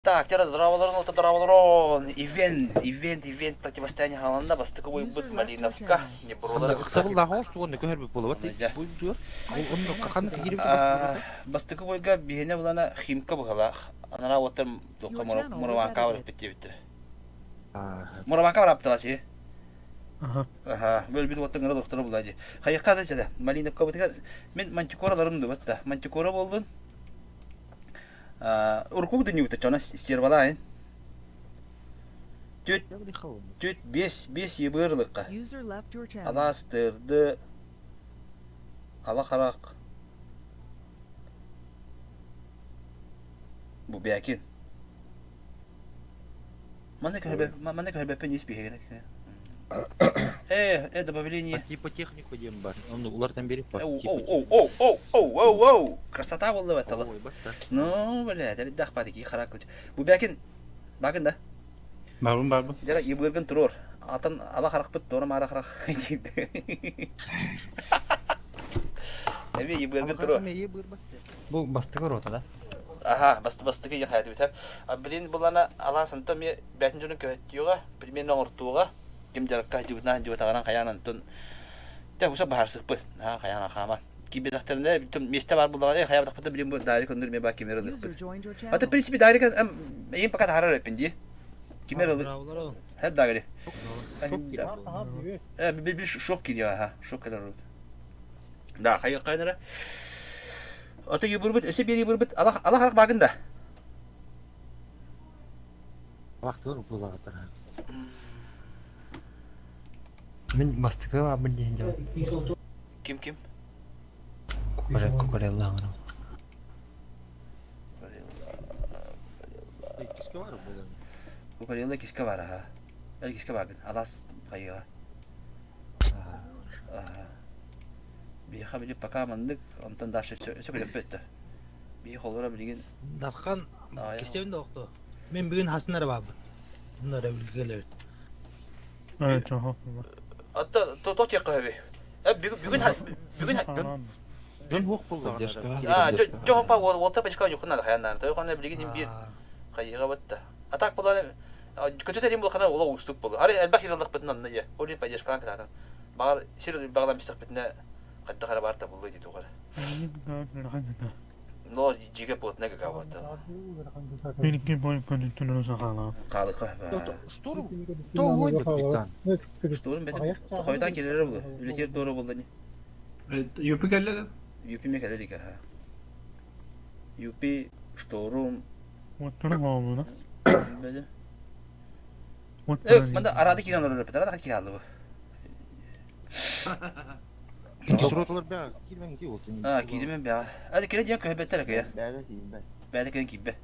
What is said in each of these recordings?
Так, дорооболорун, дорооболорун! Ивент, ивент, ивент противостояние хааланна бастакы буйбут Малиновка Небролара Ыксабыллаах оҕус тугунна көһөрбүт буолабат буйдуор. Онно ханна киирбит Бастакы бойга биһиэнэ булана Химка быһалаах. Анараа уоттар туохха Мураванка барыппыт диэбиттэр. Мураванка бараптала си. Аха, бөлбүт уоттан гына доктора була ди. Хайыкка да чада. Малиновка бытыгар мен мантикора ларым дубат да. Мантикора болдун. Урукку дүннүбүтэ чона стервалаайын. Түт, түт, биэс, биэс ебыырлыкка. Алаас тырды, ала харах. Бу бэкин. Манна көһөрбөппүн ис биһигин. Э, э, добавление. По типу технику диэн бар. Онну улартан берип бар. Оу, оу, оу, оу, оу, оу, оу. Красота болла баттала. Ну, бля, дах патики харакыл. Бу бәкин, бакын да. Барбын, барбын. Жара ибыргын турур. Атын ала харахпыт, туора мара харах. Эби ибыргын турур. Бу бастыкы рота да? Аха, басты бастыкы я хаятı битер. Блин, булана алас онтон ми бәтин дьону көһөттүөҕэ, примерно оҥортуоҕа. Ким дьарыкка дьыбытнаан дьыбытаҕынан хайаан онтон те уса баһарсыкпыт. Аа хайаан хааман. Киирбэтэхтэринэ миэстэ баар буллаҕына хайаабатахпыта билин бу Дарик оннур ме баа кимер ылыппыт. Ата в принципе Дарик эйин пока таһарар эппин дии. Кимер ылы. Хеп дагри. Э бил шок кириэ аха шок кэлэр Да хайы хайнара. Ата юбурбут өсө биэр юбурбут алах алах багын да. Вахтыр булаатар. Мин бастакы баабын диэн дьон. Ким ким? Кукарелла Киске бар буолан. Кукарелла киске бар аха. Эл киске багын. Алас хайыга. Биһиэхэ били пока маннык, онтон дальше өссө күлэппэт да. Биһи холура билигин Дархан кистэбин да охто. Мен бүгүн хасын эрэ баабын. Онно эрэ билгэлэбит. Атта то тиэххэ хөбү. Бүгүн бүгүн бүгүн Дьон хуох буллаҕына. Аа, дьон па уолта пачка юхна хаяннан. Той хонна билигин им бир хайыга батта. А так булан көтүтэрим булхана ула уустук болу. Ары элбэх ираллахпытын онно же. Ол поддержкалан кытаатан. Баар сир баглан бисахпытына хайдах эрэ баар да буллу дии тугар. Но жиге плотно какаво-то. Хаалыка. Шторм то уойда капитан. Шторм бетим хойутаан киирэрэ булу. Үлэтигэр туора буолла ини. Юпи кэллэ да? Юпи ме кэлэ илик аха. Юпи, шторм. Бэдэ. Э, манда арады киирэн олорор эппит. Арада киирэ хаалла бу. Кисроталар бää киирмэн ки ол. Аа, киирмэн бää. Ады кире диэн көһөбөттөр акая. Бээде киирбэт. Бээде киирэн киирбэ.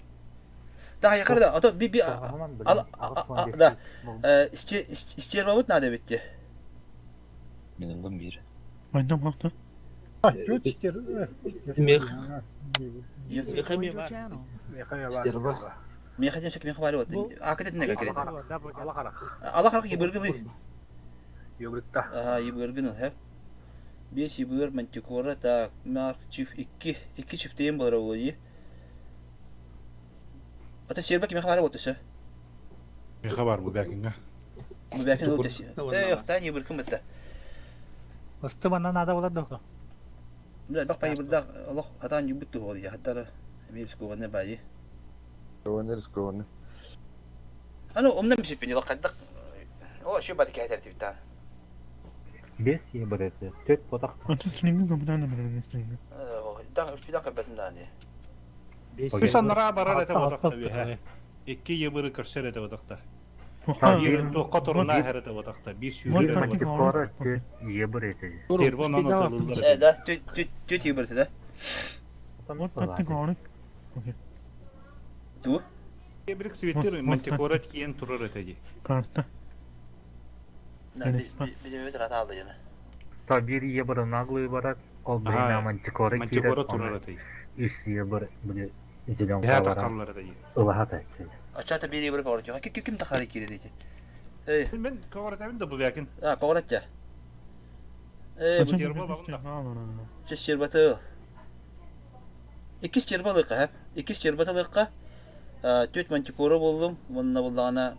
Да, якар да, а то би би да. Истербабыт надо битти. Мин ыллым биир. Стерва. Меха ден шек меха бар вот. Акы дедин неге керек. Ала харак ебыргын. Ага, ебыргын хеп. Бес ебыр мантикора так, марк чиф 2 2 чифтейин болар болы. Ата сербек меха бар вот өсө. Меха бар бу бәкинге. Бу бәкин ул төсө. Э, yok, та ебыргын битте. Осты манна надо болар дохо. Бля, бак па ебырда Аллах атан юбут ту болды. Хаттары эмир скованне байы. Скованне, скованне. Аны умна мисиппин йыл кайдак. О, şu бады кәйтер типтан. Бес ебіреді, төрт ботақ. Да, үспида кәбәтин дани. Үс аннара барар этэ ботахта биһэ. Икки ебыры көрсөр этэ ботахта. Туохха туруна эһэр этэ ботахта. Биир сүүрэр этэ Мантикора төрт ебіреді. Тербон аны Э, да, түт ебірді да. Ту? Ебрик свитер мантикора киен турар этэ ди. Да, билеме рата алды жана. Та бир ебірі наглый барат, ол біріне мантикора Мантикора турар этэ. Үс ебір били зеленка Эһэ барат. тахаллар этэ ди. Ылаха тәккел. Ачата бир ебір короту. Ким ким тахары кирер эти. Эй, Мен көҕөрөтөбүн да бу бәкин. а, когоратча. Э, бу Тербо багында. Чес чербаты. Иккис чербалыкка, хәп. Иккис чербатылыкка. Түөрт мантикора буоллум уонна буоллаҕына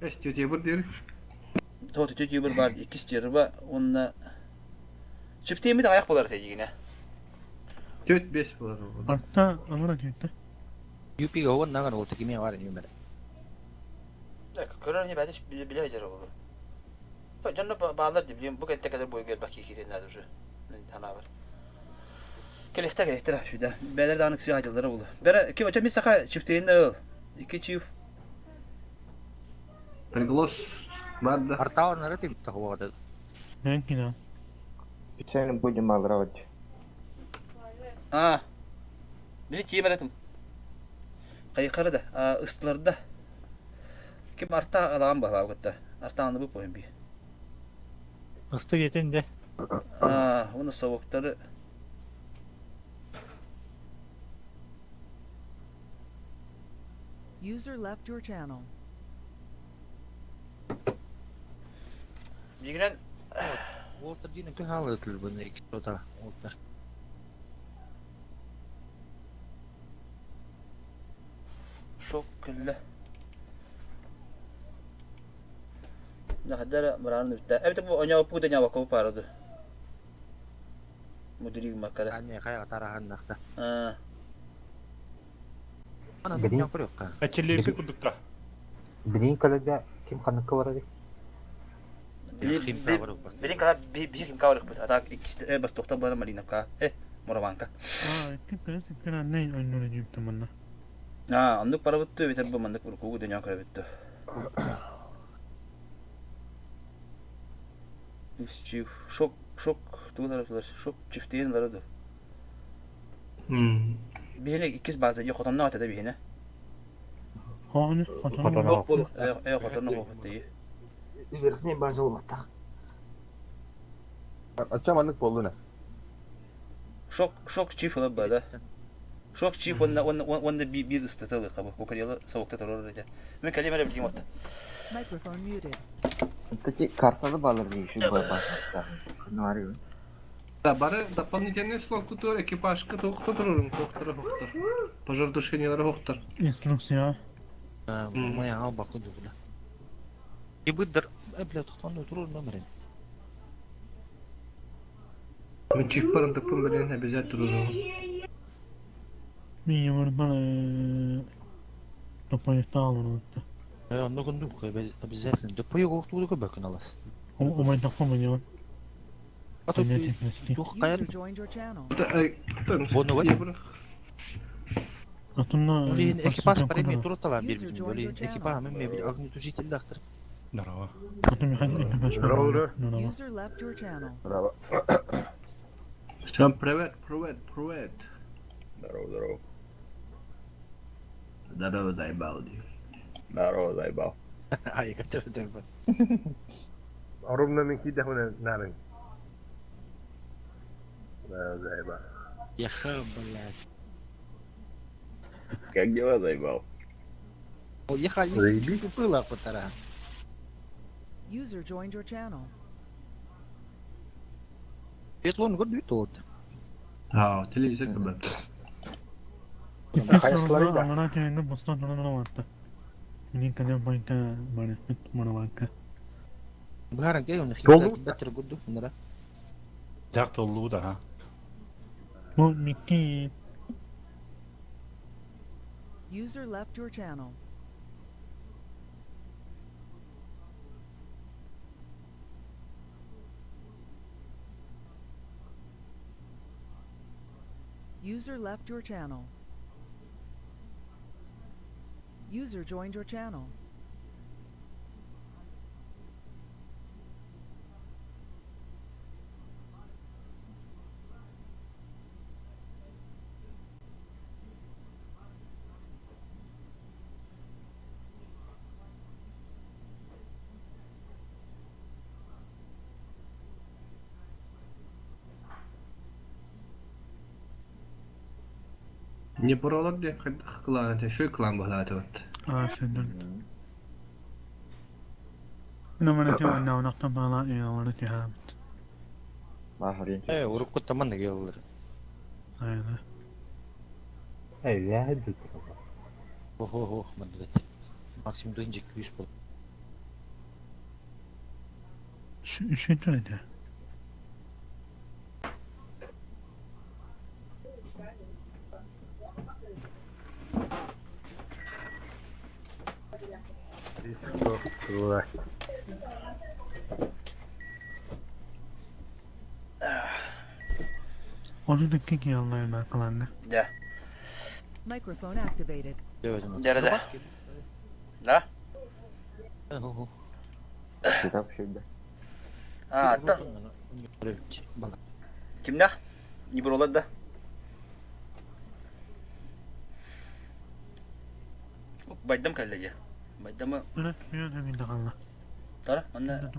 Эс тетя диир. Тоҕо түөрт юбер баар иккис стерва уонна чиптиэммит аҕыйах буолар этэ дьигинэ. Түөрт бес буолар. Арта аңра кэлтэ. UP га уон наган ол тикиме бар нүмер. Көрөр не бәдис биле биле жер болу. Дьонно баалар ди билим бу кэнтэ кэлэр бойга баки киирен наада уже. Мен санаабар. Келехтер келехтер шүйда. Бәлер дааны кisi айдылары болу. Бәрі ким оча мис саха чифтейин ыл. Ики чиф. Приглас бар да. Артаан нары тип тахуады. Нәнкина. Специально будем алравать. А. Били тиемеретим. Кайкары да, ыстыларда. Ким арта алаган баһлаа кытта. Артааны бу поем би. Ысты кетен де. А, оны совоктары User left your channel. Бигинен Уолтер дин күн халы тыл буны иксота. Уолтер. шок күллэ. Нахадара барааны бүтtä. Эбит бу оñоо пу да нябакка парады. Мудириг маккара. Ане кая тарахан нахта. А, Ана Билин. дня көрөккө. Әчелерси курдукта. Билин көлөдө ким ханыкка барар? Ким кабар басты. Билин кала би ким кабар бит. Атак иккис бас тохта бара Малиновка. Мораванка. А, икки кыз икки не ойнор жиптим манна. А, оннук пара бутты бит бу мандык уркугу дөнья көрө бүттү. Үс чиф шок шок тугулар тулар шок чифтейин ларады. Бихине иккис база жо хотонно атада бихине. Хоны, хотон. Хотон. Хотонно хохотты. Верхний база улахтах. Ача маннык болду не? Шок шок чиф алып бада. Шок чиф онна онна онна би бир ыстатылы кабы. Бу карьяла савыкта турар эте. Мен калемере билгим атта. Microphone muted. Таки карталы балыр дейші бай басмақта. Ну, Да, бары дополнительный слог кутур, экипажка тоқтар турурум, тоқтар хоқтар. Пожаротушениялар хоқтар. Инструкция. Моя ал баку дугла. Ибыдыр, бля, тохтон турur номерин. Мен чиф барым тыппын билен обязательно турурум. Мен юмор Топайсталын отты. Онно кундук обязательно. Да пойго октуду бакын алас. Умай таппамын я. А то тух User каяр joined your channel. Бону вот. Атымна Блин, экипаж премии туртала User бир joined Блин, your channel. экипаж мен мен огнетушитель дактыр. Здорово. Атым экипаж. User left your channel. Браво. Всем привет, привет, привет. Здорово, здорово. Здорово, заебал. Здорово, заебал. Ай, готов деп. Арумна мен киде хуна нарын. Да, заебал. Яха, блядь. Как дела, заебал? Яха, Заебись. купила потара. User joined your channel. Петлон год бит А, телевизор кабат. Аңара кәйінді бұстан тұрын Мен кәлем байка барыппыт мұрабанка. Бааран кей оны Толду? хитта беттер гудду нара. Жак толлуу да, ха. Бу микки User left your channel. User left your channel. User joined your channel. Не поролар де клан, шуй клан бахлаты вот. А, сенден. Намана тима нақтан бала е тиха. Махрин. Э, уруп куттаман да келдер. Айна. Эй, я Ох, мандыгат. Максимум дойнжик күүс бол. Үшінші еді. Onu da ki anlayayım ben kalanını. Дьэ, Microphone activated. дьэ да. Да? Kitap şurada. А, аттан кимнэх? Нибуролар да. Байдам кэллэ дии. Байдамы Öyle bir de bir de kaldı. тара манна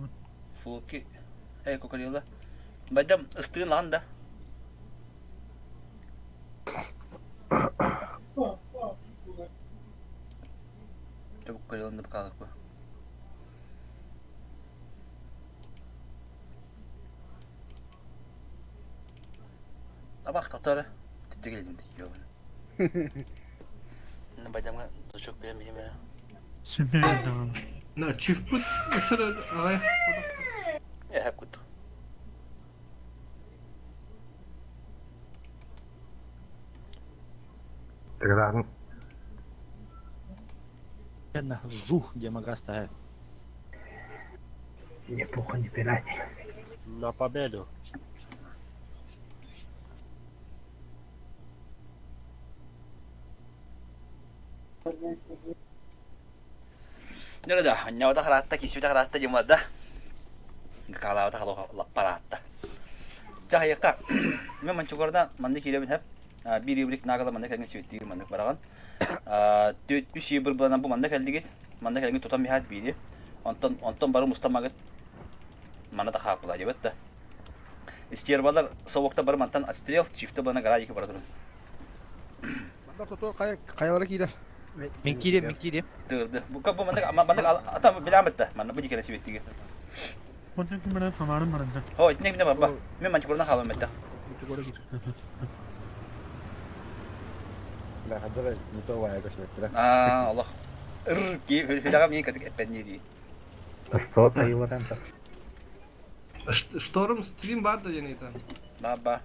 флоки э кокарила. Байдам ыстыын лаан да. Чабук карилан да бакалык бу. Абах татара. Түттүгелдим тикиобун. Байдамга дочок берем бихим Süper de kaldı. На, чифпут үсір ағай. Эхэп кутту. Тогда Жух, демагаз ставит. не пуха, не пирать. На победу. Нөрөдө, анньабата хараатта, кисибите хараатта дьыммада. Гаалаабата лаппараатта. Чахайыкка, мен манчугорда манны кииребин хэп. Биир ибрик нагала манна кэлген сибиттиир маннык бараҕан. Түт үс ибир буланан бу манна кэллигит. Манна кэлген тутан миһаат биири. Онтон онтон бары мустамагыт манна да хааппыла дебет да. Истербалар совокта бары мантан отстрел, чифте булана гора дики бара турун. Мен киирем, мен киирем. Тырды. Бу бу маннык маннык ата билэмэтте. Манна бу дикere сибиттиги. Onun için ben samarım barında. Хо, итинне мине барба. Мен манчугордан хаалым этте. La kadar mutavağa gösterdiler. Аа, Аллах. Ыр ки хүлэҕэ миин кытык эппэннири. Что тайыларан Шторм стрим бар да денейті. Баба.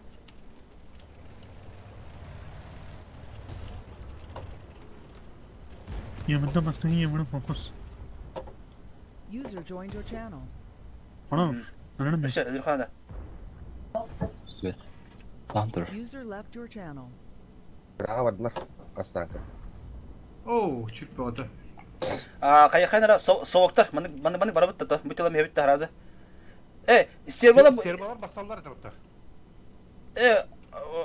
Yanımda basın yanımda fokus. User joined your channel. Anam. Anam Өссө өлүрхана да. Свет. Thunder. User left your channel. Bravo vardılar. Aslan. Оу, чиф болады. Аа, хайаханара совоктар маннык маннык маннык барабыт да. Бу тылам хебит таразы. Э, стервала Стервалар басаллар это вот. э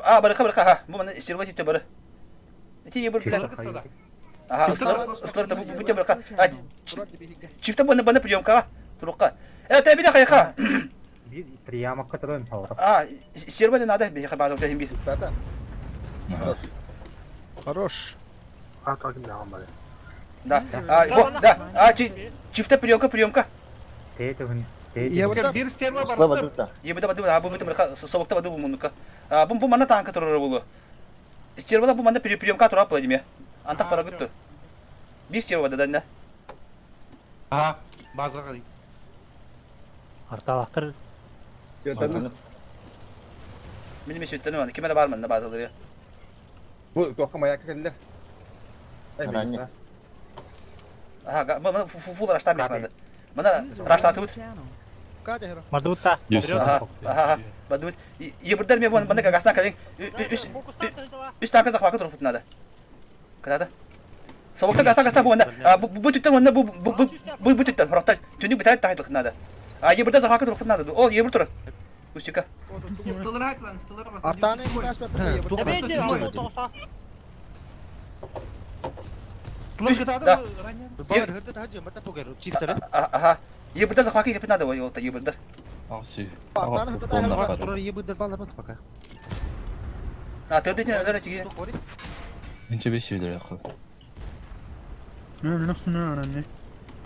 а барыха барыха ха. Бу манны стервала тите бары. Ити ебір билен. Аха, ыслар ыслар да бу бу барыха. А, чифте баны баны приемка. Турукка. Э, те биде хайха. Прияма которым А, стервала надо бихе базар тем би. Zaten. Хорош. Да. А, бу, да. А, чифте приемка приемка. Bir стерва Mustafa барысы. dur da. Ебіде бады бу бу бу совокта бады бу мунука. А, бу бу манна танка турар болу. Стервала бу манна приемка турап була деме. Антак бара күттү. Бир стерва да да. Ага, базга калый. Арталахтар Мин месүттен ван кимere бар манна базалары. Bu dokuma ayak geldiler. Anne. Аха, бу фу раштам мехмады. Мана User раштаты joined бут. your channel. Мардыбытта. Аха, аха. Бады бут. Ебірдер ме бу манда гасна калин. Үс үс танка захвакы туруп надо. Кадада. Собокта гасна гасна бу манда. Бу бу түттен манда бу бу бу бу түттен. Хорохта түнү битәт тахайлык надо. А ебірдер захвакы туруп надо. Ол ебір турар. Устика. Стылыр айтлан, стылыр бас. Да. Аха. Ебірдер захвакы епит надо ол та ебірдер. А төрдө өлөр тиги. Ne nasıl ne öğrendi?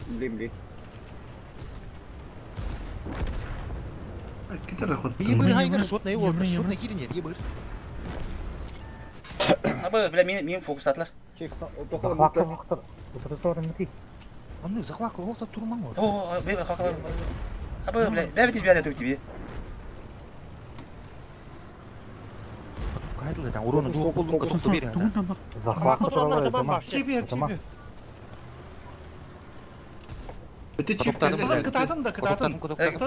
Blim blim. Кетер ход. Ебыр хайгар шотна его, шотна киринер, ебыр. Абы бля мин мин фокус атлар. Захватка хохтор. Утары Онну захватка хохтор турмаң ол. О, бе хакка. Абы, бля, бе бит бе тебе. Кайдылы там урону дух болдун косо бер. Захватка туралар дома. Чиби, чиби. Кытаатын, Кытаатын да, кытаатын.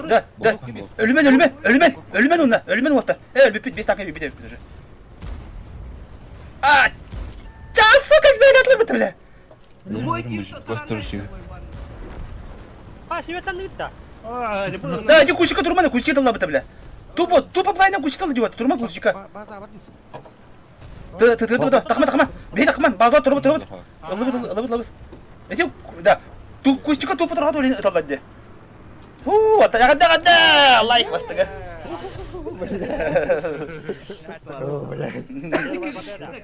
Да, да. Өлүмэн, өлүмэн, өлүмэн, өлүмэн онна, өлүмэн уоттар. Э, өлбүппүт, бес танка бит уже. А! Ча, сука, бля, бля, бля. А, себе там да. Да, иди кусика турмана, кусика дала бля. Тупо, тупо плайна кусика дала девать, турма кусика. Ты, ты, ты, ты, тахма, тахма, бей тахма, базла турма, турма. Ылыбыт, ылыбыт, ылыбыт. Эти, да, ту кустика тупо турма турма дала де. Ху, ата ягада гада, лайк бастыга.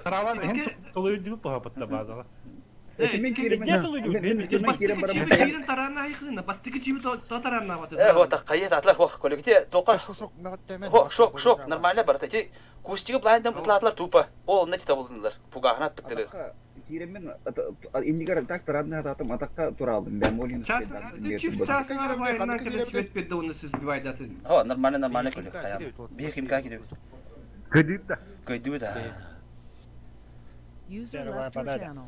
Караван эн толуйду пахапатта базала. Э, вот так кайы татлар, хо, коллектив, тока. Хо, шок, шок, нормально бар. Эти кустига плайндан ытлатлар тупо. Ол не табылдылар. Пугахна аттыктыры. Киреммен индигар так тарадны ататым атакка туралдым. Мен молин. О, нормально, нормально коллег. Бих им как идет. Кыдыт да. Кыдыт да. User left your channel.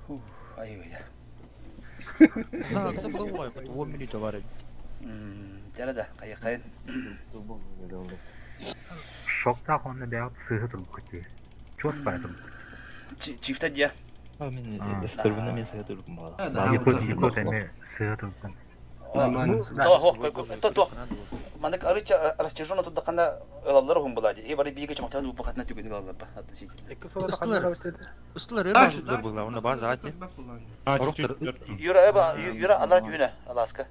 Фух, ай-ой. Да, забыл, 1 минута варить. Жара да, кайы кайын. Шокта онны бәят сыгы турбук ти. Чос байтым. Чифта дия. Мен эстербүнө мен сыгы турбукум бала. Якут, якут эми сыгы турбукум. То, хо, то, то. Мандык арыча растяжена тут дакана ылаллар хум була. И бары биге чамактан бу пакатна түгүн ылаллар ба. Относительно. Ыстылар. Ыстылар эба була, оны база ати. Юра эба юра алар түйүнө аласка.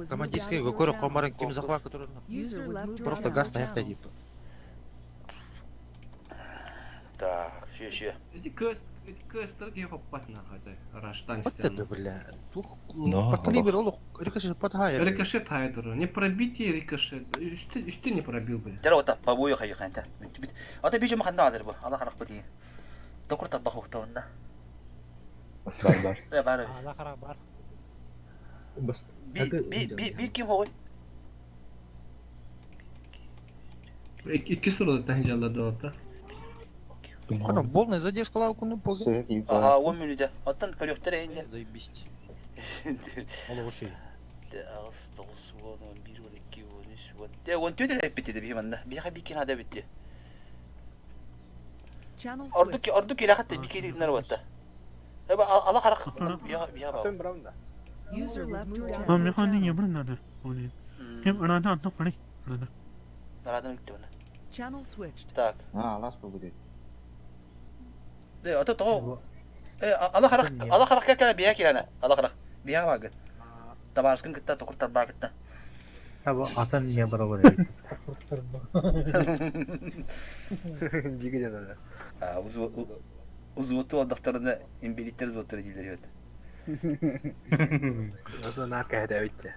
Командирский көкөрө комарын ким захватка турар. Просто газ таякта дип. Так, ще ще. Вот это, бля. Тух, под калибр, ол рикошет под хай. Рикошет хайдер. Не пробитие рикошет. Үсте не пробил, бля. Жара ота побою хайы ханта. Ата бижем ханда адыр бу. Ала харак бу Токур табах ухтавында. Бар бар. Э бар. Ала харак бар. Би би би би ким хой? Икки сұрады тәнжалады ота. Ана полная задержка лавку ну пол. Ага, 10 минут. Оттан көрөктөр энде. Заебись. Ол ошей. Агыс 9 10 11 12 13 10. Те 14 эле битти би манда. Бияка бикин ада битти. Ордук ордук иле хатта бики дигнер батта. Эба ала харак бия бия ба. User left your А channel. механик ебрын надо. Они. Кем анада антон кани. Анада. Нарадан үтті оны. Channel switched. Так. А, алас бу будет. Э, ата то. Э, ала харак ала харак кана бия кирана. Ала харак. Бия багыт. Табарскын кытта токур тарба кытта. Таба атын не барабар. Жиги жана. А, узвоту алдактарына имбелиттер узвоттары дейлер ет. Озон арка хәдә битте.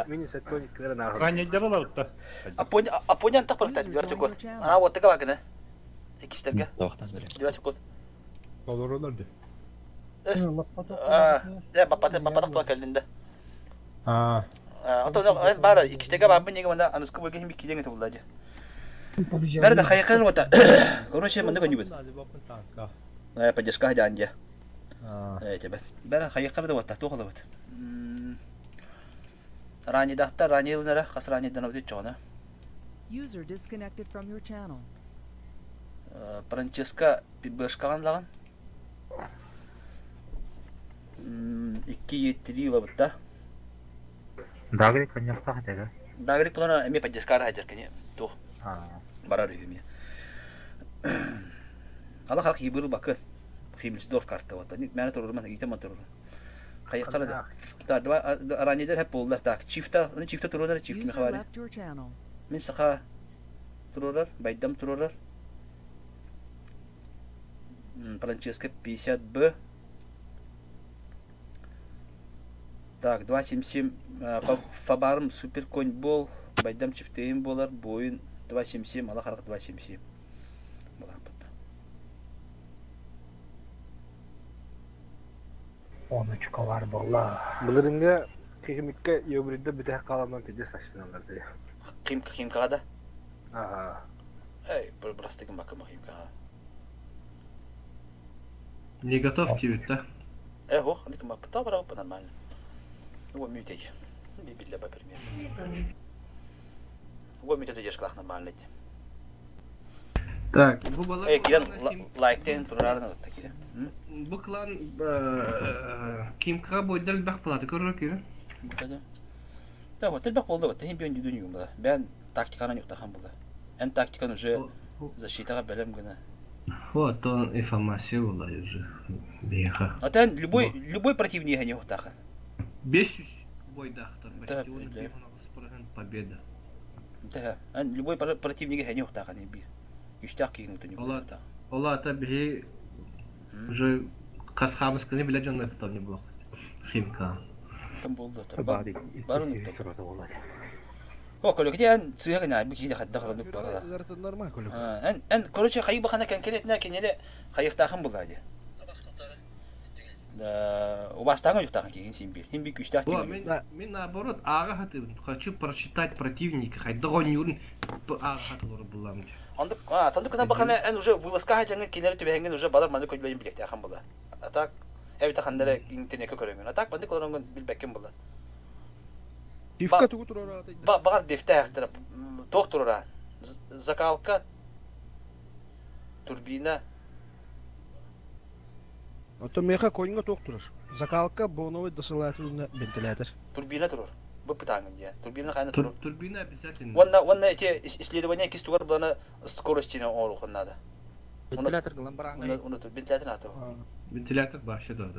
Мини сетоник кырына. Раньедер алабытта. Апоня антак барыкта, дивар секунд. Ана вот така багына. Экиштерге. Дивар секунд. Олоролар ди. А, я бапата бапатак була келдинде. А. Ото бара икистеге бабы неге мында аныскы бөлге хим кидең ете булды. Бәрі де хайқын ота. Короче, мында көнү бит. Э, поддержка хадянде. Э, тебе. Бәрі хайқын да ота, тоқылы бит. Рани дахта, рани ылнара, хас рани дан өтө чоғына. User disconnected from your channel. Франческа пибешкаган лаган. Икки три лабытта. Дагрик коньякта хатага. Дагрик плана эме поддержка хажар кене. То. Барар үеме. Ала халк хибыр бакы. Химсдорф карта вот. Мәне турурман, итем турур. Кайыккара да. Та два ранидер хеп булды. Так, чифта, аны чифта турурар, чифт User мехвари. left your channel. Мин саха турурар, байдам турурар. Франческо 50Б. Так, 277 Фабарым супер конь бол, байдам чифтейм болар, бойын 277, ала харак 277. Була бутта. Онучкалар буолла. Былырыҥҥы химиккэ Йобридда бүтэһик хааланан пиздец астыналлар дии. Химка химкаҕа да? Аха. Эй, бырастыгын бакыма химкаҕа. Не готов диэбит да? Э, ох, аны кымаппыта барабыппа нормально. Уо мютей. Бибилле ба примерно. Уо мютей задержкалах нормально ди. Так, бу бала Э, кирен лайктен турарын ылытта кирен. Бу клан Кимкаҕа бойдар элбэх платы көрөр киирэн. Да, вот элбэх болды вот тахин бион дүнү була. Бен тактиканы юктахан була. Эн тактиканы уже защитаға бэлэм гына. Вот, он информация была уже. Беха. А тен любой любой противник не ухтаха. 500 бойдахтар почти он победа. Да, эн любой противник не ухтаха не би. Үстәк киин утуни. Ола ола ата биһи уже хас хаамысканы билэ дьонно не было. Химка. Там болды. Барын О, коллеги, эн сыһыгына бу киһи хадда хородук буолла. Эн эн короче хайы бахана кэнкэлетинэ киниле хайыктаахан буолла дии. Да, убастааҥа юктаахан киһин син биир. Хин би күстээх О, мин, мин наоборот ааҕа хатыыбын. Хочу прочитать противника. Хайдах оонньуурун ааҕа хатылары буллам дии. Ондук, а, тондук гына бахана эн уже вылазка хачаңын кинилери түбэһэҥҥин уже балар маны көдүлэйин билиэхтээхэн була. А так эбитэ ханнара интернекке көрөҥүн. А так маннык олороҥҥун билбэккин була. Дивка тугу туруораатый? Баҕар дифтээхтэрэ туох туруораан? Закалка, турбина. Оттон миэхэ коньга туох турар? Закалка, боновый досылательно вентилятор. Турбина турар. Бу пытаҥын дии. Турбина хайна турар. Турбина обязательно. Уонна уонна эти исследование иккис тугар булана скоростина оҥоруохун наада. Вентилятор гылан бараҥҥай. Уну вентилятор наада. Вентилятор вообще да.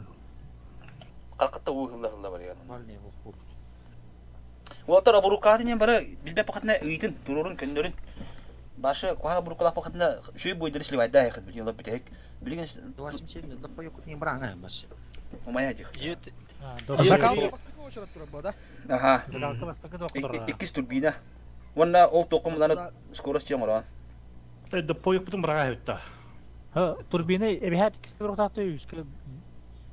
Харкатта уу хылла хылла барыган. Уолаттар обуруккаатын диэн бары билбэт пахатына ыйтын, туруорун, көннөрүн. Башы куһаҕан обуруккалаах пахатына үчүгэй буойдары сливайдаа яхыт бүтүн олор бүтэһик. Билигин Умая дих. Аха. Иккис турбина. Уонна ол туоххун скорость оҥороон. Доппойукпутун быраҕа эбитта. Турбина эбиһээт иккис турутаатты үскэ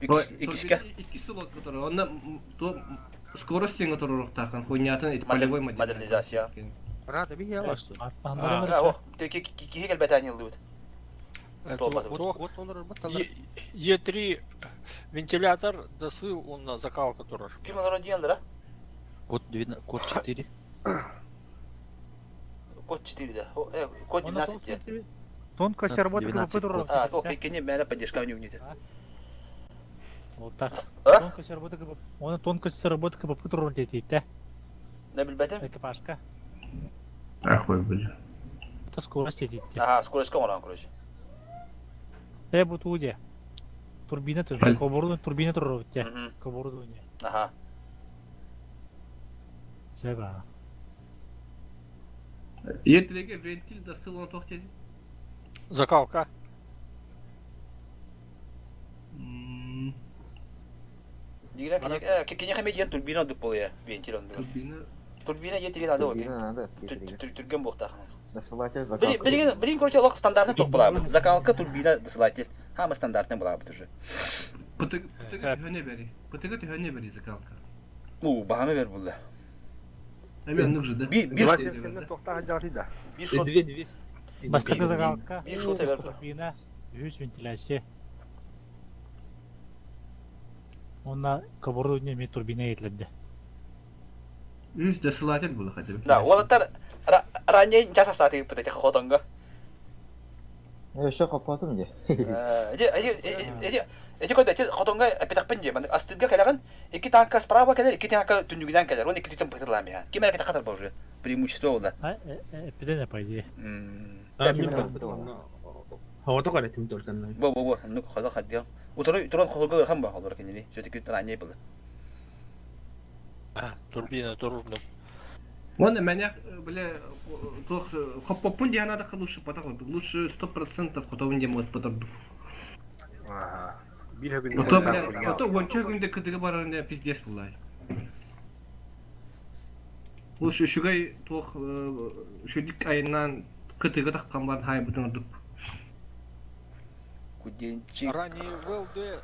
Иккискэ. Иккис сылы турар. Онно скорость тиҥэ туруруктаахын хуйнятын полевой модернизация. Рада би я вас. Киһи кэлбэтэ ыллыбыт. Е3 вентилятор досыл он на закалка турар. Ким олорон диэн Код код 4. Код 4 да. Код 12. Тонкая разработка КПП турар. А, то кини мэра поддержка у него Вот так. Тонкая разработка КПП. Он тонкая разработка КПП турар дети, Да билбетим. Экипажка. Ахуй, бля. Это скорость дети. Ага, скорость кому короче. Э, бу туде. Турбина турбина, коборду турбина турар те. Коборду не. Ага. Себа. Е3-ге вентиль досыл он тохтеді. Закалка. Дигре кини хаме диэн турбина оннук буолуо вентиль оннук. Турбина. Турбина е3 надо Турбина надо. Түргэн буолуохтаах. Досылатель закалка. Билигин билигин короче олох стандартный туох буолаабыт. Закалка, турбина, досылатель. Хаама стандартный буолаабыт уже. Пытыгы төһөнө бери. Пытыгы төһөнө бери закалка. У, баһама бер булла. Эми оннук же да. Би бир Бир шот. Бастакы закалка. Бир шот бер. Турбина, үс вентиляция. Онна коборду не турбина етилерде. Үс досылатель было хотя бы. Да, уолаттар ранее час сааты ыппыт эти хотонго. Өссө хоппотум дии. Эти эти эти код эти хотонго эпитахпын дии. Астырга кэлэҕин икки танка справа кэлэр, икки танка түннүгүнэн кэлэр. Он икки түтэн бытырлаам яа. Ким эрэ хатар уже. Преимущество буолла. А, эпидемия по идее. Бу бу бу, ну хода хаддиам. Утуру туран холго ырхан ба холор кинили. Все-таки ранее было. Турбина турурдум. Вон меня, бля, туох хоппоппун диэн надо лучше потом лучше 100% хотовун диэн вот потом. Ага. Ото, бля, ото гонча күндэ кытыгы барар пиздец булай. Лучше үчүгэй туох үчүгдүк айынан кытыгы таххан бар хай бутун ордук. Куденчик. Ранее ВЛД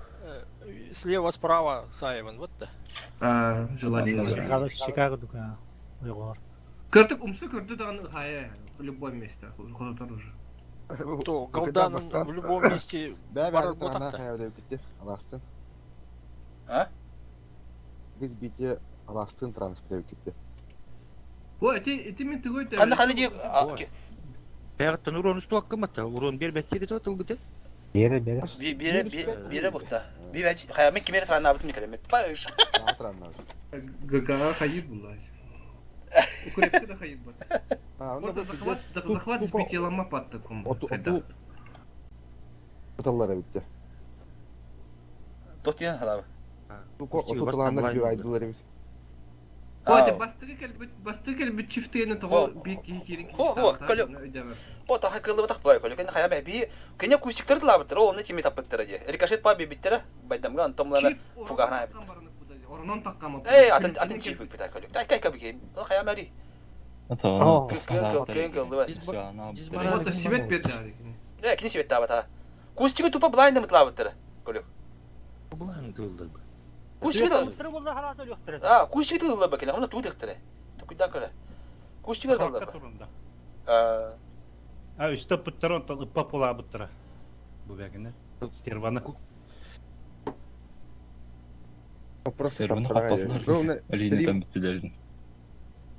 слева-справа Саеван, вот да. А, желательно. Чикаго, Чикаго дука. Уйгор. Көрдүк умсу көрдү даҕаны ыһаайа в любом месте хототор уже. То Галдан в любом месте Бә барар бә трана ботакта. хайа китте. Аластын. А? Biz бите аластын транспорт китте. Бу эти эти мен тугой Ханна ханна ди Бәгыттан урон үстү аккыматта. Урон бербетти де тылгыты. Бере бере. бире бире букта. Би бәч хая мен кимер трана абытым никелеме. Паш. Трана. ГГА хайыр булла. Укрепте да хайыр бар. Можно захват захват сбить лама под таком. Оту оту Оталлары битте. Тотия халабы. Тупо оту таланнар бир айдылар бит. Ой, бастыгы келбит бастыгы келбит чифтейне того би ки кирин. Хо, хо, көлө. О, таха кылы батак былай көлө. Кене хая би кене кустиктер тылабыттыр. О, оны кими тапыттыр ди. Рикошет па бибиттер. Байдамга антомлана фугахна. Оронон таккама. Эй, атын атын чип бит көлө. Тай кай кабы. Хая мари. Вот сибет берди. Э, кини сибет табата. Кустиги тупа блайндым тылабыттыр. Көлө. Блайнд тылдыр. Кустиги А, кустиги тылдыр бакена. Оны тудыктыр. Тукудан көлө. Кустиги тылдыр. А. А, үстө пыттара, онтон ыппа пула быттара. Бу бәгіне. Стерваны. Просто Стерваны хаппатылар. Линиядан биттилердин.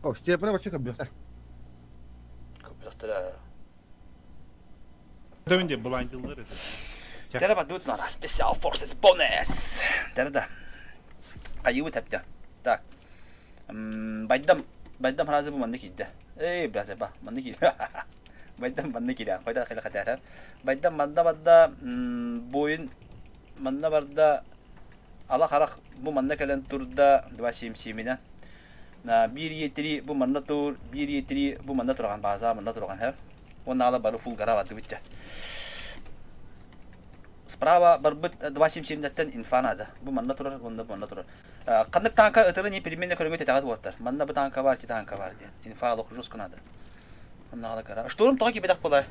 О, стерваны вообще көбүктөр. Көбүктөр. Дәвинде блайндылар это. Тәрә бадут на Special Forces Bonus. Тәрә да. Айыбы тәптә. Так. Байдам байдам разы бу манны кидде. Эй, база ба, манны кидде. Байдам манны кидде. Койда кайда катар. Байдам манна бадда бойын манна барда ала харах бу манна кэлэн турда два сим симинен. На бир етри бу манна тур, бир етри бу манна турган база манна турган хэр. Он ала бары фул гара барды битче. Справа барбыт 277-тен инфанада. Бу манна турар, онда бу манна турар. Кандык танка ытыры не перемене көрөнгө тетагат болаттар. Манна бу танка бар, ти танка бар ди. Инфа алох жестко надо. Онна ала кара. Штурм тоги бедак бола.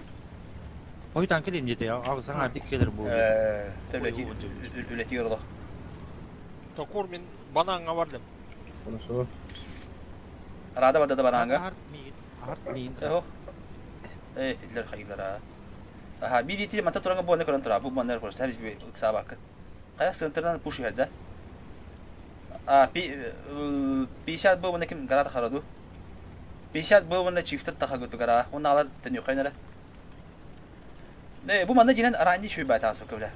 Ой танка дейм дете, агызаң ардик келер бу. Э, төбөти үлети yordu. Токур мен бананга бардым. Рада бада да бананга. Арт мин. Эхо. Э, идлер хайдара. Аха, би дити манта туранга бу көрөн тура. Бу маннар просто хәбис би сабак. Кая центрдан пуш yerде. А, пи 50 бу ким гарат хараду. 50 бу мына чифтет таха гуту гара. Оны алар төнү кайнара. Не, бу манна жинен аранди шуй байтас көблә.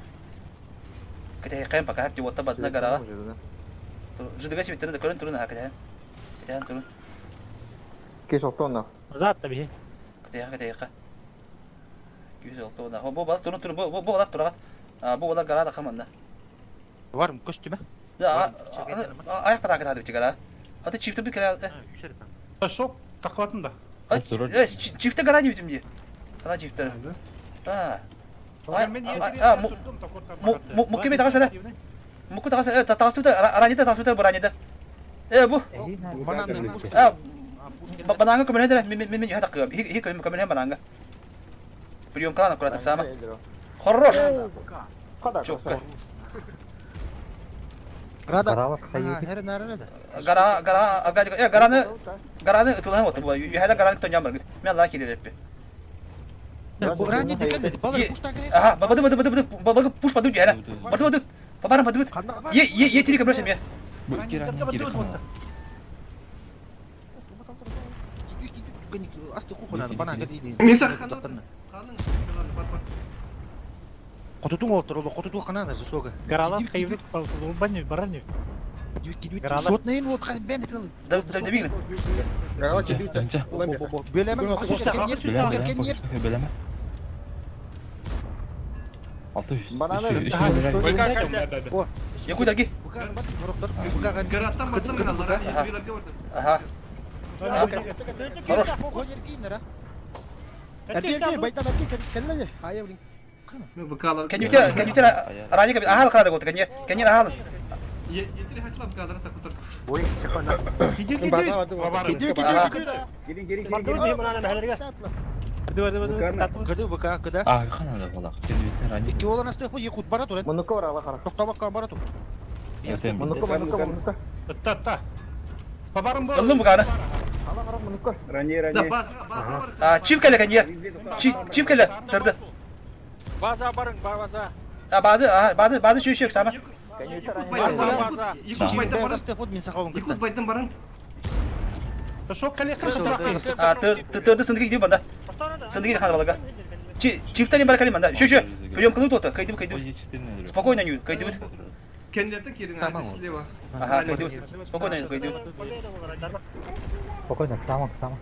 Кете кайын пока хәп дип бадна гара. Жыдыга сибиттерин да көрөн турун ха кете. Кете турун. Кеш оттонна. Зат таби. Кете кете 206 да. Бу бала турун турун бу бу бала турат. А бу бала гара да хаманда. Барым көстүмө. Да, аяк патан кете бит гара. Аты чифте бит гара. Шоп, тақватын да. Э, чифте гара дип ди. Гара чифте. А. А, мукки ме тагасара. Мукку тагаса, тагасыта, аранида тагасыта буранида. Э, бу. А, бананга көмөнө мен мен мен хата кыгам. Хи көмөнө бананга. Прием калана куратып сама. Хорош. Чокка. Рада. Хер нарада. Гара гара ага э гараны гараны ытылан оту бу. Юхада гараны тоням бар. Мен ла киререппи. Ранее декелди. Балар пуштан келе. Аха, бабады бабады бабады бабады пуш паду жара. Баду баду. Бабарам баду. Е е е тири көмөрсөм е. Бу ранее кире Асты кухонада бананга дейди. Котутуң олтор, ол котуту канада жестого. Гаралар хайбит банни барани. Гаралар. Шотнайын вот кан бен тыл. Да да бигин. Гаралар чедүтө. Бөлеме. Бөлеме. 600. Бананы. Якут арги. Гараттан баттым мен аллара. Аха. Хорош. Кенютер, кенютер, ранее кабин, ага, храда гот, кенье, кенье, ага. Етри хачлап гадра такутар. Ой, секунда. Киди киди. Гири гири гири. Барды барды. Кыды БК, кыда. А, хана да болақ. Икки болан астык Якут бара туран. Мунука бар ала қара. Тохтобокка бара тур. Мунука, мунука, мунука. Ытта, ытта. Бабарым бу. Ыллым буганы. Ала қара, мунука. Ранее, Да, ранее. база, база бар. А, чиф кэлэ кэньер. Чиф кэлэ, тырды. База барың, база. А, базы, а, базы, базы чүйшек сама. База, база. Якут байдан барың. Астык мин сахабым Якут байдан барың. Шок коллекция. А, тырды сындыгы иди банда. Сындыгы хана балага. Чифтани бар калим банда. Шө, шө. Прием кылы тота. Кайдыбы, кайдыбы. Спокойно, нью, кайдыбы. Кенлерде кирин, слева. Ага, кайдыбы. Спокойно, кайдыбы. Спокойно, сама, сама.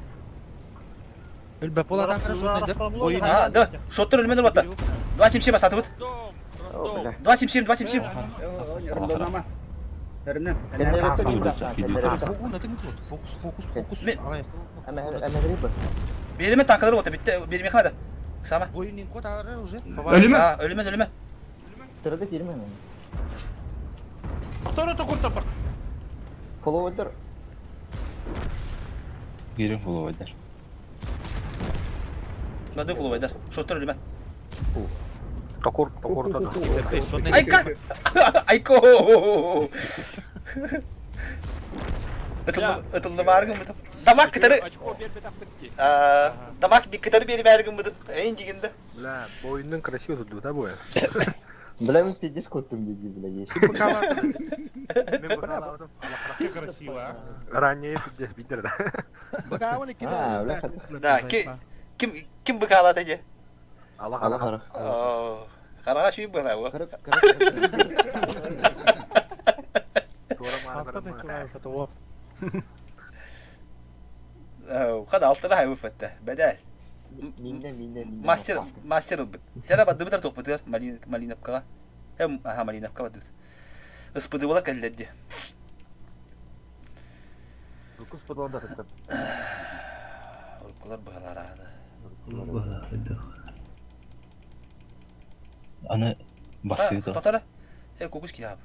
Үлбә поладан А, да. Шоттыр өлмеді батта. 277 асатыбыт. Дом, рандом. 277, 277. Рандомнама. Тэрнен. Фокус, фокус, фокус. Береме танкалар бота битте. Береме ханада. Сама. Бойын код алар уже. Өлүмө. А, өлүмө, өлүмө. Тырды кирме мен. Второй то курта бар. Фоллоуэдер. Гирин фоллоуэдер. Бады фоллоуэдер. Шоттыр өлүмө. Токур, токур, токур. Айка! Айко! Ытылды баргын бутым. Дамак кытары... Очко бербет акпытти. Дамак би кытары бери бергин бутым. Эйн дигенде. Бля, бойынның красиво тут да бойы. Бля, мен пиздец коттым диги, бля, есть. Мен бакаладым. Красиво, а. Ранее пиздец бидер да. А, бля, Да, ким ким быкалат эже? Алла Ала қара. Карага шүй бара бу. Када алтына хайбы фетте. Бедел. Минде, минде, минде. Мастер, мастер бит. Тера бады битер тохпытыр Малиновкага. Эм, аха Малиновка бады. Ыспыды була кэллерди. Кус подалда хаттап. Уркулар быгалар ады. Аны басты. Татара. Э, кукус киап.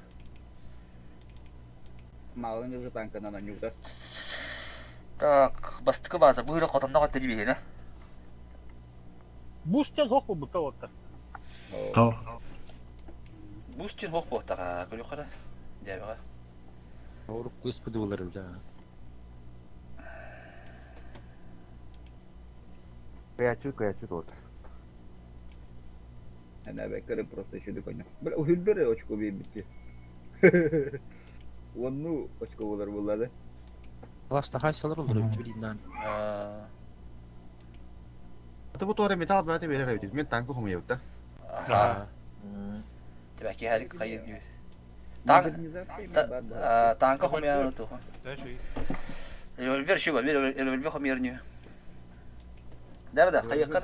Малын уже танканан анюта. Так, бастыкы база быра котомно катты дибене. Бустен хох бу кавакта. Бустен хох бу тага, көрү кара. Дәбега. Оруп көспүдү болар бля. Каячу, каячу толтыр. Әнә бәккәре просто еще диконя. Бер үһүлбер очко бейбитти. Онну очко болар булады. Класста хайсалар olur билиндан. Аты бу туара металл бәте берер бит. Мен танкы хомы да. Аха. Тебе ки хәлик кайыр дип. Танк танка хомян ту. Револьвер шуба, револьвер хомярню. Да, да, кайыр.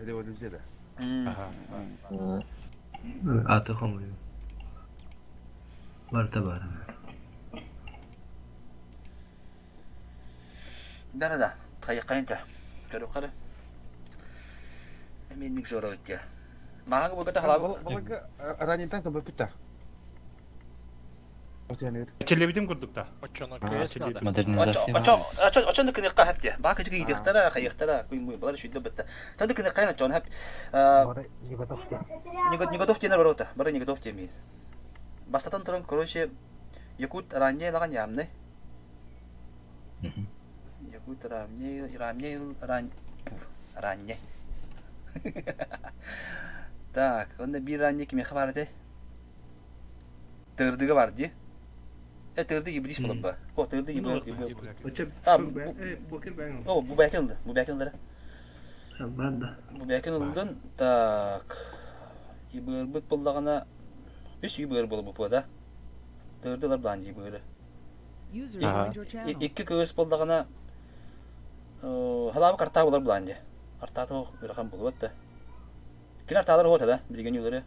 Револьвер да. Аха. Аты хомую. Барта бар. Да, да, кайыр кайынта. Көрүп кара. Мен ник зоро өттө. Мага бу ката халабы. Балага ранен танка бөпүт та. Челебидим курдук та. Очоно КС надо. Модернизация. Очо очо очону күнү кахапти. Бака жиги идехтара, кайыктара, куй муй балар шүйдө битте. Тонду күнү кайна чон хап. Не готов. Не готов тенер барота. Бары не готов темин. Бастатан туран, короче, Якут ранее лаган ямны. Якут ранее, ранее, ран ранее. Так, онда бир ранее киме хабар эте? Тырдыга бар ди. Э, тырды иблис болуп ба. О, тырды иблис. А, О, бу бәкен ылды. Бу бәкен ылды. Бу бәкен ылдын. Так. Ибыр бит боллагана үс ибыр болуп бу да. Тырдылар булан ибыры. Икки кыз боллагана халабы карта болар булан ди. Карта то ырахан болуп атты. Кин арталар хота да, билген юлары.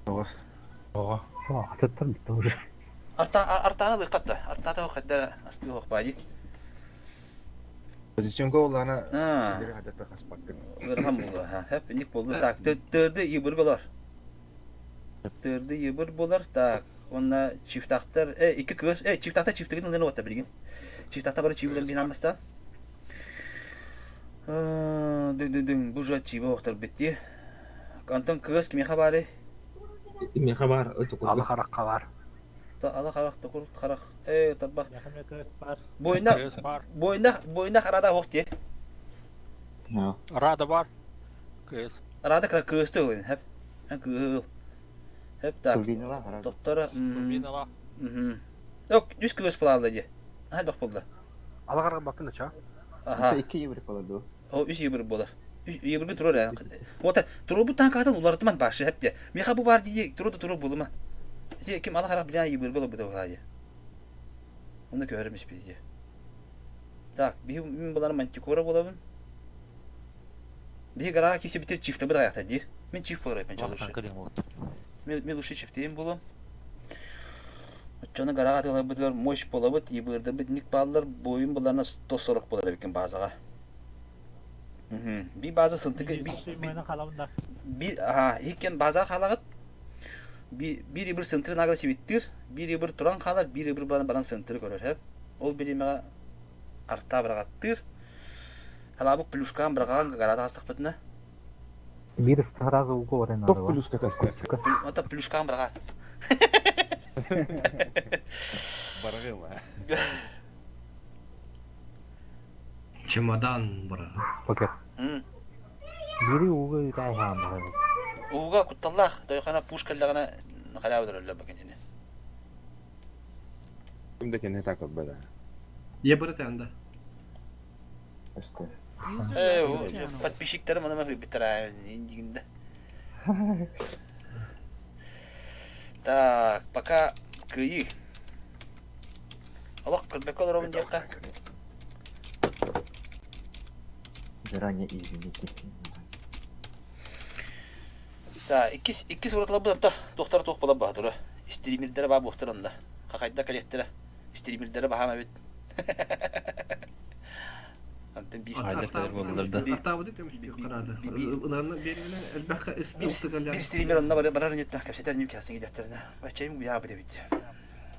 Ого. Ого. Атыттыр битте уже. Арта артаны лыкатты. Арта то хадда асты хок бади. Позиционка олана. А. Ырахан болду. Ха, хеп ник болду. Так, тырды ибыр болар. Тырды ибыр болар. Так, онна чифтактар, э, икки кыз, э, чифтакта чифтигин ылын отта билген. Чифтакта бары чибилен бинамыста. Дыҥ-дыҥ, бу же чиба охторбут дии. Антон кыыс кимиэхэ баарый? Миэхэ баар Ала харахха баар. Ала харах, токур харах, ээ тарбах. Миэхэ кыыс баар. Буойна, Кыыс баар. буойна, буойна рада ох дии. Рада бар. Кыыс. Рада кыра кыысты ылын, хэп. Кыыл. Хэп так. Турбиналаах Доктора. Турбинала. Ок, үс кыыс булаалла дии. Хайдах булла? Ала харах бакын ача. Аха. Икки евро болар дуо? О, үс евро болар. Үс евро турар ээ. Вот турубут танкатын уларытыман башы хепте. Миха бу бар дии туру да туру булума. Ити ким ала харах билэн евро болар бу дии. Оны көрөрүм испи дии. Так, биһи мин булар мантикора болабын. Биһи гарага кисе битир чифте бу даята дии. Мен чиф болар мен чалышы. Мен лучше чифтейим булам. Оччону гарага атылабытыгар мощь болабыт, ебырдабыт ник бааллар, бойун буларна 140 болар эбикин базаға. Би база сынтыгы би аха иккен база халагыт би бир бир сынтыры нагла сибиттир, бир бир туран халар, бир бир баран баран сынтыры көрөр хеп. Ол биримега арта бырагаттыр. Халабык плюшкан быраган гарада хастакпытына. Бир сразу уговоры надо. Тох плюшка Ата плюшкан бырага. Барагыма. Чемодан бара. Покер. Бири угы үтә һәм. Уга кутталлах, тойхана пушкаллагана халява дөрөллөр бакенене. Ким да кене так бада. Ебыры тәнде. Э, подписчиктерим аны мен битер дигинде. Так, пока кыйы. Аллах көрбөккө олоробун диэххэ. Заранее извините. Да, иккис иккис уратылабыт та туохтара туох була баатыра. Стримердere баа буохтар онда. Хахайда калеттера. Стримердere баһаама бит. Антен биир биир стример онна барар барар неттах кэпсэтэр Ньюкасл идэттеринэ. Бачайым уяабыт эбит.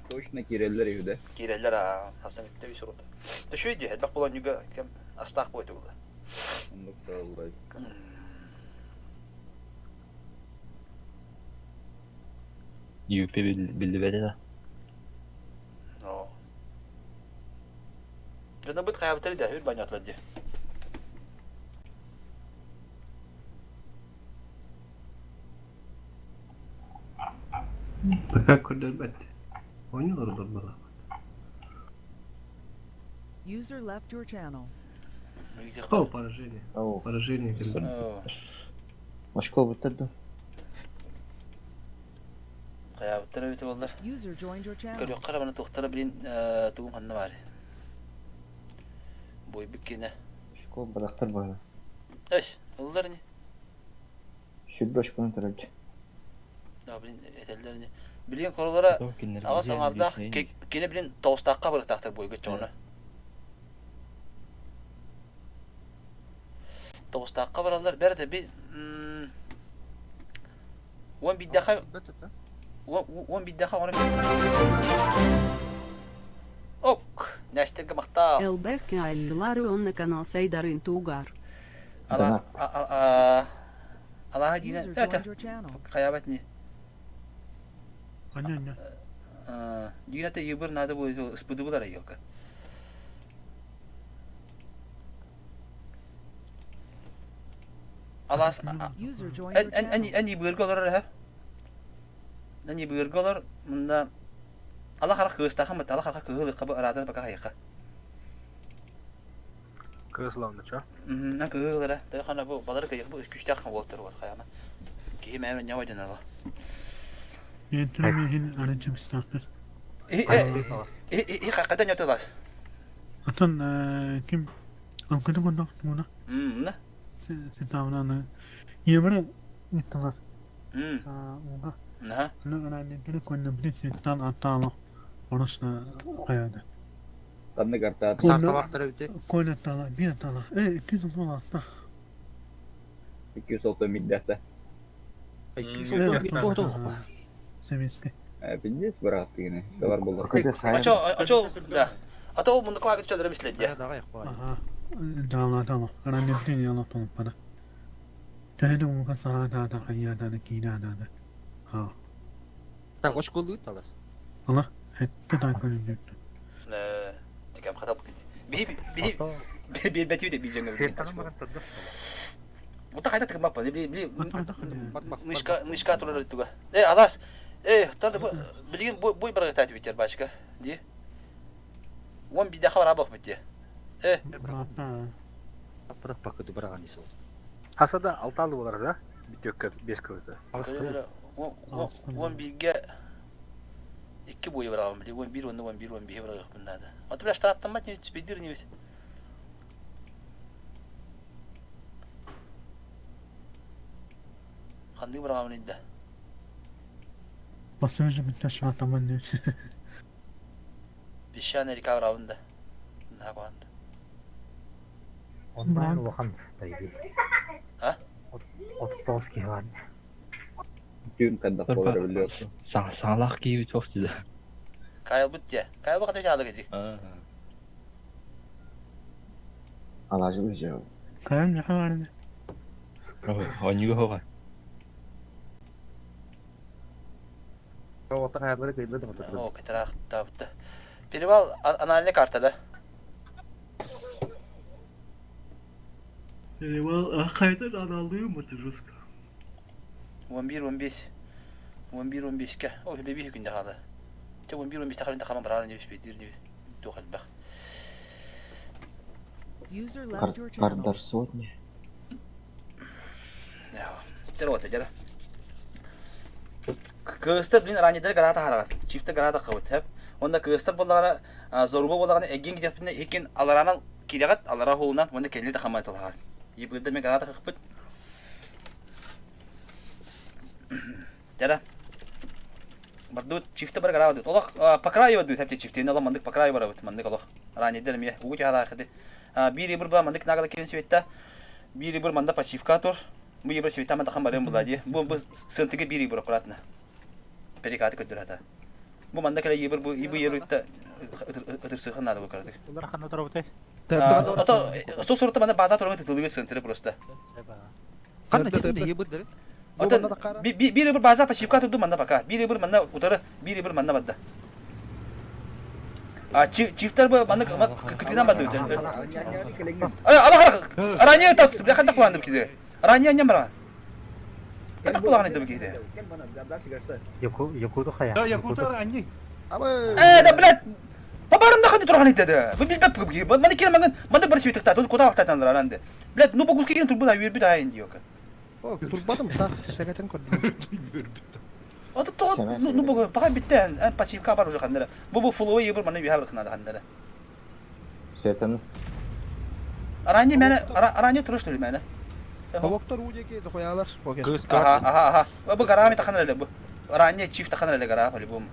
Точно киреллер үһү Киирэллэр аа хасан итте үс урута. Төшүй дии элбэх буолан юга кэм астаах буойта була. Оннук тааллай. Юпи биллибэти да. Оо. Дьонобут хайабыттар да үр баньатлар дии. Пока көрдөрбөт. Ойнолор олор User left your channel. О, поражение. Поражение. Очко буттар да. Хайабыттар эбит буоллар. User joined your channel. Көрүөххэ эрэ маны туохтара билин тугум ханна баар. Буойбут киэнэ. Очко бадахтар баар. Эс, ыллар ини. Сүрбэ очкону турар. Да, билин этэллэр ини. Билин королара аҕас аҥардаах кини билин тоҕустаахха барыктаахтар буойга чоҕуна. Тоҕустаахха бараллар бэрт би уон биирдэхэ уон биирдэхэ оҥоро Ок, Нестерге махтал. Элбэх кааллары онна канал сайдарын тугар. Ала Алаha дина User это joined your channel. хаябат не. Аня, Дина те ебыр надо будет спыдыбылар елка. Алас User joined your эн эн channel. эн ебырга олар ха. Эн ебырга олар мында Ала харах кыыстаахын бат, ала харах кыһыл ыкка арадан бака хайыка. Кыыс лавна ча. На кыһылара, тойхана бу балар кыйык бу күчтәх болтыр вот хаяма. Киһи мәмә нәвә дөнәла. Мен миһин арынчым стартер. И и и хаккатан ятылас. Атын ким Анкыны коннак туна. М, на. Сетамнаны. Ебре итталар. М. Уга. На. Аны аны конна билин сетан атала. Оросна хаяда. Ханны картаат. Койна тала, бир тала. Э, 200 аласа. 200 миддәтә. Семеске. Пиндес брат дигәне. Товар булды. Ачо, ачо, да. А то мунда квагы чалдырым исләде. Ага. Даалаатаҕа, ранньыттан олохтоммуттара. Төһө да ууга саҕаатаата хайыатаата киирээтаата аа Так, очколуут талар. Ала, хэттэ тааккан үрдүттэн. Э, тикам хата биһи биһи биэрбэтибит биижэҥҥэ билигин. Ота хайда тыгымаппа, били били нышка нышка турар туга. Э, алас. Э, тарды бу билигин бу бу барыгытаат битер бачка. Ди. Уон бидэха барабах битте. Э. Бырахпакка быраҕан исол. Хаса да алтаалы болар да? Бүтүөккэ бес кылыта. Уон бииргэ икки буойа быраҕабын били 11 уонна 11 11 быраҕыахпын наада. Аты бля штаттаммат не спидир не Ханнык быраҕабын ыйда? Бассыгы бүтэ штаттаммат не. Песчаная река быраҕабын да. Наһаа куһаҕан да. Онлайн улахан дайыы. А? 39 киһи бар. Түүн хайдах буолара биллибэт. Саҥалаах киһибит суох дии. Кайлбыт дьэ. Кайлбы хата дьаалык эти. Алаажылы дьэ. Кайым яха барыны. Оонньууга хоҕа. Оҕотто хааллары кыйла да хотор. О, кытыраахтаабыта. Перевал анальный карта да? Перевал хайдан аналлыым это жестко. 11 15 11 15-ке. О, үлэбиһи күндэ хаала. Те 11 15 тахалын тахаман бараар не беспейдир не туох элбэх. User left your channel. Кардар сотни. Тер ота жара. Кыыстар блин ранидер граната харагар. Чифте граната кыбыт хеп. Онда кыыстар боллагана зоруба боллагана эгин гидеппине хикин аларанан килегат алара хоолунан уонна кэлли да хамай тылаҕат. Ибырда мен граната кыкпыт. Жара. Бардыбыт чифте бар грава дут. Олох по краю дут хепте чифте. Олох мандык по краю барабыт мандык олох. Ранидер мие угу тяхалаахыды. Биир ибыр ба мандык нагала кирин светта. Биир ибыр манда пассивка тур. Бу ибыр светта манда хан барыам була дии. Бу бу сынтыгы биир ибыр аккуратно. Перекаты көддүр Бу манда кэлэ ибыр бу ибы ебырытта ытырсыхан надо бу каратык. Улар ханна турабытай? Ото со сурта манда база турган тытылыгы сынтыры просто. Ханна кетимде ебыр дерин. Ото биир ибыр база пассивка турду манда пока. Биир ибыр манна утары, биир ибыр манна бадда. А чифтер бу манна кытынан бады өзен. Ала ранее татсы, бля ханда куланды киде. Ранее нем бара. Ханда куланды киде. Якуту хая. Да, Якуту ранний. Э, да, блядь, Бабарында ханды турган иде. Бу билбеп бу. Маны кире манган, манда бір светикта, тут куда актатан ранды. Блядь, ну богу киген турбуна үйрбит айын диёка. Турбадым та, сәгәтен көрдүм. Ото то ну богу пока битте, ан пассивка бар уже хандара. Бу бу фуловый ебр маны бихабр хнада хандара. Сетан. Ранее мене, ранее туруш что ли мене. Бабоктор удеки дохуялар. Ага, ага, ага. Бу гарами таханара бу. Ранее чиф таханара гара по-любому.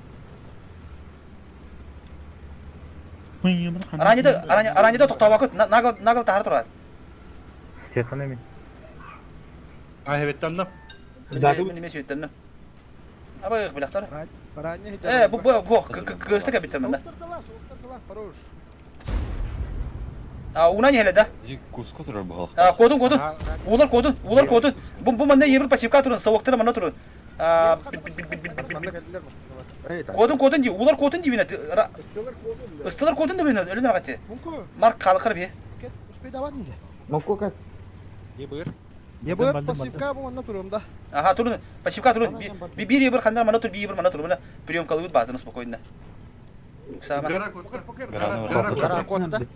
Ранее ранее тоқтабакыт нагыл нагыл тахар турат. Стефан эми. А хебеттанна. Мен сүйеттенна. Аба билахтар. Э, бу бу бу кыргызта кабиттер мында. А уна не да? Куско турар бу А кодун кодун. Улар кодун, улар кодун. Бу бу манда ебир пассивка турун, савактыр манда турун. А Кодун кодун ди, улар кодун ди бина. Ыстылар кодун ди бина, өлүн рагати. Марк калыкыр би. Муку как? Ебыр. Ебыр пассивка бу манна турум да. Ага, турун, пассивка турун. Би бир ебир хандар мана тур, би ебир мана тур. Мына прием калыбыт базаны спокойно. Сама.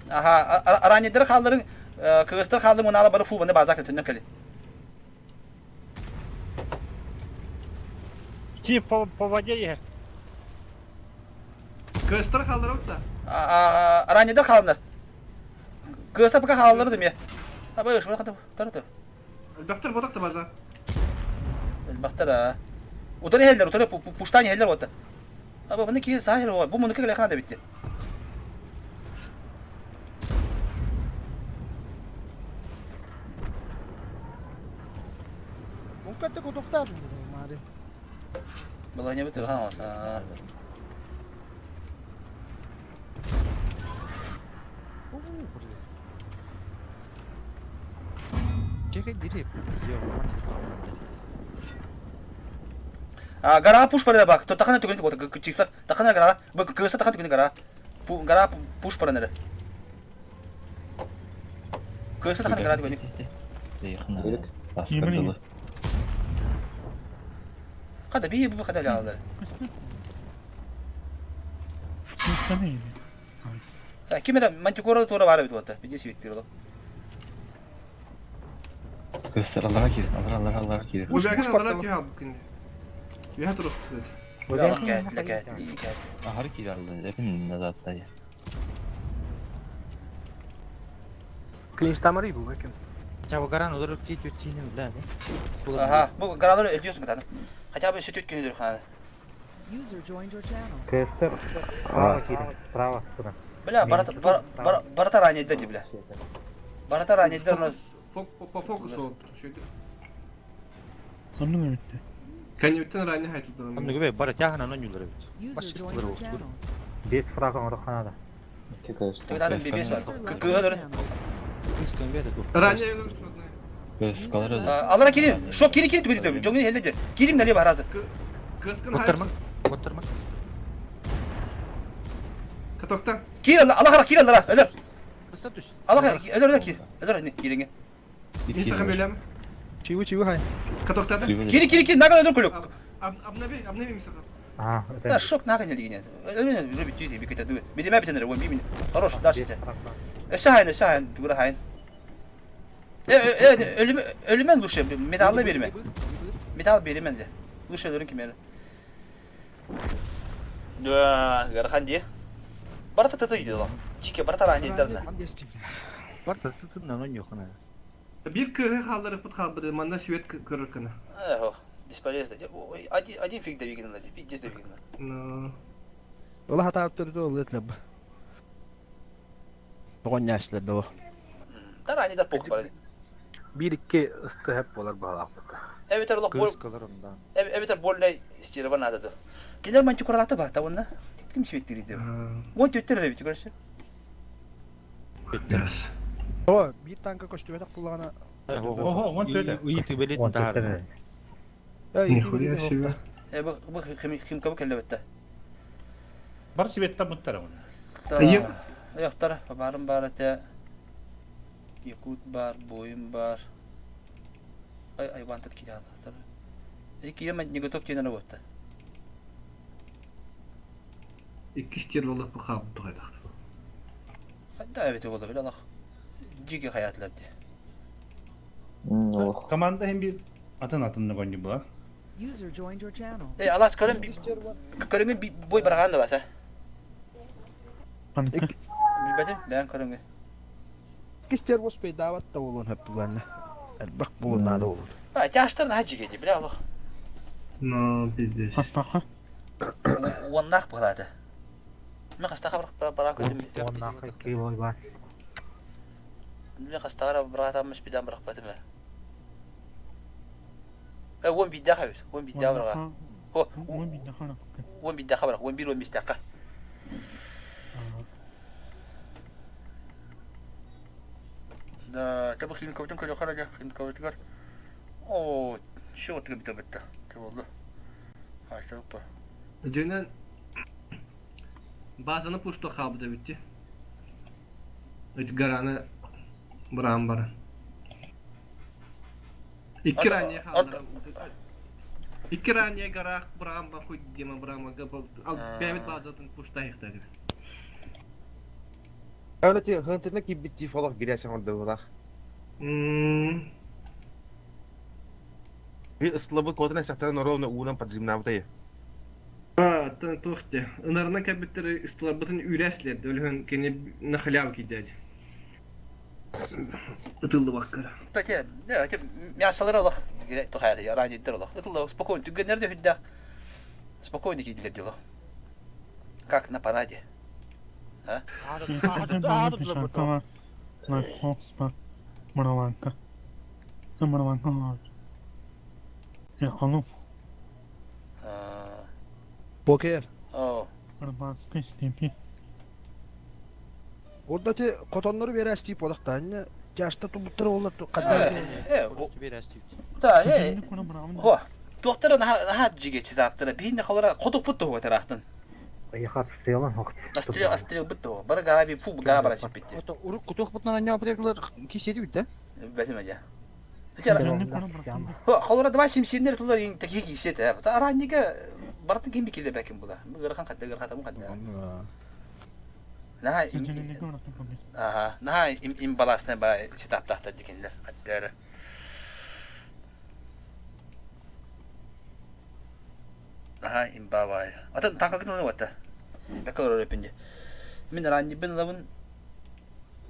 Ага, ранидер халларын, кыргызстар халларын мунала бары фу баны база көтөннөн кели. Чиф по, по воде ехер. Кыргызстар халлары отта. Ранидер халлар. Кыргызстар пока халлары деме. Аба, шуны катып, тарты. Бактар бодак та база. Бактар, а. Утары хеллер, утары пуштани хеллер отта. Аба, мына ки сахир о, бу муну келе хана да битти. Мункатта кутуктадым мари. Была не битти хана алса. Чекай дири. А, гора пуш парада бак. То тахана түгэн вот чифтар. Тахана гора. Бу кыса тахан түгэн гора. Пу гора пуш паранары. Кыса тахан гора түгэн. Аскардылы. Хада би бу хада алар. Ким эрэ мантикора туора баар эбит уота. Видео светтир ол. Кыстар аллара киир, аллара аллара аллара киир. Ужаген аллара киһи албыт кинди. Үһэ турук. Кээтлэ кээтлэ кээтлэ. Ахары киир аллан, эпин назад тай. Клинч тамары бу экен. Ча гаран олар ти түттине биле. Аха, бу гаралар өтүөсүң катаны. Хотя бы сүтүт күнүдүр хана. User joined your channel. Кестер. Справа киирин, справа тура. Бля, барата барата ранее ди, бля. Барата ранее ди, По фокусу шүйді. Оннук эбит. Кәнеуттен ранее айтылды. Онны гөбе бара тяхана нон юлар бит. User joined your channel. Бес фраг оҥоро ханада. Тогда бибес бар. Кыгы Ранее Алара кирин, шок кири кири түгү Жоңун хелледе. Кирим нале баразы. Оттарма, оттарма. Катокта. Кир Алла Алла кир алла өлөр. Кыса түс. Алла өлөр өлөр кир. Өлөр не киринге. Мисаха Чего чего хай. Катоктада. Кири кири кир нага өлөр көлөк. Обнови, обнови Мисаха. А, Да шок нага не лигине. Өлөр өлөр бит бит бит бит. Бидеме битенер, вон бимин. Хорош, дальше. Эше хайын, эше хайын, тугура хайын. Э, ölüm ölümen лучше металлы берме. Металл беремен де. Лучше өлөрүн кимери. Да, гархан ди. Барата таты иди лам. Чике барата рани дерна. Барта тытын нон юхана. Бир кыһы халдыры пут халбыды, манда свет көрөр кына. Эхо, бесполезно. Один один фиг довигнул, пиздец довигнул. Ну. Ола хата түрдө ол этлеп. Тогон няшлер до. Да рани да пох бар. Бир икки ысты хеп болар баалаах. Эбитер лох бол. Кыз кылар онда. Эбитер больной стирва надо да. Кинер мантикоралаты ба, тавынна. Ким свет дириди. Вон төттер бит көрсө. О, бир танка көстүбөт акуллагана. Ого, он төтө. Уй түбелет тахар. Нихуя себе. Э, бу бу хим хим кабы келбетте. Бар сибеттен буттар оны. Йоктар, барым бар эте. Якут бар, бойым бар. Ай, ай, вантат киде алар. Э, киде мен не готов киде работа. Икки стер болуп бу хаб тугайдак. Да, evet oldu bile Allah. Жиге хаятлар ди. Команда hem bir атын атынны гонди була. User joined your channel. Э, алас көрөн көрөнгө бой барган да баса. Билбетим, бән көрөнгө. Кистер бос бейдават да болон хөп буланна. Элбак болон нада болон. А, тяштар на жиге ди, биле Allah. Но пиздец. Хастаха. Уоннах булады. Мен хастаха бар бар көдүм. Уоннах икки бой бар. Мен хастаха братамыш бидан барак батым. Э, уон бидда хабит, уон бидда барга. Хо, Уон бидда хана. Уон бидда хабар, уон бир уон бистакка. Да, табы хим кабытын көлө хараja, хим кабытыгар. О, шо тыгы бит битте. Те болду. Айта опа. Дөнен базаны пушто хабды битти. Өт гараны бұран бара. Икки ранее халдырам. Икки ранее гарах бұран ба хуй дима бұран ба. Ал бәмит базатын пушта ихтагы. Аны ти хынтына кибитти фолох гирясен орда булах. Би ыслыбы котына сактан ровно уунан поджимнабытай. А, тан тохте. Ынарына кәбиттер ыстыларбытын үрәслер, өлһөн кене на халяву кидәди. Ытылды баккара. Та те, не, те мясалар алах, тухая я ранее дерлах. Это спокойно, түгеннәрдә хүддә. Спокойно киделер дело. Как на параде. А? Покер. О. Орда те котоннору берәс дип одактанны. Жашта тубуттар олар кадда. Да, э. Хо. Туохтара наһаа жиге чизаптара. Биһинне холора хотукпут туһуга тараахтын. Ыйхат стрелан хохт. Астрел астрел бут туһу. Бары габи фу га бара сиппитти. Ото урук кутух бутнан анья бутеклар киседи бит да. Бәтим әҗә. Хо, холора два симсиннер тулар ин такие кисет. Та араннига бартын ким бикиле бәкин була. Гырхан хатта гырхатам хатта. Наһаа Аха, наһаа имбалаасна ба ситаптаахтар дикинлер хаттара. Наһаа имбаабай. Атын танкакын ылын ватта. Бэкэ олорор эпинди. Мин раннибин ылабын.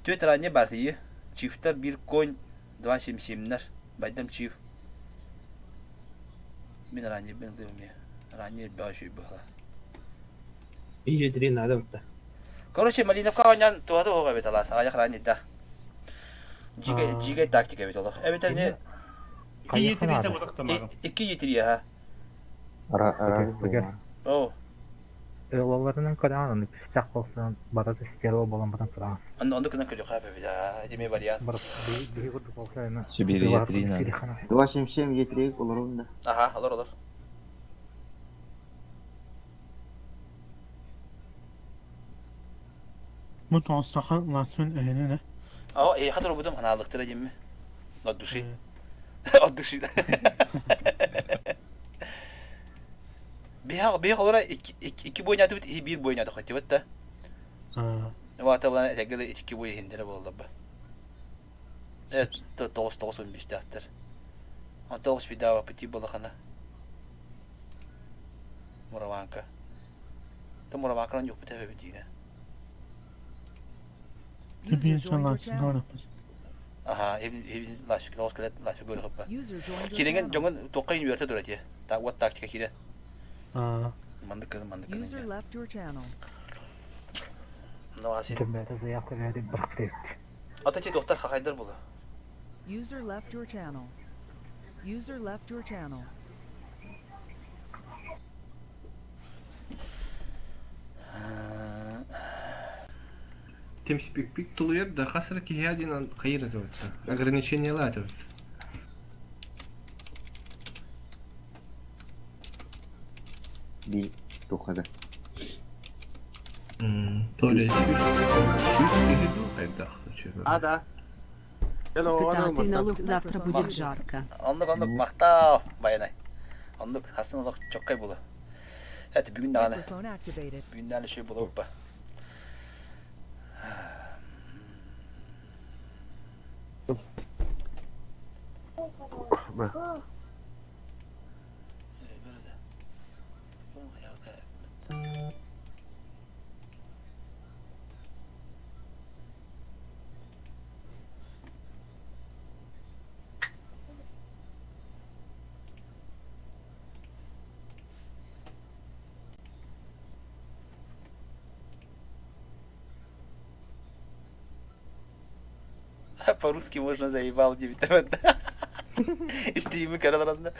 Түөт ранни бар тиyi. Чифтар бир конь, два симсимнер. Байдам чиф. Мин раннибин ылыбым я. Ранни элбэҕи сүүй быһыла. Ие надо бутта. Короче, Малиновка оонньоон туһата уһуга эбит алаас, аҕыйах ранньыйдаах. Дьиикэй, дьиикэй тактика эбит олох. Эбэтэр не Икки етирите бодох тамагым. Икки етирие ха. Ара Оо. Ылаларынан көрөҕүн, аны күстэх буолсан барыта стерео буолан баран көрөҕүн. Онно оннук гынан көрүөххэ эбит аа, ити эмиэ вариант. Бар биһи курдук буолса аны Сибиирия три надо. 277 Е3 олорун да. Аха, олор олор. Мутаастаха ласын эһинene. Оо, эйиэхэ турбутум анаалыктара диэмми. От души. От души. Биһи биһи холора икки икки буойнаатыбыт иһи биир буойнаата хотибыт да. Вата булан этэгэл икки буой иһиндэрэ буолла Э тоҕус тоҕус он биэстээхтэр. Онтон тоҕус бидаабаппыт тиий буоллахына. Мураванка. Ты Мураванканан юкпут эбэбит диинэ. User joined your channel. Аха, эбин ласик тоҕус кэлэт ласик көрөхөппө. Кириҥин дьоҥун туохха үөртэ тура тиэ. Так вот тактика киирэ. Маннык кын маннык кын. User left your channel. Ну аси. Дьөммөтө заявка бэрдик бырахтык. Ата ти доктор хахайдар була. User left your channel. User left your channel. Темспикпик тулуйар да хас эрэ киһи диэн хайыр этэ Ограничениелар этэ. Би тухада. Толя сүүс киһи дуу хайдах А, да. Hello, Кытаатый налук, завтра будет жарко. Оннук оннук махтал байанай. Оннук хасын олох чоккай була. Это бүгүн даҕаны. Microphone activated. Бүгүн даҕаны үчүгэй буолуоппа. По-русски можно заебал 9 Стримы караларында.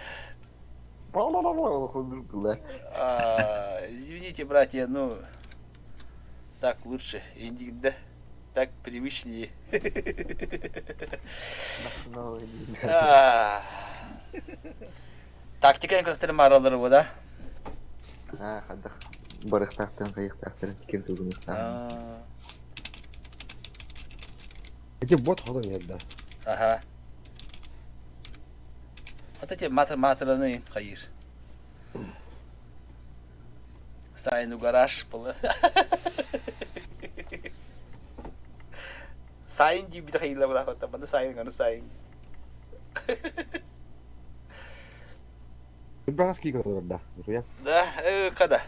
Извините, братья, ну так лучше, да? Так привычнее. Тактика көрөхтөрү мааралары бу да? Аа, хадах барыхтаахтан хайыхтаахтарын ким тугунуктаах. Эти бот ходан ерда. Аха. Ата те матыр матыраны хайыр. Сайын угараш было. Сайын диибит хайыла булаахата маны сайын аны сайын. Багас кийген олорда. Нихуя. Да, когда?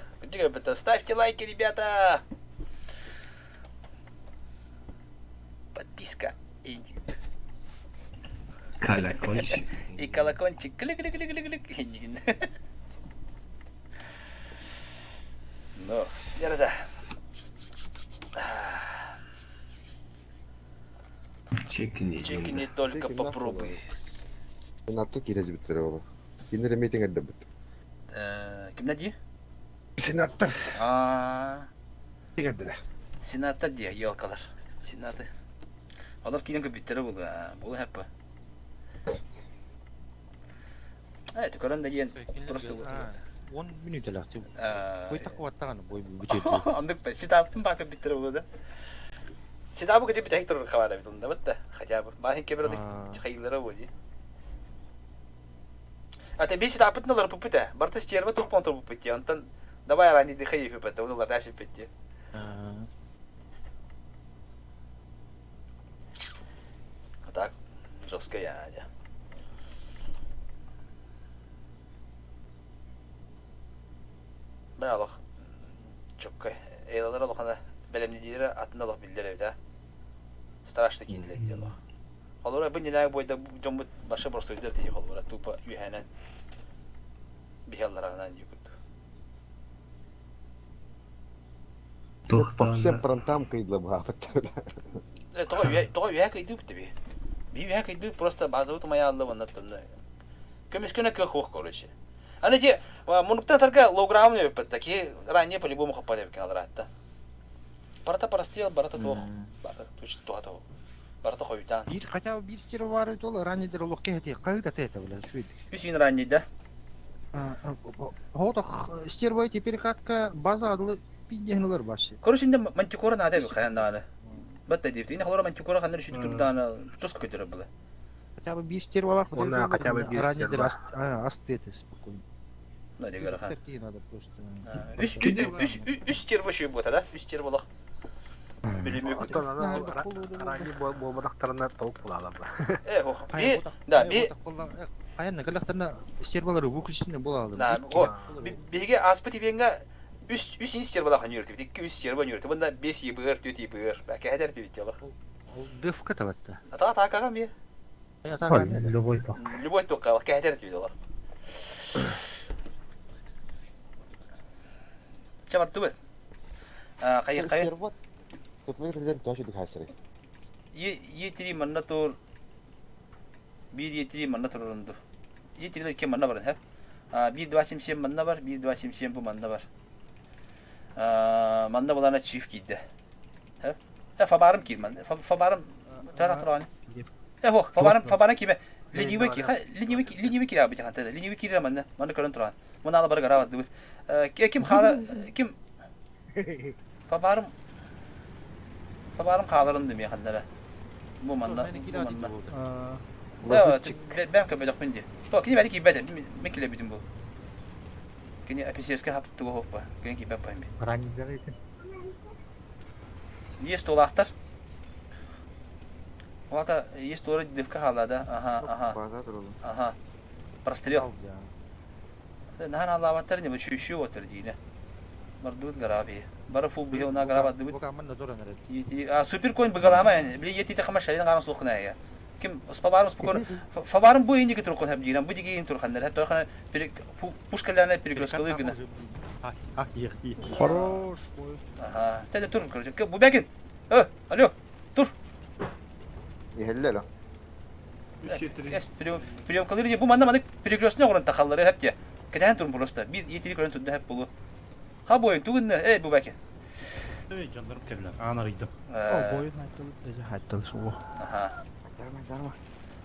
Ставьте лайки, ребята! Подписка. И, Колокольчик. и колокольчик. Клик-клик-клик-клик-клик. Ну, да. Чекни. Чекни только попробуй. Сенатта киирэ бүттэр оҕолор. Кинилэр митинг эрдэбит. Кимнэ дии? Сенаттар. А, Митинг эрдэлэр. Сенатор дии, елкалар. Сенаты. Олор киирэн көрбүттэрэ буолуо. Буолуо хэппэ. Э, көрөн да диэн просто 10 мүнүүтэлээх түү. Бой такыбаттаҕаны бой бүтүөр. Оннук да ситаптын баа көрбүттэрэ буолуо да. Ситабы көтө бүтэһик турар хабара бит онда бытта. Хотя бы баһын кебер хайылара буолуо. Ата би ситаппытын олорпуппут ээ. Барыта стерва туох буолан турбуппут дии. Онтон давай ранее дыхай үппэт, оны лардааш үппэт дии. А так, жестко я, дьэ. Бля, олох чөккөй. Эйлалар олохана бэлэмнидиирэ атын олох биллэр эбит а. Страшно киинилэр дии олох. Холобура, бу иннинээҕи буойда дьоммут башы боростуойдар тиийэ холобура тупо үөһээнэн биһи аллараанан дии курдук. По всем фронтам кыйдла баапыт. Тоҕо үһэ тоҕо үһэ кыйдыыбыт би. Би үһэ кыйдыы просто базовый тумайаалла уонна тонна. Көмүскэнэ кыах хуох короче. Аны ти мунуктан тарга лоуграмм өппөттө ки ранее по-любому хоппат эбиккен алараатта. Барыта прострел, барыта туох. Барыта туха туох. Барыта хойутаан. Биир хотя бы биир стервары ол раннидер олох кэһэти хаһыт ата это бля үчүгэй. Үс күн раннийда. Хотох стервой теперь как база адылы пиздехнулар вообще. Короче, инде мантикора надо бу хаян дааны. Батта дейт. Инде холора мантикора ханнар үшүт турдааны жестко көтөрөр было. Хотя бы биир стервалах Онна хотя бы биир раннидер стерва. ас ты это спокойно. Ну, дегер хан. Такие надо просто. Үс үс үс стерва шүй бота да? Үс стервалах. Оттон аны ранни буолбатахтарына толук булаалар. Э, ох. Би, да, би Хайанна кэлэхтэринэ стервалары выключительно буолалар. Да, о, биһиги ааспыт ивеҥҥэ үс үс ин стервалах ньүртүбүт, икки үс стерва ньүртү. Бunda бес ебыр, түт ебыр. Бәкәһәдер тибит ялах. Ол дефка табатта. Ата атакаға ми? Любой то. Любой тоққа кәһәдер тибит олар. Чабар түбет. Хайы хайы. Сервот. Тутлар тилден тош идик хасыры. Е три манна тур. Bir е три манна турурунду. Е три икки манна бар, хэ? 1 2 7 7 манна бар, 1 2 7 7 бу манна бар. Манна булана чиф киирдэ. Хэ? Фабарым киир манна. Фабарым тара туран. Э хо, фабарым фабарым киме. Ленивый ки, ленивый ленивый кире абы хантара. Ленивый кире манна. Манна көрөн туран. Мына ала бар гарабат дыбыт. Ким хала ким Фабарым Фабарым хааларын дemi ханнара. Бу манна. Бу манна. Бэм көмөлөхпүн дии. То кини бэти киирбэт мен килэбитим бу. Кини офицерскай хаптыга хоппа. Кини киирбэт памми. Раннидер этим. Есть тулаахтар. Олата есть тура дивка хаалада. Аха, аха. Аха. Прострел. Нахан алаабаттар не бу отыр диine. Бардыбыт гараби. Бары фул бихе она гарабадыбыт. Супер коин быгалама били ети хама шарин гарам суқна я. Ким спабарым спокойно фабарым бу инди туркон хаб дигән бу дигән турханнар хәтта хана пушкаларны перекресткалы гына. Хорош. Ага. Тәдә тур короче. Бу бәкин. Э, алло. Тур. Иһэллэ Эс прием приемкалары бу манна маны перекрестный орын тахаллары хәп те. Кәтәһән турын просто. Bir етiri көрөн турда хәп булу. Ха бойын тугынны, эй бу бәкин. Эй, жандарым келлер. Аан арыйдым. О, бойын айтылып, даже айтылып суы. Ага.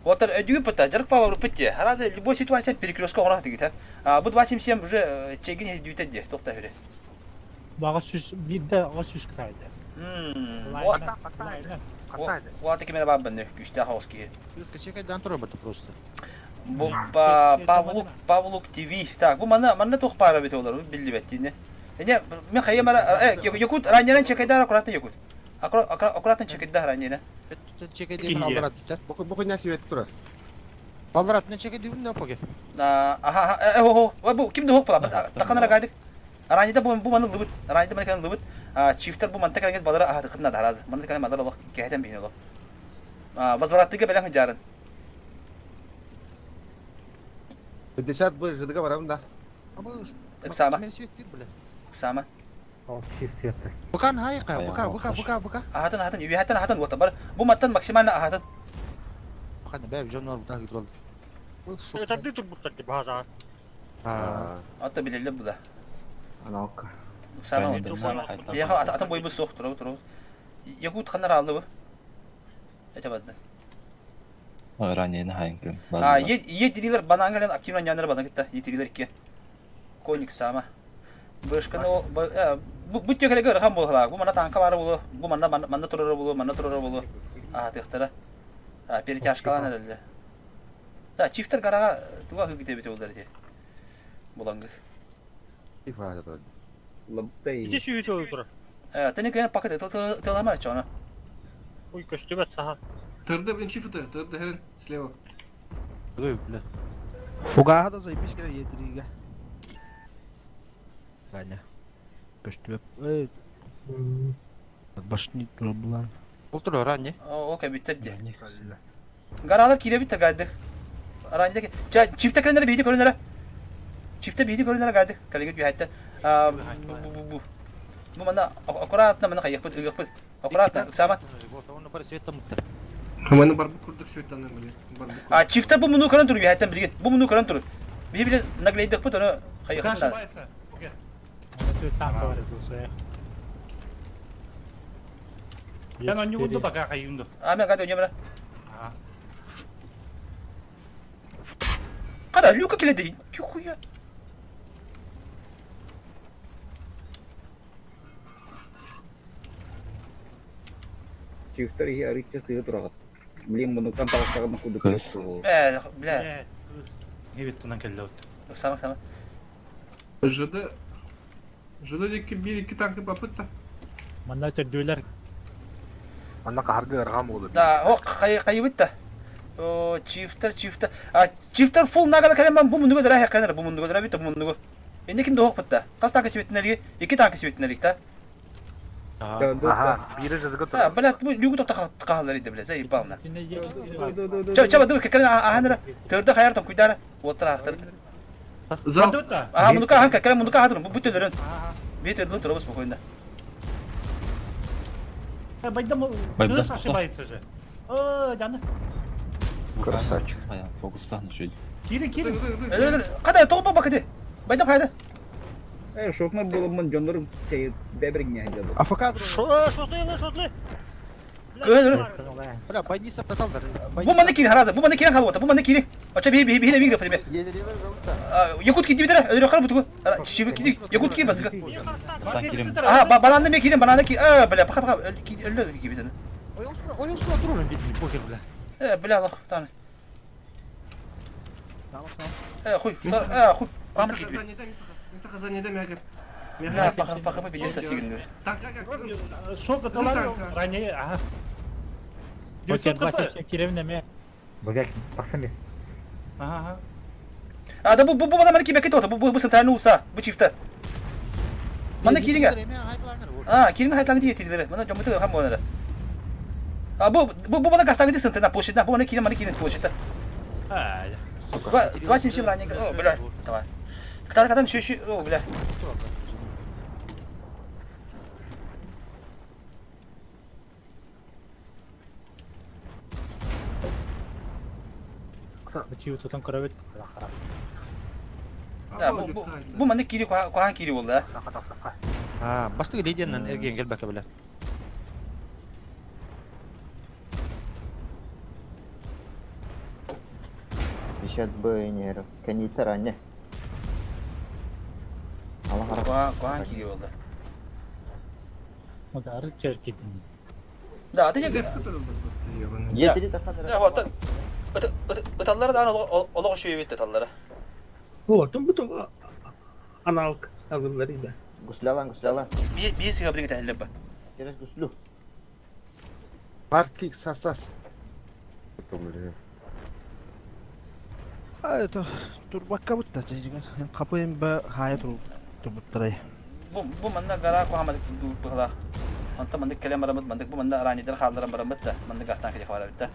Вот өдүгү пыта, жарык пава рупытте. Харазы любой ситуация перекрестка орах дигит, а? Бу 27 уже чегин дүйте токта хүре. Бага сүз бирде ага сүз кысайды. Уата кимере бабын күстә хаос ки. Скачай дан тура просто. Бу Павлук Павлук ТВ. Так, бу манна манна тох пара бит олар, билли беттине. Эне мен хайы мара якут раннерен чекайдар аккуратно якут. Аккуратно чекайдар раннерен. Чекайдар алдарат Бу бу не свет турар. Балдарат не чекайдар не поге. Аха, э хо хо. Бу кимде хок бала? Таканара гайдык. Аранида бу бу маны лыбыт. Аранида маны кан лыбыт. Чифтер бу манта калган балара аха тыкына дараз. Маны кан мадар Аллах кәһәтән бихин Аллах. Возвраттыга белән жарын. 50 бу жыдыга барам да. Ыксама. Ыксама. Букан хайка, бука, бука, бука, бука. Ахатын, ахатын, үйәтен ахатын вот бар. Бу маттан максимально ахатын. Букан бәб жоннор бутан гидрол. Этарды турбуттар ди база. Ата билелер бу да. Аналка. Ыксама вот, ыксама. Я атын бойбу соқ турабы турабы. Якут ханар алды бу. Это бадды. Ранее хайын күн. А, етрилер банан кэлэн активно няннары банан кытта етрилер икки. Коник сама. Бышканы бу бу текелеге ырахан буолалаах. Бу манна танка баара буолуо, бу манна манна турара буолуо, манна турара буолуо. Аһатыахтара. Перетяжкалаан эрэллэр. Да, чифтер гарага туга хыгыт эбит олар ити. Булангыз. Ити сүүтө турар. Э, тени кыйан пакет тылама чоно. Ой, көстүбэт саха. Тырды, блин, чифты, тырды, херен, слева. Ой, бля. Фугаха да заебись кэлэр етиригэ. Таня. Көстүбэт. Эй. Башни турар булан. Ол турар ранее. О, окей, биттер ди. Гаралар киирэбит гайды. Ранее чифте көрүнэрэ биһиди көрүнэрэ. Чифте биһиди көрүнэрэ гайды. Кэлиҥҥит үһэттэн. Бу бу бу. Бу манна аккуратно манна хайыахпыт, ыгыахпыт. Аккуратно, ыксаама. Маны барбыт курдук светтанан били. А чифте бу муну көрөн тур үһэттэн билигин. Бу муну көрөн тур. Биһи били наглейдыхпыт ону хайыахпыт надо. Эн онньугун да пока хайыын да. А мен гады онньумра. Када люка келеді. Хуя. Чифтер иһи арыычча сыһы тураҕыт. Блин, мунуктан таҕыстаҕына кудук Э, бля. Кыз. Ебеттынан келді от. Сама сама. ЖД ЖД диэки биир икки танка баппыт да. Манна төрдүөлэр. Манна хаһарга ыарҕан буолар. Да, о хайыбыт да. О, чифтер, чифтер. А, чифтер фул нагала кэлэн бу муннуга дара хаканар, бу муннуга дара бит бу муннуга. Инде ким дохок битта? Хас танка сибетинелги? Икки танка сибетинелик та. Аха, биири жыдыгы А, турар. блядь, бу люгу тохта каалар иде, блядь, заебал на. Ча, ча, ду, кэлэн аханара. Төрдө хаяртан куйдара. Оттар ахтар. Зал. Аха, мунука ахан кэлэн мунука ахатыр, бу бүтөлөрүн. Бит өрдүн турабыз спокойно. Байдам кыз ошибается же. О, жаны. Красавчик. Фокустан жить. Кирин, кирин. Өлөр, када тоғып бакыды. Байдам кайда? Э, шокна буламмын дьоннорум чэй бэбиргине дьоду. АФК Шотлы, шотлы. Көр. Бля, больница таталдар. Бу манна кирин хараза, бу манна кирин халвата, бу манна кирин. Ача би би би би би. Якут киди битер, өлөр кар бутугу. Чиби киди, якут кирин басыга. Аха, бананды мен кирин, бананды кирин. Э, бля, паха паха, өлөр киди битер. Ой, устура турун бит, похер, бля. Э, бля, лох, тан. Э, хуй, э, хуй, пам киди. Бля, паха паха би десә сигин. Шок аталар ранее, ага. Окей, 27 киревне ме. Бөгәк, тахсан бир. Ага. А, да бу бу бу мана кибе кит бу бу центральный уса, бу чифта. Мана киринге. А, киринге хайтланы тие тилдере. Мана жомуту хам болары. А бу бу бу мана гастаны дисен на площадь, бу мана кирин мана кирин площадь. А, 27 ранее. О, бля, давай. Катан катан еще еще, о, бля. Чиу тутан көрөбүт. Да, бу бу бу мана кири кухан кири болду, а. А, бастыгы лидиянан эрген келбәкә бля. Пятьдесят БНР. Канитер, а не. Кухан кухан кири болду. Удары черкетин. Да, ты Етири таханара. Да, вот. Ыталлары да олог шүйебет таллары. Олортон бутун аналог алылар иде. Гуслялан, гуслялан. Би би сыга билген тәһелләп ба. Через гуслю. Паркик сасас. А это турбакка бутта чэйжигер. Капыйм ба хая тур турбуттарай. Бу бу манна гара кухамад быгла. Онта мандык келем барамыт, мандык бу манна ранидер халларам барамыт да, мандык гастан келе хавара битте.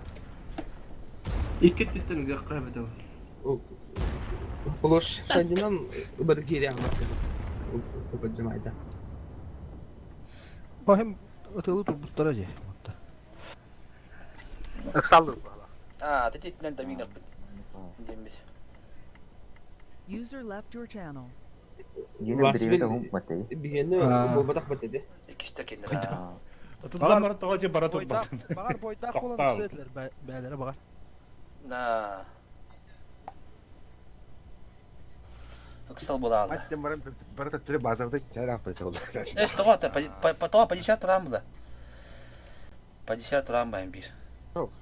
Икки түстен гакка бит. Улуш шандинан бир кире алмак. Жамайда. Бахым ытылы турбуттара же. Ыксалды. А, ты титнен да мигнат бит. Дембис. User left your channel. Yine bir evde hum batayı. Бигенне А. бу батак батады. Икисте кендер. Ытыллан баран тоҕо дьэ бара турбатын. Баҕар бойдаах буолан Тохтообут. ыксыа этилэр бээлэрэ баҕар. Да. Ыксал булаалла. Аттен баран бара төттөрү базарда кэлэн аахпайсаллар. Эс тоҕо тоҕо подесер туран була. Подесер туран байын биир.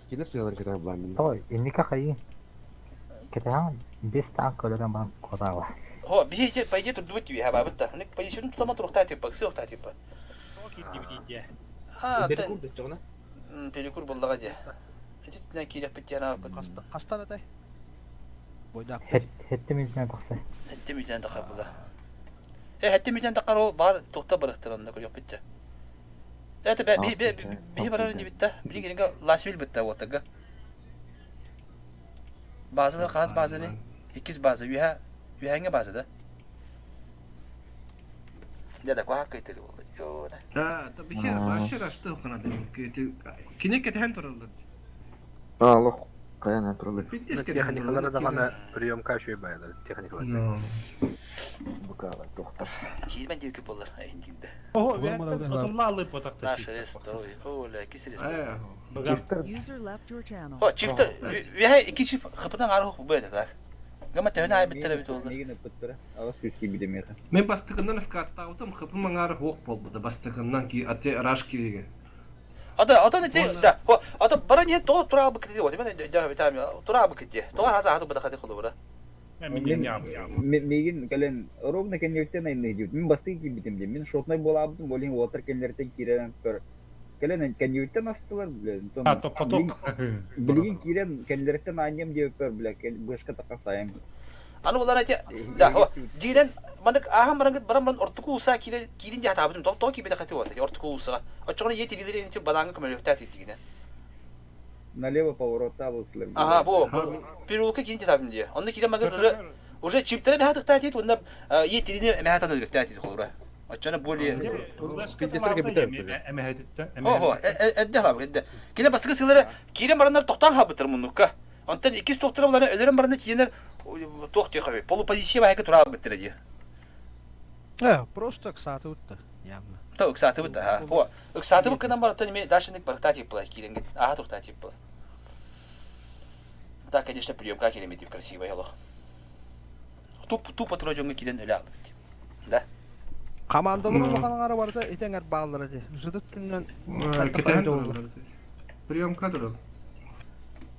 Кинер сыалар кытар булааннын. Ой, инника хайы. Кетехан бес танк өлөрөн баран куотаала. Хо, биһи по идее турдубут тиби хабабыт да. Ник позицияны тутама турухтаа типа, ыксы типа. А, Перекур дөччөҕүнэ. Перекур буллаҕа дии. Ити түнэн киирэппит диэн ааппыт. Хастан атай? Бойдаах. Хеттем үзүнэн тахса. Хеттем үзүнэн тахар була. Э, хеттем үзүнэн тахар ол бар тухта барыхтар онно көрүөхпүт дьэ. Это би би би барар дибитта. Билигин кинигэ Ласвиль битта уотага. Базалар хас базаны? Иккис база, үһэ үһэҥҥэ база да. Дьэ да куһаҕан кыйтыр буолла. Да, то бихе вообще рашты хана Кини кэтэһэн тураллар. Алло, каяна тураллар. Техникалара даҕаны приемка үчүгэй байалар техникалар. Букала доктор. Киирмэн диэки буолар эйиндиинде. Ого, отулла алып ботакта. Наш рестой. Оля, кис рестой. User left your channel. О, чифт үһэ икки чиф хыпытан арах бу это так. Гама төһөнө айбыттар эбит олдар. Мигин ыппыттара. Аҕыс сүүс киирбитэ миэхэ. Мен бастакыннан вкаттаабытым хыпым аҥаара суох буолбута бастакыннан ки ате раш киригэ. Ата ата не да ата бара не то тура быкты вот мен тура быкты. Тоҕо хаса хату бата хаты холобура. Мигин кэлэн ровно кэнниттэн айны диэбит. Мин бастыы киирбитим диэн. Мин шотнай буолаабытым, ол иһин уолаттар кэннилэриттэн киирэн көр. Кэлэн кэннибиттэн астылар, бля. А, то поток. Билигин киирэн кэннилэриттэн аанньам диэбиппэр, бля, бышка таха сайым. Аны булар эти да дьиинэн манык ааһан барангыт баран баран ортоку ууса киирин киирин дьаһатаабытым тоҕо тоҕо киирбэтэх этэ вот ортоку уусаҕа оччоҕуна ийэ тирилэр инчи балааҥҥа көмөлөһүөхтээх тиийдигинэ Налево повороттаабыттылар. Ага, бу переулка киирин дьаһатаабытым дии. Онно киирэн магыт уже уже чиптэрэ мэһэ тахтаа диэт уонна ийэ тирини эмэһэ тан өлүөхтээх диит холура. Оччоно более Ого, эрдэ халабыт эрдэ. Кини бастакы сыллары киирэн бараннар тохтоон хаалбыттар муннукка. Онтон иккис тохторо буланы өлөрөн баранна киинер туох диэхэ полупозиция баһыка тура албыттара дии. Э, просто ыксаатыбыт явно. То ыксаатыбыт аха. О, ыксаатыбыт гынан барыттан эми дашыник барыктаа тип была кииренгит аха тухтаа тип была. Так, конечно, приемка киремит красивая олох. Туп тупо тура дьоҥҥо киирэн өлө албыт. Да. Командалар улахан аҥара барыта итеҥэр бааллара дии. Жыдыт түннэн Кэтэһэн тураллар. Приемка турал.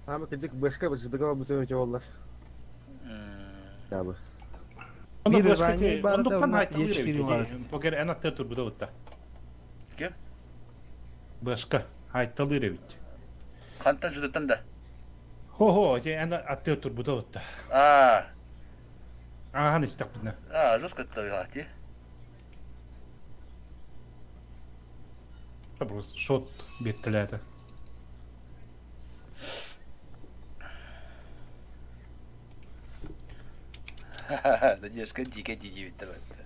Ама кырдьык бэшка бычыдыга бүтүн өтө боллар. Ябы. Онно бэшка ондуктан хайталыыр эбит. Покер эн аттар турбута бутта. Ким? Бэшка хайталыыр эбит. Хантан жыдыттан да? Хо-хо, ити эн аттар турбута бутта. Аа. Ааһан истэхпинэ. Аа, жестко ти. Просто шот биэттэлээтэ. Надежка дикэ дии диэбиттэр батта.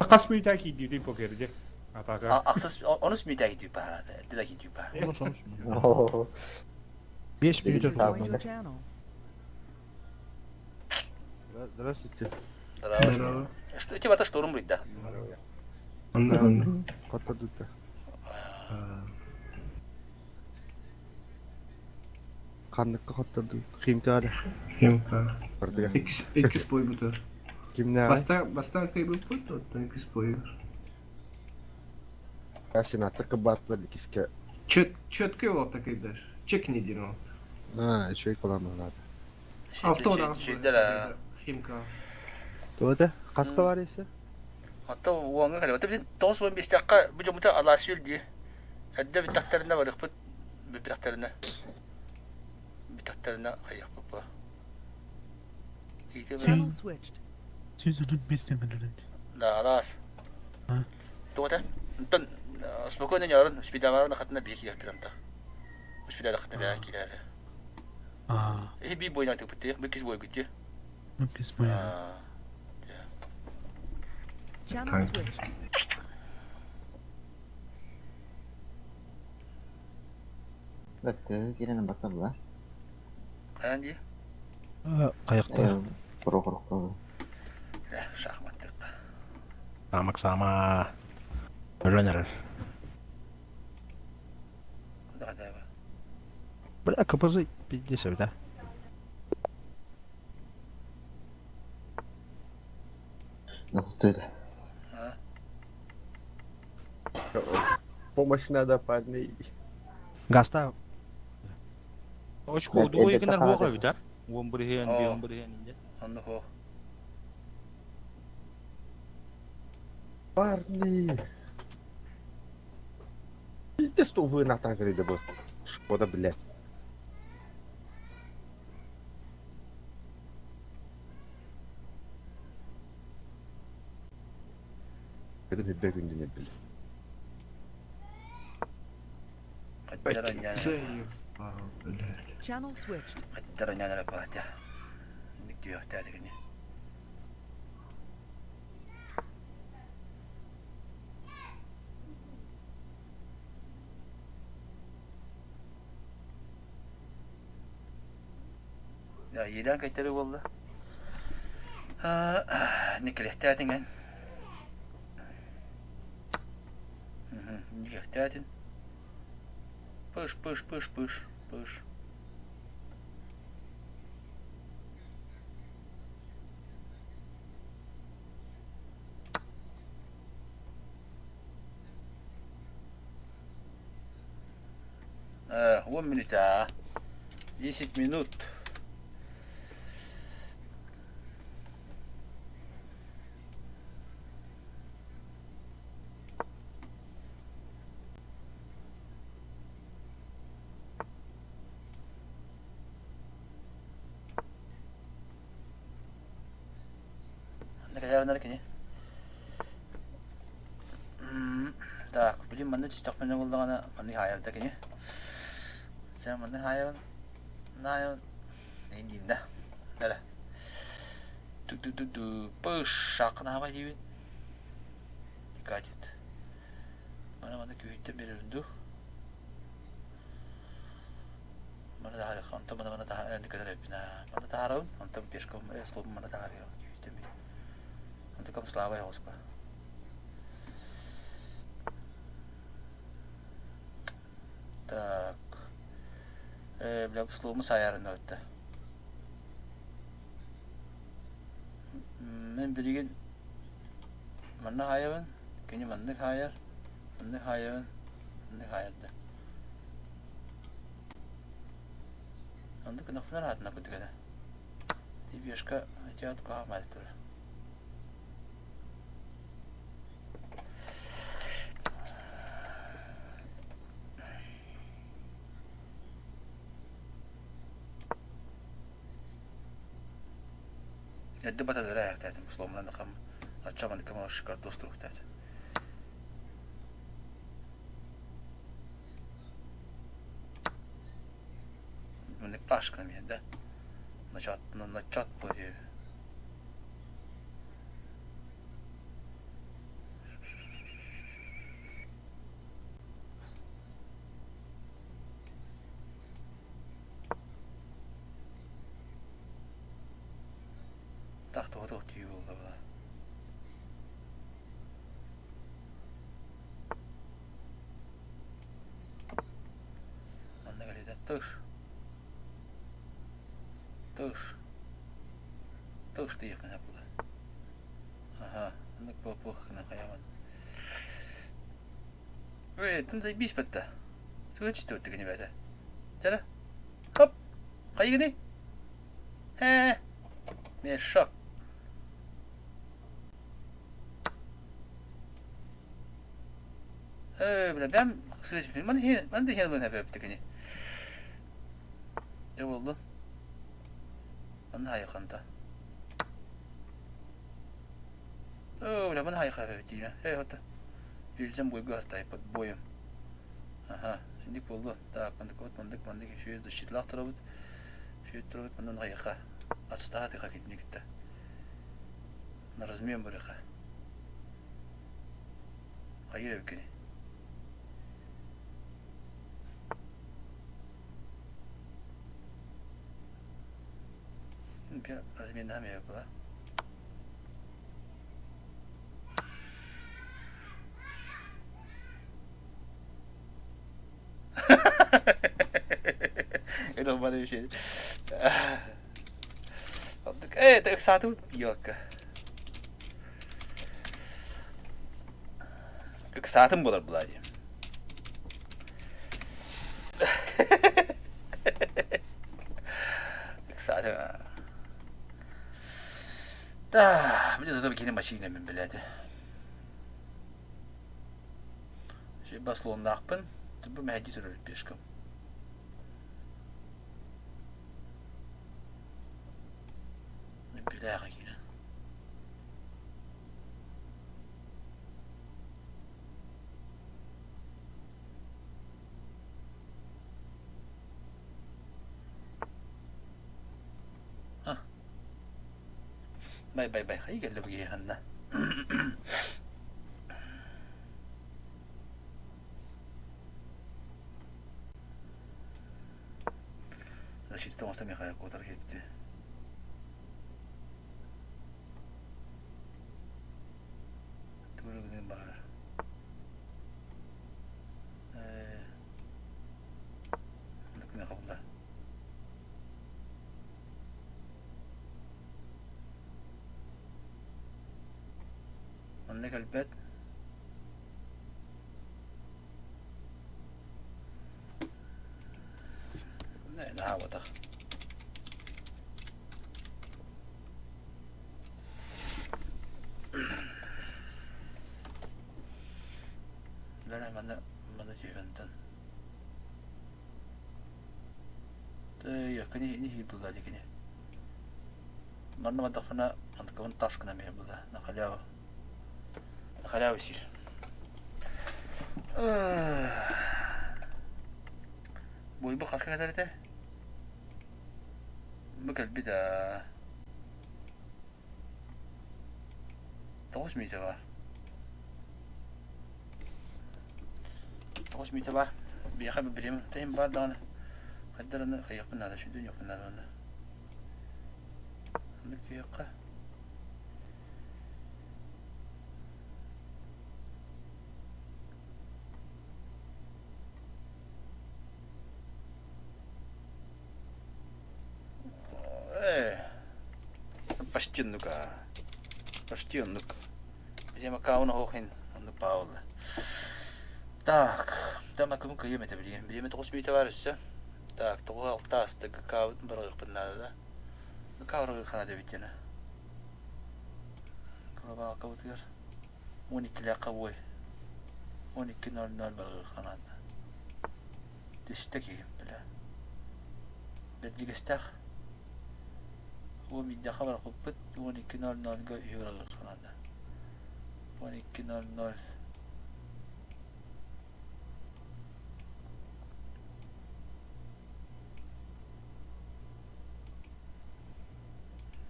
Хас мүйтää киирдиитин покерде. Атака. Ахсыс онус мүйтää киирдии баара. Дила киирдии баа. 5 User минут. joined your channel. Здравствуйте. Здравствуйте. Что эти вата штурм быть, да? Хоттордута. Ханныкка хотторду. Химка Химка. Бардыга. Иккис иккис бой бутар. Кимнээҕи? Баста баста кыйбыппыт, оттон иккис бой. Сенатор кыбааттылар иккискэ. Чет четкий ол такайдар. Чек не диэн ол. Аа, үчүгэй куламмалаата. Алта Шейдер Химка. Туота, хаска бар эсэ? Ото уоҥҥа кэлэ. Ото билин 95-тэххэ бу дьоммута алаасүөл дии. Эрдэ бүттэхтэринэ барыахпыт бүппэтэхтэринэ бүттэхтэринэ хайыахпыт буо. Channel switched. 115 теңгелерин. Да, алаас. Туота. Онтон спокойно ньорун спидамарын хатына биир киирэр анта. Спидада хатына бää киирэр. Аа. Эһи би бойна тыппыт, бикис бой күттү. Бикис бой. Channel switched. Бәтті, кирені бата бұла. Хайан дии? Хайахта. Прохоровка. Шахматтыкка. Самак сама. Өлөн эрэр. Да, да. Бля, КПЗ пиздец да. Натуре. Помощь надо, парни. Гаста. Очко дуо егенер хуга бит, а? Он бирген, би он бирген инде. Онны хо. Парни. Пиздец, что вы на танкере был. Шкода, блядь. Это не бегун не бил. Channel switched. Иеден кайтары болду. Никелехтәтиңен. Никелехтәтин. Пыш, пыш, пыш, пыш, пыш. One minute, а. 10 минут. Так, блин, манны түстәкпенә булдыгына, манны хаярда кини. Сен манны хаярын, наярын, не дейм да. Дәле. Ту-ту-ту-ту, пыш, шақын хаба дейбин. Катит. Мана мана күйіттен берерінду. Мана да онтон мана мана да көтөр эппина. Мана таарабын, онтон пешком, слобун мана таарыйон күйіттен бер. Онтон слава хоспа. Так. Бля, слобун саярын өттө. Мен билигин манна хаябын, кини маннык хаяр, маннык хаябын, маннык хаярда. Онды кынахсынар атына күтүгәдә. Тибешка атят каамайтыр. Эдди батадыра яктайтын сломлан кам ачаман кам шикар доструктат. Мне плашка на меня, да? Начат, на начат будет. Тахта вот түйі болды бұла. Манна келеді тұш. Тұш. Тұш дейік міне бұла. Ага, андык по кына каяман. Эй, тын заебись бітті. Суға өттігі не бәті. Жара. Хоп. Қайгыды? Хе. Мешок. Бля, бәм суға Маны хен, маны хен бұны әпеп тігіне. Де болды. Маны хайқанта. О, бля, маны хайқа әпеп дейін. Эй, хота. Билсем бойга артай под боем. Ага, индик болды. Так, мындык вот, мындык, мындык, еще защитлах тұрабыт. Еще тұрабыт, мындан хайқа. Отстаа тыха кетіне кетті. На размен барыха. Хайыр өкені. Бир разменнаһам эбэ була. Это бары şey. Э, ыксаатым елка. Ыксаатым буолар була дии. Ыксаатым. Да, мне зато кини машина мен билээти. Баслоннаахпын, бу мэһэйдии турар пешкам. Билээҕэ киирэн. Бай бай бай хайы кэллэ бу киһи ханна? Защита оҥосто Михаил Котор киирдэ. Тугу баҕарар. Э Манна кэлбэт. Наһаабатах. Лена манна манна түһэнтэн. Тыйа, кини не была дикини. Манна мадахына антыкабын тас гына эмиэ была на халяву. На халяву сир. Буйбу хаска кэтэр этэ? Бу кэлбит аа. Тоҕус мүнүүтэ баар. Тоҕус мүнүүтэ баар. Биһиэхэ билим тэһин баар даҕаны. Хайдар аны хайыахпын наада, сүдүн наада аны. Оннук түһүөххэ. Ээ, почти оннук аа. Почти оннук. Видимо, кауна хоохин оннук баалла. Так, там акым кыйым этэ билигин. Билиэм тоҕус мүнүүтэ баар өссө. Так, тоҕус алта астык каабытын барыахпын наада да. Каа барыахха наада эбит диэнэ. Глобалкабытыгар 12-лээххэ буой. 12.00 барыахха наада. Түстэ киһим, бля. Бэрдьигэстээх. Уон биирдэххэ барахпыппыт, 12.00-га үһү барыахха наада. 12.00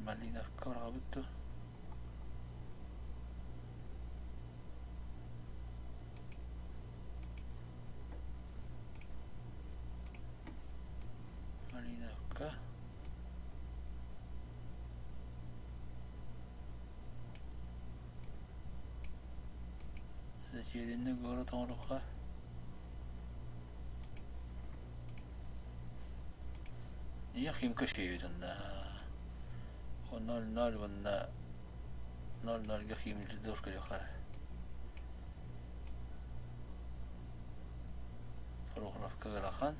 Малиновка бараҕабыт дуо? Малиновка. Затерянный город оҥоруохха. Ийэ Химка сиэбит онно. 0-0 уонна 0-0-га химилдор көрүөххэ. Прохоровка ыарахан.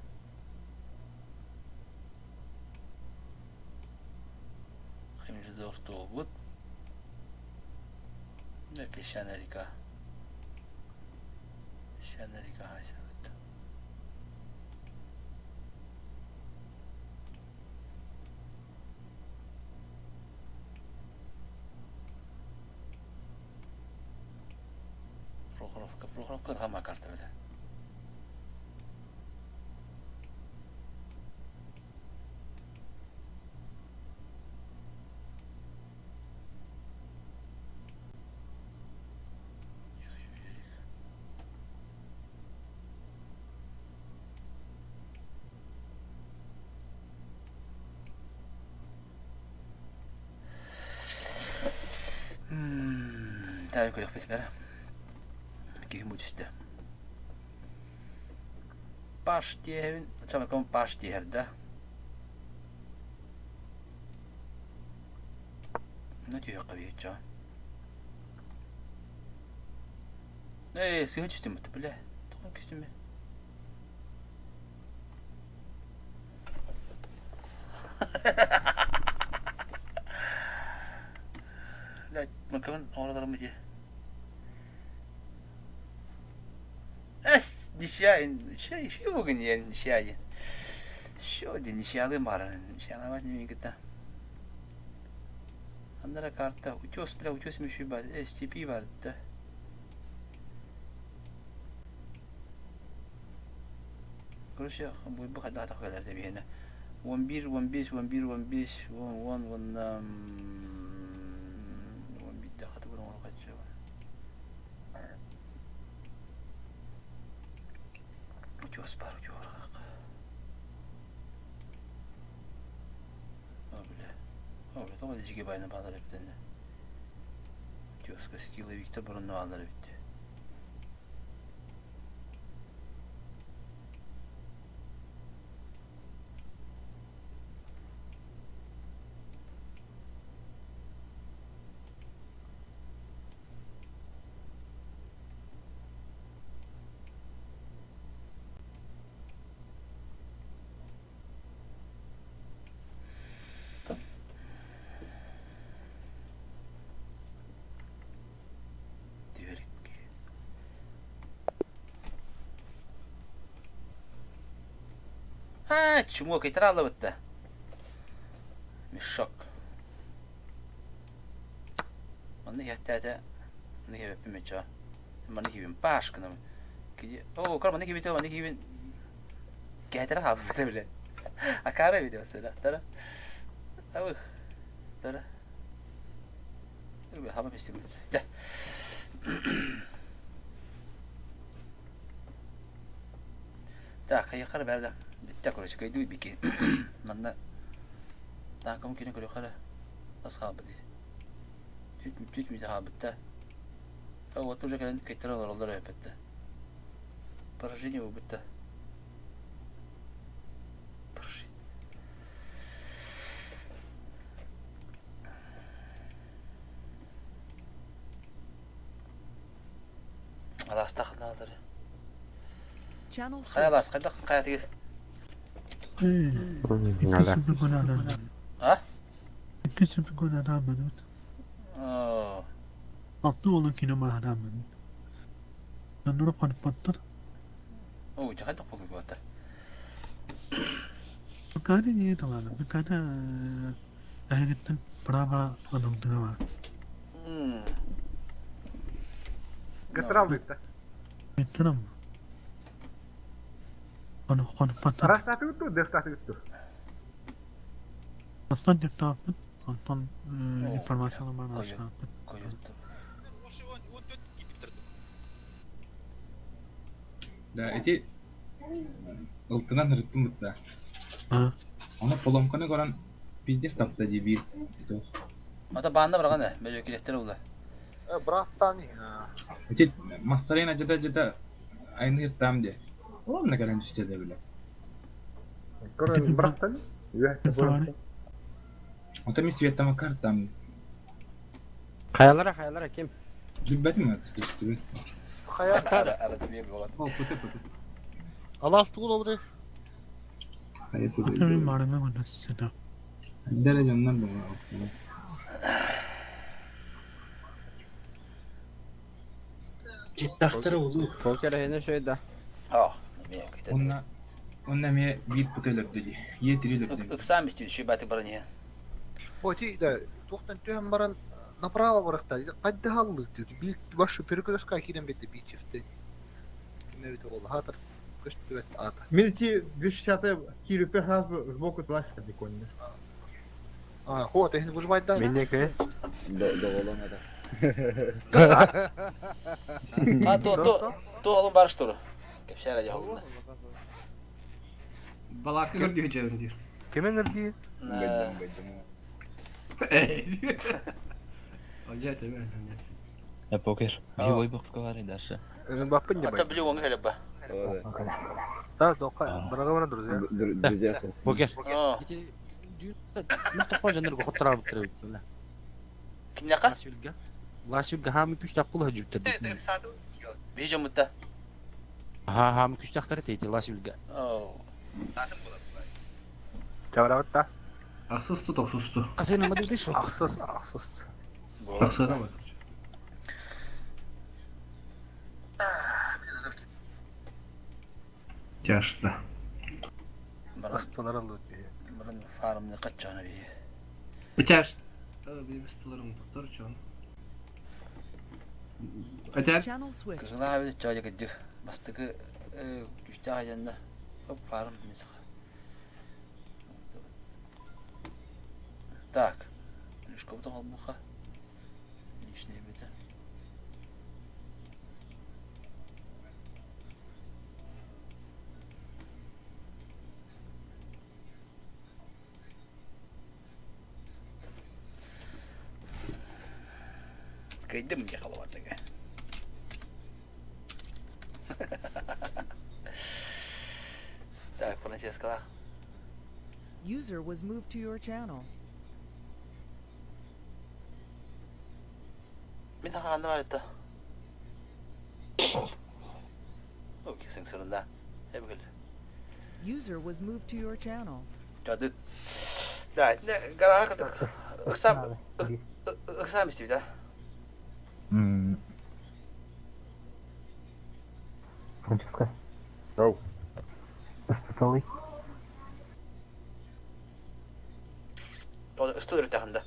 Химилдор туолбут. Песчаная река. Песчаная река хайсабыт. Прохоровка, Прохоровка ырҕама карта бile. Тәйін көрөкпүт бәрі. Киһим бу түстэ. Паш диэһэбин, чамакам Паш диэһэр да. Ну түһүөххэ биһиччэ. Ээ, сыһа түстүм бу бля. Тоҕо түстүм Бля, макабын оҥоролорум дии. Эс, ничья, еще бүгүн диэн ничья диэн. Еще один ничьялыым баар, ничьялаабат ньимин кытта. Аннара карта, утес, бля, утес мүшүй бар, STP бар да. Короче, бу хайдах кэлэр биһиэнэ. 11, 15, 11, 15, 10, 10 уонна 11 хаты бұрын қанша Утес бар, утес О, бля. О, бля, тоҕо дьиги байна баалар эбит Утеска скилла Виктор бұрынна баалар эбит. А, чмо кайтара алабытта. Мешок. Манна иһэхтээтэ. Манна иһэбэппин мечо. Манна киибин паш гынам. О, көр манна киибит, манна киибин. Кэһэтэрэ хаалбыта билэ. Акара видео сыра. Тара. Аух. Тара. Хаба пистим. Дьэ. Так, хайахара бәрді. Битте, короче, кайдуу бики. Манна таакам кини көрөхөрө ас хаалбыт. Түт түт мүтэ хаалбытта. Вот уже кэлэн кэттэр олороллор эппетте. Поражение убытта. Поражение. Алаастаах наалары. Хайа алаас хайдах хайа тигир? А? Оо. Оо, дьэ хайдах буолуй бата? Гастралдык да. Растатыгыт дефтатыгыт ту. Да, ити ылтынан ырыттым бытта. Оны поломканы көрөн пиздец тапта дии биир Ата баанда барган э, бөлөкилеттер ула. Браттан Ити мастарына жада-жада айны ыттаам де. Онна кэлэн түстэ да билэ. Көрөн браттан. Ото ми светтама картам. Хаялара, хаялара ким? Билбэтим түстүбүт. Ара ара дебе болот. О, пыты пыты. Алас тугул обды. Хайы пыты. Дәрәҗәмнән була. Життахтары улуу. Покер шөйдө. Аа, мен кетет. Онна онна ме бир пыты өлөрдү ди. Е тири өлөрдү. Ыксам исти шүй баты баран О, ти да, туохтан түһэн баран направо барахта. Кайда халлык диди. Бир башы перекрестка кирен бетте бичефте. Киме бит ол хатыр. Көстүбэт ата. Милти 260 кирпе сразу сбоку туда прикольно. А, хо, ты не выживать да? Менеке. Доголон это. А, то то то олун барыш туру. Кепшәре жолунда. Балакы көрдү жабын дир. Ким энергии? Байдым, байдым. Ожа тебе. Покер. Живой бокска бар дальше. Баппын Ата били оңы келе ба. Да, тоққа, браво, друзья. Друзья. Покер. Мен тоққа жандар готтар алып тұр бит. Кимняка? Ласвилга. Ласвилга хам күч таққыл хөжүптер. Би жомутта. Ха хам күч тақтар тейти Ласвилга. Чабарабытта. Ахсысты, тохсусты. Касайна мады беш. Ахсыс, ахсыс. Ахсыс бар. Тяжко. Астылар алды. Бұрын фармны качаны би. Битяш. Бибистыларым токтор чон. Атяр. Channel switched. Кызына бит чажа киддик. Бастыкы күчтә айданна. Хоп фарм мисха. Так. Лишко бутон албуха. Лишний бите. Кайдым не халаватыга. Так, Франческо. User was moved to your channel. Мен таханды бар это. Окей, сыңсырында. Эбгел. User was moved to your channel. Жады. Да, не гара кытык. Ыксам ыксам истиби да. Франческо. Оу. Ыстыталы. Ол ыстылыр тахында.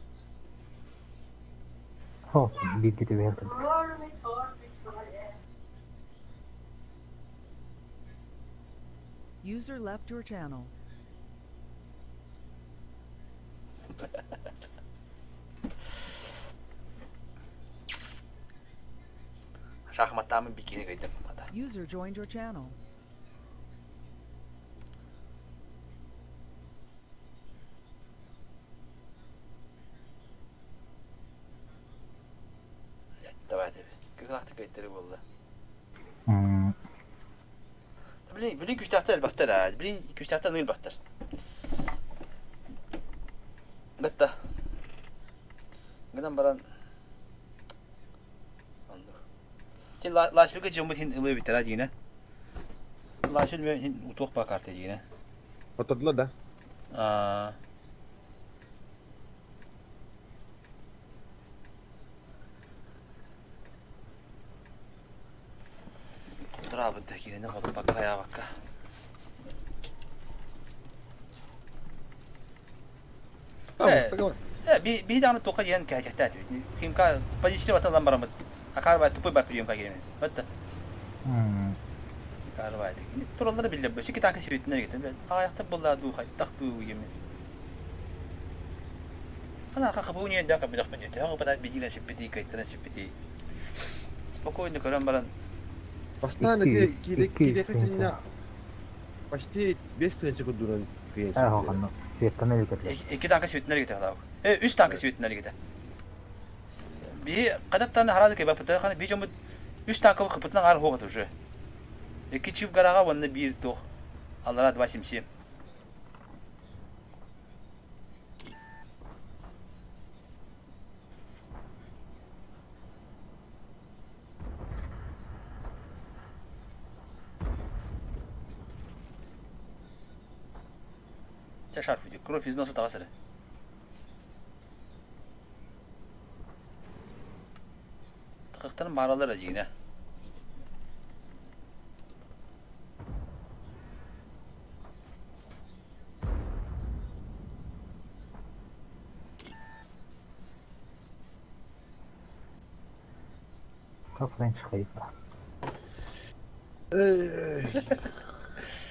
Хо, бир кете бердим. User left your channel. Шахматтамын бикини кайдым. User joined your channel. Давай деп. Кыгылакты кайттыры болду. Билин билин күчтәхтер бактар. Билин күчтәхтер ныл бактар. Бетта. Гынан баран. Ти ласилге жомут хин ылы битера дигине. Ласил мен хин утук ба карта дигине. Отодла да. А. Трабы да кирене болуп бакка я бакка. Би би дааны тока диэн кэһэхтээт. Химка позиция баталан барамыт. Акар бай тупой бар приемка келемен. Батта. Акар бай текини тураллары билде бу. Шики танка себетинер кетен. Аяқта булла ду хайтак ду емен. Ана ха бу не да ка бидах мен. Тага бада бидилен сепети кайтыран сепети. Спокойно көрөн баран. Бастан эти кире кире китинне почти 5 тысяч кудуран кыйын. Ики танка себетинер кетен. Үч танка себетинер кетен. Би кадаптан харады кебе пыта ханы би жомут үч танка кыпытынан ар хогат уже. Эки чип гарага онны бир тох. Аллара 277. Те шарф идет. Кровь из носа тагасыры. Тыкыктан маралар ажигине. Как Френч хайта.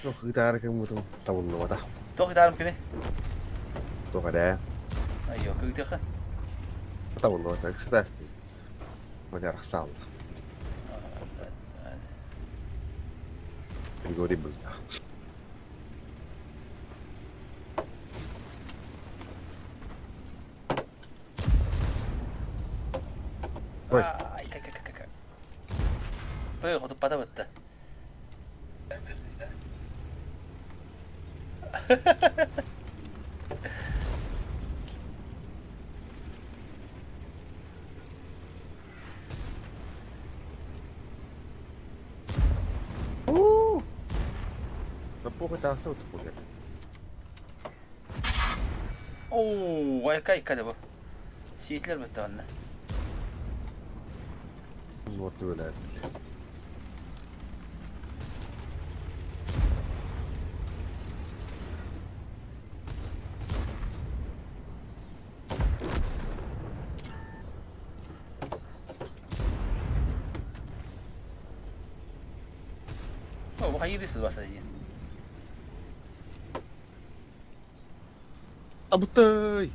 Тох гитара кем бутум табыллыбата. Тох гитарым кини? Тох эре. Айо, кыгытыхы. Табыллыбата, ксатасти. Маняр сал. Григорий был. Ой. Ай, как. Пы, хотуппата бытта. Уу! Да похуй таҕыста утуппугар. Оо, айка айка да бу. Сиэтилэр бытта онно. Вот өлөр. О, бу хайыы сылбаса диэн. Абытай!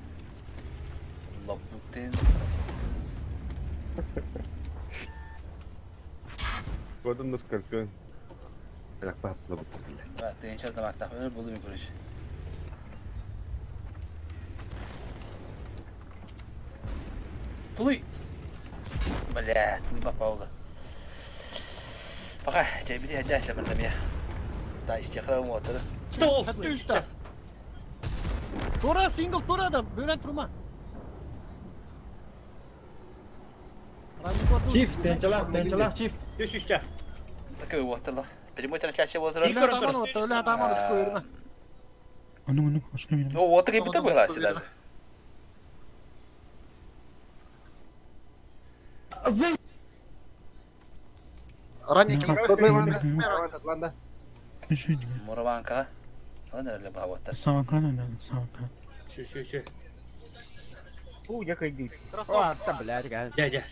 Лабутын. Гордон да Скорпион. Лабутын, блядь. Тыынча тамактах өр булуйун короче. Тулуй! Бля, тулба Паула. Пока, чайбити хәддә мандамия. Та истехра умотыр. Үстә. Тура сингл тура да бөрән турма. Чиф, тенчалах, тенчалах, чиф. Үс үстә. Такой уотырлар. Прямой трансляция болтыр. Ону ону ошно О, вот так и битэ была даже. Мураванка. Ладно, баҕа Савакана савакана. Шү шү шү. Уу, я кайдым. О, блядь, газ. Дьэ дьэ.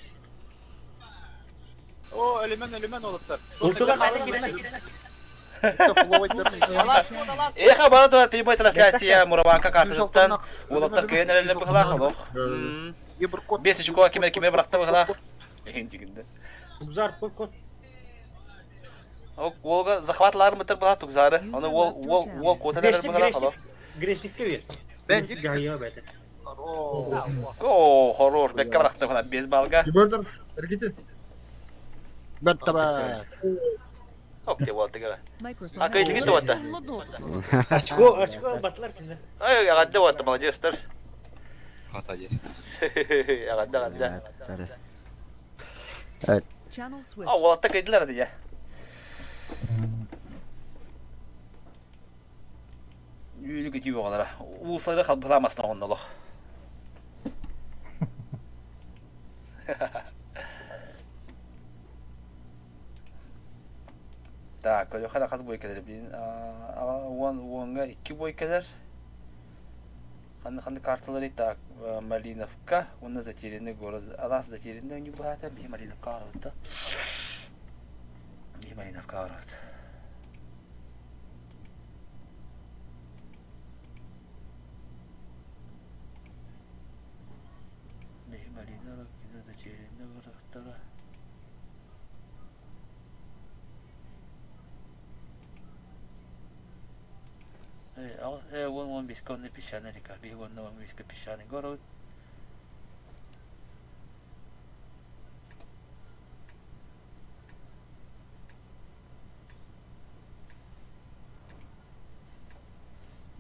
О, өлүмэн өлүмэн олуттар. Ылтыга хайда кирэн. Эха бара турар прямой трансляция Мураванка картатыттан уолаттар кыайан эрэллэр быһылаах олох. Бес очко кимер кимер бырахта быһылаах. Эһин дигинде. Тугзар кот. Уолга захватлар мытыр быһа тугзары. Оны уол уол уол куотан эрэр быһылаах олох. Грешникке бер. Бен гайя бәтэ. О, хорош, бекке бырахта быһылаах без балга. Бөрдер, эргити. Бәттәбә. Оп, те уол тыгара. А кыйдыгы туотта. Очко, очко батлар кинде. Ай, агадда уотта, молодецтар. Хата же. Агадда, агадда. Channel switched. А, уолатта кыйдылар дия. Үйлі күтүү оҕалара. Уусары халбыламасына оннолох. Так, көрүөхэ хас бой кэлэр бин уон уонга икки бой кэлэр. Ханны ханны карталары так Малиновка, уонна затерянный город. Алас затерянный не баата, би Малиновка арыта. Би Малиновка арыт. Би Малиновка затерянный городтара. Уон беске онно песчаный река, биһиги онно уон беске песчаный город.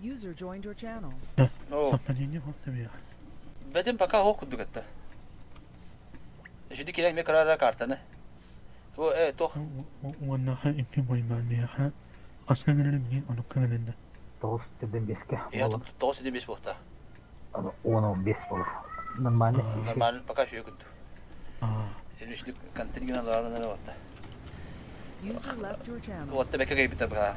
User joined your channel. Совпадение вот Бэтим пока хох курдук этте. Үшүдү кирен ме карара картаны. Бу э тох Уоннаха икки боймаамиаха аскаҥырын мин онуккаҥырында. Тоғыз түбін беске. я тоғыз үдү бес буолта. Он бес болur. Нормально. Нормально пока шүйө курдук. Үшүдү контейнер аларына отта. User left your channel. Отта бекке кайбитер бага.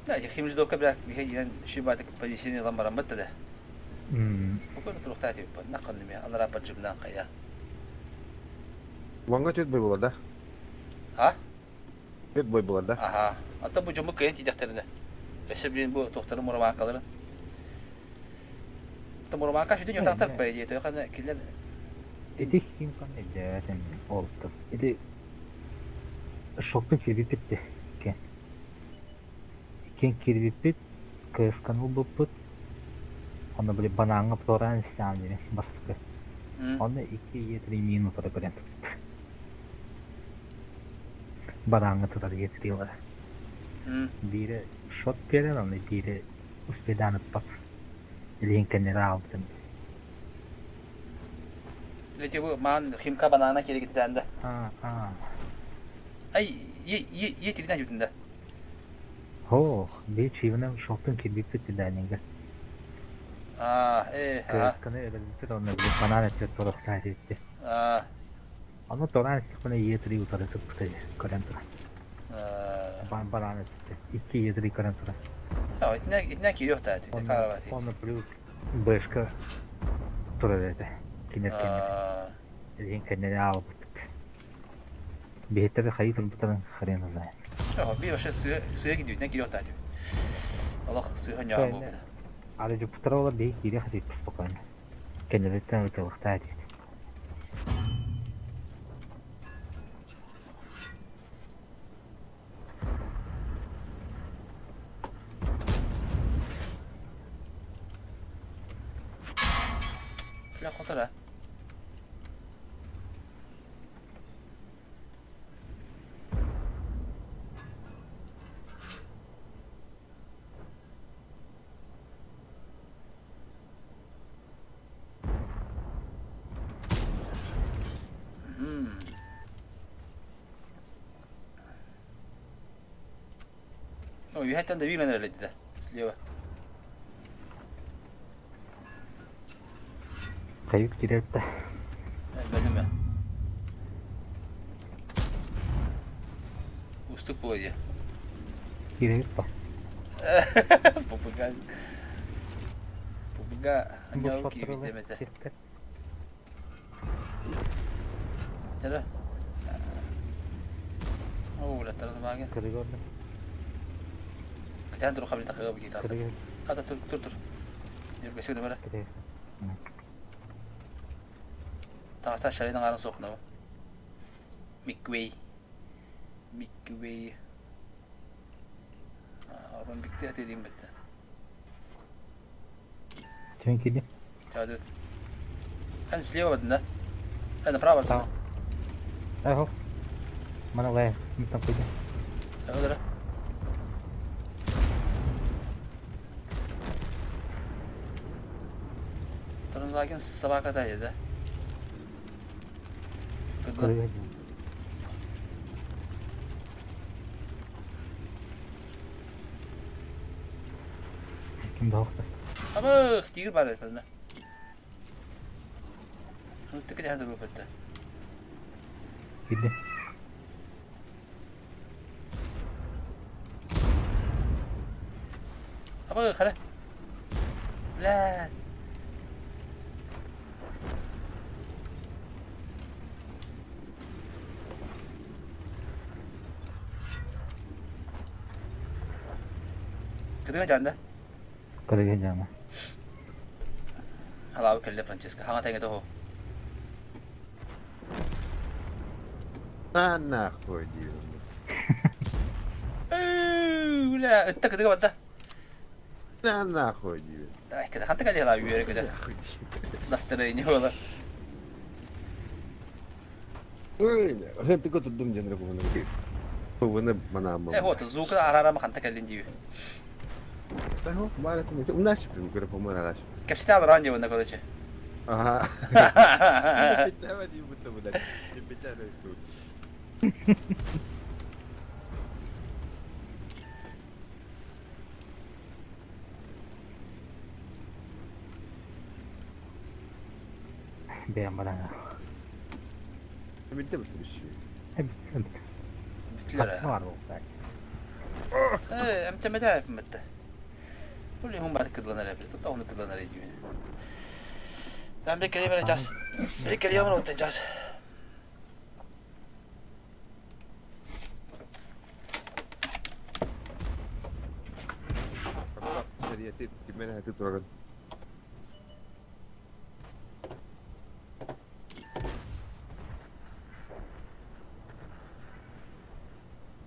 Да, химждока бля, бихе шибатык позиционе ламбаран бытты да. Спокойно турухта тип, нақын анара поджимнан кая. Лонга төт бой була да? А? Төт бой була да? Аха. Ата бу жому кыйын тидехтерине. Өсө билин бу тохтары мураманкаларын. Ата мураманка шүтүн ютактар по идее, той кана килер. Ити ким кан эдәтен олты. Ити шокты кирбиппит кен. Кен кирбиппит, кыскан улбуппут. Оны биле банаңы торан истән дине бастыкы. Онно икки Е3 миин утары көрөн турбут. Барааҥҥа тутар Е3-лара. Биирэ шот биэрэр, аны биирэ успедаан ыппат. Илиһин кэннирэ аалбытым. Эти бу маан химка банана кииригиттээн да. Ай, е е е тиринэн jutun да. Оо, биир чиибинэн шоттун кирбиппит дайнинга. Аа, э, аа. КСКны өлөрбүппүт онно били банан эттэ торохтаа этитти. Аа. Ону тораан истэхпинэ Е3 утары туппута көрөн туран. Бан банан эттэ. Икки Е3 көрөн туран. Аа, итинэ итинэ киириэхтээ этэ. Карабат. Онно плюс Бэшка турар этэ. Кинер кэннэ. Илин кэннэ аалбыт. Биһиттэр хайыы турбуттарын хрен знает. Оо, би вообще сыа сыа кидүүтүнэ киириэхтээ этэ. Олох сыа ньаа буолбута. Ары дьуппутара ола биһи киириэх этибит спокойно. Кэннилэриттэн ытыалахтаа этибит. Бля, хотора. Ну, үһэттэн да биир эрэлэйдэ слева. Кайык киирэртэ. Бэлиме. Устук буолуо. Киирэбит ба. Попугай. Попуга анньаабы киирбит эмэтэ. Тара. Оо, улаттаран бааген. Кырыгордum. Кытаан тур хабын тахыга бу таса. Ата тур тур тур. Юргesi бара. Таста шарин аңарын соқна. Миквей. Миквей. Орон бикти атедим бетте. Чөн киди. Чадыт. Эн слева да? Эн направо да? Эхо. Мана лай, мы там пойдем. Да, да. Тарынлагин собака да да? Ким да охта. Абых, тигр бар этмә. Тык дәһән дөрүп бетте. Киди. Абых, хара. Бля. Кыдыга жанда. Кыдыга жана. Алабы келде Франческо. Хаңа тәңе того. На нахуй диyorum. Бля, ытта кыдыга батта. На нахуй диyorum. Давай, кыда ханта кале алабы үйөрө кыда. Настроение было. Ой, хэнти көтүрдүм дьэнэр кубуна. Кубуна манаамма. Э, вот, звук арарама ханта каллин дию. Тахо, бара кум. У нас прям көрө араш. Капсита алран дебына, короче. Ага. Давай, будто блядь. Бэйэм баран. Битте битте биши. Битлер. Бар болса. Э, эмтемете мэтте. Бұл хум бар кыдланар эбит. Тут оны кыдланар эдиме. Ben bir kelime vereceğiz. Bir kelime unutacağız. Şeriyeti timene heti turarın.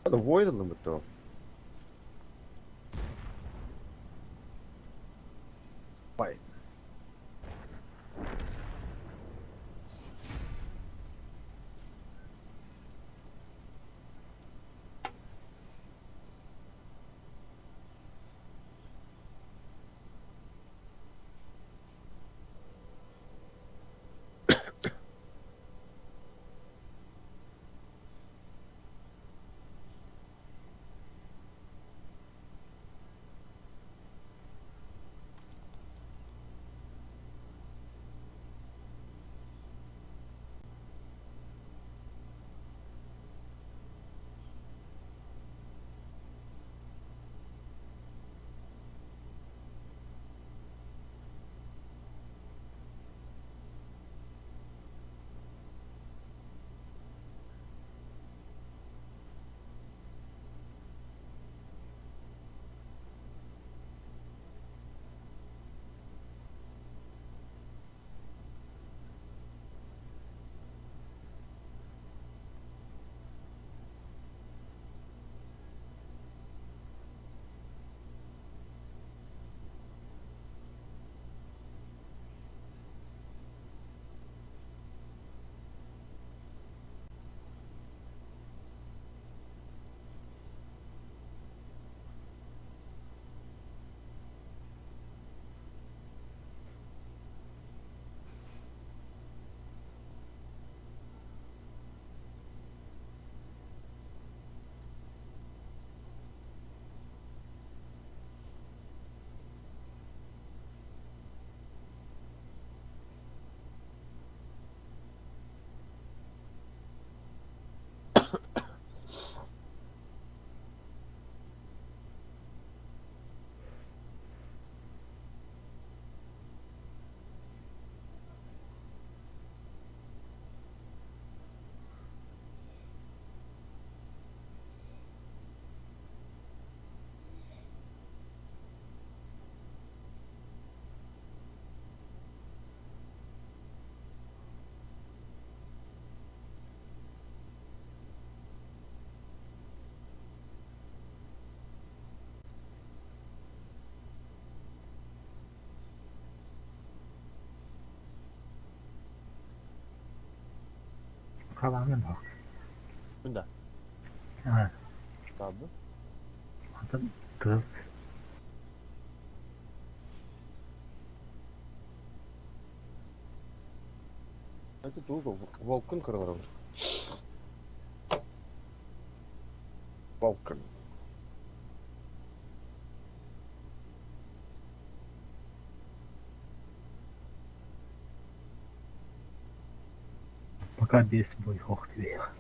Hadi voidalım bu Fight. Хабаҥҥын оһох. Да. Аа. Правда? Онтон тыал Это тугу волкын кырыларым. Волкын. Пока без бойхох түбэйэх.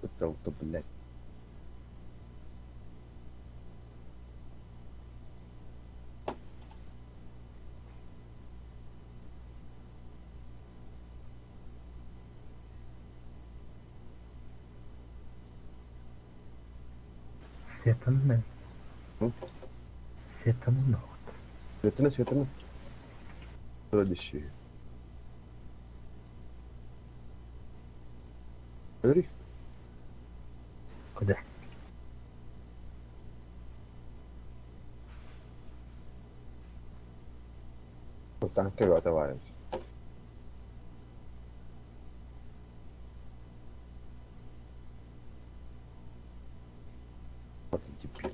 Пытал-то, блядь. Светаны. Светаны. Светаны, светаны. Следующий. Говори. Куда? Танковый товарищ. Вот дебил.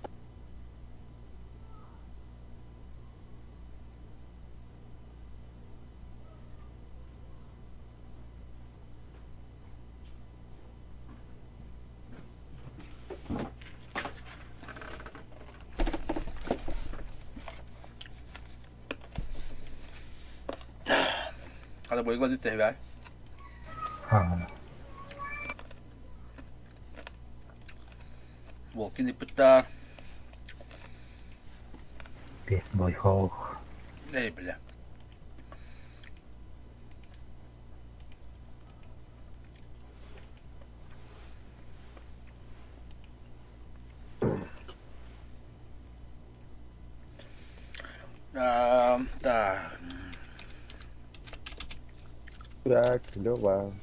Hadi boyga dütte ver. Ha. Волкин иппиттар. Без бойхох. Эй, бля. А, так. Так, клево.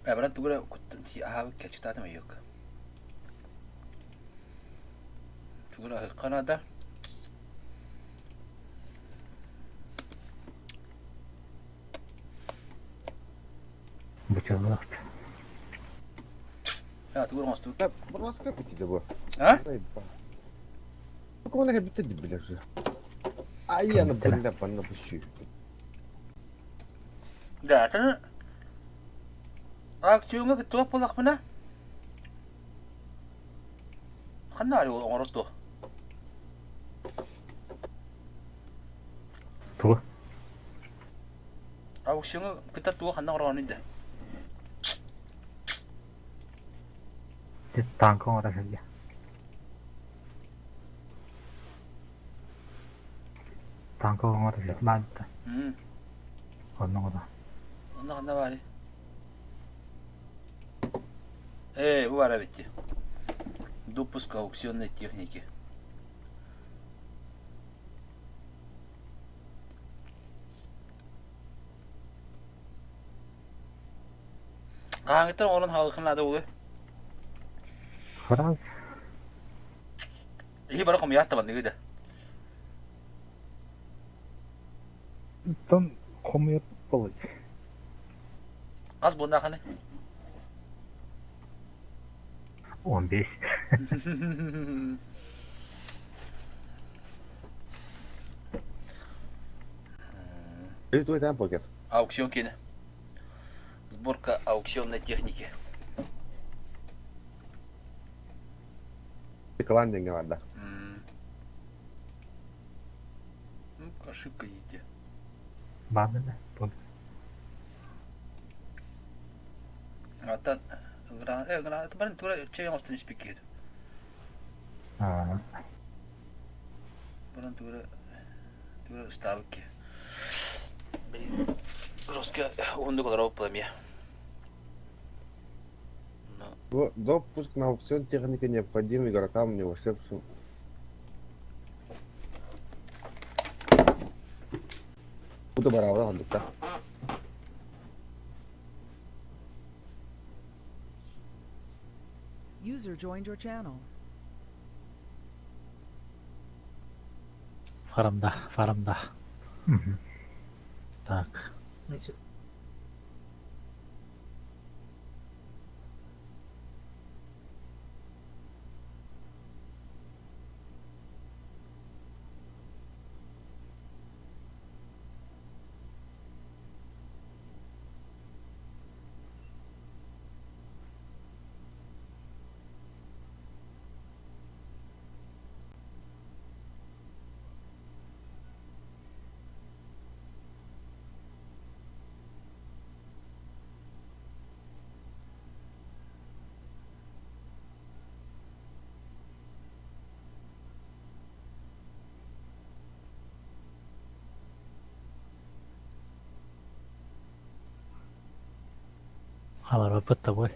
Э, брат, тугура аһаабыт кэчитаатым өйөк. Тугура аһыкканада. Бучалаах. А, тугура оҥостубут. Да, Бурласка бити бу. А? Ну, кому бити били же. А я на бля панна пущу. Да, это Акционга туох буоллахпына? Ханна ары оҥорор дуо? Тугу? Аукционҥа кытар туох ханна оҥороҕунуй да? Танка оҥоро сылдьар. Танка оҥоро сылдьар. Баанта. Онно оҥоро. Онно ханна баарый? Ээ, бу баар эбит дии. Допуск аукционной техники. Хаһааҥҥыттан оҥорон хаалыаххын наада буолуой? Франц. Иһи бары хомуйаат табанныгы да. Тон хомуйат болой. Хас буоннааханы? 15. Или твой там покер. Аукцион киэнэ. Сборка аукционной техники. Клан деньги барда. Ну, ошибка еде. Баадана. Аттан граната барын тура чай оҥостон испиккиһит. Баран тура тура ыстаабыт ки. Жестко уһундук олоробут пламя. Допуск на аукцион техники необходим игрокам, не вошедшим. Буду барабан хандыкта. User joined your channel. Фарамда, фарамда. Так. Хабарбаппыт тобой.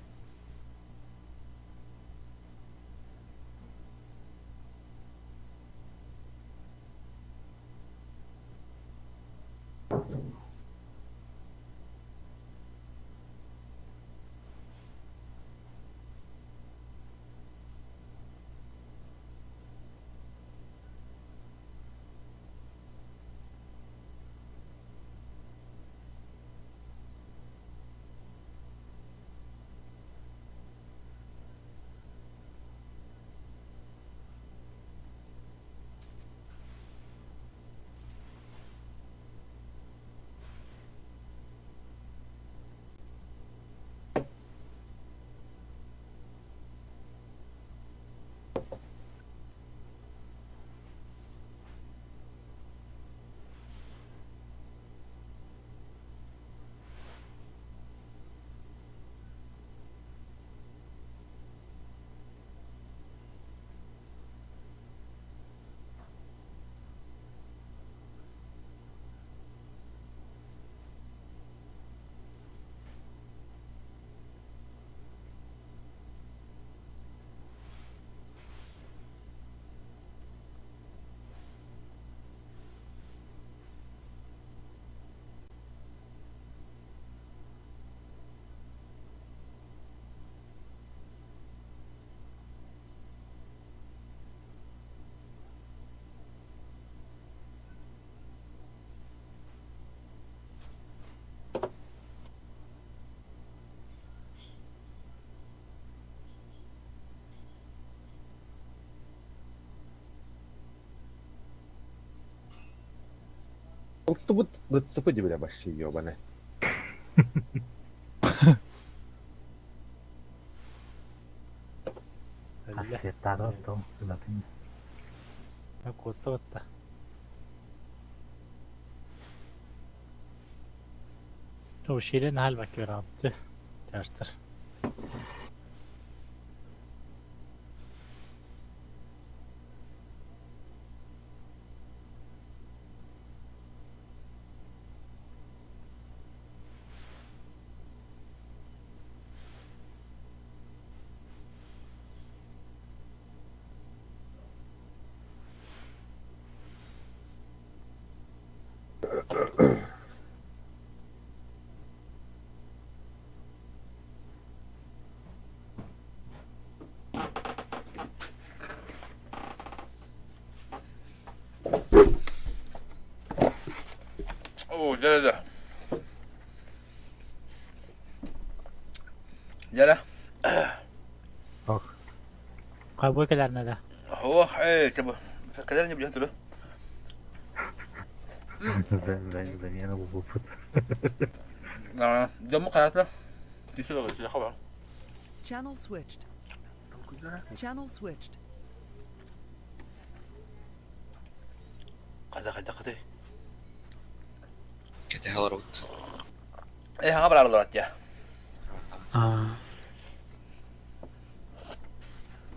Алтыбыт ДЦП дебиле вообще ебаный. Ассеттаадыр том ылатын. Куотта батта. Шилен халбак көрапты. Жаштыр. Оо, дьэ дьэ. Дьэ Ох. Хабы кэлэрнэ да. Ох, э, тебе. Кэлэр не билэн туру. Замена булбуппут. Дьомму хаятла. Түсү түсү хаба. Channel switched. Channel switched. Хайда хайда хаты. Кэтэһэ олоробут. Э, хаҥа барар дьэ. Аа.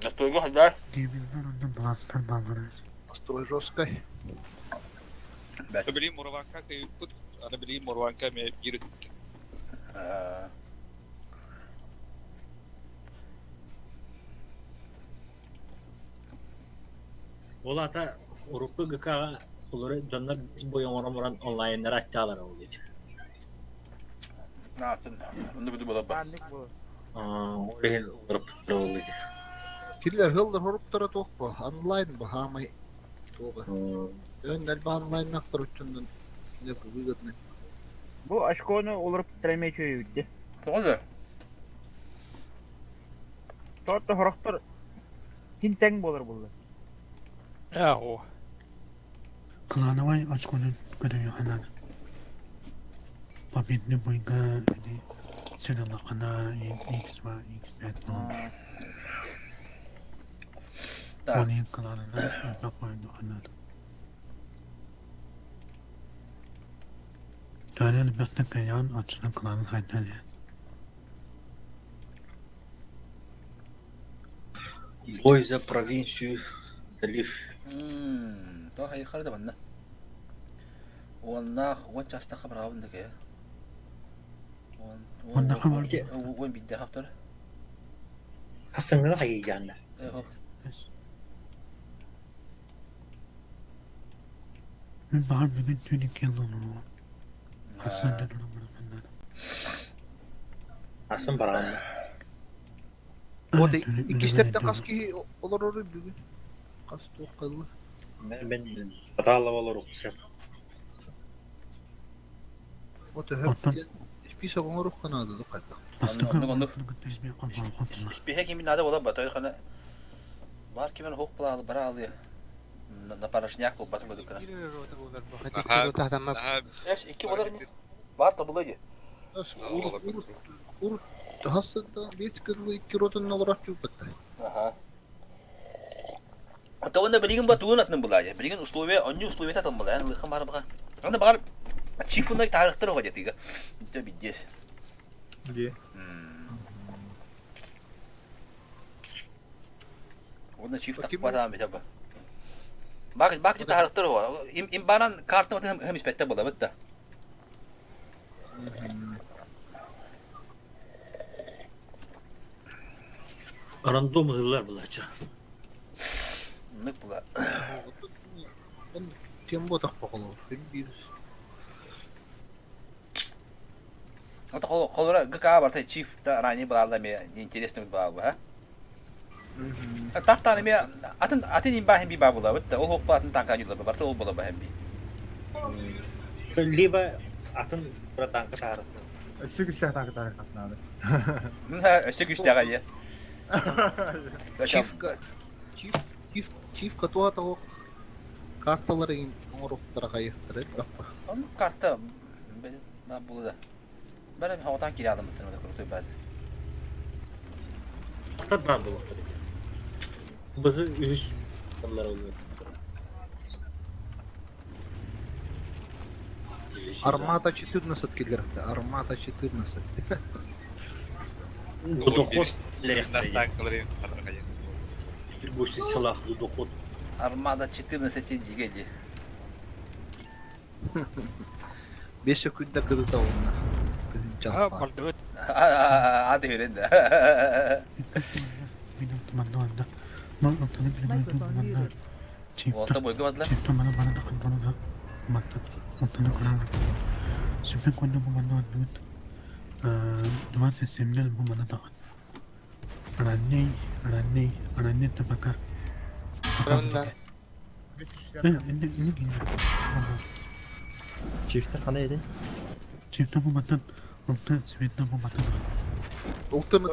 Настройга хайдар. Гейминнер онно бластер баллар. Настрой жесткой. Билигин Мурванка кыйыппыт, аны билигин Мурванка эмиэ биир өттүттэн. Ол аата урукку ГК-ҕа олору дьоннор бой оҥорон баран онлайннары аччаалара ол диэки. Наатын, онно буду буолар Ол иһин олоруппуттара ол диэки. Кинилэр ыаллар хоруктара туох бу? Онлайн бу хаамай туоҕа. Өн элбэх онлайннаахтар уччуннун выгодны. Бу очкону олоруптара эмиэ үчүгэй Тоҕо да? Тоотто хорохтор кин тэҥ буолар буолла. Ээ, Клановай очконун көрүөххэ наада. Победный бойга или сыналахана X2, X5 буолар. Так. Ол иһин кланынан элбэх ойнуохха наада. Төһөнөн элбэхтик кыайаҕын, оччонон кланын хайдан иһэр. Бой за провинцию Далив. Тоҕо хайыххара да манна. Уоннаах уон чаастаахха бараабын да кэ. Уон Уонна хабар уон биирдээх автор. Хасыҥҥыны хайыйаанна. Эхо. Мин баҕар бүгүн түүн икки олоруом. Хасыан да туран баран наада. Атын бараанна. Вот иккистэртэн хас киһи олорору бүгүн? Хас туох кылла? Мен Баталова олорук сөп. Вот өһөп список оҥоруохха наада да хайдах. Оннук оннук. Испиһэ кими надо буолар батой хана. Бар кимен хук була бара алые. На порожняк был батым бөдүк кына. Эс икки болар не? Бар табылы ди. Ур хасыта бес кызлы икки ротун олорор чууппатта. Аха. Ата уонна билигин ба тугун атын булаайа. Билигин условия, онньу условията атын булаайа. Лыхан бар баха. Аны бар чифунай тарыхтар оҕо диэтига. Дьэ биддиэс. Дии. Уонна чиф тахпатаан битэ ба. Бак бак тарыхтар оҕо. Им имбанан карта матын хам испеттер булабыт да. Рандом ыһыллар булаача. Нык була. Кем ботах боколор. Биир. Это холора ГК барта чиф да ранее была да мне интересный была бы, а? Тахтан эме атын атын имба хем би ба була бит ол хоппа атын танка юла барта ол була ба хем би. Либо атын танка таарык. Өссө күстээх танка таарык надо. Өссө күстээх айы. Чифка чиф чиф чифка туа того карталары оҥоруктара хайыхтара баппа. Он карта була да. Бәрі хаватан кире адам бітір крутой бәз. Тар бар булуктар. Бызы үһүс тыллар oluyor. Армата 14 киллерте. Армата 14. Доход Гусицалах доход. Армада 14 жиге Бес күндә кырыта онна. А, бардыбыт. Аты берен да. Мин манна онна. Ман антаны билбэт манна. Уолта бойга бадылар. Чифта мана бана тахан бана манна антаны көрөн. Сүпен конно бу манна оннугут. 27 бу манна тахан. Ранней, ранней, ранней табака. Правда. Инни инни. Чифтер хана един? Чифтер бу мантан Онтон светна бу мантан. Ултымыт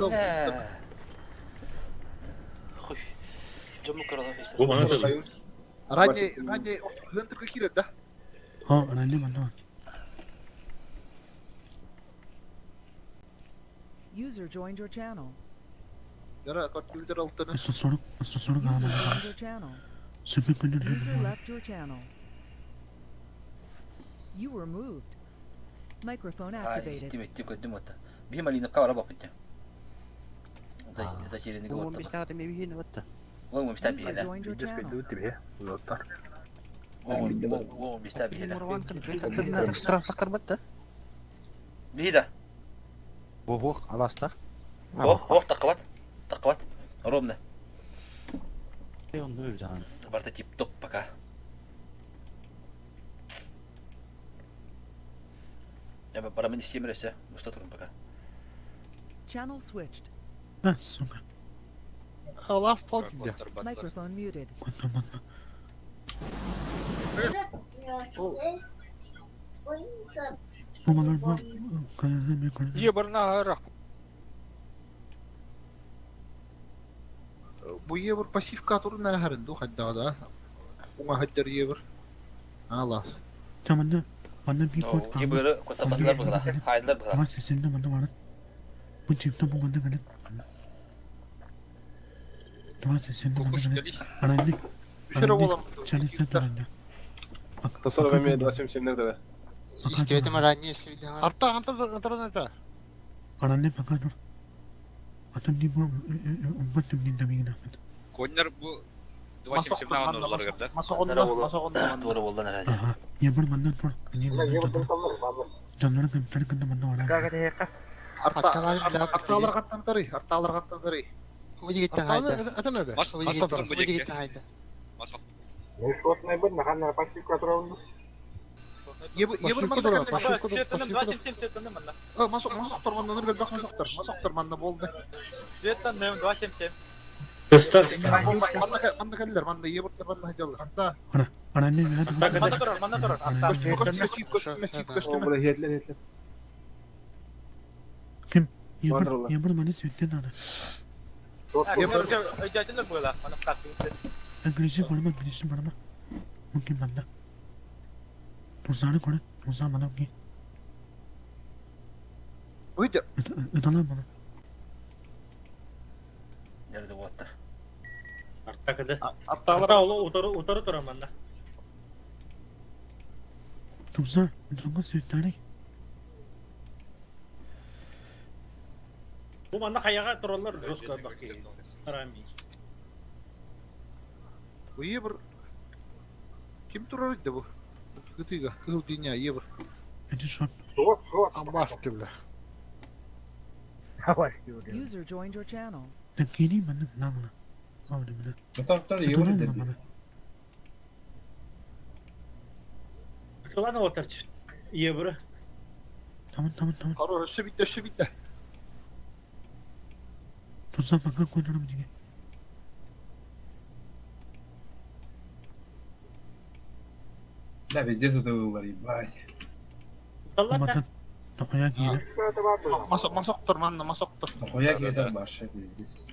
Хуй. Дьомму көрөлөр Бу маны тыл. Ради, ради, хыантырга киирэр да? Ха, ранни манна. User joined your channel. Яра, компьютер алтыны. 140, 140 User joined аҕа. your channel. Сөпө күнүн User left your channel. You were moved. Microphone activated. Тим иттим көрдүм отта. Биһи Малиновка бара баппыт. Затерянный Бу год. 15 тағата мебихин отта. Ол мечта User биһилэ. joined your channel. Ол мечта биһилэ. Штрафлар батта. Биһи да. Бу бу аласта. Ох, ох, таққабат. Таққабат. Ровно. Онду öyle Барта тип топ пока. Я бара мен истемер өсө. Уста турун пока. Channel switched. Да, сука. Алас толкинде. Microphone muted. Бу манар бу кайда мен көрдүм. Ебарна арах. Бу евр пассивка турна харын ду хадда да. Уңа хаджар евр. Алас. Таманда манна би код. Ебыры котабатлар бугла. Хайдлар бугла. Ама сесенде манна барат. Бу чифтер бу манна келет. Тама сесенде манна келет. Ранни. Шере болам. Чалиса туранна. 140 эме 277 nerede? Истебетим ранее свидания. Арта антар антар антар. Ранни пока тур. Атам ни бу уммат тимнин дамигина. Коннер бу 277 на олар гырда. Масогонда, масогонда. Тура болдан herhalde. Аха. Ебыр манна тур. Жаннары компьютер кында манна барат. Арта арталар каттан арталар каттан тары. Выдегеттен хайда. Это надо. Мас мас оқтыр бу жекке. Выдегеттен хайда. Мас оқтыр. Ебыр ебыр манна. Светлана 277 Светлана манна. Масок масоктор манна нөр бак масоктор. Масоктор манна болду. Светлана 277. Манна манна келдер, манна ебыр манна хаджалар. Арта. Ранни Манна турар, манна турар. Арта. О, бля, хетлер, хетлер. Ким? Ебыр ебыр манна светлен ана. Өйдәтелер була. Мана стат. Английский барма, английский барма. Мумкин манна. Тузаны көрө, туза мана ки. Выйди. Ытала мана. Nerede bu attар? Арта кыды. Арталар Арта олу утары утары тураманда. Туза, туза светлени. Бу манна каяга туралар жестко баки. Рами. Бу евр ким турар иди бу? Кытыга, кыл диня евр. Эти шот. Амбас тибла. User joined your channel. Такини манна намана. Ауды мана. Татар ебыр dedi. Кылан отыр. Ебыр. Tamam tamam tamam. Хорош, өссө битте, өссө битте. Туза пока көрөрүм диге. Да, везде задавылар, ебать. Масан. Токоя кире. Масок масоктор манна масоктор. Нахуя кире баша, пиздец.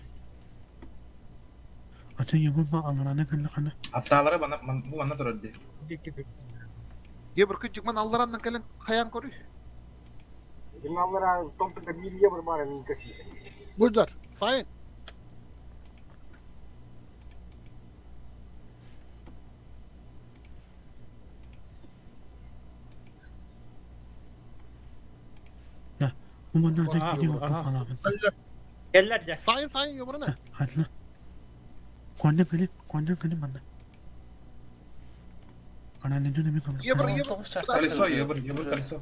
Ата ебыр ма аларана кында кана. Атталары бана, бу бана турар ди. Евр күчүк ман алдарандан келен каян көрүй. Буйдар, сайын. Бу манна ата кире фалабын. Келлер де. Сайын, сайын, ебырына. Хатла. Конда келип, конда келип манна. Ана не дүнеме кам. Ебыр ебыр. Колесо, ебыр, ебыр колесо.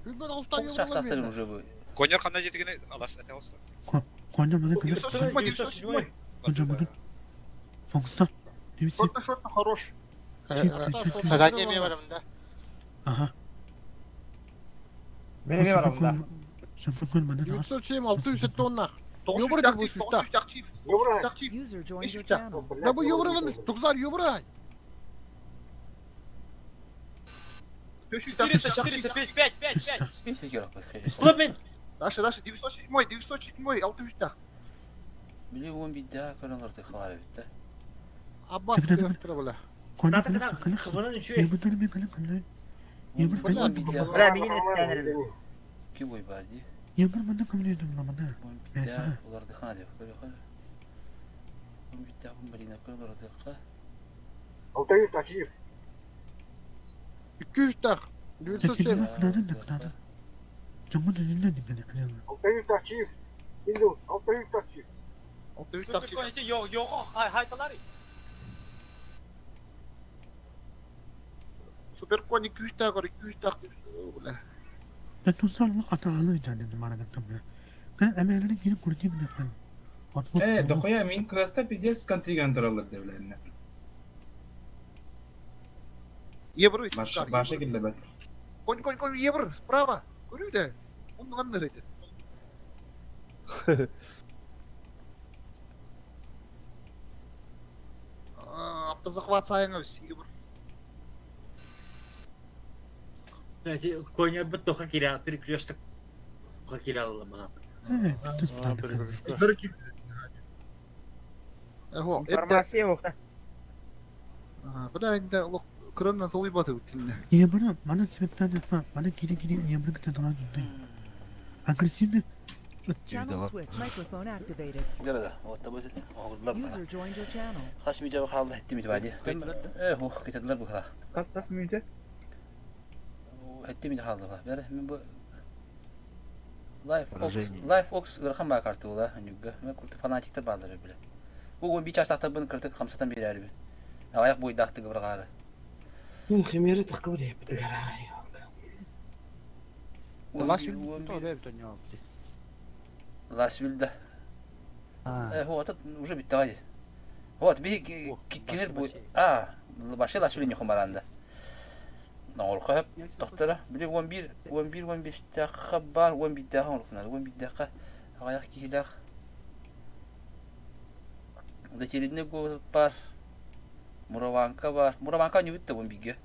Хүлбен алыстан Тоғыз шахтар уже bu. Коннер қандай жетігіне алас әте olsun. Конда мана келип. 907. Конда мана. Фокса. Немесе. Шотно шотно хорош. Ранее ме барам да. Аха. Мен не барам да. Шампан мана. 907 607 тонна. Ебыр да бу сүстә. User joined your channel. Да бу ебыр емес, тугзар ебыр. 400, 400, 5, 5, 5, 5. Слабин! Даша, Даша, 907, 907, 603. Били уон биирдээх көрөн олордук хабар эбит да. Аббас тыастыра була. Хыбынан үчүгэй. Бля, мигин Ки бой бар ди. Биирдээх олордук деп көрөхөр. Уон биирдээх Марина көрөн олордукка. 600 таксиев. 200 907. 600 таксиев. Индул, 600 таксиев. 600 таксиев. Йо, хайталары. Суперкон 200 так, 200 так. Бля. Э, дохуя мин квеста пиздец контриган тураллар деп билэннэ. Евро. Баша киллебет. Конь, конь, конь, евро, справа. Көрүү да. Он канныр эти. Автозахват сайыңыз, евро. Коня бит тоха киря, перекресток тоха киря алла Информация оқта. Бля, инде лох кырынна толуй баты үткенде. Channel switch. Microphone activated. Города. Вот табы оғырдылар. User joined your channel. Хас мидя қалды хетти мидя бади. Э, ох, кетеділер бұл қала. Қас қас мүнте? Хетти мидя қалды ба. Бәрі, мен бұл Life Ox, Поражение. Life Ox ырхан ба карты ола, нүггі. Мен күрті фанатиктер балдыр біле. Бұл он бич астақта бұны кіртік қамсатан берәрі бі. Аяқ бойдақты қыбырғары. Мин химери тақы біле бітігер. Ласвилда. Э, вот, уже битті ғайды. Вот, би кинер бу. А, башы Ласвил не хумаранда. Норқа тоқтара. Биле 11, 11, 15 таққа бар, 11 таққа орқынады. 11 таққа аяқ килах. Затеридне город бар. Мураванка бар. Мураванка не бітті 11-ге.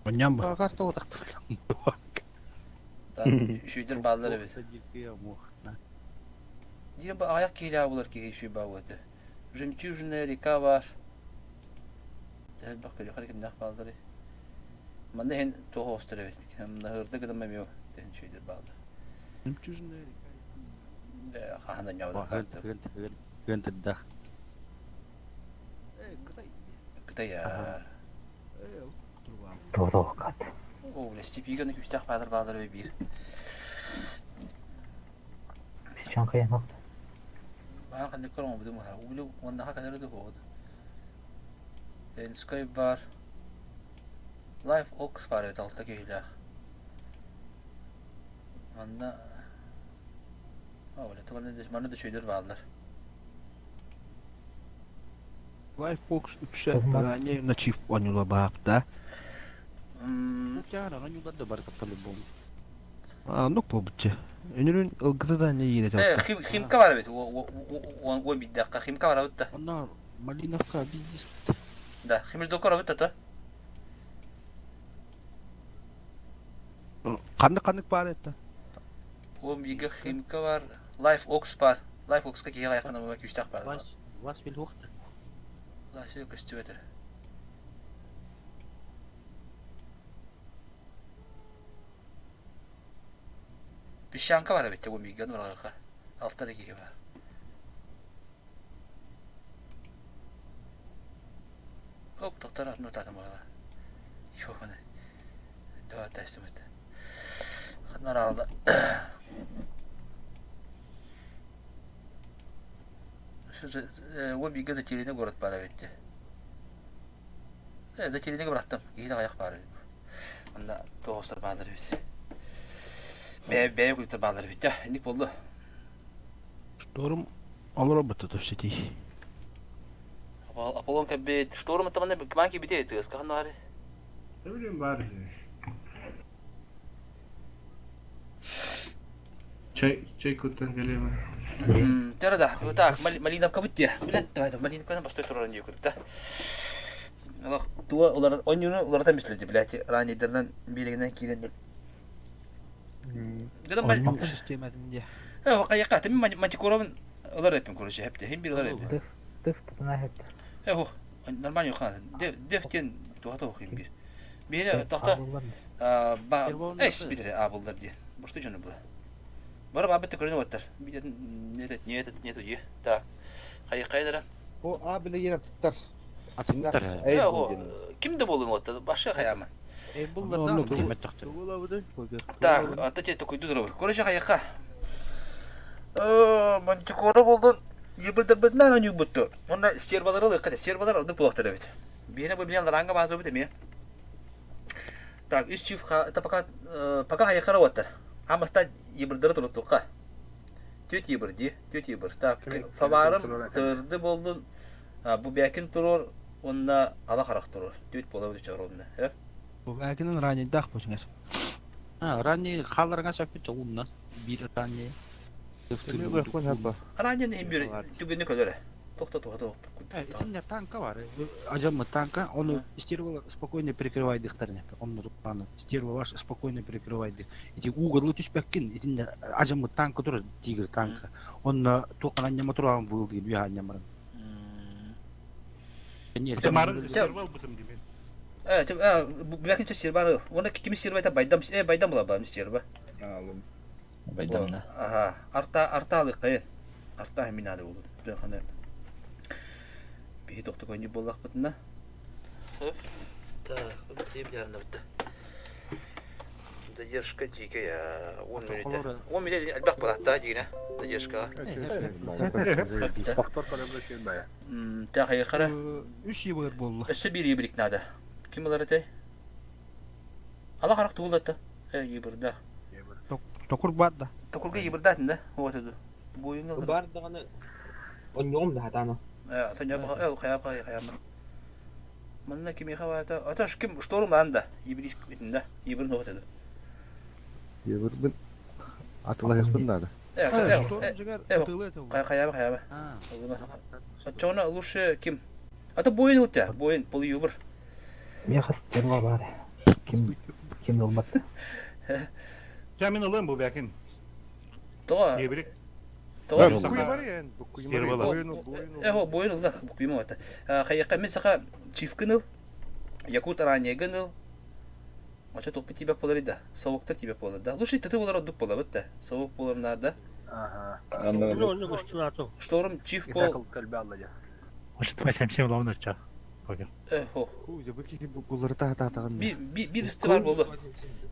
Оннан ба. Карта отақтыр. Шүйдер балдар бит. Дие ба аяқ килә булар ки шүй ба өте. Жемчужная река бар. Дәл бак көле хәрәкәт нәх балдары. Манда хен того остыр бит. Хәм нахырды гыдым мемё дән шүйдер балдар. Жемчужная река. Э, хаханда няуда карта. Гын тыддах. Кытая. Тоғыз О, лестипиге на күстәх балдар балдар бир. Песчан қаян оқты. Бахан кандай көрөм бу ха. Улу онда ха кадары да ходы. Энскай бар. Life Ox бар эт алта кейлә. Анда А, оля табаны да маны да шөйдер балдар. Lifebox үпшә ранее на чип анюла баапта. Тяра, анюла да бар по-любому. А, ну побытчы. Үнүрүн ылгыты да не ире Э, хим химка бар бит. О, о, бит дакка химка бар бит. Она Малиновка бизнес. Да, химиш докор бит та. Қанды қандык бар это. О, биге химка бар. Life Ox бар. Life Oxка киге якын бу күстәк бар. Вас, вас бил вакыт. Ласвил көстү это. Песчанка бар бит, бу биге нурга. Алтар киге бар. Оп, токтор атын татын бала. Йо, аны. Давай тестим это. Ханар алды. Şu o биге затерянный город бар бит. Э, затерянный бырактым. Кейде аяқ бар. Анда тоғыстыр баалар бит. Бә бә күтер баалар бит. Ник болду. Шторм алыр бытты төшети. Аполлон кабет. Шторм таманда кмаки бите тыска ханары. Ne bileyim bari. Чай, чай kutan geliyor. Тара да, так, Малиновка битте. Билет, давай, Малиновканы бастой турар дип көттө. Олох туга уларат онньууну уларытан бислэди, блядь, раннейдарынан биэрэгинэн киирэн Онньуу систиэмэтин диэ. Э, хайакка, тим мантикоробун ылар эппин, короче, хепте, хим бир ылар эппин. Тыф, тыф тутуна хепте. Э, хох, нормально юхана. Деф тен туха тух хим бир. Бире тохта ба эс бире абылдар ди. Бошто жonu була. Бары бабытты көрүнүп аттар. Нет, нет, нет, нет, Так. Хайыккайдара. Бу а биле yine туттар. Атыттар. Ким да болун отта, башка хаяма. Булларда Так, ата те токуйду дурабы. Короче, хайыкка. Мантикора болдун. Ебірді онюк бутту. Онна стервалары ылыкка, стервалар ордук булактар эбит. Биһине бу билен ларанга базы бит эме. Так, үс чиф это пока пока хайыккара оттар. Амаста ебірдері туруттукка. Түт ебір ди, түт ебір. Так, фаварым тырды болдун. Бу бәкин турur, онна ала харах турur. Түт бола бит чорунна. Эп. Бу бәкинен раннейдах бу сиңер. А, ранний халларга сөппүт уунна. Бир ранний. Ранен бир түгүнү көлөрө. Тохто тохто. Итинне танка бар. Ажамы танка, оны стерва спокойно прикрывай дыхтарне. Онны тупаны. Стерва ваш спокойно прикрывай дых. Ити угорлы түспәккин, итинне ажамы танка тур, тигр танка. Онны туқанан нема тураган выл деген уяхан немарын. Марын стерва бутым демен. Э, э, бәкин стерва ыл. Оны кими стерва это байдам, э, байдам була ба, стерва. Байдам да. Ага, арта арта алык кайын. Арта хэмин ады болду. Хана. Биһи тохто көйнү боллах бытына. Так, бу ярында битте. Задержка дикая, 10 минут. 10 минут альбак балатта дигенә. Задержка. Повтор көрөбү бая. Та хайыхара. Үс ебір болду. Өссө бир ебрик надо. Ким булар эте? Ала харак туулатта. Э, ебирда. Токур бар да. Токурга ебирда да. Вот это. Буюн Бар даганы оньоҕум да хатаана. Э, ата не ба, э, хая хая хая. Манна ким яха ата, ата ким шторм ланда. Ебрис битинде. Ебир вот это. Ебір атылайықпын да. Э, э, э, хая хая. Чона лучше ким? Ата буюн улта, буюн пол юбр. Меха стерва бар. Ким ким olмат. Жамин ылым бу бәкин. Това. Ебирик. Това. Стервала. Э, буюн улда, букуйма ата. Хайка мен саха чифкыныл, якут ранее гыныл. Ача толпы тебе болар да. Совоктар тебе болар да. Лучше тыты болар дук болар бит да. Совок болар надо. Ага. Шторм чиф пол. Может, мы сәмсем лавны ча. Э, хо. Буллары та та тагын. Bir bir bir üstü var boldu.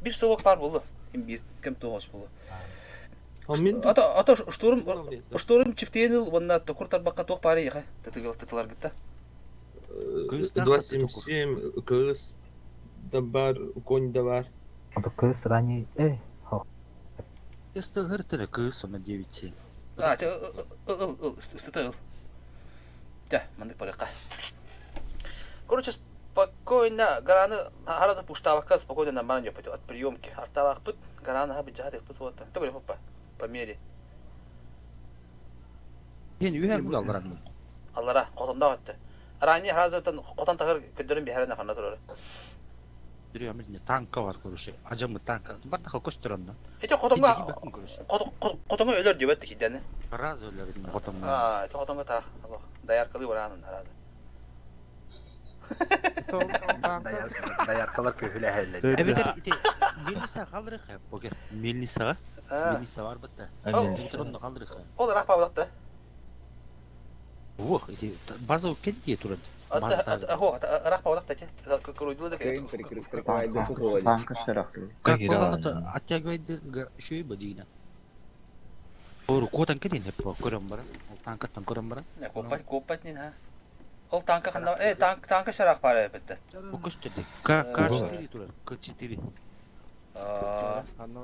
Bir совок бар boldu. Kim bir кем тоғыз болду. Ата ата шторм шторм чифтенил онна токур тарбакка тоқ бары яха. Татыгыл татылар гытта. 277 кыз да бар, конь да бар. Ото кыз ранний, э, хо. Тесті гыртыры кыз она 9 А, те ыл ыл ыстыты ыл. Те, мандык барыкка. Короче, спокойно гараны харады пуштавакка спокойно нормально пойдет от приемки. Арталах пыт, гараны хабы жахат пыт вот. Ты папа по мере. Мен үйән бұл алдаран. Аллара котонда өттү. Ранее харазытан котон тагыр көдөрүн бихәренә хана турар. Жүрөмүз танка бар көрүшү. Ажамы танка. Бар да көстөр онда. Эти котонга котонга өлөр дип өттү кидәне. Раз өлөр котонга. А, эти котонга та. Аллах, даяркалы баранын харазы. Даяркалар көһүлэ хелле. Эбетер ити мельница калдырык богер. Мельницага. Мельница бар битте. Онда калдырык. Ол рах бабылыкты. Ох, ити база кетти турат. Ата хо, рах бабылыкты те. Круйдулы да. Танка шарахты. Как болот оттягивает еще и бодина. Ору котан кетин хеп көрөм бара. Ол танкаттан көрөм бара. Коппат коппат нин ха. Ол танка ханда, э, танк танка шарах бара битте. Бу көстөрдү. К К4 турат. К4.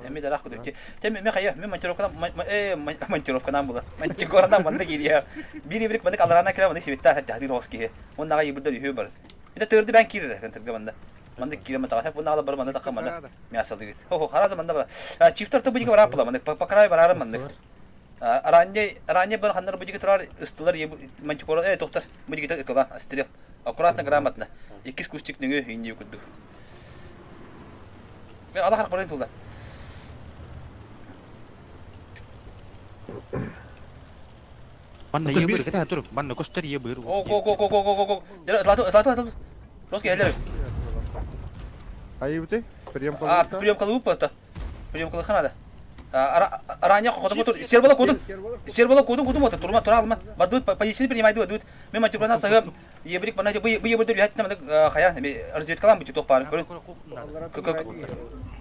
Эми дарах күдүк. Тем мен хая, мен монтировкадан э монтировкадан була. Мантикорадан манда кирия. Бири бирик мандык аларана кира манда сибетта хатты рос кие. Оннага ибирдер үхө бар. Иде тырды бен кирер, тырга манда. Манда кире манда тагаса, буна ала бар манда такка манда. Мясо дигит. Хо хо, харазы манда бар. Чифтер ты буҗиге барап була манда. По краю барарым манда. Ранне ранне бар ханнар буҗиге турар ыстылар мантикора э доктор буҗиге тыгыла стрел. Аккуратно, грамотно. Иккис кустик нөҥүө иннии курдук. Мен ала харах тулда. Манна ебыр, кете тур, манна көстөр ебыр. О, го, го, го, го, го, го, го. Лату, лату, лату. Русский элер. Айыбыты? Прием А, прием калыбы это. Прием калыха надо. Ранее хотом тур. Сербала кодун. Сербала кодун кодун вот турма тура алма. Бардут позиции принимай дует. Мен матюрана сагы ебрик бана бу бу ебрдер бихат намада хая разведкалам бу тох парын көрүн.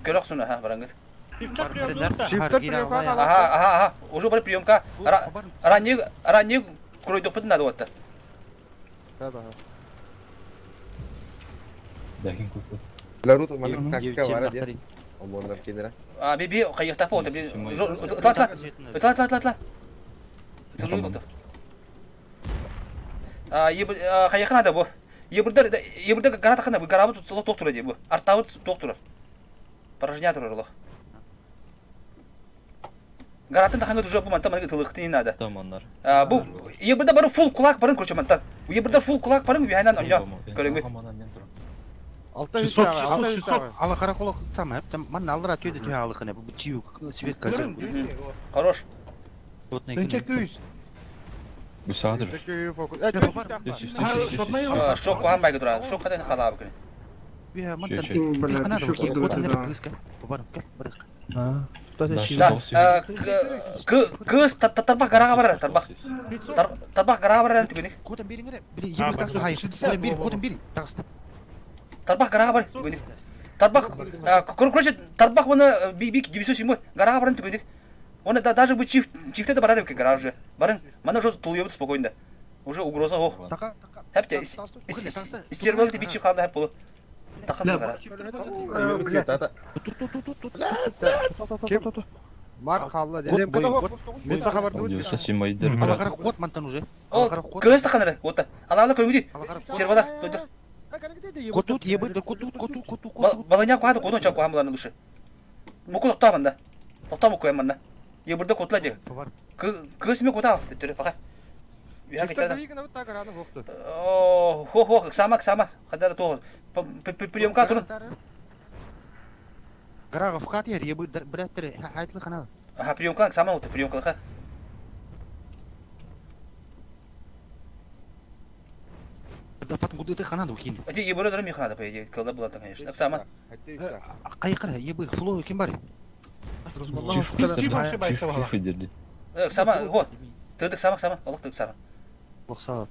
Көрөк суна ха барангыт. Чифтер приемка Ага, ага, ага. Уже бар приемка. Ранее ранее кройдопут надо вот. Да, да. Бәкин курку. Ларут маннык тактика бара диэн. Омуоннар кинилэр. А, би би хайыхтаах буолта би. Ытла ытла. Ытла ытла ытла ытла. Ытылыы буолта. А, хайыхха надо бу. Ебурдар ебурдар гара тахана бу гарабыт соло туох турар дии бу. Артаабыт туох турар. Порожня турар олох. Гаратын таханга уже бу мантан маннык ытылыхтын надо. Таманнар. А, бу ебурда бары фул кулак барын короче мантан. Ебурда фул кулак барын үйәнен оньо. Көрөҥүт. 600 600 600. Ала караколок сама, там манна аллара түйді түйе алыхына, бу чию свет кажы. Хорош. Тынча күйіс. Усадыр. Шок кухан байга турар. Шок кадан халабы күнү. Бия мантан Да, кыз тарбах гарага барар, тарбах. Тарбах гарага барар түгүнүк. Кодон бериңер, бир ебир тасты хай. Кодон бери, кодон бери, тасты. Тарбах гарага бар түгүнүк. Тарбах, короче, тарбах оны би би 907 гарага баран түгүнүк. Оны да даже бу чиф чифте де барар экен гараж уже. Барын, мана уже тулуебут спокойно. Уже угроза ох. Хепте, истервал би чиф ханда хеп болу. Тахан гара. Марк қалла деді. Мен сақа барды. Ала қара кот мантан уже. Ол кыз таханары, вот. Ала ала көрүңү. Сервада, тойдур. Котут ебыр, котут, котут, котут, котут. Баланя куады кодон чак куам буларны душы. Муку токтоо манда. Токтоо муку манда. Ебурда котла де. Кыз ме кота төтөрө фака. Үйә кетерден. О, хо хо, сама сама. Хадар то. Приемка турун. Гарага фкат ер ебыр, браттер, хайтлы хана. Ага, приемка сама вот приемка. Да фат гуды ты хана духин. Эти ебурда дөрө механа по идее, кылда була конечно. Оксама. Кайкара ебыр, фло ким бар? Чиф ошибается бала. Сама, го. Тырдык сама, сама, олох тырдык сама. Лохсап.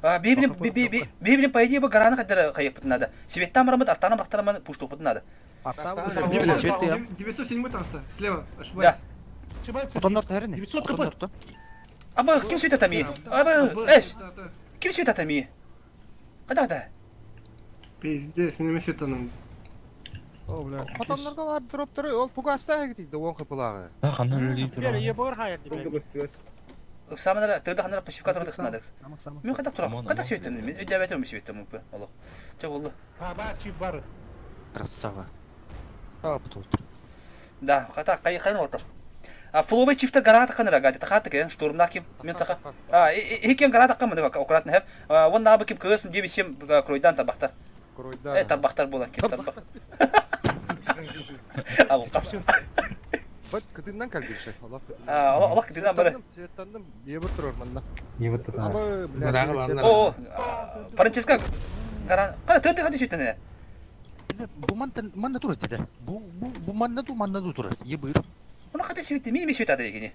А, библи би би по идее бы гараны хаддара кайык надо. Светтан барамыт, артана барактарман пуштук надо. 907 таста, слева, ошибается. Потомнор тәріне. 900 кп. Аба ким свет атами? Аба, эс. Ким свет атами? Када да. Пиздец, мен светаным. О, бля. Хотоннорго бар дропторы, ол фугаста кетейді, он қыпылағы. Да, ханна өлі Бер ебыр хайыр деп. Саманара тырдык ханара пасивка турдык надо. Мен када турак. Када светтен? Мен өйдәбәтем ми светтен мүмкүн. Аллах. Жа болду. Баба чип бар. Красава. Тут. Да, ката кай кай отыр. А фловый чифтер гарата ханара гади тахат кен штурмна ким мен саха. А хикен гарата кам да аккуратно хеп. Вон набы ким кыз 97 кройдан табактар. Кройдан. Э табактар болан ким табак. Алкас. Бат кытыннан калдыршы. Аллах. А, Аллах кытыннан бары. Светтандым, ебір тұрар манна. Ебір тұрар. Абы, бля. О, Франческо гаран. Када төрдө када светтен. Бу мантан манна тур деді. Бу бу бу манна ту манна ту тур. Ебыр. Уна када светтен, ми ми светтады дегени.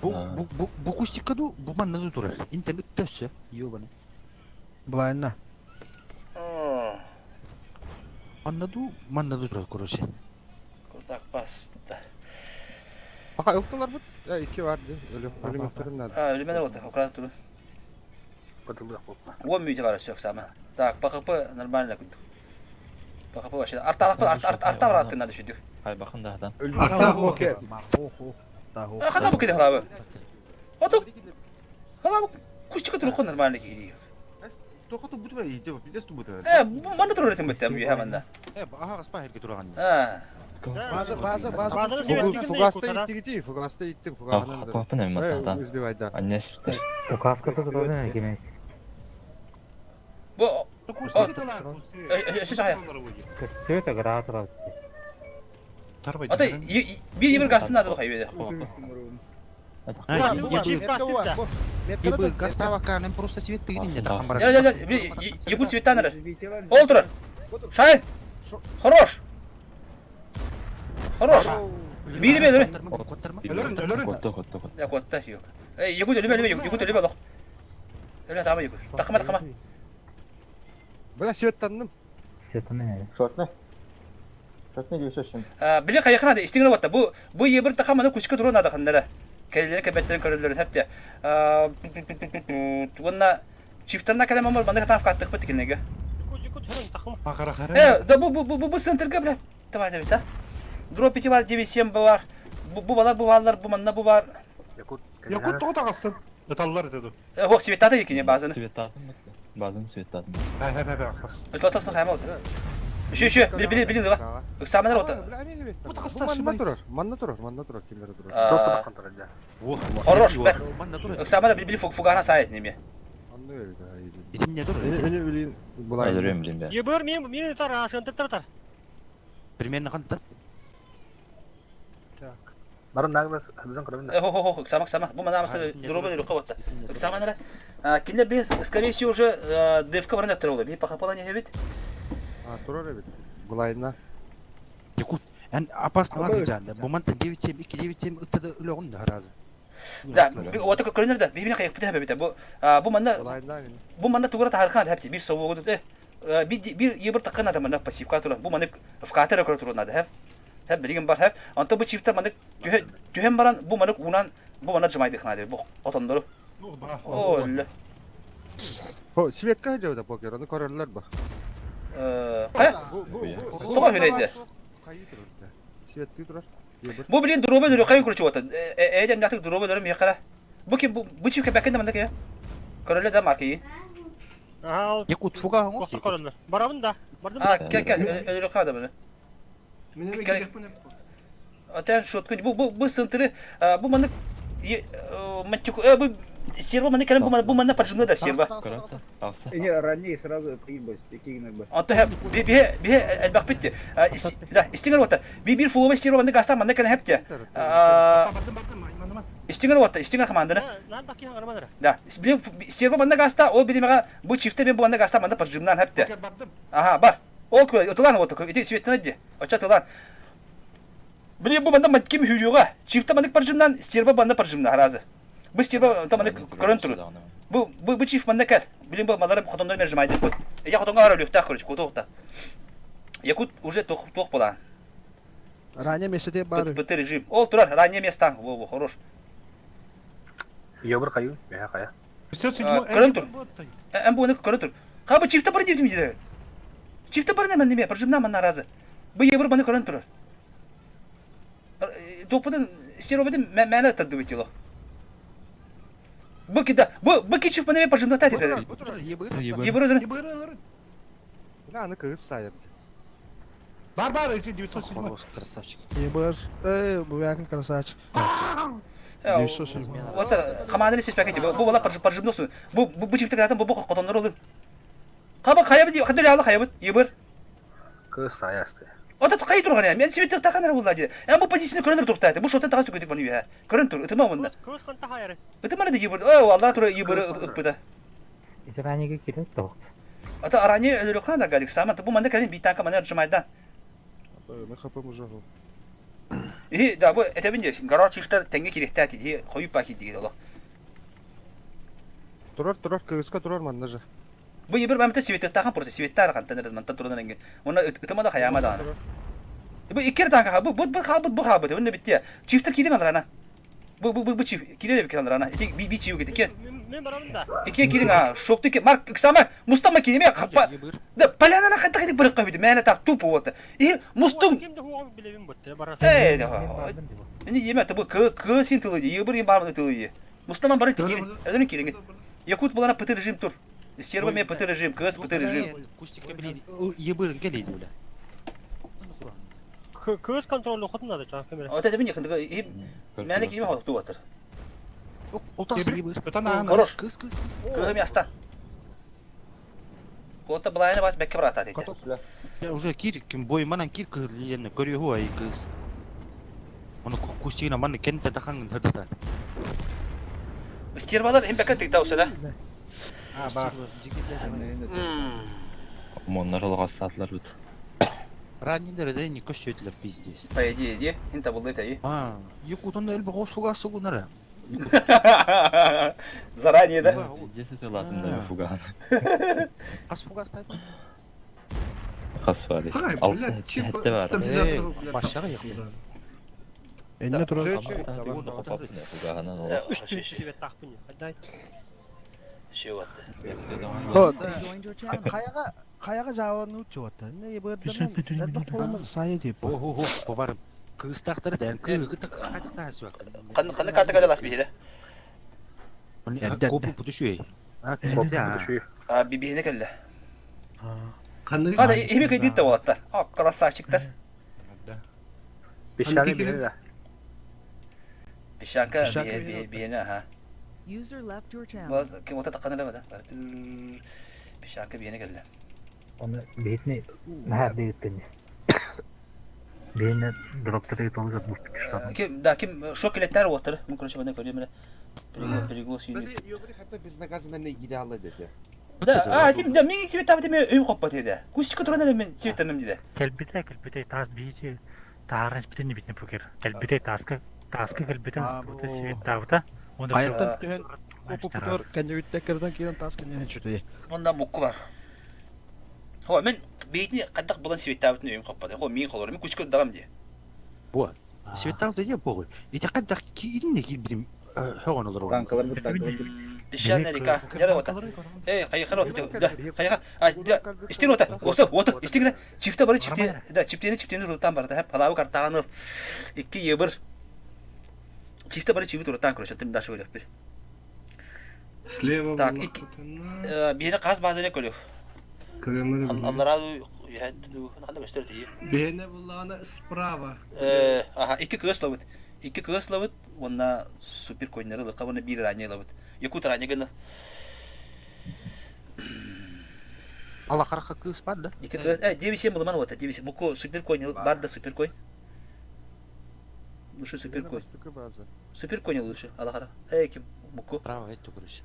Бу бу бу бу кустикка ду бу манна ту тур. Интернет төссө. Ёбаны. Былайына. Манна ду манна ду тур короче. Так баста. Бака ылтылар бут. Э, iki бар ди. Өлүм, өлүм өттөрүм надо. А, өлүмөр болду. Аккуратно тур. Уон мүйтө бар сөк сама. Так, ПХП нормально күндүк. ПХП вообще. Арталак арт арт арта барат надо шүдүк. Хай бакын да. Арта окей. Хата бу кеде халабы. Ото халабы кустика тур кон нормально кири. Тохоту бутура ите, пиздец ту бутура. Э, манда тур этим беттем үй хаманда. Э, аха аспа херге тураган. А. База, база, база. Фугаста иттик, фугаста иттик, фугаста. Хапапын эми Избивай, да. Анне сиптер. Указка турады кеме. Өссө сахая. Көстүө тагыraa турар. Ата bir yibir gazını adı хайбеде. Ебыр, гастава канем просто свет тыгын не Я я я ебут цветанер. Ол турар. Шай. Хорош. Хорош. Бири бе өлөрүн. Өлөрүн, өлөрүн. Котто, котто, котто. Я котта yok. Эй, егут өлүмө өлүмө, егут өлүмө лох. Өлө тама егут. Такма такма. Бля, светтанным. Светаны. Шотны. Шотны 907. Биле кайыкна да истиңер батта. Бу бу ебир такама да күчкө турун ада хандара. Келлери кебеттерин көрөлөр хепте. Уонна чифтарна калем омор манда катаф каттык бит кинеге. Ахара хара. Э, да бу бу бу бу центрга, блядь. Давай, давай, да. Дроп 5 бар, 9-7 бар. Бу бу балар бу балар, бу манна бу бар. Якут тоҕо таҕыстын. Ыталлар этэ ду. Э, хок светата екене базаны. Цветатын бітті. Базын цветатын. Хэ хэ хэ хас. Ытлатасына хайма oldu. Үші, үші, били, били, били, дыва. Ыксаменер оты. Бу манна турар, манна турар, манна турар кимдер турар. Хорош, бет. Ыксаменер били, били, фугана сайт неме. Анны öyle Итинне тур. Эне билин булай. Өлөрөм билин бе. Ебыр мен мен тар асынтып тар. Примерно кантан. Так. Барын нагнас хадызан көрөмүн. Э, хо, хо, хо, ыксама, ыксама. Бу мана амсы дроба дөрү кабатта. Ыксаменер. Кинде без, скорее всего, уже девка барына туралы. Би пахапала не хебит. А, турар эбит. Булайна. Якут, эн опасно надо жанда. Бу манта 9-7, 2-9-7 ыттыда өлөгүн да разы. Да, ота көрүнөр да, би били кайык бит хебит. Бу бу манна бу манна тугура тархан хепти. Бир собогу э бир бир ебир таккан адам манна пассивка туран. Бу манна вкатера көрө туран хеп. Хеп билген бар хеп. Анта бу чифтер манна түһен баран бу манна унан бу манна жымайды хнады. Бу отондору. О, өллө. Хо, светка жауда покер, аны көрөллөр ба. Э, кая? Тоға хүлейді. Кайы турар. Светти турар. Бу билин дроба дөрө кайын күрчү отын. Эдем нятык дроба дөрө мехара. Бу ки бу бу чифке бәкенде мында кая? Көрөлө да марки. Ага, Якут фуга оңор. Көрөлөр. Барабын да. Бардым А, кел кел өлө када мына. Атан шоткун бу бу бу сынтыры бу маны мантику э бу серва маны калем бу маны бу маны паржымны да серва. Не, ранее сразу прибыль, какие бы. Анта хеп би би би элбак битти. Да, истиңер ота. Би бир фулова серва маны гаста маны калем хепте. Истиңер ота, истиңер команданы. Нан баки хаңарманара. Да, билим серва маны гаста, ол билимега бу чифте мен бу маны гаста маны паржымнан хепте. Ага, бар. Ол кule ытылан ота, ити светтен ди. Оча тылан. Билим бу манда матким хүрүгө. Чифте маны паржымнан, серва маны паржымна харазы. Бу серва та маны көрөн туру. Бу бу бу чиф манда кел. Билим бу маларым хотомдор мер жымайды бу. Я хотомга бара лүхтә короче, котоқта. Якут уже тох тох була. Ранее месяце бар. ПТ режим. Ол турар, ранее места. Во, во, хорош. Йобыр кайы, бэхэ кая. Көрөн тур. Эм буны көрөн тур. Ха бу чифте бар дибдим диде. Чифте бар немен неме, прожимна ман наразы. Бу ебір баны көрөн турар. Допудun стеробидин мәне тады битило. Бу кида, бу бу кичиф баны прожимна тати деди. Ебір өдөрүн. Бля, аны кыз сайып. Бар бар, эти 907. Красавчик. Ебыр, э, бу якын красавчик. 907. Вот команданы сес пакети. Бу бала прожимносун. Бу бу бу чифте кадам бу бу котондор олун. Каба хаябы ди, хадыр ала хаябы, ебір. Кыз саясты. Ота кай турган я. Мен светтер таканар булла ди. Эм бу позицияны көрөнөр туртайды. Бу шоттан тагасы көтүк баны я. Көрөн тур, ытыма мында. Көз канта хайры. Ытыма да ебір. О, алла тура ебір ыппыда. Ранеге кирет тоқ. Ата аране өлөрө кана галик сама бу манда калин битанка мана жымайдан. Мен хапым уже. И да бу этебин де гараж чифтер теңге керекте ди коюп баки диге оло. Турар, турар, кызка турар манна же. Бу ебір мамта светтер тахан просто светтер кантан манта турдан энге. Оны ытыма да хаяма да. Бу икер танка бу бу бу хабы бу хабы өнне битте. Чифтер кирен алар Бу бу бу бу чиф кирен бит алар ана. Ити би би чиф кете. Мен барабын да. Ике кирен а шокту ке марк сама мустама киреме хапа. Да поляна хатта киде бир кабит. Мәне так тупо вот. И мустум Кимде хуган билебин бутты бара. Э, да. Эни еме табы к к син тылы ебір ем бармы тылы. Мустаман бары кирен. Өдөн кирен. Якут булана ПТ режим тур. Стерва ме ПТ режим, КС ПТ режим. Кустикке билин ебырын келейди бля. Көз контролу хотун да ча камера. Вот это меня кындыгы и мәне киреме хоту батыр. Олтасы ебыр. Хорош. Кыз кыз. Кыгы места. Куота былаайына бас бэккэ быраатаат ити. Я уже кир ким бой манан кир кыһыллиенне көрүөһү ай кыыс. Оны кустигина манны кенте тахаҥын хырдата. Стервалар им бэккэ тыйта усала. А, бар. Моннар олоҕоссаатылар бит. Раннинер да не көстүөтүлэр пиздец. По идее, иди, ин табыллы таи. А, якутан элбэх осуга сугунара. Заранее, да? Пиздец это латын да фуган. Хас фугас тайпа? Хас бар. Хай, Алты блядь, чип хәтте бар. Башага якты. Энне турар. Фугаһынан ол. Үч түн себе тахпын. Хаддай. Шеватты. Каяга каяга жаабаны учуп Не бырдан сайы деп. О, о, бар. Кыыстаахтары да кыы кытак сүөк. Қаны қаны карта калас бихиле. Копу путушуй. А, копу А бибиһине кэллэ. Қаны Қада эми кайдыт да болаттар. А красавчиктар. Песчаный били, Песчанка Песчанка бихине аха. User left your channel. Бол ким ота таққаны лебада. Песчанка бихине кэллэ. Оны бейтini наһаа бейттен. Бейне дроптары толугат бу штат. Ким да ким шок келеттер отыр. Мен короче бана көрөм эле. Перегол сүйүнүп. Йобри хатта безнаказанно не гидалы деди. Да, а тим да мен себе табы теме өйм коппат еді. Кустика туран эле мен себеттеним диде. Кэлбитэ кэлбитэ таас биити таарыс битин битин пукер. Кэлбитэ тааска тааска кэлбитэ ыстыбыта свет таабыта. Оны Аяктан түһэн копу кэннибитте кырдан киирэн таас кэннин чүтэ. Онда мукку бар. Хо мен бейтини каддак булан себет табытын өйм коппат. Хо мен холор мен кустика дагам ди. Бу. Светтал деді похуй. Ити каддак киинне кирбитим хөгөн олор. Танкалар бит, танкалар бит. Песчаная река. Жара ота. Эй, кайхар ота. Да, кайха. А, да, истин ота. Осы, ота, истин да. Чифте бары чифте. Да, чифтени чифтени рутан бар. Да, палавы картаны. 2 ебір. Чифте бары чифт рутан короче, тим дальше ойлап бир. Слева Так, была икки биһине қас базыне көрүк. Көрөмөр. Аллара ханда көстөр тии. Бене буллаана справа. Э, аха, икки кыыс лабыт. Икки кыыс лабыт, онна супер койнары лыка, онна бир ранее лабыт. Якут ранее гына. Алла хараха кыыс бар да. Икки кыыс, э, 9-7 булман ота, 9 Муку супер койн бар да супер койн. Лучше супер койн. Супер койн лучше, Алла хара. Эй, ким Муку. Право, это короче.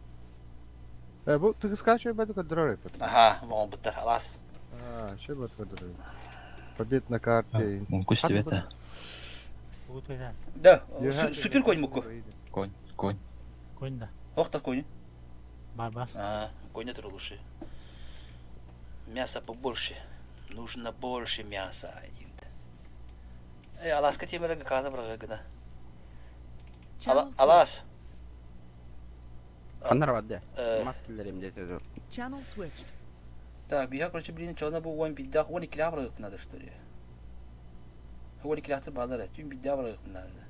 Э, бу тыгыска шөй бәді көдірөр эпит. Аха, могон буттар, алас. А, шөй бәді көдірөр. Побед на карте. Мунку света. Да, супер конь муку. Конь, конь. Конь да. Охта конь. Бар бар. А, конь это лучше. Мясо побольше. Нужно больше мяса. Э, аласка темірі каны бір гына. Алас. Аннар бар да. Э. Маскаларым дете. Channel switched. Так, я, короче, блин, что надо было, он бедах, он и клявр надо, что ли. Он и клявр балар, тюм бедявр надо.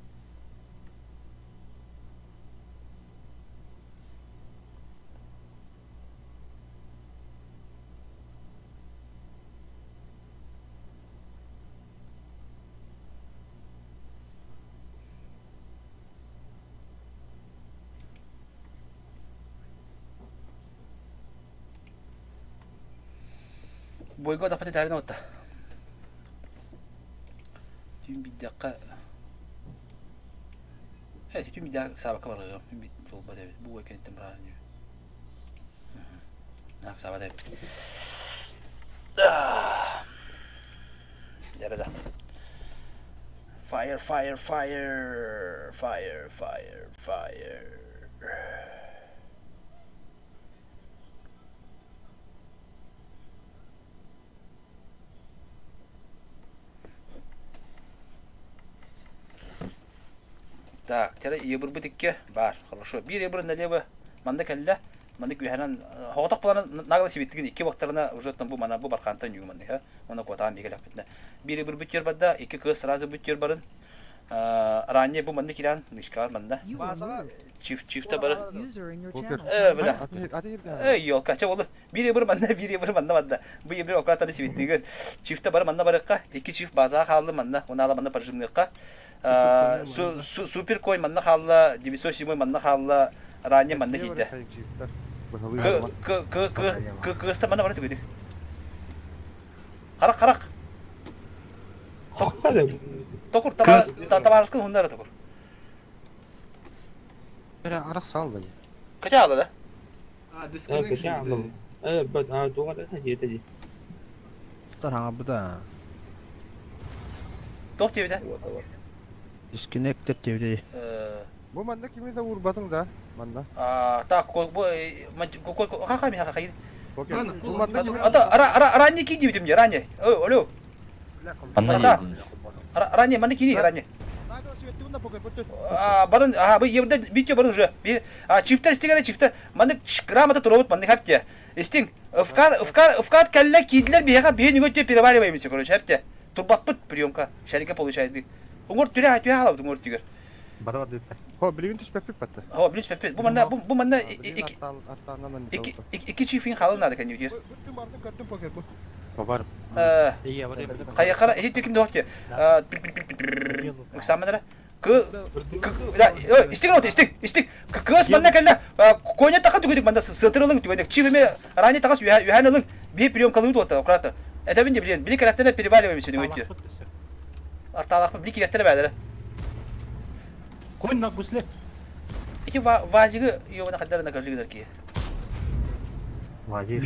Бойго да пати тарина отта. Тюм бедяка. Э, тюм бедяк сабака бар, тюм бед жолба деп. Бу экен тем брани. Нак саба деп. Жарада. Fire, fire, fire, fire, fire, fire. Так, тере ебір бітікке бар. Хорошо. Бір ебір налево манда кәллә. Манда күһәнән хоғатақ планы нагла сибиттигин икки вақтарына уже там бу мана бу баркантан югу манда ха. Оны котаан бигелеп битне. Бір ебір бүт бада, икки кыз сразу бүт барын. Ранее бу манда килән, нишкар манда. Чиф чифта бары. User in your channel. Э, бля. Э, ёлка, ча болду. Бир ебір манда, бир ебір манда манда. Бу ебір ократаны сибиттигин. Чифта бары манда барыкка, икки чиф база халды манда, оны ала манда прожимныкка. Супер кой манна халла, 907 манна халла, ранее манна кийде. К к к к к кыста манна бары түгүдүк. Харах, харах. Токур, табаарыскын хуннара токур. Бere арах сал да. Кача ала да? Кача ала. Э, бат, а, туга да диэте ди. Тараҥа быда. Туох диэбитэ? Дисконнектед диэбитэ. Бу манна кими да уурбатыҥ да манна. А, так, бу ха ха ха Ата ара ара ранее ки диэбитим дии, ранее. Ой, алло. Ранее, манна кири, ранее. Барын, а, бу еврде видео барын уже. А, чифтер истигере чифтер. Маннык грамота туробут маннык хапте. Истиң, вкат вкат вкат кэллэ киирдилэр биһиэхэ биһи нүгө перевариваемся, короче, хапте. Турбаппыт приемка, шарика получает. Уҥуор түрэ түһэ хаалабыт уҥуор түгэр. Бары бардыттар. Хо, билигин түспэппит батта. Хо, билигин түспэппит. Бу манна бу манна икки чифин хаалын наада кэннибитигэр. Бабар. Хайахара эһи ким дохте. Экзаменера. Кы да, истиң вот истиң, истиң. Кыас манна кэллэ. Коня таха түгүдүк манда сытырылың түгүдүк. Чиф эме ранее тагас үһән ылың. Би приемкалыы туота аккуратно. Этэбин де билен. Били кэлэттэнэ переваливаем сені өттү. Арталаахпыт били кирэттэрэ бээлэрэ. Конь на гусле. Ити вазигы ёбана хаддар на каждый ки. Вазик.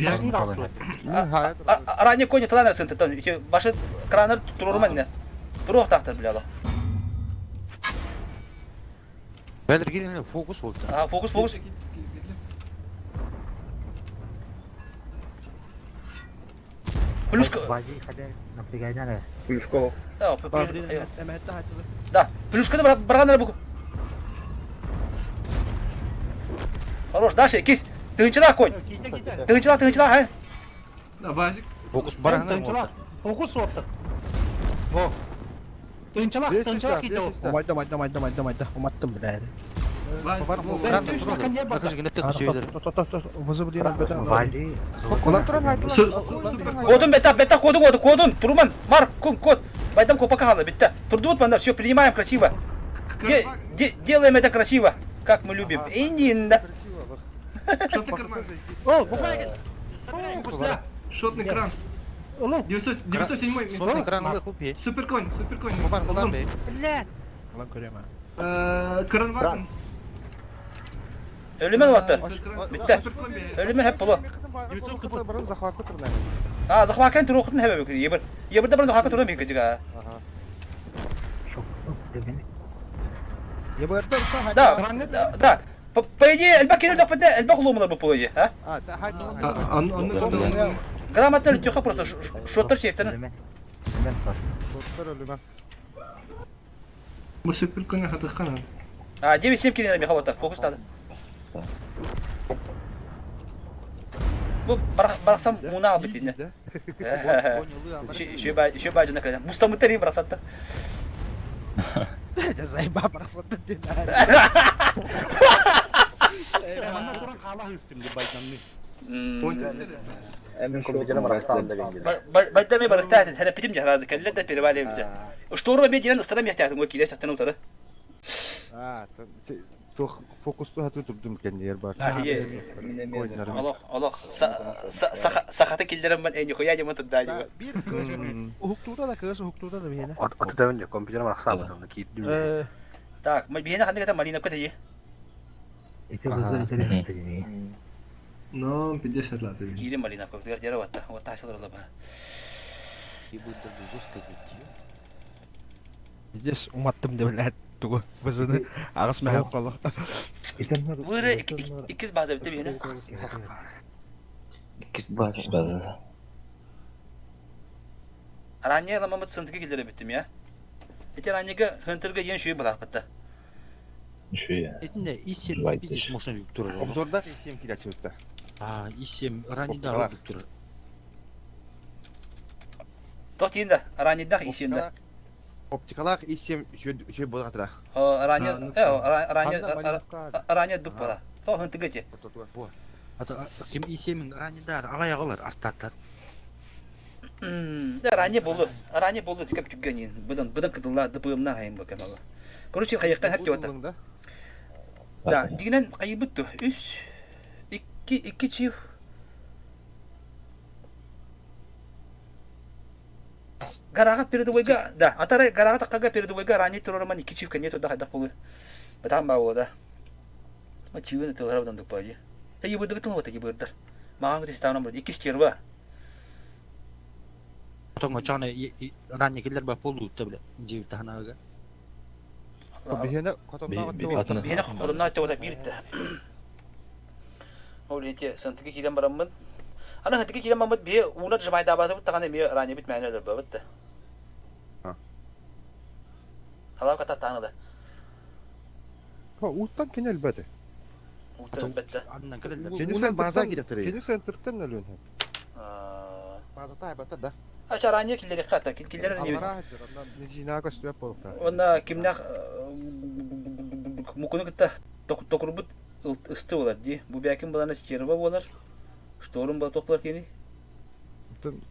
Ранее кони тыланар сынтытан. Ити башы кранар турурман не. Турух тахтар биляло. Бәдір фокус болды. А, фокус, фокус. Плюшка. Плюшко. Да, плюшканы барганнар бу. Хорош, дальше, кис. Тыгынчыла конь. Тыгынчыла, тыгынчыла, а? Вазик. Фокус барганнар. Тыгынчыла. Фокус отты. Во. Тыгынчыла, тыгынчыла ките. Умайда, майда, майда, майда, майда. Уматтым бля. Кодун бета, бета, кодун, кодун, кодун, Турман, Марк, кум, код. Байдам копака хала, битта. Турдут манда, все, принимаем красиво. Делаем это красиво, как мы любим. Индин, да. О, бухайген. Шотный кран. 907 Шотный кран, хупи. Суперконь, суперконь. Блядь. Кранваген. Өлүмэн уатта. Бүтте. Өлүмэн хеп боло. А, захвакен туруохтун хэбэ бүкү. Ебір. Ебірде бір захвакен туран бекэ жига. Да, да. По идее, элбак келер даппыта, элбак улуумалар бу полойе, а? Грамотно лүтүхэ просто шоттар сейфтен. Шоттар өлүмэн. Бу суперконь хатыххана. А, 9-7 килер мехавата, фокус надо. Бу барахсам муна албыт инне. Еще бажына кэлэн. Бустамыттар им барахсатта. Заеба барахсатта дин. Манна туран хаала хыстым деп байдамны. Байдаме барахтаатын хәрәпитим жахразы кэлле да переваливаемся. Шторма медиан ыстарам яхтаатын ой килес саттан утары. А, тух фокусту хату турдум кеннер бар. Аллах, Аллах, сахаты киллерим мен эни хуя дема туда дива. Уһуктуута да кыыс уһуктуута да биһиэнэ. Оту да компьютер марахсаабытым киирдим. Так, биһиэнэ ханнык это Марина көтөйе. Но 50 лат. Киирим Марина көтөйе дера ватта, ватта хасылар ба. Здесь уматтым деп блядь. Тугу бызыны агыс мәһәп кала. Выры иккис база битте биһиэнэ. Иккис база. Ранее ламамыт сынтыгы киллере биттим я. Эти ранега хынтырга ен шүйе булааппытта. Шүйе. Этинде И7 пиздец можно тур. Обзорда И7 килячыбытта. А, И7 ранидar тур. Тох тиинда, ранидах И7да. Оптикалаах И7 үчүгэй буолар Ранее, ранее, ранее дуп була. То хынтыгы те. Ата ким И7 ранидar ага ягалар арттаттар. Да, ранее болду. Ранее болду тикеп түггәнин. Будан будан кыдылла дыпымна хайым бу кемала. Короче, хайыкка хәп дип Да, дигенен кайыбыт Үс 2 2 чиф. Гарага передовойга, да, атары гарага таккага передовойга ранее турарыман икки чивка не туда хайдах болу. Батам ба да. Ма чивын тылара бадан дуппа ди. Та ебырдыгы тылы бата ебырдар. Маған гыты ставнам бар. Икки стерва. Отоҥ очоҕуна ранее киллэр ба полуутта биле. Дьиэбит таһынааҕыга. Биһиэнэ хотонноох Биһиэнэ хотонноох өттө биир да. Ол ити сантыгы киирэн бараммын. Аны хантыгы киирэн бараммыт биһи ууна дьамайдаабатыбыт даҕаны эмиэ ранее мээнэ өлөрбөбүт да. Халаав кататтааны да. Ууттан кини өлбөтө. Ууттан өлбөттө. Кини сен база киирэтэрий. Кини центртен өлүөн. Базата айбата да. Ача ранее киллери хата киллер не. Аллара хаджар, нежина көстүбэт буолуктаах. Онна кимнэх мукуну кытта токурбут ысты болар дии. Бу бэкин балана стерва болар. Шторум ба тох болар тиени. Оттон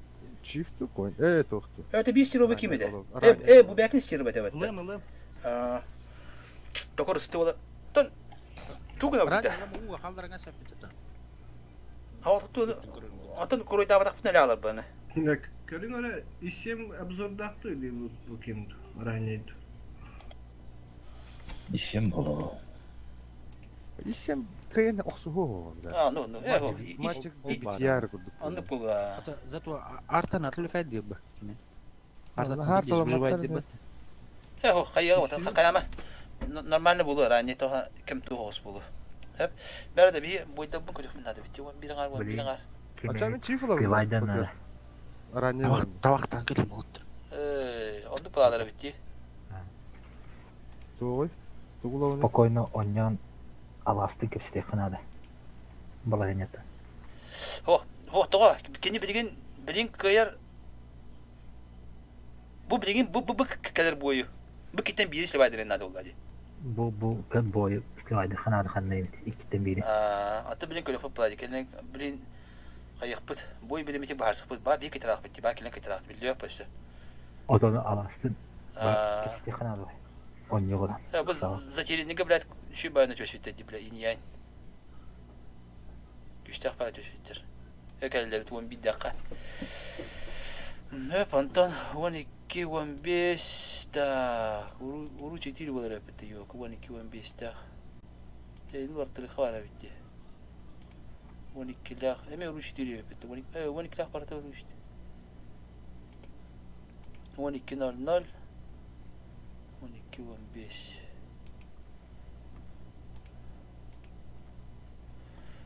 чиф ту коин. Э тохту. Это би стерва ким эде? Э э бу бэкин стерва деп Ылым, ылым. Токур ысты болар. Тон тугуна битте. Ууга халларыңа сөппүт Атын куруйдаабатахпын эле алар баны. Көрүң эрэ, исем обзордаахты или бу ким ранее? Исем боло. Исем кыйын охсуһу. А, ну, ну, э, Мальчик битияр курдук. Оннук була. Зато артан отвлекает диир ба. Наһаар таламаттар. Э, хайыга вот хайама нормально булу ранее тоха кем туох булу. Хеп. Бәрі де би бойда бу көрөх надо бит. Он бир аңар, он бир аңар. Ача мен чиф олабын. Пилайдан надо. Ранее. Табактан келем болуптур. Э, оннук буладыр бит. Тугуй. Тугулабын. Спокойно онньон аласты кэпсэтиэххэ надо. Балаһыанньата. Хо, хо, тоҕо кини билигин билин кыайар бу билигин бу бу бу кэлэр буойу. Бу киттен биири сливайдырын надо болла ди. Бу бу кэп бойу сливайдыхха надо ханна эбит иккиттен биири. Аты билин көрөхпүт була ди. Кэлин билин хайыхпыт. Бой билимити баһарсыхпыт. Ба бии кытыраахпыт ди. Ба кэлин кытыраахпыт билиэх бөссө. Отону аластын кэпсэтиэххэ надо. Онньугунан. Бу затерянныга, блядь, еще байына төсүттэр ди, бля, иньянь. Күстэх баа төсүттэр. Экэллэри туон биддэххэ. Өп, онтон 12, 15 так. Уру четыре болар эппитте yok. 12, 15 так. Эйин бартырыха бар эбитти. 12-лэх. Эме уру четыре эппитте. 12-лэх барта уру işte. 12.00 12.15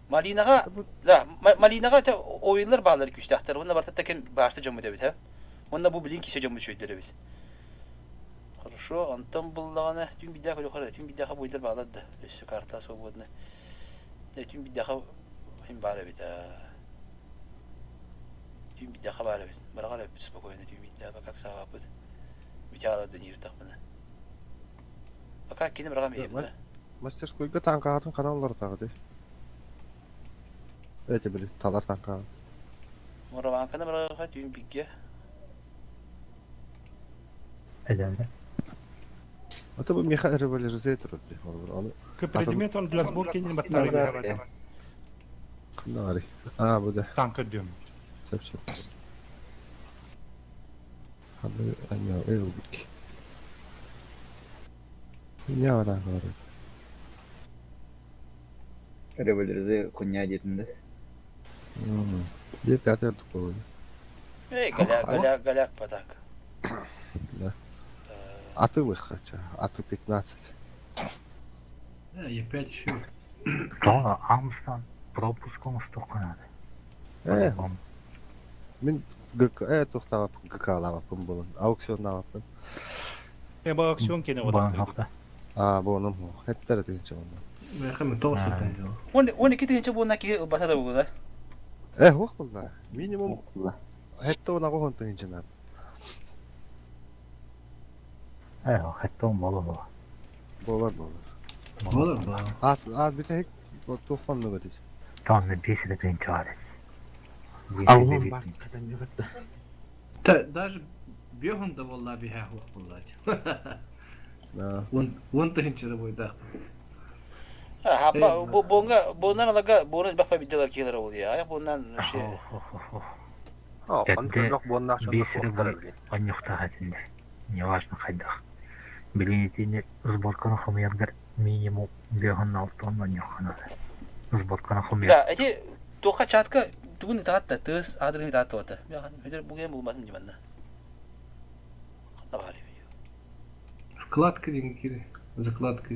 Малинаҕа да Малинаҕа те ойуннар баалар күүстээхтэр. Уонна барта тэкин баарса дьоммут эбит, һэ. Уонна бу билин кисе дьоммут үчүгэйдэр эбит. Хорошо, онтон буллаҕына түн биирдээх өлөхөр түн биирдээхэ буйдар баалар да. Өссө карта свободна. Түн биирдээхэ им баар эбит. Түн биирдээхэ баар эбит. Бараҕар эбит спокойно түн биирдээхэ как саҕаппыт. Бүтэ да нииртахпына. Пока кини бараҕам иһим да. Мастерскойга танкаҕытын ханан олоротаҕытый? Эти били талар танкаҕын. Мураванканы бараҕа түүн бигге. Эдэнэ. А то бу меха революция турар ди. Ол К предмет он для сборки не батареи. Ханна А, бу да. Танк өдүм. Сөп сөп. Ханна аня эл бит. Не бар бар. Револьверзе хуйня диэтин да. Бир пятый такой. Эй, голяк, голяк, голяк по танк. Да. А ты выхоча, а ты 15. Да, я 5 еще. Тоҕо Амстан пропуск оҥостуохха надо. Э, мин ГК, э, тухтаабаппын, ГК-лаабаппын буолан, аукционнаабаппын. Э, бу аукцион кene Баан А, бу онум хуох. Хеттер тыгынча онно. Мэхэм тоҕус сытан дьол. 12 тыһыынча буолна киһи ылбата да буолла. Э, хуох булла. Минимум хетте онаҕы хон тыгынчанар. Э, хэттон боло боло. Болар болар. Болар болар. Ас, ас бүтэһик туох оннуга дис. Тонна биэс эрэ тыһыынча баар. Аллон бар катан югатта. Та даже бьёһун да болла биһэ хуох буллач. Да. Вон вон тыһынчара бойдаах. Хаба бу бонга боннан алага бонун бапа бидделер килер ол я. Ая боннан вообще. Охон Эрдэ көрөх буоннаах дьоннор биэс суохтара рубль билин. онньуктаах этиннэр. Неважно хайдах. Билигин итини сборканы хомуйаргар минимум биэһин алтан онньуохха наада. Сборканы хомуйар. Да, эти туохха чатка тугун ытаатта, тыас аадырын ытаатта бата. Мен бугайан булматым диманна. Ханна баар Вкладка диэн кири. Закладка.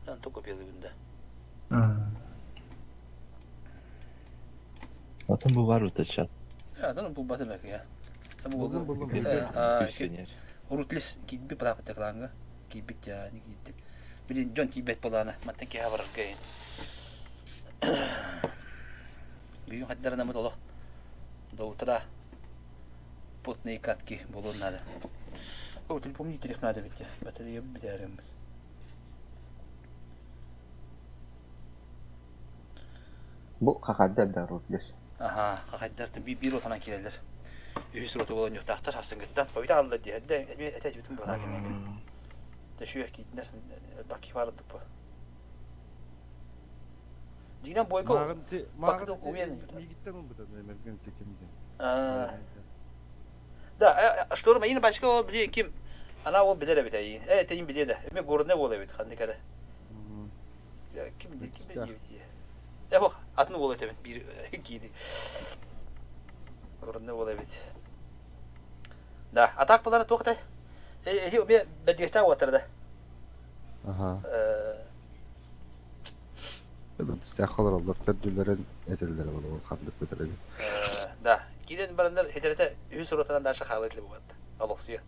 Антон копиялыыбын да. Атын бу бар утачат. Атын булбатым эки. Булдум булдум. Урутлис киирбит балааппыт кланга киирбит дьаани киирдит. Билин дьон тиийбэт балаана мантан киһи барарга Бүгүн хаддарынамыт олох до утра потные катки буолуон наада. О, телефон иитириэх наада бит. Батарея бүтээрэммит. Бу хахайдар да рутлес. Аха, хахайдар биир отанан киирэллэр. Үһүс рота буолан ньуктаахтар хасынгыттан. Побита алла дии. Эрдэ этэ бүтүн буолаа кэмҥэ. Тэшүөх киирдинэр. Элбэх киһи баар дуппа. Дигинэн бойко Мааҕын ти мааҕын бакыты умен миигиттэн ылбыта мэрген кимден. Да, что ина бачка ол били ким ана ол билер эбит айын. Э тейин биле да. Эме горный бол эбит ханнык эрэ. Ким ким диэбит Э бу атын уол этэбин биир киини. Горный бол эбит. Да, атак булары туох да. Э эһи бе бэрдигэстээх уоттар да. Аха. Бэрдистээх олороллор төрдүлэрин этэллэрэ буолуо ханнык бытарыгы. Да, киирэн бараннар хитэрэтэ үһүс уротанан даша хаалыт ли бугатта. Олохсуйа.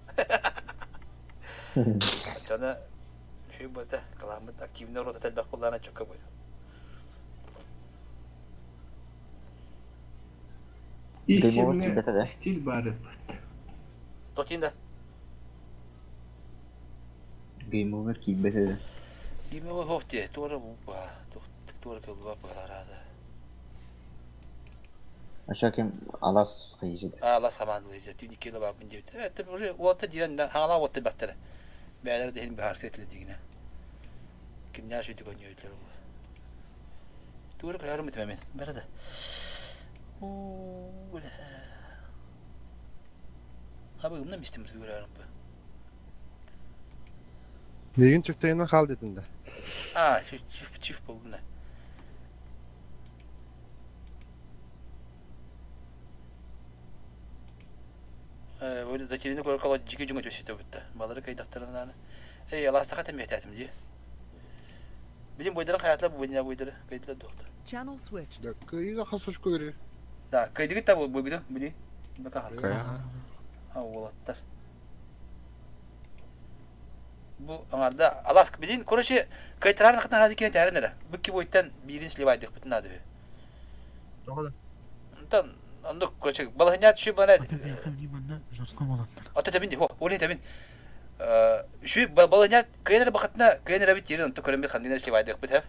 Ачана үһү бата каламмыт активный рота тэлбэх буллаана чөккө буй. Геймовер киирбэтэ да. Стиль баар эппит. Тотин да. Геймовер киирбэтэ да. Геймовер хоох дии, туора бу туора кыллыба быһалараада. Ача ким алас хайыжыда. Алас хамаандылыйжа түүн икки лабаабын диэбит. Это уже уотта диэн хаҥалаа уотта баттара. Бээлэр да иһин быһаарсыы этилэ дигинэ. Кимнээх сүтүк өнньүөтүлэр ол. Туора көрөрүм битимэмин. Бары да. Уу Хабыгымна мистим көрөрүм бу. Миигин чүктейинен хаал дедин да. А, чиф чиф болдуна. Э, затерянный көркала жиги жума төсөтө бутта. Балары кайдактарынан. Эй, аластаха тембететим ди. Билим бойдарын хаятла бу бойдары бойдары кайдыла дохта. Channel switched. Да, кыйыга хасыш көрөр. Да, кайдыгы та бойгуду, били. Бака хат. А, уолаттар. Бу аңарда алас билин, короче, кайтарарын хатан хазы кине тәрен эрэ. Бу ки бойттан биирин сливайдык бүтүн ады. Онтон оннук, короче, балаһынньа түшү бана Ата табин хо, ол табин. Үшү балаһынньа кыйын эрэ бакытына кыйын эрэ бит жерин онто көрөн бит хандына сливайдык бит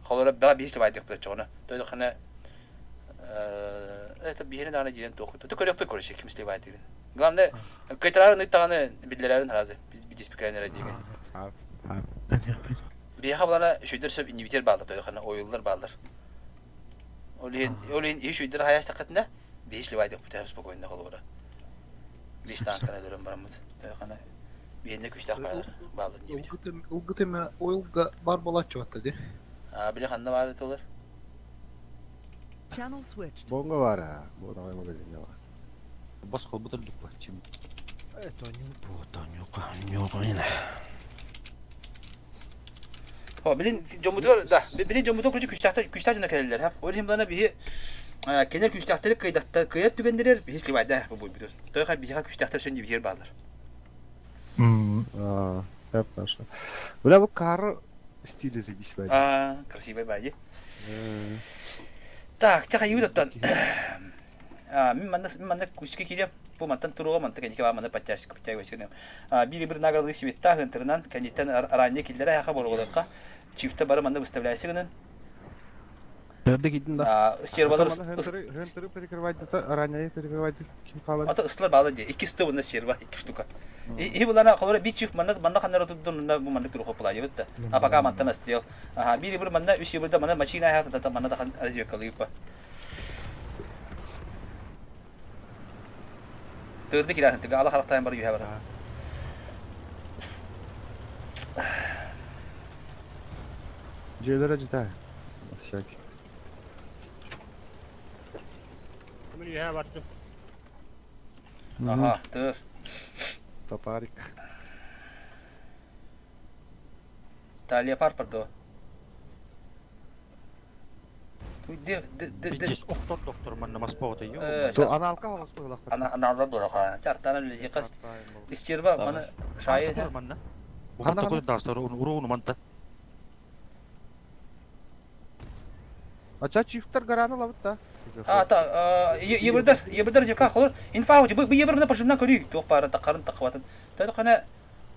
Холора баа биир сливайдык бит чоҕуна. Тойду хана это биһини даҕаны диэн туох. То көрөкпүт короче ким сливайдыгын. Главное, кайтарарын ыттаҕаны биллэрэрин разы бидиспикэн эрэ диэги. Биһиэхэ булана үчүйдэр сөп иннибитер бааллар, тойхана ойуллар бааллар. Ол иһин ол иһин иш үчүйдэр хайастакытына биһи сливайдык бүтэр спокойно холобура. Биһи танкана өлөрөн бараммыт. Тойхана биһинне күчтээх бааллар бааллар диэбит. Ылгытыма ойлга бар болаччы батта ди. А били ханна баар этилер? Channel switched. Бонго бар а. Бу давай магазинде бар. Бас холбутар дуппа чем. Это не то, не О, билин дьоммутугар да, билин дьоммутугар короче күстээхтэр күстээх дьоно кэлэллэр ха. Ол иһин балана биһи кенер күстээхтэри кыйдаттар кыйар түгэннэрэр биһи сливайда бу буйбутун. Той хай биһиэхэ күстээхтэр сөн дибиһиэр бааллар. Аа, так хорошо. Бля, бу кар стиле заебись бади. А, красивый бади. Так, ча хайыы оттон. А, мин манна мин манна күүскэ киириэм. Бу мантан туруга мантан кэнники баа манна подтяжка подтягивайся А, биир бир награды светтаах ынтырынан кэнниттэн араанньа киллэрэ хаха боругуларга чифта бары манна выставляйся гынан. Nerede gittin да? А, стервалар Хентеры перекрывать это, ранее перекрывать ким халар. Ата ыстылар баалы дии. Икки сты уонна серва, икки штука. И булана холора би чиф манна манна ханнара турдун манна бу манна турух пылайыбыт да. А пока мантан астрел. Аха, биир бир манна үс бир да манна машина хата та манна тахан разведкалыыпа. Тырды кирәһин тыга ала харахтаан бар үһә бар. Дьиэлэрэ дьита. Всякий. Мин үһэ бардым. Аха, тыр. Топарик. Та леопард пардо. Здесь охтор доктор манна маспоҕута То аналка хаҕас быһылахпыт. Аналар буолаха. Чартана үлэһи қас. Истерба маны шайы. Манна. Бу такой дастар уругуну манта. Ача чифтер гараны лабыт да. А, та, ебырдар, ебырдар жека холор. Инфа бу ебырда пошымнан көрүй. Туох барын таққарын таққабатын. Тойду қана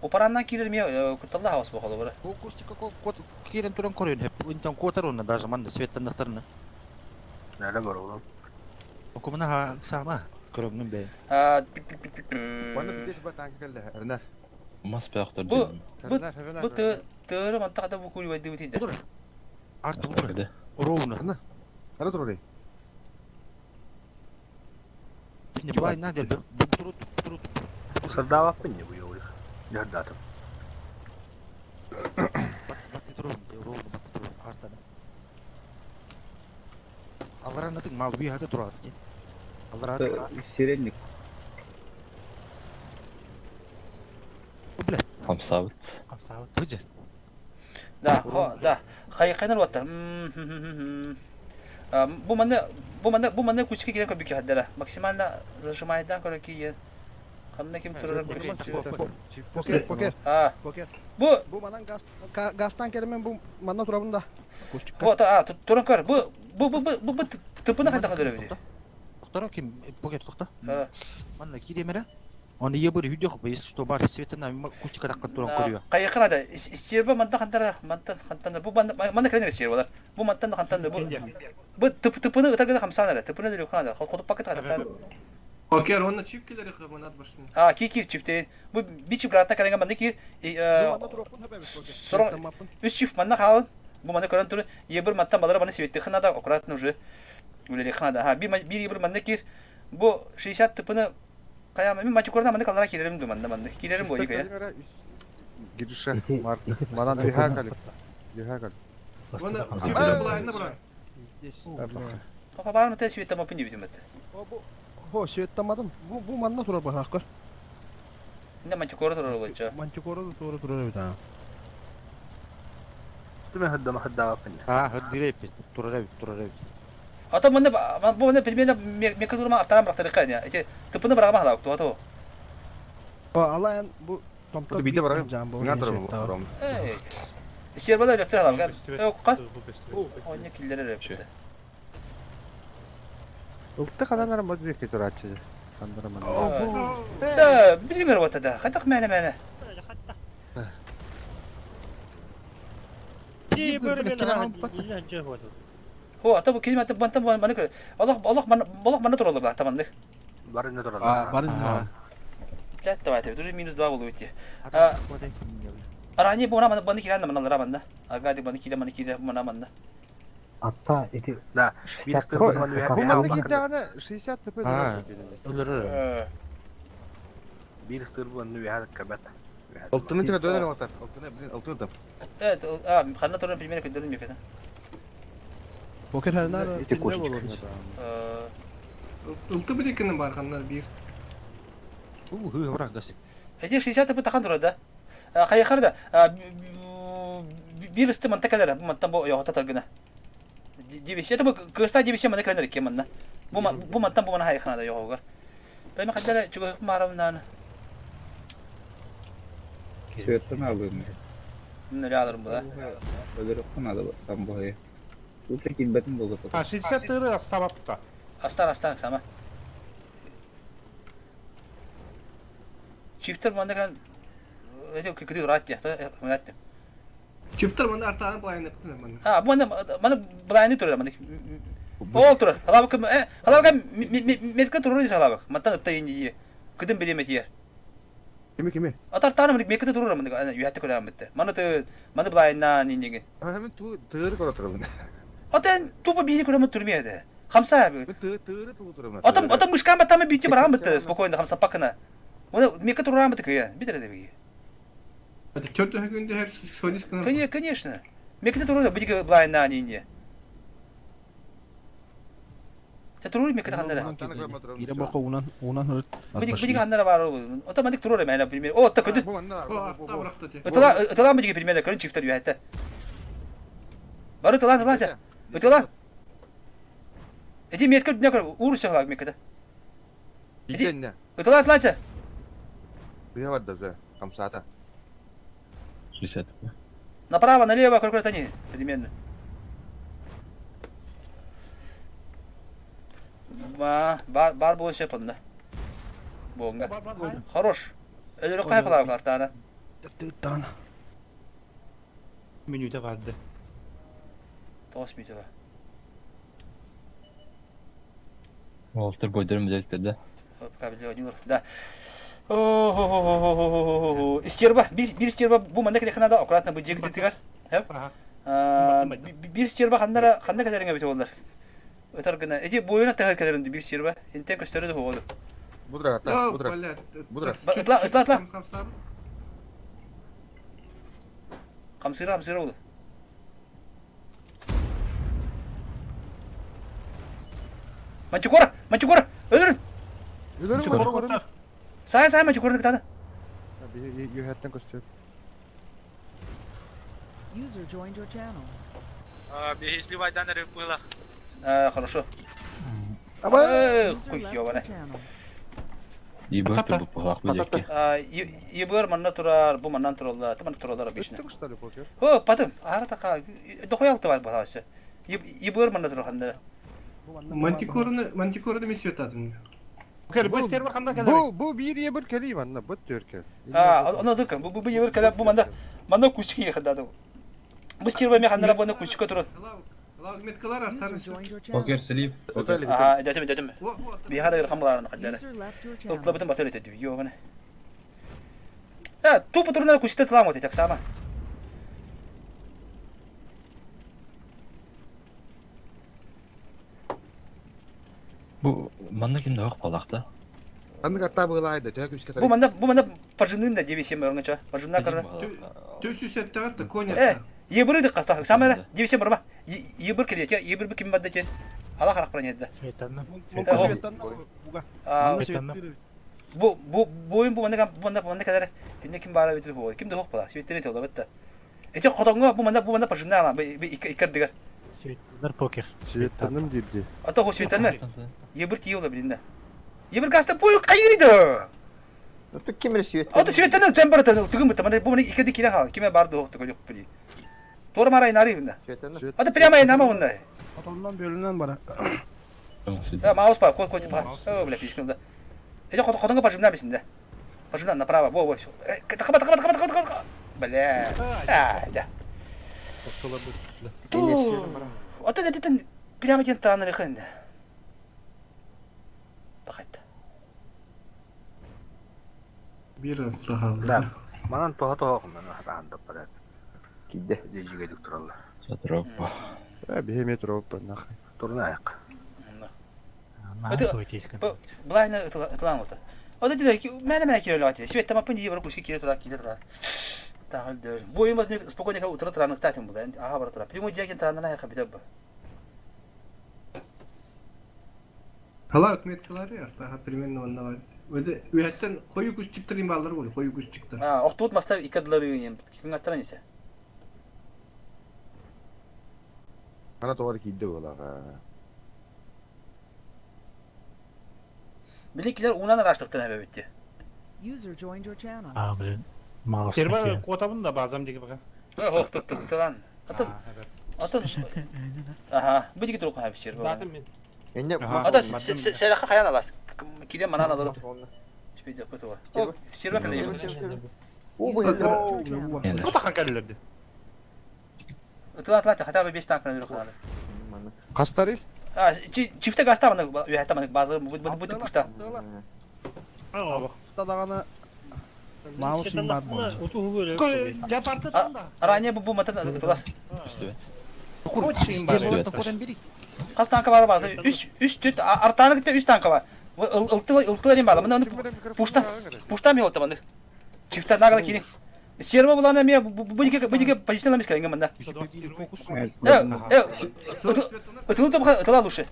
Упараннан киирэр эмиэ кутталлаах аҕыс буолла бары. Бу акустика кот киирэн туран көрүөн хөп. Интон куотар уонна даже манна светтаннахтарына. Нэлэ бар oğlum. Окумуна ха саама көрөммүн бэйэ. Манна битес ба танка келле. Эрнер. Мас бэхтер Бу бу бу тыыры мантаҕа да бу куривайдыбыт иде. Арты бу. Ровно. Ара турары. Не былай надо бу турут турут. Сырдаабаппын не буйук. Дьардатым. Батты турун, ровно батты турун артана. Алларанатын мал бүйхата турар ти. Алларат. Сиренник. Бля. Хамсабыт. Хамсабыт. Быжы. Да, хо, да. Хайкайнар ваттар. Бу манна бу манна бу манна күчкэ кирен көбүкэ хаддара. Максимально зажимайдан көрө киен. Ханна ким турар Покер, покер. А. Покер. Бу Бу манан газ газтан келемен бу манна турабын да. Бу та туран көр. Бу бу бу бу бу тыпыны хайда кадыр бит. Тоқтара ким покер тоқта. Манна киремере. Оны ебір үйде хопа, если что бар светына кустика таққан туран көрüyor. Кайыкына да истерба манта хантара мантан хантан бу манна кирен истерба бар. Бу мантан хантан бу. Бу тып тыпыны ытаргына хамсанара. Тыпыны дөрү ханада. Хотуп пакет хатан. Окей, онна чип келери хыманат башны. А, ки кир чифте. Бу би чип гратта калинга манна кир. Сорок үс чиф манна халын. Бу манна көрөн туру ебір маттан балара баны светти ханада аккуратно уже. Үлери ханада. Ха, би би ебір манна кир. Бу 60 тыпыны каяма мен матикорда манна калара кирерим ду манна манна. Кирерим бу дика. Гирише Марк. Манан биха калик. Биха калик. Онна сивер булайны бра. Папа бар мы света мапын дебит үмәт. Хо, светтамадым. Бу бу манна турар бахак көр. Инде мантикора турар болча. Мантикора да тура турар бит. Түмә хадда махадда бапын. А, хаддиреп, турар бит, турар бит. Ата мында бу мында примерно мека турма артаран бирактырык я. Эти тыпыны барама халак туа то. О, алайын бу томто. Бу биде барам. Миңа турар бу. Эй. Сербада өтөр халак. Э, кат. Онне киллер өптү. Ылты хаданар мод бек турачы. Хандар ман. Да, билмер вата да. Хатак мәне мәне. Хо, ата бу келме ата бантан маны көр. Аллах Аллах маны Аллах маны туралы ба таманды. Барында туралы. А, барында. Блядь, давай, это уже минус 2 было уйти. А, ранее бу мана баны кирән мана лара Ага, ди баны кирә, маны кирә, мана мана. Атта эти... Да, Бу манна кирдәгәне 60 тп. Өлөр. Бир стыр бу анны вяхат кабат. Алтыны тире дөнер алатар. Алтыны, блин, алтыны тап. Evet, а, ханна туран примерно көдөрүн мекеде. Покер ханна Эти кошечки. Ылты бир екені бар ханна бир. У, хы, враг гасик. Эти 60 тп тахан турада. Хайхарда бир исти манта кадара, бу манта бу йота таргына. Дибис, это бу кыста дибис мана календер ке манна. Бу бу мантан бу мана хайхана да йогар. Бәме кадара чуга марамнан. Светтан алым. Не алырым бу да. Өлөрөк надо там бу. Лучше килбетин болду. А 60 тыры астабапта. Астан астан сама. Чифтер манда кан эти кыды рат я, то мынаттым. Чифтер манда артаны булайны кытын манда. А, бу манда манда булайны турар манда. Ол турар. Халабык э халабык метка турар десе халабык. Мантан ытта инди. Кыдым билеме тиер. Кими кими? Атар таны мында мекте турар мында ана юхатты көрәм битте. Манда ты манда булайна ниндеге. А мен ту тыр көрө турабын. Атан тупо били көрәм турмия да. Хамса. Тыыры тылы турама. Отом отом мышкам батамы бүйті барам бытты спокойно хамса пакына. Оны мека турам бытты кыя. Битер де Это черт күндө содис Конечно, конечно. Мека туру бу блайна не не. Те туру мека хандара. Ире бока унан унан хөрөт. Бу бу хандара бар. Ото мандык туру мен например. О, та көдү. Ытыла ытыла бу пример көрүн чифтер үйәтте. Бары ытыла ытыла жа. Ытыла. Эти метка дүнә көр ур сахлак мекада. Итенне. Ытыла ытыла жа. Быа барда уже. Хамсата. 60. Направо, налево, көр көр тани. Примерно. Ба, бар бар бу сөп онда. Буонга. Хорош. Өлөрө кай кылаа картана. Тыттан. Минута барды. 9 минут бар. Уолтер бойдерин билектер Пока видео Да. О, Стерва, бир стерва бу манда келе ханада аккуратно бу жеги тигар. Бир стерва хандара ханда кадеринге бит олар. Өтөр гына. Эти бойуна тагыр кадеринде бир стерва. Интен көстөрү болду. Будра ата, будра. Будра. Ытла, ытла, ытла. Камсыра, камсыра болду. Мантикора, мантикора, өлөрүн. Өлөрүн мантикора. Сай, сай мантикора кытады. Юхаттан көстөр. User joined your channel. Если Вайдан было. А, хорошо. Э, хуй ёбана. Ибер турбут буһаах билекке. Ибер манна турар, бу маннан туралла, тыман тураллар обычно. Өттүк что ли покер? О, потом, ара така, дохуя алты бар бахасы. Ибер манна турар хандара. Мантикорны, мантикорны мен светадым. Кел, бу стерва ханда кел. Бу бу бир ебір кели манна, бу төркел. А, оно дыка, бу бу ебер кела, бу манда, манда кусики хандада. Бу стерва ме хандара бу кусика турар. Меткалар User joined your channel. Покер слив. Ага, дятым, дятым. Бихада хамларын хандара. User left your channel. Ылтлабытын батыр өтөдү, ёбана. А, тупо турнар кусикте тылам вот так сама. Бу манна ким да балакта. Аны карта былайды, тө күскә Бу манда, бу манда пожинын да 9-7 орныча. Пожинна кара. Төс үсәттәгәт та коня. Э, ебір дик ката. Самара 9-7 барма. Ебір келе, ебір ким бадды те. Ала харак пронедди. Светанна. Бу бу бойын бу манда бу манда бу манда кадar. Тинне ким бара битү бу. Ким де хок бала. Светтерин телда битте. Эти хотоңго бу манда бу манда пожинна ала. Бу икер дигер. Светаннар покер. Светтерним дирди. Ата хо светтерне. Ебір тиелда билинде. Ебір гаста бу кайырды. Это ким свет? Ата светтерне төм бара тыгын битте. Манда бу манда икерди кире хал. Киме барды хокты көйөк били. Тора мара инары бunda. Ата прямо инама бunda. Отоннан бөлүнөн бара. Да, маус па, кой кой типа. О, бля, пискнул да. Эти хот хотонга пожимна бисинде. Пожимна направо. Во, во, всё. Э, тахаба, тахаба, тахаба, тахаба, тахаба. Бля. А, да. Ата да тен прямо тен траны лехенде. Тахайт. Бир сахал. Да. Манан тоха тоха кымнан хатаан таппада. Кидде. Дежиге докторалла. Сатропа. Э, бихе метро нахай. Турна аяк. Блайна ытлан ота. Ота диде, мене мене киреле ати. Свет тама пынди бар куски кире тура кире тура. Тахалды. Бойым бас спокойно утра траны татым булда. Ага бар тура. Прямой диякен траны на хабита ба. Hala меткалары арта примерно онда бар. Өде үһәттен кою күз чиктер имбалар бол, кою күз чиктер. А, октут мастер икердилер үйен. Ким аттан ise. Ана товар кидде булага. Биликилер унан араштыктан хәбә битте. User joined your channel. А, блин. Маус. Стерва котабын да базам диге бака. Ох, тук тук тылан. Атын. Атын. Аха, бу диге турук хәбә стерва. Ата сәләхә хаян алас. Киле манан алыр. Спидя көтү. Стерва киле. Бу тахан кәлләрде. Тылан тылан хата бе 5 танк кенә алыр. Кастары? А, чифте гаста маны үһәтә маны базы бу бу пушта. Тадаганы маус бар бу. Я парты танда. Ранее бу бу матын тылас. Очень бар. Хас танка бар бар? Үс үс түт артааны кытта үс танка бар. Ылтыл ылтыл эрин баала. Мында пушта пушта ми олта манды. Чифта нагала кини. Серва булана ме бу дике бу дике позициялар мис керенген мында. Э э ытылы топ ытыла лучше.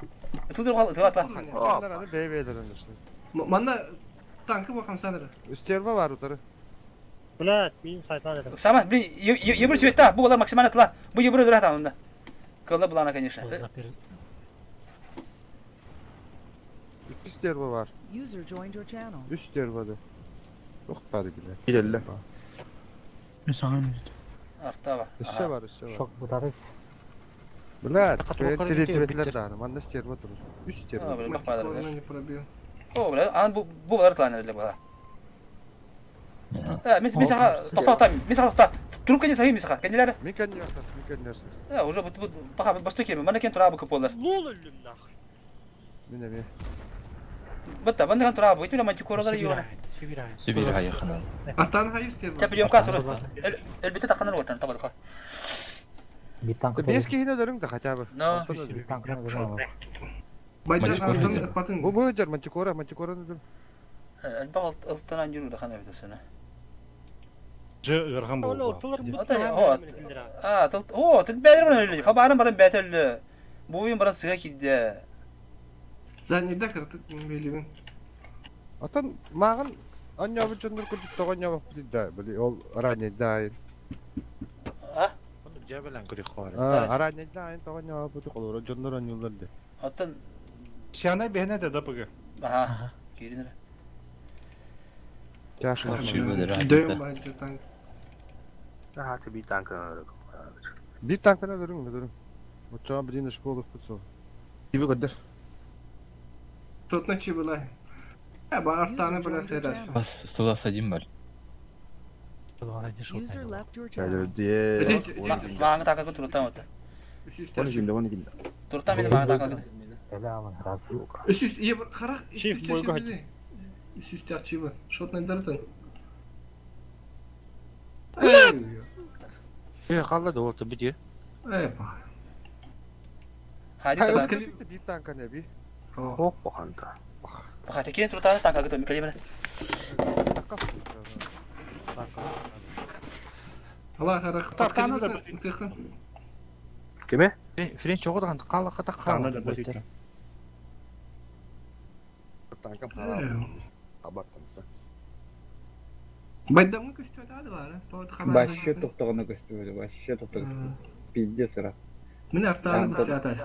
Ытылы топ ытыла атла. Манна танкы бу хамсаныр. Стерва бар утары. Блядь, мин сайтан этим. Сама, блин, ебір света, бу балар максимально тыла. Бу ебір өдөрө атамында. Кылла булана, конечно. Үс стерва бар. User joined your channel. Үс стерва да. Ох бары биле. Кирелле. Мен саған Артава. Өссө бар, өссө бар. Шок бутары. Бля, тиретилер дааны. Манна стерва турur. Үс стерва. А, бля, бак баалар. Не пробил. О, бля, ан бу бу балар тылан эле бала. Э, мис мис аха, токта токта, мис аха токта. Трубка не сахи мис аха. Кенделер. Мин кеннерсас, мин кеннерсас. Э, уже бу бу баха басту кеме. Мана кен тура бу кыполар. Лол өллүм нахуй. Мин эме. Бытта, банда кен тура бу. Итүле мантикоралар йоны. Сүбир хайыханан. Артан хайыр стерва. Та приемка тура. Элбете таканар ватан табалка. Bir танк. Бес кихини өлөрүң да хотя бы. Но. Bir танк. Бу бу жер мантикора, мантикора өлөрүң. Элбак ылтанан жүрү да хана битесене. Же ырхан болду. Ата, о, а, тыл, о, тыл бәдер баран өллү. Фабарын баран бәт өллү. Бу уйун баран сыга кидде. Задний кыртык белибин. Атан маған аннябы жоннор күрдүк тоҕо ньябы да, били ол ранее дайын. А? Жабелан көрүк бар. А, ранее дайын тоҕо ньябы бути колор жоннор аннюлар де. Аттан Сиана бехне де дапыгы. Аха. Киринер. Дөйüm bence tank. Аха, bir танк. Бир танкына өлөрүң, өлөрүң. Очоға билин школа кутсу. Киби көдөр. Шотна чибыла. Э, ба артаны била серас. Бас 121 бар. User left your channel. Маңы такы туртан ота. Оны кимде, оны кимде. Туртан мени маңы такы. Үс үс ебір қарақ. Чиф бойго Үс үс чибы. Шотна дартан. Э, қалла да oldu bir Э, ба. Хади та. Бир танка не би. Хок боханта. Баха текин туртан танка гытым калимene. Ала қарақ. Тартаны да Кеме? Френч оғыдаған қала қата Тартаны қала. да бітті. Танкам халал. Абаттан. Байдамы көстө ады бар. Вообще тоқтағына көстүбүт, вообще тоқтағына. Пиздец ыра. Мин артаны била атас.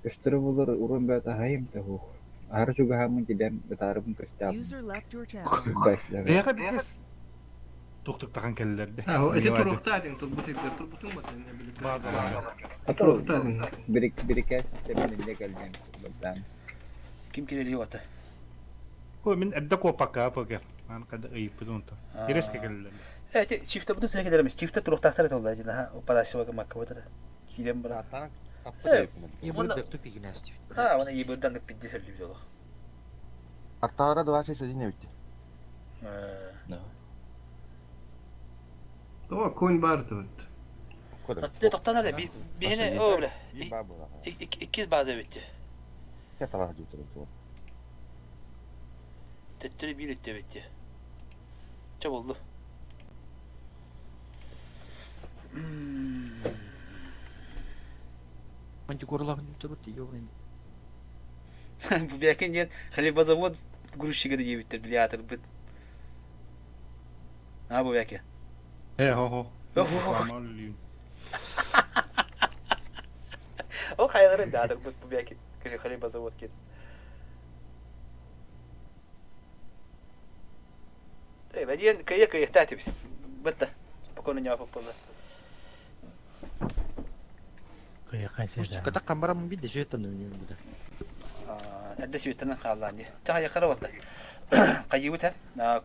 Көстөрө булар урун бәт ахайым та хух. Ары чугаһамын кидем, бытарыбын көстәм. User left your channel. Башлар. Бэҕэ битес. Туктуктахан келлерди. А, эти туруктаа дин турбут эбдер турбутун бат. Ата бирик бирикә системин не келдем. Бадан. Ким кирели ота. Ко мин эдде копакка апыгы. Ан када ыйыппыт онта. Иреске келлер. Э, чифте буту сыга келермиш. Чифте туруктактар это олар. Ха, операция макка бутара. Кирем бара. А, оны ебырдан 50 видеолог. Артара 261 өтті. О, конь бар тут. Атты тоқтан әлі, бейіне, о, бля, иккиз база бітті. Төттірі бір өтті бітті. Ча болды. Бу бәкин ден хлебозавод грузчигі де ебіттер, білятыр біт. А, бу бәке. Э, хо хо. Ол хайаларын да адыр бу бәке. Хлебозавод кет. Эй, бәден кыя кыя тәтібіз. Бітті. Спокойно не апып болды. Кыя кайсы. Ката камбарам бит дешеттен өнүн Әдді светтен қалланды. Чаға яқары отты. Қайыбыт,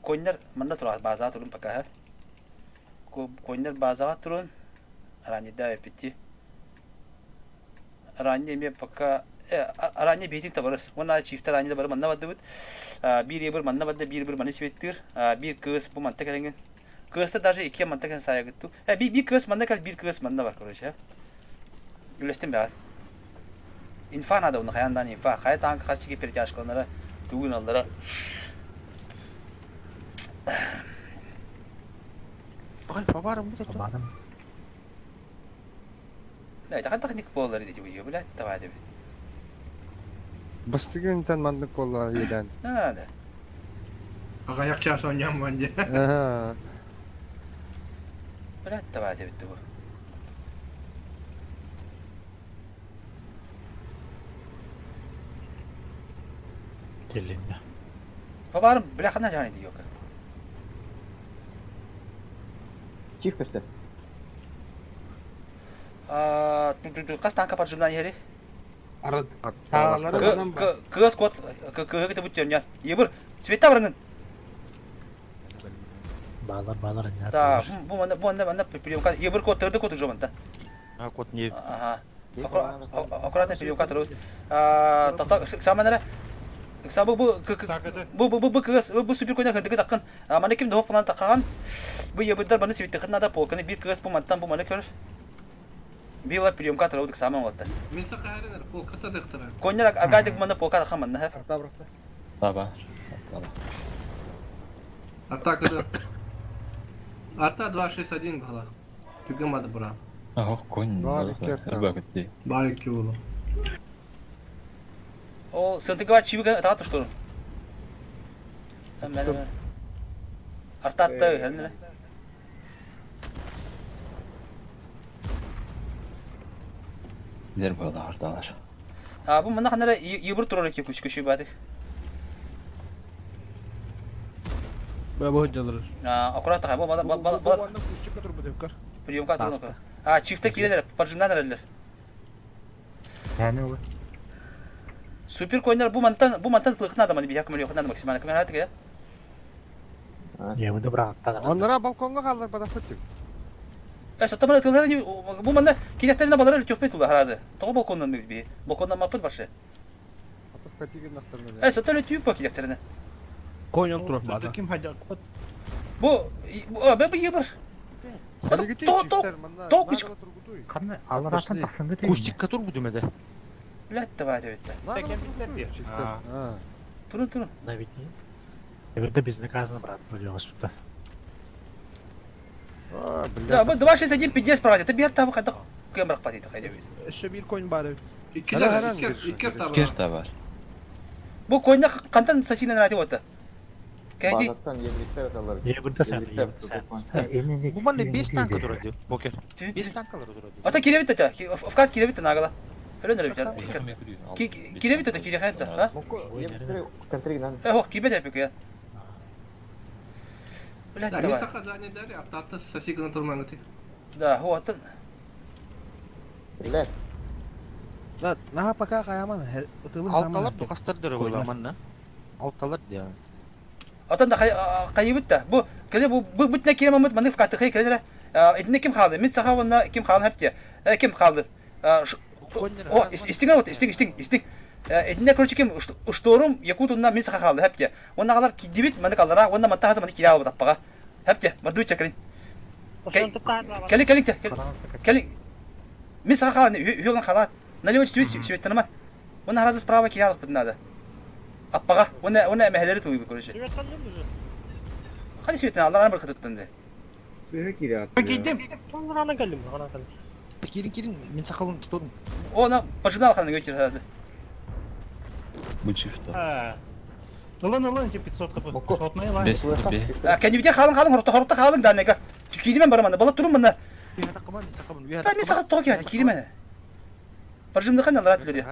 коннер мында тұрады, базаға тұрын пока. Коннер базаға тұрын. Ранеда эпити. Ране ме пока Аране бейтин табарыс. Она чифтер ранеда бар манна бады бит. Бир ебір манна бады, бир бир манна светтир. Бир кыз бу манта келенген. Кызда даже ике манта кен сая гытту. Э, би би кыз манна кел, бир кыз манна бар, короче. Үлэстин бэҕэт. Инфа надо уна хаяндан инфа. Хайа танка хас чики перетяжкаланара тугун аллара. Ой, побарым бу тут. Да, это техник буолар ити бу, блядь, давай тебе. Бастыгынтан маннык буолла иэдээн. Надо. Аҕыйах чаас оонньоон дии. Аха. Блядь, давай тебе бу. Теллинне. Бабарым, бля, хана жаны дии yoka. Чиф көстөр. Хас танка поджимнан иһэри? Арыт. Кыас кот, кыһы кытыбыт бүтүөн Ебыр, света барыңын. Баалар, баалар, Да, бу манна, бу манна, манна приемка. Ебыр кот тырды кот уже манта. А кот не. Ага. Аккуратно приемка тырды. Тата саманара Сабы бу бу бу бу кыас бу супер коня хындыгы таккын. Маны ким доп план таккан. Бу ебырдар маны свиттехин надо полканы бир кыас бу мантан бу маны көр. Била приемка тырды саман отта. Мен сақайрынар, полката дықтыра. Коннер аргадик маны полка таккан манна. Таба. Таба. Атакада. Арта 261 была. Түгемады бура. Ах, конь. Бар икки Рыбак ти. Бар икки болу. Ол сынтыгы чибиген тагат туштурун. Артатты хәлне. Билер буолла арталар. А бу мына ханара юбур турар ки күч күчү бадык. Бә бу жалыр. А аккуратно бу бала бала бала приемка турнука. А чифте кирелер, поджимнан эрелер. Yani olur. Супер койнер бу мантан бу мантан тылыкна да маны бия көмөр йокна максимально көмөр хатыга. Я буду брат. Оннара балконга қалар бадаппыт. Э сатамана тылары не бу манда киректерине балар төкпей тула харазы. Того балконнан би. Балконнан мапыт башы. Э саталы түйүп ба киректерине. Конь турар бада. Ким хадя кот. Бу бу бу ебір. То то то күч. Kanı Allah'tan taksındı değil mi? Кустикка тур бу дүмеде. Блядь, давай деп этти. Турун турун. Да ведь не. Это безнаказанно, брат, госпиталь. Да, бу 261 50 правда. Ты бер табы кайда кемрак патит кайда бит. Еще бир конь бар. Икки икки Икки бар. Бу койна кантан сасинен рати ота. Кайди Базаттан евриктер аталар. Ебірді сән, Евриктер ебірді сән. Бу манна 5 танка турар ди. Покер. 5 танкалар турар ди. Ата киребит та. Вкат киребит нагала. Өлөн бит. Киребит та кире ханта, ха? Евриктер контригнан. Э, хо, кибет эпик я. Блядь, Да, мен давай. саққа дәри, артатты сосиганы турмаңы Да, хо, атын. Билер. Да, наха пока хаяман. Алталар тукастар дөрө була манна. Алталар ди. Атын да кайыбыт та. Бу келе бу бу бүтне кире мамыт маны вкаты хей келе. Этне ким калды? Мин саха онна ким калды хепте. Ким калды? О, истиң вот, истиң, истиң, истиң. Этне короче ким шторум якутунна мин саха калды хепте. Онна калар кидибит маны калдара, онна матта хазы маны кире алып таппага. Хепте, барды чакрин. Кели кели кели. Мин саха калды, юлан халат. Налево чуть свет Онна харазы справа кире алып надо. Аппага, онна онна мәһәләре тылы короче. Хани светтен алар аны бер кытыттын Сүйе кире Кидим. Кирин кирин мен сакалын турум. О, на пожинал ханы götür харазы. Бу чифта. А. Ылын ылын ти 500 кып. Сотный лайн. Бес бе. А, кәнибде халың халың хорта хорта халың да нега. Киримен бараман, бала турум мында. Та мен сағат тоғы кирәде, киримен. Пожимды хан алар атлары.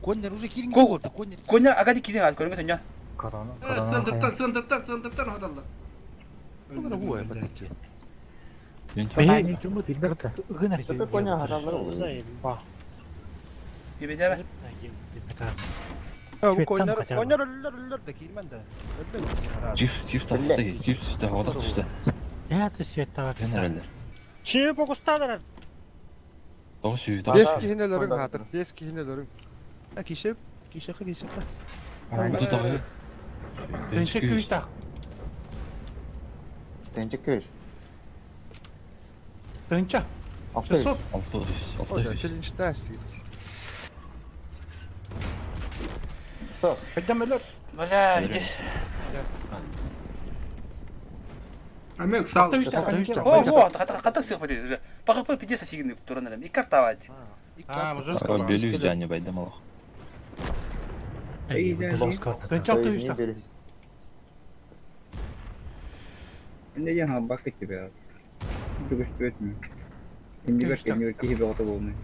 Коннер уже кирин болду. Коннер. Коннер агади кирин ат көрөнгө төнья. Корона, Сындырттан, сындырттан, сындырттан хадалла. Супер коня аталар olur. Ебедеме. Бу коньнар, коньнар өллөр өллөр да кирмен да. Чиф, чиф тахсы, чиф түсті, ода түсті. Я ты свет Мен эрелер. Чип окустадыр. Тоғы сүйі, Бес кихинелерин хатыр, бес кихинелерин. А кише, кише кише. Бу тоғы. Тынчы күш тақ. Тенче көз. Тынча. 600. 600. 600. Челленджтә истигит. Хайдам өлөр. Бля, видишь. Амек сал. О, во, катак сых бит. Пахапы пидеса сигин туран элем. Иккар тавать. А, Бөлүү жани байдам алах. Тынча алты үстә. Не я бакы тебя. Бүгүстүөт ми. Иннибер кеннибер киһи бөҕөтө буолнай.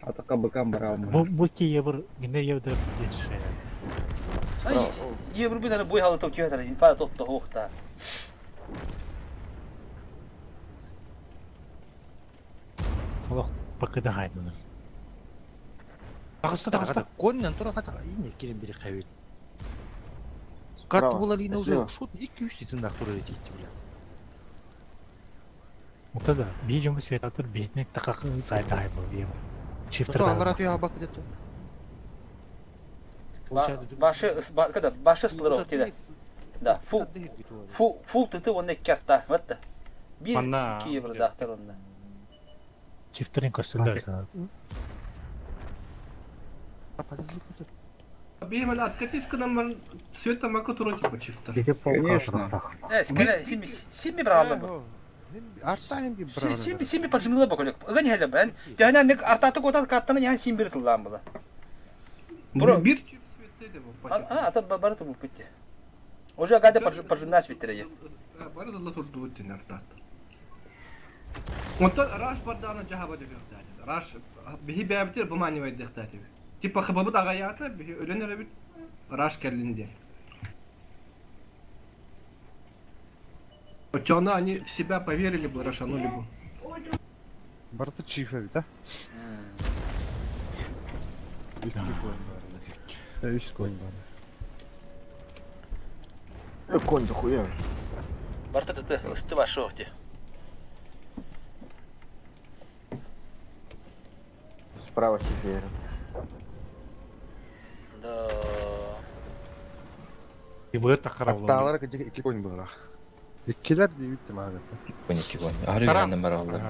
Атака быкам бараалмын. Бу бу кие бір гине евдер здесь решает. Ай, евр бит аны буй халы топ түйәтәр, инфа топ та хоқта. Олох бакыда хайдын. Тагыста тагыста. Коннан тура ката инне кирен бири кайбет. Кат булар ине уже шут 200 титин тура дейт бля. Вот да, видим светатор бетник такак сайта хай бу бие. Чифтер. Что, алар атıyor бак где-то. Башы, когда башы стылырок тиде. Да, фул фул фул тыты онна иккарта. Вот да. Бир Манна. икки евро дахтар онна. Чифтерин көстүлөр. Беймел откатись-ка нам света маку туроти почифта. Конечно. Э, скеле сими сими бралла бу. Артайым би бралла. Сими сими пажымлы бакөлөк. Ыгын хеле бен. Жана ник артаты котат каттаны ян сим бир тыллан була. Бро бир чип светте бу. А, ата бары бу битти. Уже гада пажыннас биттере. Бары да турду бутин артат. Онтон раш бардана жаһаба дегәхтәти. Раш биһи бәбитер бу мани вайдехтәти. Типа хабабыт агаята биһи өлөнөр бит раш керлинде. Очона они в себя поверили бы, рашанули бы. Барты чифа бит, а? Икки коин бар. Үч коин бар. Конь хуя. Барты тыты ысты башы охти. Справа теперь. Да. Быыр тахара болон. Аттаалар кыжык икки коин буолар. Иккилер дейбит мага. Конь икки конь. Ары жаным бар алдар.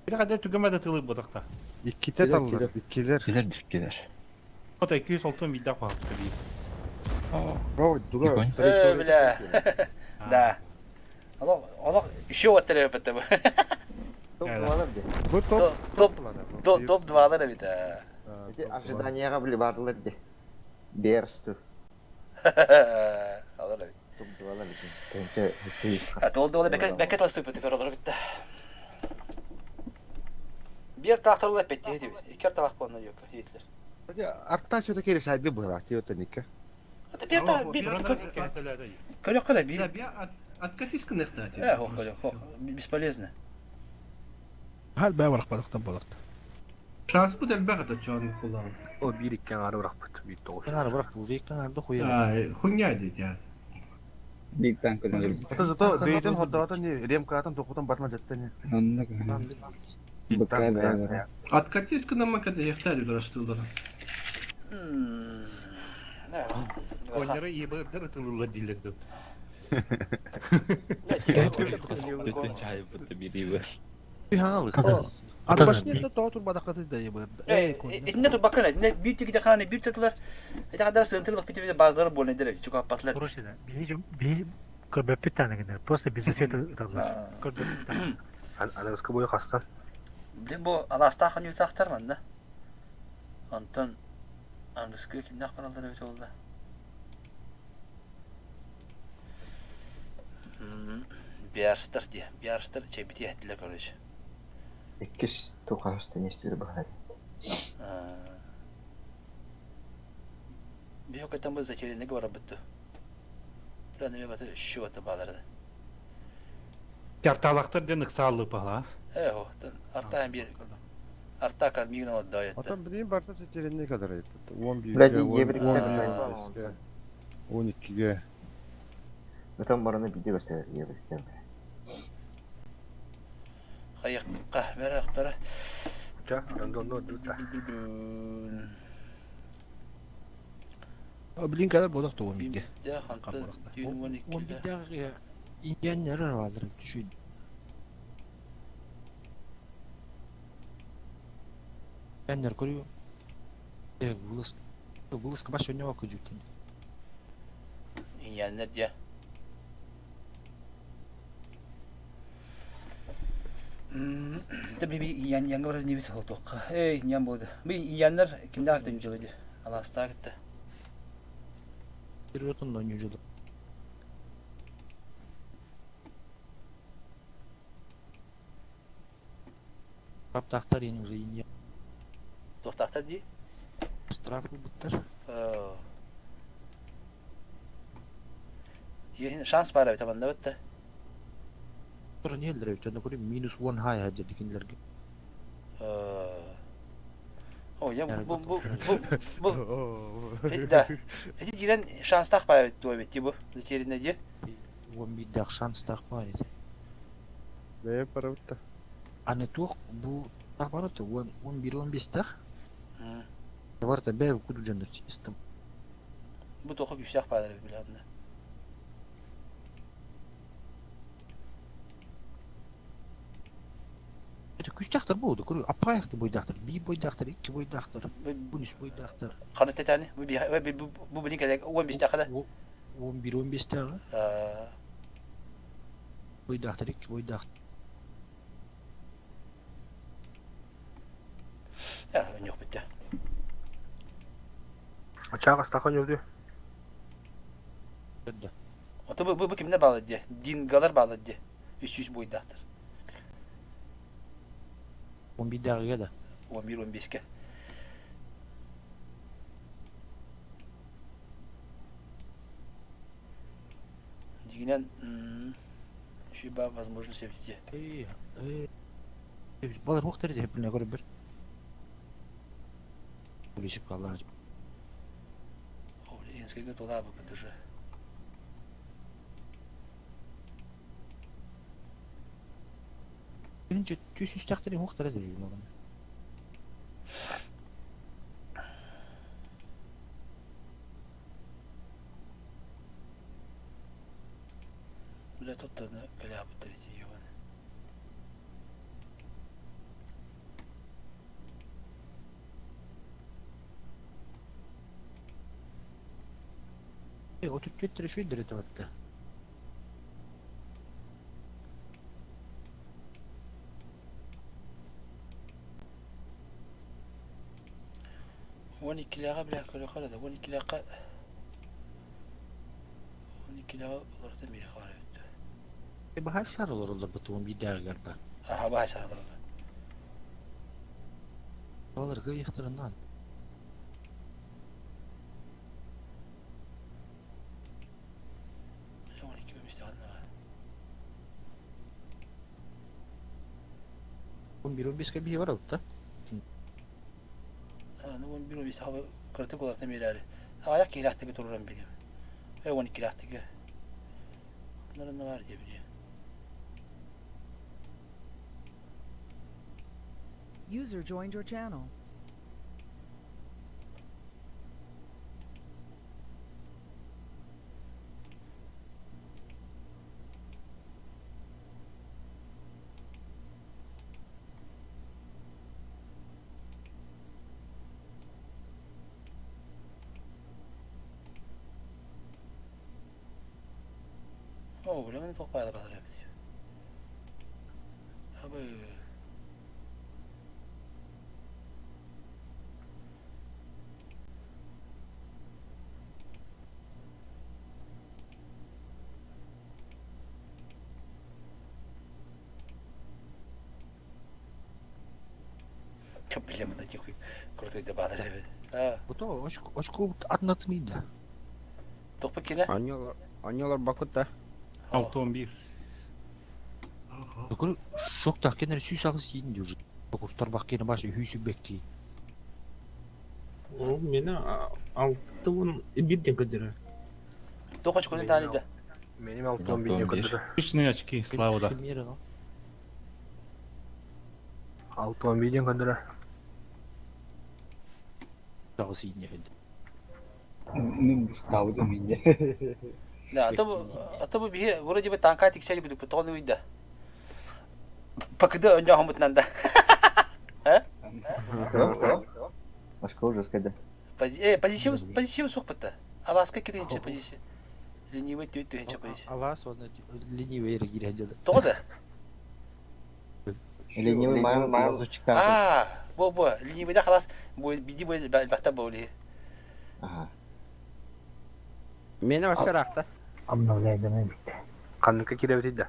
Бир кадер түгөмө да тылып ботакта. Икките таллар, иккилер. Килер диккилер. Ота 206 бидда куапты бир. Бро, дуга. Э, бля. Да. Алох, алох, еще вот трепет бу. Топ 2 где? Бу топ топ топ топ 2 бит. Эти ожидания были барлар где? Берсту. Алар бит. Топ 2 где? А толду ол бәкә бәкә талсып бит алар бит. Бир тахтарлар бит дип. Икер талак болна юк, хитлер. Артта сөтө керек сайды була, тиота никке. Ата бир та бир Көрөк кара бир. Откатись-ка нехтати. Э, хо, көрөк, хо, бесполезно. Хал бә барак барак болот. Шанс бу делбәгә чон кулан. О, бир иккен ары быракпыт, бир тогуз. Ары бырак бу бектен ары хуя. Ай, хуйня дейт я. Биг танк өлөр. Ата зато бейтен ходдаватан не, ремкатан тохутан барна жаттан не. Онна. Быкка Откатись-ка нам маката ехтари дурастылдар. Коннары ебырдыр тылылар дилер деп. Түтін чай бұтты бири бар. Арбашны то турбада каты да ебыр. Этинде тур бакын, этинде бир тигиде ханы бир татылар. Эти кадар сынтылык бит базлары больно дерек, чук апатлар. Короче, да. Бири бири көрбөппүт таныгындар. Просто без света таблар. Көрбөппүт таны. Аныгыскы бою кастан. Блин, бу аласта хан ютактар манда. Антон Английский кимдак баралдар бит oldu. Биарстар ди, биарстар чебити әттилер, короче. Иккис тухаста не стир бахат. Бихок этен бу затерянный говора битти. Бля, неме баты şu аты баларды. Тарталактар ден ыксаалып бала. Э, хо, арта бир арта кар мигн отда етті. Атам билейин барта сетеринне кадар айтты. 11 Блядь, ебриктер 12-ге. Өтөн бараны биде көрсөтөр ебриктер. Хайыққа, бәрі ақтары. Жа, ондон дута. Блин кадar бодак то 11-ге. Я ханты дүйін 12-ге. 11-де. Индианнар аралар түшүн. Индианнар көрү. Вылазка. Вылазка баш өнө көжүтүн. Индианнар дия. Те би иян янга бар небит хотуққа. Эй, иян болды. Би ияннар кимде актан жылы Аласта кетті. Bir отын ойнуу жылы. Штрафтахтар енді уже Индия. Тоқтақтар дей? Штраф бұттар. Шанс бар эбит аманда бітті. Тура не елдер өтті, көрі минус 1 хай хаджа декендерге. О, я бу бу бу бу да. Эти дирен шанстах бар эбит туа бит бу. Затеринне ди. Он биддах шанстах бар эти. Бәйе парабытта. Аны туох бу тах бар өтті, 11-15 тах. Бар та бәй куду жандар чистым. Бу тоқы күштах бар эбит биләдне. Это күстәхтер болды, көрі апаяқты бойдақтыр, би бойдақтыр, икки бойдақтыр, бунис бойдақтыр. Қаны тетәне, бу би бу билин керек 15 тахада. 11-15 тағы. Бойдақтыр, икки бойдақтыр. Я, yok bitti. Очаға астақан өді. Ото бу бу кимдер балы ди? Дингалар балы ди. 300 бойдақтыр. 11 дағыға да. 11-15-ке. Дигинен шиба возможность эбите. Балар хуқтар ди хепіне көрі бір. Улишip қалар. О, энскеге тола бу бит уже. Бірінші түс үстәқтер хуқтар ди маған. Бля, тут то каля бу третий ёбаный. Отуп кеттір шөй дірі батты. Он иккилэҕэ бля көрөхөр да он иккилэххэ он иккилэҕэ олорто миэхэ бар эбит. Бахай сарылар олар быты он бидәгәрдә. Аха бахай сарылар олар. Алар гыйыктырынан. Он икки бемисте ханна бар. 11-15 бие бар алды да. Ну 11-15 хаба кыртык оларта миэрэри. Аяк киилээхтиги туруран билим. Он иккилээхтиги. Нарынна бар дие билиэ. User joined your channel. О, бля, мен тоқпай да базар эбит. Абы. Бля, мына тихий крутой да базар эбит. А. Бу очко очко атнатмыйда. Тохпа кине? Аньолар бакутта. 6-11. Көрі шок тахкенер сүй сағыз дейін уже. Курттар бақкені башы хүйсі бекки. Ол мені алты он бирден көдөрө. Тоқ очконы танида. Меним алтын бирден көдөрө. Личные очки, слава да. Алтын бирден көдөрө. Сағыз дейін еді. Мен бустабыдым инде. Да, а то бу а то бу биһи вроде бы танка тиксэри кудуппут тоҕо уйда. Пакыды өндөөхөммутунан да. Э? Башка ужас кайда. Позиция позиция суохпут Аласка киринче позиция. Ленивый түт түһүнче позиция. Алаас уонна ленивый эрэ киирэн дьада. Тоҕо да? Ленивый маан лазутчиктаах. Аа, бу бу ленивыйда халас бу биди бу элбэхтэ буолуй. Ага. Мені вообще рахта. Обновляйданы бит. Ханныкка киирэбитий да?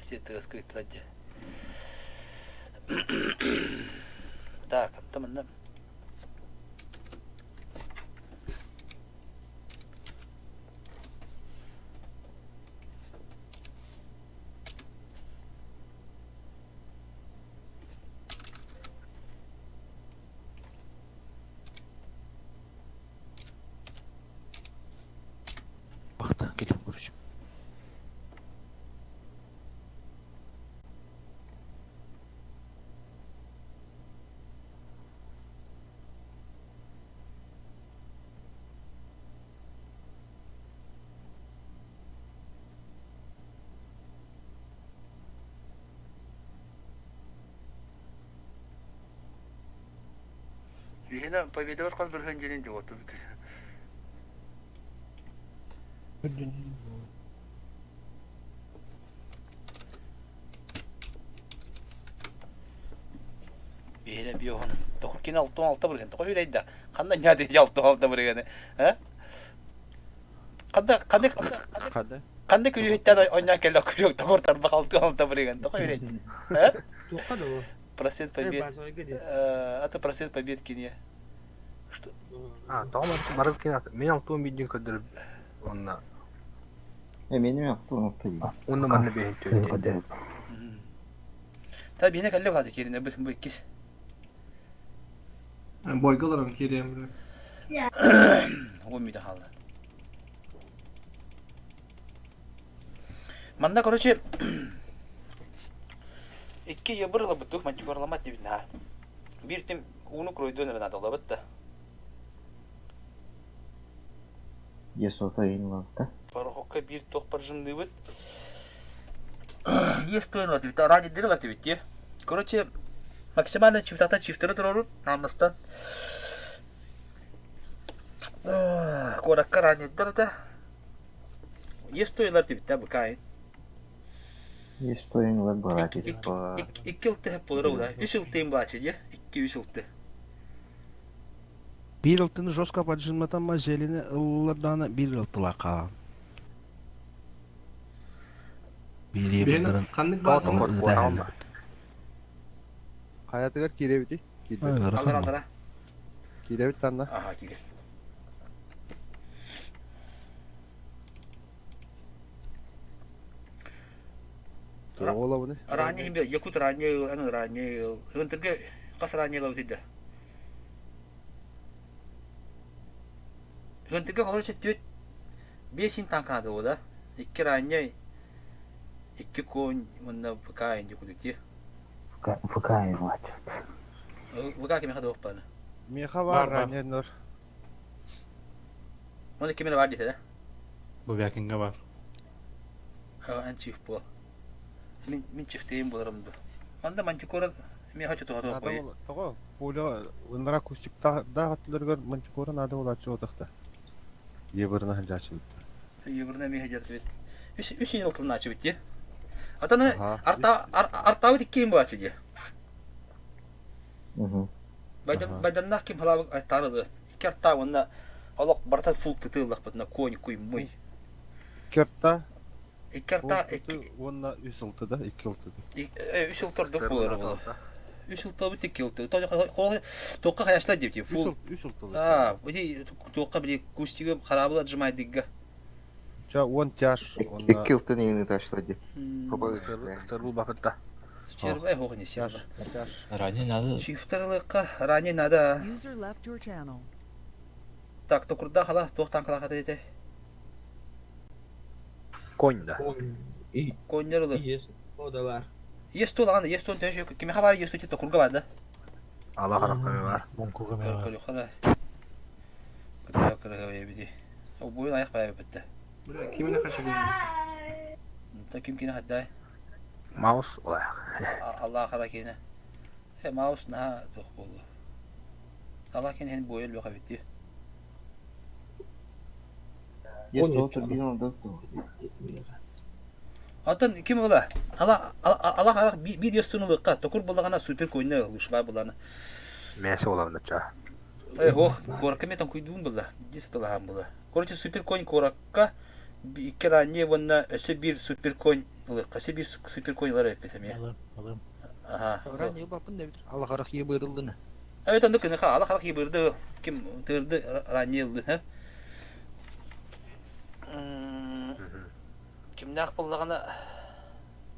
Эти тыас кыйттыра дии. Так, антта манна. Бахтан келіп көрүш. Лена победор хас бырһын дьинин дьуоту Биһине биоһун тохуккин алтын алта бырган тоҕо үрэйдэ ханна ньаады алтын алта бырганы а ханда ханда Хада. ханда күлүһүттэн ойнаан кэллэ күлүк токур тарбах алтын алта бырган тоҕо үрэйдэ а Туохха да бу? процент побед Базовайга дии. это процент побед кине что А, тоҕо барып кин мен алтуон биирдин көрдөрүп онна Э, мени алтын алта дии. Онна манна бэһин түөрт. Та биһине кэллэ бааза кииринэ бу бу иккис. Бойга олорон киириэм. Уон мүтэ хаалла. Манна, короче, икки ебыр ылабыт мантикорламат диэбит наһаа. Биир тим ууну круйдуон эрэ наадалабыт да. Есота иин лапта. Порохокка биир туох прожимныыбыт. Есть той ылар ради дыр ылар дии. Короче, максимально чифтата чифтары турорут наамнастан. Куоракка раниддар этэ. Есть той ылар тибит быкаайын. Есть той ылар барат ба. Икки ылты хеп болар уда. Үс ылтыйын баачы дии. Икки үс ылты. Биир ылтыны жестко поджиматан зелени ыллардаана биир ылтыла хаалан. Биир Биһине ханнык баазаны? Хаятыгар киирэбити. Аллар аллара. Киирэбит танна. Ага, киирэ. Тура буны. Ранее химбе якут ранее аны ранее ынтырга кас ранее лабыт да. Ынтырга короче түөт бесин танканады да. Икки ранее икки конь мында ВК инди кудук ВК инват. ВК кеме хады оппаны. Меха бар ранее нор. Оны кеме бар дете да. Бу бякинга бар. Ан чиф бол. Мин мин чифтейин боларым ду. Манда мантикора мен хочу туга туга кой. Того, пуля ындара кустик да хаттыларгар мантикора надо булачы отакта. Ебырна ханжачы. Ебырна мен хажар бит. Үс үс ел кылначы бит те. Атаны арта артабы диккейин булачы ди. Байдан байданнах ким халабы аттаны Икки арта онна олох барта фул тытыллах бытна конь куй муй. Керта. Икки арта икки онна үс ылты да, икки ылты. Үс ылтыр болар болар. Үс ылты бит икки ылты. Тоққа хаяшла деп те. Фул. Үс ылты. А, бити тоққа били кустиге харабыла отжимай дигге. Ча он тяж. Икки ылты нигини ташлады. Стырбул бапытта. Стерва хох не стерва. Ранее надо. Чифтерлыкка ранее надо. User left your channel. Так, токурда хала тохтан кала хата дете. Конь да. Коньер улы. Есть. О, да бар. Есть тул аны, есть тул төшө киме хабар есть тул токурга бар да. Ала харакка бар. Бонкуга Көрө хара. Көрө көрө бити. О буйун аяк бай битте. Бля, кимine kaçırıyor? Та ким кини хаддай? Маус улаах. Аллах хара киэнэ. Э, маус наһаа туох буолла. Аллах киэнэ һин буойа өлүөх эбит дии. Есть то турбина да. Атын ким ыла? Ала ала харах биир естун ылыкка токур буллагана супер койна ылышба булана. Мясо улавныча. Э, ох, куоракка метан куйдуун булла. Ди сатылахан була. Короче, супер конь куоракка икки ранее уонна өссө биир супер конь ылыкка. Өссө биир супер конь ылар эппит эмиэ. Алым, алым. Аха. Ранее бапын да аллахарах ебырылдыны. Эбит оннук кыныха ала харах ебырды ким тырды ранее ылды, ха? Кимнээх буллаҕына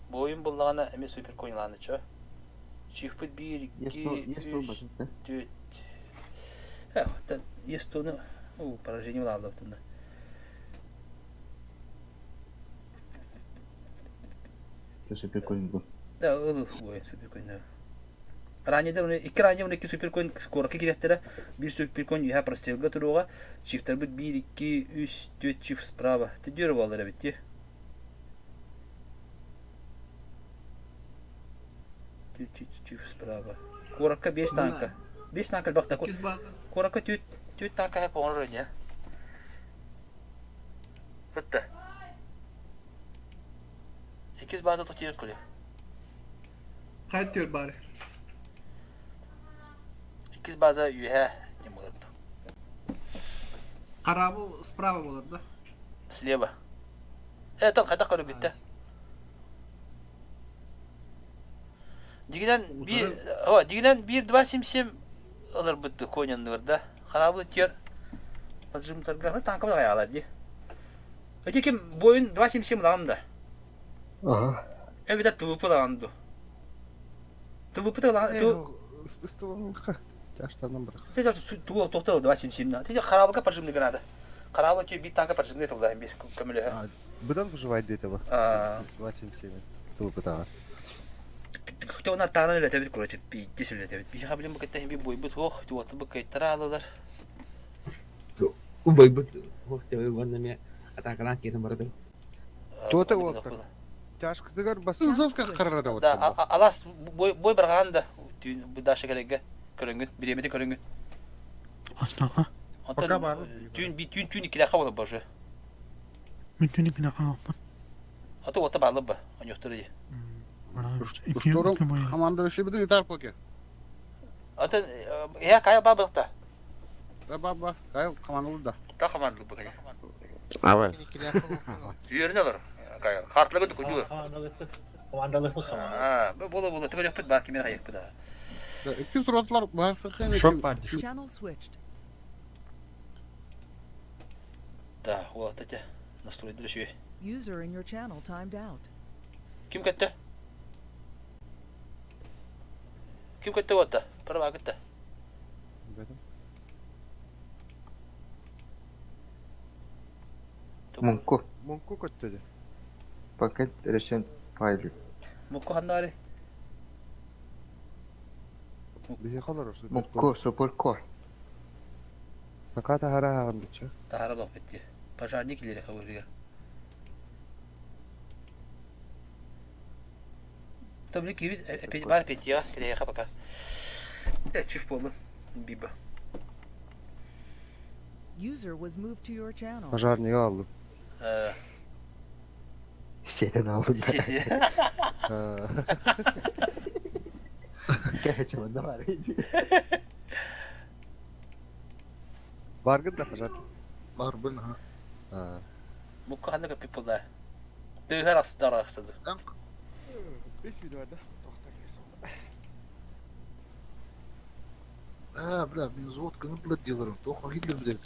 буойун буллаҕына эмиэ супер коньлааныччы. Чифпыт биир, икки, үс, түөрт. Э, оттон естуну уу, поражение булааллыбытында. Супер конь был. Да, ылы буойун супер конь. Ранее икки ранее икки суперконь куоракка кириэхтэрэ, биир суперконь үһэ прострелга туруоҕа, чифтарбыт биир, икки, үс, түөрт чиф справа. Түдүөр буоллар эбит дии. Түөрт чиф справа. Куоракка биэс танка. Биэс танка элбэх да. Куоракка түөрт түөрт танка хэп оҥорор ини. Бытта. Иккис бааза тотиер күлэ. Хайа түөр баар. Иккис база үөһэ диэн буолар дуу. Хараабыл справа буолар да? Слева. Э, тон хайдах көрүгүттэ? Дигинэн биир, о, дигинэн биир два сим сим ыларбыт конянныгар да. Хараабыл тиэр поджимтарга танка аҕалар дии. Эти ким бойун два сим сим ылаҕын да? Ага. Эбэтэр ТВП ылаҕын дуу? ТВП ылаҕын Ыстыбанка. Тяжтарынан бырах. Ты тугу туохта ылды 87 Ты хараабылга прожимный гранада. Хараабыл түү биир танка прожимный тыллаһын биир көмөлөһө. Быдан выживать дети ба. 87. ТВП-тааҕар. Хотя онар таанан үлэтэбит короче пиздец үлэтэбит. Биһиэхэ билин бу кытта би бойбут ох, туоты бу кыйтара алалар. Убайбыт ох тебе уонна эмиэ атаакалаан киирэн барда. Туота уолаттар. Тяжкытыгар басын Да, алас бой бой баргаан да түүн бу даша кэлэргэ көрөҥҥүт, бириэмэтин көрөҥҥүт. Астаха. Онтон түүн би түүн түүн иккилээххэ буолар боже. Мин түүн иккилээххэ аахпын. Аты уота бааллар ба, оньохтору дии. Устурум командующий быды итар поке. Атын я Кайл бабылта. Да баба, Кайл командалды да. Та командалды бу кая. Абай. Үөрүнэ олор. Кайл. Хартлыгы тукуйду. Командалык А, бу була була түгел бар кимер хайыкпы да. Икки суратлар бар сыхын. Шок бар. Channel switched. Да, вот эти настройдыр үшүй. User in your channel timed out. Ким кетті? Ким кетті отта? Пара кетті. Мунку. Мунку көттөдө. Пакет решен файлы. Мунку ханнары? Биһи холор Мунку супер кор. Пока тахара хаган битче. Тахара бак битти. Пожарник илери хабырыга. Табли киви бар петия, кедеха пока. Э, чиф болду. Биба. User was moved to your channel. Пожарник алды. Э, Сетен алды. Сетен. Короче, вот давай. Баргын да пожар. Барбын ha. Мукка ханна көппүт буолла. Тыыһар астар ахсады. Бес видеода. А, бля, мен взвод кынып деларым. Тоха Гитлер билет.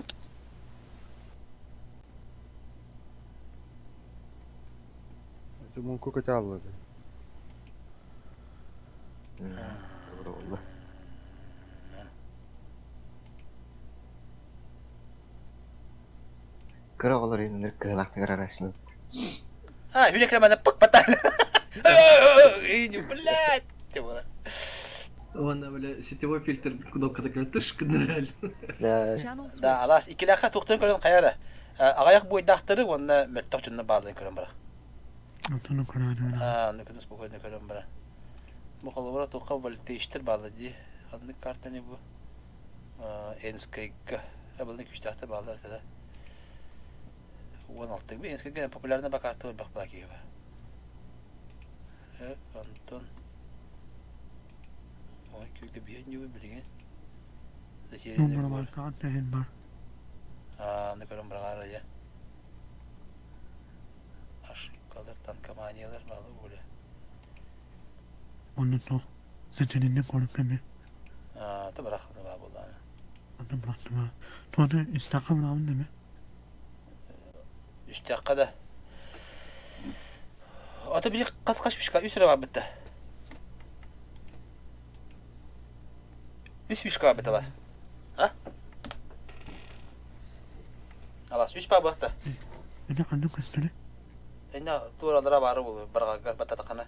Это мунку көтө алды. Doğru oldu. Кыра олар иннер кыһылаахтыгар арашны. А, хүнэ кремана пык патал. Блядь. Тема. Уонна бля сетевой фильтр кнопката кэлэн тыш гыннарал. Да, алас иккилээххэ туохтарын көрөн хайара. Аҕыйах буойдаахтары уонна мөлтөх дьонно баалларын көрөн барар. Онтон көрөн Аа, аны күнүс спокойно көрөн барар. Бу холобура туохха вольтеичтер бааллар дии. Ханнык картаны бу? Энскайга эбылны күүстээхтэр бааллар этэ да. 16 би Энскайга популярный ба карта бах баа киһи бар. Онтон Ой, күлгэ биһэн ньуу билигин. Номер бар, саҕан бар. Аны көрөн быраҕаар айа. Ошибкалар, танкоманиялар баалы боле. Онно суох. Сэтининни көрүп кеме. Аа, та бырах баа буоллаана. Онно бырахтыма. Туону истэххэ быраҕын деме. Үстэххэ да. Ата били хас хас фишка үс эрэ барбыт да. Үс фишка барбыт алас. А? Алас үс баа буолта. Эне ханнык көстөрө? Эне тууралара баары болу барҕагар баттатахана.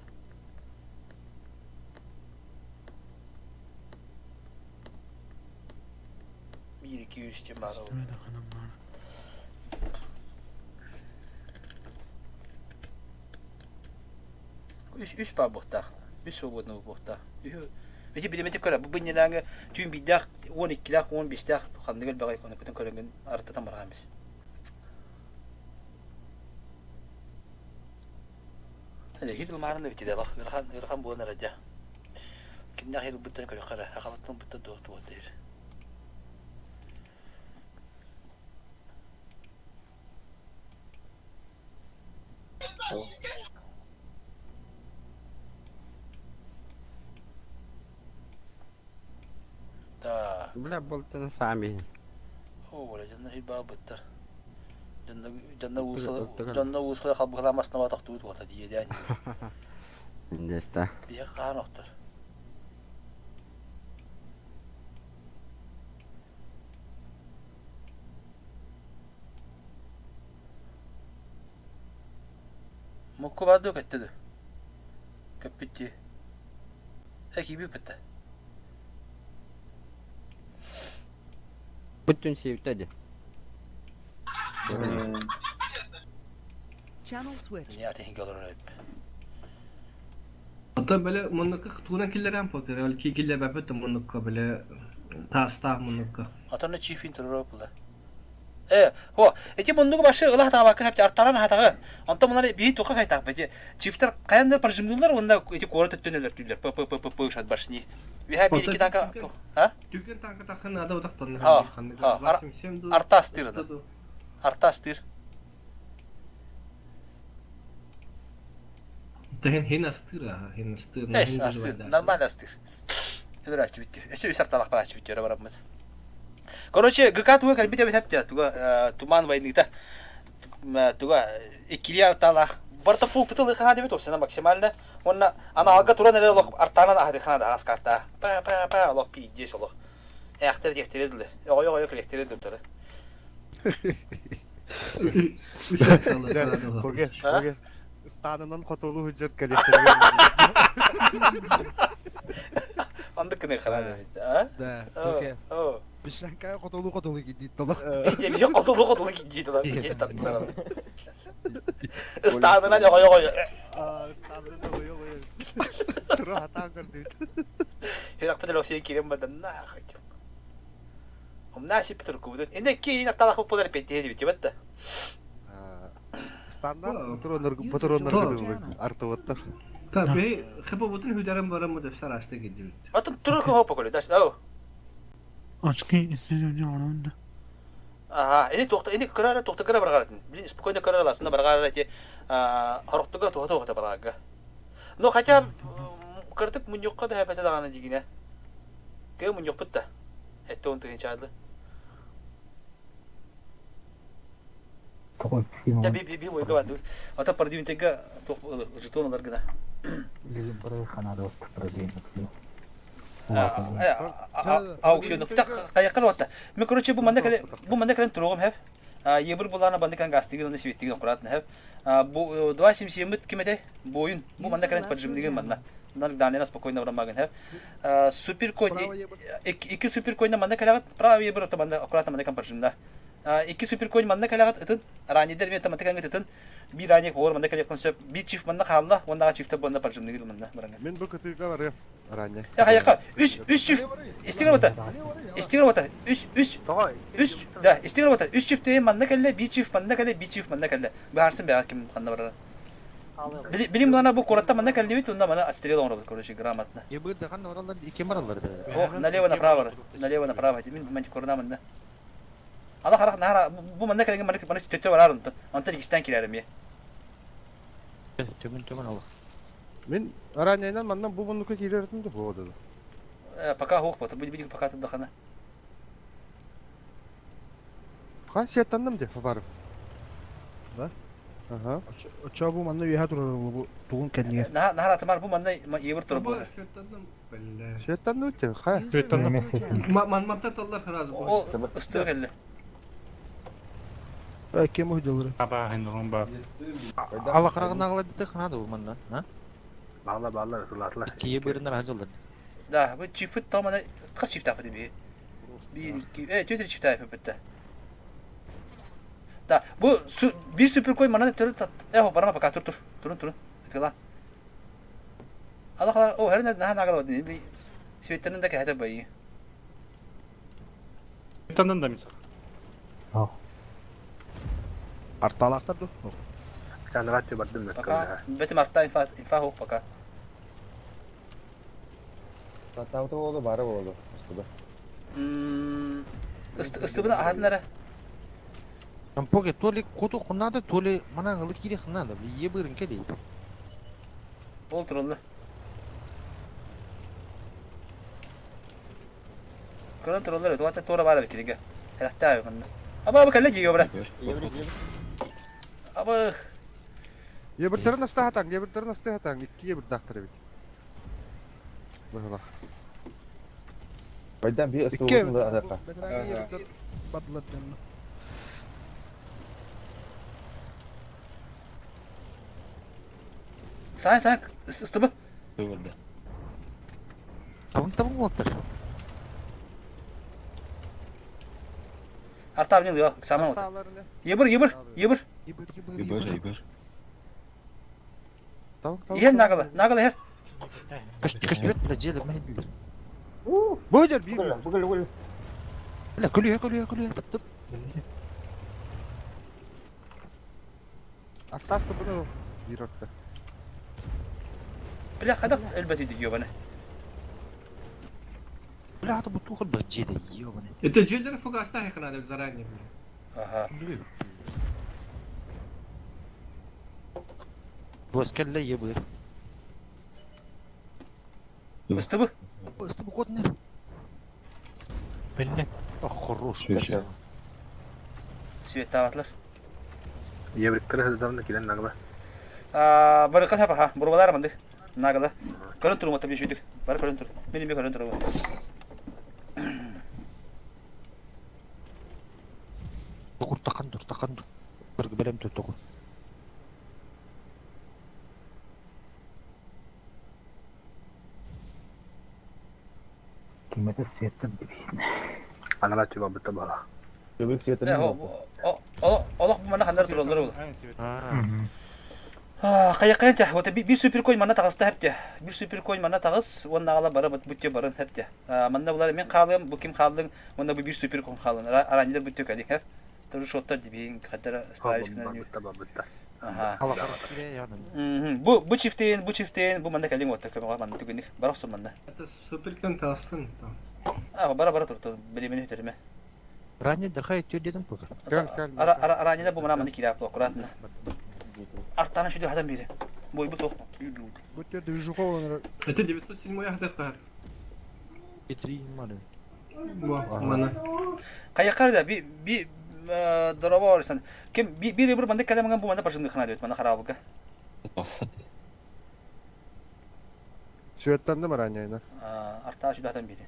Биир, икки, үс диэн баара болу. Үс, үс баар буохтаах. Үс свободный буохтаах. Үһү Ити билимэтик көрө, бу бынньанааҥы түүн биирдээх, уон иккилээх, уон биэстээх ханнык элбэҕи онуккутун көрөҥҥүн арыттатан бараҕын бис. Эһиил ылмаарын да битиде алах ыарахан ыарахан буолан эрэ дьэ. Кимнээх иһил ылбыттарын көрүөххэ эрэ. Хахалаттан ылбыттар дуо туох диир. Так. Бля, болтаны сами. О, бля, дьонно хилбаабыттар. Дьонно дьонно уусла дьонно уусла халбыһалаан основа тохтуут уота диэдээн. Иннеста. Биһиэхэ хаан охтор. Мукку баар дуо көттө дуо? Көппүт дии. Э киирбиппит да. Бүтүн сиэбитэ дии. Channel switched. Не атыһын олорор эбит. Оттон били муннукка тугунан киллэрэн покер, ол киллэрбэппит муннукка били таастаах муннукка. Атана чифин турар була. Э, хо, эти муннугу башы ыла хатаабаккын хапчы артаран хатаҕы. Онтон мунары биһи туха хайтаах бэти. Чифтер хайан да прожимныылар уонна эти куорат өттүн өлөртүүллэр. П п п п п шат башни. Үһэ биир ики танка а? Түргэн танка тахын ада утахтанна. Ha, ha, артастыр. Артастыр. Тэһин хин астыр аха, хин астыр. Эс, астыр, нормально астыр. Өлөр бүттү. Өссө үс арталах барааччы бүттү, өрө бараммыт. Короче, ГК туга кэлбит эбит эптэ, туга туман войныта, туга иккили арталах. Барта фул тытыл хана дебит осына максимально. Онна ана алга туран эрэ олох артанан аһады хана да ас карта. Па па па олох пиздец олох. Эхтер диэхтери дылы. Оҕойо оҕойо кэлиэхтери дылы. Коге, коге. Станынан хотолу хыджар кэлиэхтэригэр Андык кыны хана эбит, а? Да, окей. Бишанка хотолу хотолу кидит тола. Эти хотолу хотолу кидит тола. Станынан оҕойо оҕойо. Станынан оҕойо оҕойо. Тура хатаан көрдүбүт. Хиракпыт Россия кирен бадан нахуй. Умна сиппит туркубутун. Инде киин атталах буолар петтиһи дибит батта. Стандар патроннар артыбыттар. Tabii, хыбыбытын хүдәрен барамы деп сарашта кидибит. Атын турку хопа көрө даш. Ау. Очки исследования оронда. Ага, ini туохта ini көрөр туохта көрө баргаратын. Блин, спокойно көрөр аласында баргар эти хорохтуга туха туха баргарга. Но хотя кыртык муньукка да хэпэсэ даҕаны дигинэ. Кö муньукпут да. Этте он тыһынчаады. Дьэ би би би ойга бардыбыт. Ата продвинутыйга жетон ылар гына. Аукциону кайаккан уатта. Мен короче бу манна кэле бу манна кэлэн туругум хэп. Ебір булана банды кан гастыгын оны светтигин аккуратно хэп. Бу 277 ким этэй? Буойун. Бу манна кэлэн поджимдигин манна. Данина спокойно барамагын хэп. Супер койн икки супер койна манна кэлэҕит право ебір ота манна аккуратно манна кан поджимда. Икки суперконь манна кэлэҕит ытын, раннийдар эмиэ таматы кэҥҥит ытын. Биир ранник оҕолор манна кэлиэххин сөп. Биир чиф манна хаалла, уоннаҕа чифтэр буонна поджимныгыр манна бараҥҥа. Мин бу кытыыга барыам. Ранний. Э, хайака, үс, үс чиф. Истиҥ работа. Истиҥ работа. Үс, үс. Үс, да, истиҥ работа. Үс чиф тиийэн манна кэллэ, биир чиф манна кэллэ, биир чиф манна кэллэ. Быһаарсын бэҕэ ким ханна барара. Билим мына бу куораттан манна кэллибит, уонна маны отстрел оҥоробут, короче, грамотно. Ебыр да ханна бараллар, ким бараллар да. Ох, налево направо, налево направо. Мин мантикорна манна. Ала харах нахара бу манна кэлген маны маны төттө барар онтон. Онтон иккистээн киирэр эмиэ. Төмөн төмөн алах. Мин раннайынан манна бу муннукка киирэртин да буолду. Пока хуох бото, бу пока тудахана. Ха сеттанным де фабарым. Да? Ага. Оччо бу манна үөһэ турар бу тугун кэннигэр. Наһаа наһаа атымар бу манна евр турар буолар. Сеттанным те ха. Сеттанным. Манманта таллар сразу. Ол ыстыга кэллэ. Кем уһдылыр? Абааһын рон бар. Алахарагын аҕаладыты ханада бу манна, а? Баалар баалар ытылаатылар. Иккие бырыннар аһыллар. Да, бу чифыт томана хас чифтаапыт бии. Биир, икки, э, түөрт чифтаапыт Да, бу биир суперкой манна төрүт э, барама пока тур тур турун турун ытыла. Алла о херин наһаа нагалабат би светтенин да кэһэтэ байы. Тандан да мисах. Арталаахтар ду? Чанрааччы бардым Пока бетим арта инфа инфа хук пока. Татаабыта буолду, баара буолду. Ыстыба. Ыстыбына аһатын эрэ. Поке то ли коту хунада, то ли манаңылы кири хунада. Бие бырын кели. Ол туралла. Көрөн тураллар, туата туора баар эбит кинигэ. Хэлэхтээ манна. Аба аба кэллэ дии бра. Аба. Ебіртерін астахатаң, ебіртерін астахатаң, икки ебірдақтыр эбит. Быһылах. Байдан би Икки ыстыбытын да атакка. Бардылар Сайн сайн ыстыбы. Ыстыбы Табын табын болтар. Арта абнил yo, саман вот. Ебір, ебір, ебір. Ебір, ебір. Иһэр нагала, нагала иһэр. Көстүбэт бля дьиэлэр мэһэйдилэр. Бу жер биир. Бүгүл бүгүл. Бля күлүө күлүө күлүө таптым. Артасты бұны биир орта. Бля хадах өлбөт үйдү ёбаны. Бля аты бу туохыр б дьиэдэ ёбаны. Это дьиэлэр фугастаах надо заранее. Ага. Бос кэллэ ебыр. Ыстыбы. Ыстыбы кот не. Билле. Ох, хорош. Светтаабатлар. Евриктер хыдамна килен нагла. Барыка сапа ха, бурбалар мандык. Нагала. Көрөн турум отап жүйдүк. Бар көрөн тур. Мен эме көрөн турум. Тоқур тақан тур, тақан тур. Бір білем тур тоқур. Кимете светтен дибин. Анара чуба бытта бала. Көбүк Э, Олох бу манна хандар тураллар ол. Кайаккайын тя, вот бир суперкой манна таҕыста хэптэ. Бир суперкой манна таҕыс, уонна аҕала бары бүттө барын хэптэ. Манна булар мен хаалыам, бу ким хаалдың, уонна бу бир суперкой хаалын. Араннилар бүттө кэлик хэп. Тоже шоттар дибин, хаттара справить Бытта бытта. Аха. Бу бу чифтейн, бу чифтейн, бу манна кэлиҥ уотта көмөҕө манна түгүнүк. Бар охсун манна. Это суперкон таастын. А, бара бара турту, билимини хүтерме. Ранее дырхай төр дедим пока. Араннилар бу мана манна киирээп аккуратно. Артана шүдү хатан бири. Бой бу тоқ. Бу төрдө Жукова Это 907 яхтар. Три маны. Мана. Каяқар да би би дорова орсан. Ким би би бир манда калемган бу манда пашымды хана дейт мана харабыга. Светтанды ранняйна. Арта шүдү хатан бири.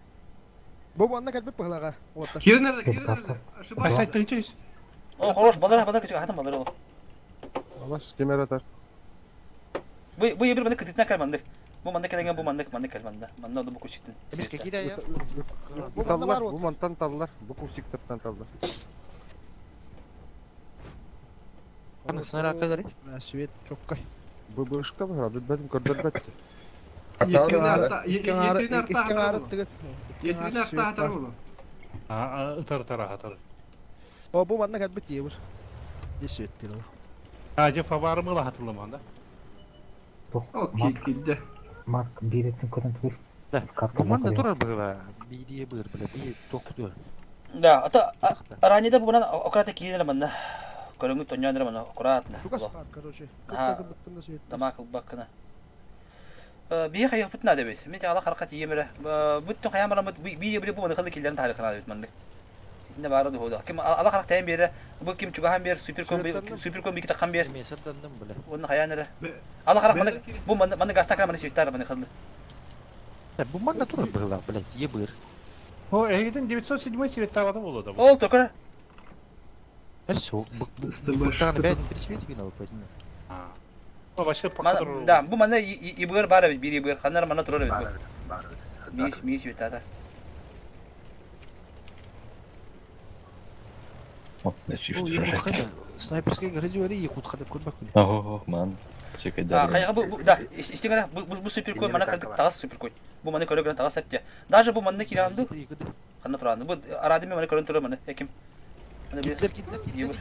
Бу манна кэлбит быһылаҕа. Уотта. Кирин nerede? Кирин nerede? Ай тынчыз. О, хорош, балар балар кичик хатан балар ол. Алас кемер атар. Бу бу бир манда кытытна калманды. Бу манда калемган бу манда манда калманда. Манда бу кучиттин. Таллар, бу мантан таллар, бу кусиктартан таллар. Снарядкалары? Свет чоккай. ББшка баһа, билбэтим көрдөрбөт. Икки артаатар болу. Ытар ытар аһатар. О, бу манна кэлбит диэбир. Десет кило. А, же фаварым ыла хатылламан да. Окей, килде. Марк бииреттин көрөн тур. Бу манна турар быһыла. Биирие быыр бile, бии тохтур. Да, ата ранее бу манан аккуратно киирэн манна. Көрөҥү тонньоон эрэ манна аккуратно. Чугас бар, короче. Кыттагы да свет. Тамак ылбаккына. Биһи хайыахпыт наада эбит. Мин ала харахха тиийэм эрэ. Бүттүн хайаан бараммыт биир бу маны хылы киллэрин таһаарыахха наада эбит маннык. Итиннэ баара дуһууда. Ким ала харах тэйэн биэрэ, бу ким чугаһан биэр, суперком суперком бики таххан биэр. Уонна хайаан эрэ. Ала харах маны бу маны маны гастакра маны свиттар маны хылы. Бу манна турар быһылаах, блядь, ие быыр. О, эһигитин 907 светтаабата буолуо да бу. Ол төкөр. Эс, быктааны бэйэтин пересвети гына бу. Вообще пока турар. Да, бу маны ибыгар бар эбит, биир ибыгар. Ханнар мана турар эбит бу. Миис миис светтаата. Снайперская градио якут хада көрбөк. Ох, ман. Хайа бу да, истиңе бу бу суперкой мана кырдык тагас суперкой. Бу маны көрө көрөн тагас септе. Даже бу манны киранды. Ханна тураны. Бу арадыме маны көрөн турар маны. Эким. Китлер, китлер, китлер.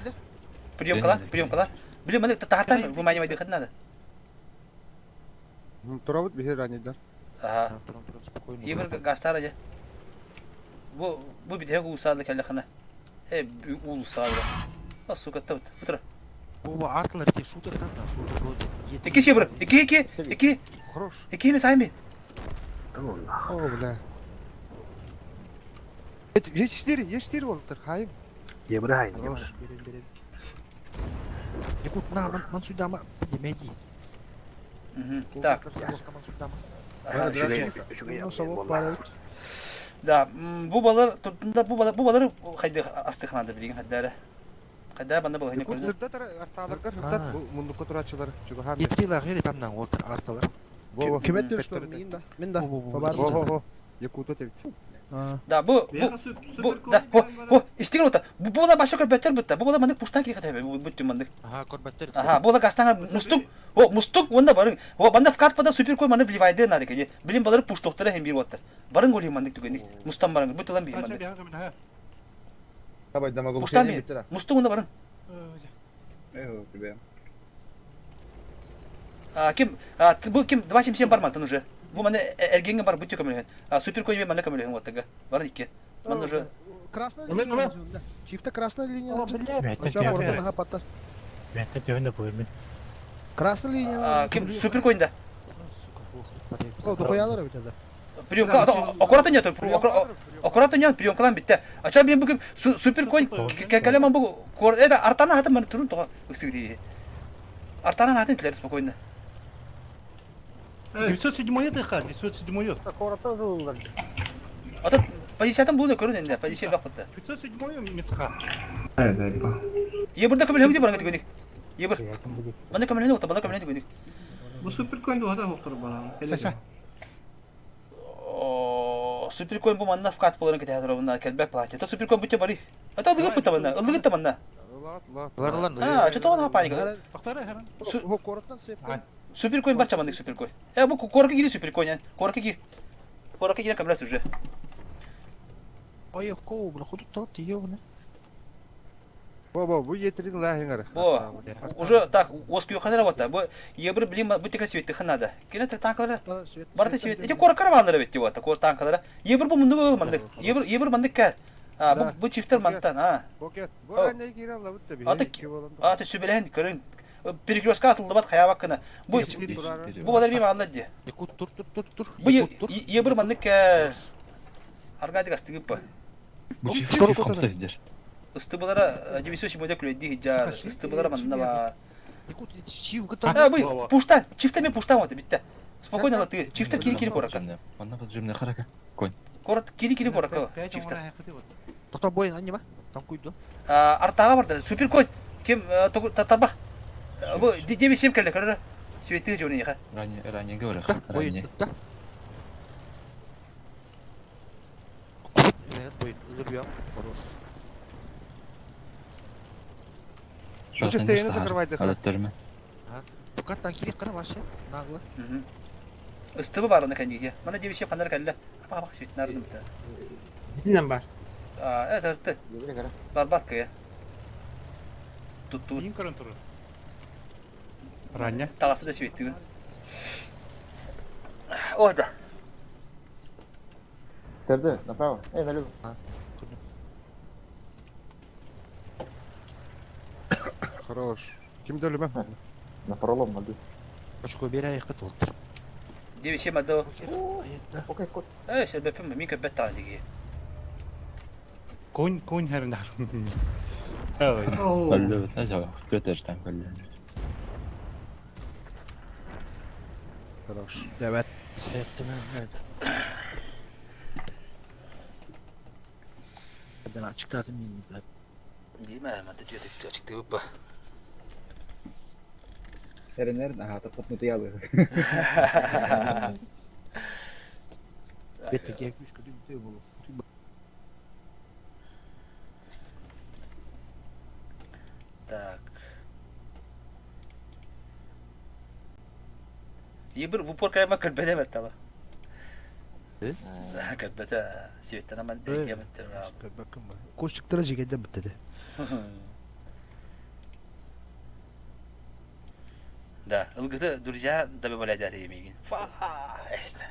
Приемкалар, приемкалар. Блин, маны тахтар бу мани майды надо. Турабыт биһи ранейдар. Ага. Ибр гастар же. Бу бу битеге улусаады келлехана. Э улусаады. А сука табыт. Бутура. Бу артылар те шутер там да, шутер вроде. Ики себр. Ики ики ики. Хорош. Ики ми сайми. О, бля. Е4, Е4 болуптар, хайым. Ебір хайын. Хорош. Якут на, ман ман сюда, демеди. Так. Да, бу балар турдунда бу балар бу балар хайды астыханада билген хаддара. Хадда банда балар Якут сырдат арталарга сырдат бу мундукка турачылар чугахан. Етрила гери там на олтар арталар. Ким өттүр мин да. Мин да. Во во. Якут өтөбүт. Да, бу бу бу да, хо хо истигин ота. Бу бу баша көрбөттөр бутта. Бу бала мандык пуштан кири хатабы бу бүттү мандык. Ага, көрбөттөр. Ага, бу бала гастан мустук. О, мустук онда барын. О, банда вкат пада супер кой маны вливайды надо кеди. Билин балары пуштоктары hem бир оттар. Барын голи мандык түгендик. Мустан барын. Бу тылан бир мандык. Давай дамагол Пуштан бир. Мустук онда барын. А, ким, а, бу ким 277 бар мантын уже. Бу маны эргенге бар бүттү көмөлөһөн. А супер кой маны көмөлөһөн оттага. Барын икки. Маны уже Красная линия. Чифта красная линия. Бәттен төбен дә буймын. Красная линия. Ким супер койнда. О, тоқоялар бит это. Приемка, аккуратно нет, аккуратно нет, приемкалан битте. А ча мен бүгүн супер конь кәлеман бу это артана хатын маны турун тога ыксыгы Артана хатын тілер спокойно. 907 тыха, 907. Ата позициятын буны көрүн энде, позиция бак бутта. 907 мисха. Ебірді көмөл хөңді барыңа түгенік. Ебір. Мана көмөл хөңді бала көмөл түгенік. Бу супер конь дуһата хоқтор бала. Супер конь бу манна вкат боларын кете хатыр бунна келбек платье. Та супер конь бүтө бari. Ата ылыгы пыта манна, ылыгы та манна. А, что то паника. Супер конь бар чамандык супер конь. Э, бу корка гири супер конь, корка гир. Корка гири көмөлөс уже. Ой, ко, бля, худу тот, ёбаный. Во во, бу етрин лахиңар. Во, уже так, оскуйханара вот, бу ебір блин, бу тека светти ханада. Келе танкалара. Барты свет. Эти коркара баллары бит вот, такой танкалара. Ебір бу мунду гыл мандык. Ебір ебір мандык ка. А, бу бу чифтер мантан, а. Бокет. Бу аннай кирен лабыт да Аты аты сүбелен көрүн. Перекрестка атылды бат хая баккына. Бу бу балар бим алла ди. Якут тур тур тур тур. Бу ебір мандык ка. Аргадик астыгып ба. Бу чифтер хамса издер. Ыстыбылара 907 күлөйди хиджар. Ыстыбылара манна ба. Якут чив А, бу пушта, чифта мен пушта вот битте. Спокойно латы. Чифта кири кири корака. Манна поджимный харака. Конь. Корот кири кири корака. Чифта. Тоқта бойын анне ба? Там куйду. Артага барды. Супер конь. Ким татарба. Бу 97 келе көрөр. Светти жуны яха. Ранее, ранее говорю. Ранее. Бойын, өлір хорош. Чувствуешь, закрывай Алаттарма. Тукаттан кири кара вообще нагло. Ыстыбы бар оны кәнигә. Мана девичья ханар кәллә. Апа апа светнар дымта. Битинен бар. А, это ты. Барбат кая. Тутту. Ким көрөн турар? Ранья. Тағасы да светті. О, да. Терде, направо. Эй, налево. Хорош. Ким дөлүмө? На пролом надо. Очко бере аяққа толтыр. Девичья мадо. Окей, кот. Э, сәбәпем мин көбәт тагы диге. Конь, конь хәрендә. Көллө бит, ажа, көтөртөн көллө. Хорош. Evet. Ben açıkladım yine. Диме, мата түйе açıktı bu. Сәренер, ага, таппат мутуялы. Бетте gelmiş kötü bir şey bu. Так. Ебір в упор кайма көлбәдә бәттала. Көлбәдә светтен аман дәгә бәттер. Koştuklara жегенде бітті. Да, ылгыты друзья добавляют емеген. Фа, эсте.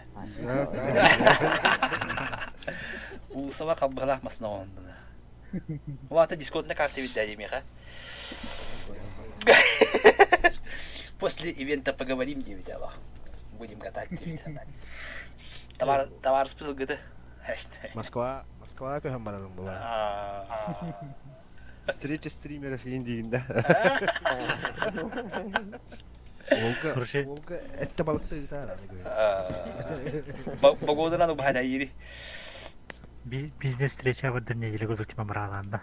Улсаба калбылах масына онда. Вата дискотна карта бит дәде меха. После ивента поговорим, девять Аллах. Будем катать девять. Товар, товар списал ГТ. Москва, Москва көһөн барарым була. Встреча стримеров индиинде. Волга, Волга этте балыкты гитара. Погода надо бахада ири. Бизнес встреча в неделе гудок типа мраланда.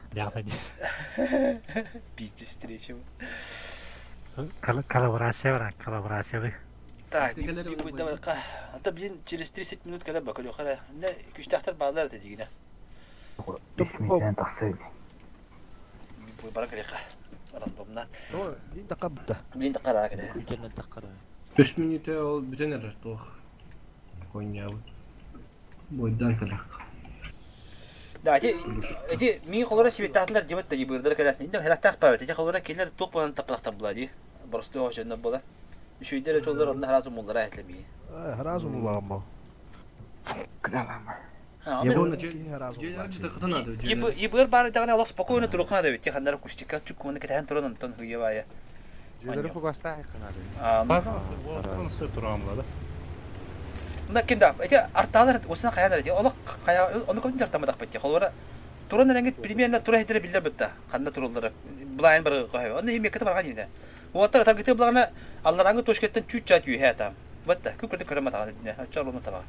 Бизнес встреча. Коллаборация, брат, коллаборация. Так, будет давай А то, блин, через 30 минут, когда бакалю, хара, не, күчтәхтер балалар да дигенә. Бисмилләһ тахсый. Бу барак леха. Рандомна. Блин таққа бітті. Блин таққа кede. Үш минута ол бүтен эрер туох. Коньябыт. Бойдан калак. Да, эти эти мин холора сибеттатлар дебет да бырдар калат. Инде хәрәттәх бабет. Эти холора келер тук балан тапалактар була ди. Просто очонна була. Үшүйдер чоллар онда харазы муллара әтлеми. Харазы муллар Ибыр бары дагы алак спокойно турукна да бит. Хандар кустика түк оны кетен туран онтон хыйы бая. Жөлөрү фугаста айкынады. Мына кимда? Эти арталар осына каянар эти. Олак кая оны көтүн жартамадак бит. Холора туран элеңит примерно тура хитре билер битта. Канда турулары. Булайын бар кой. Оны эми кете барган иде. Уаттар таргыты булагына аллараңы тошкеттен чүт чат үйе там. Битта. Күп көрдүк көрөмө таган. Чар болма таба.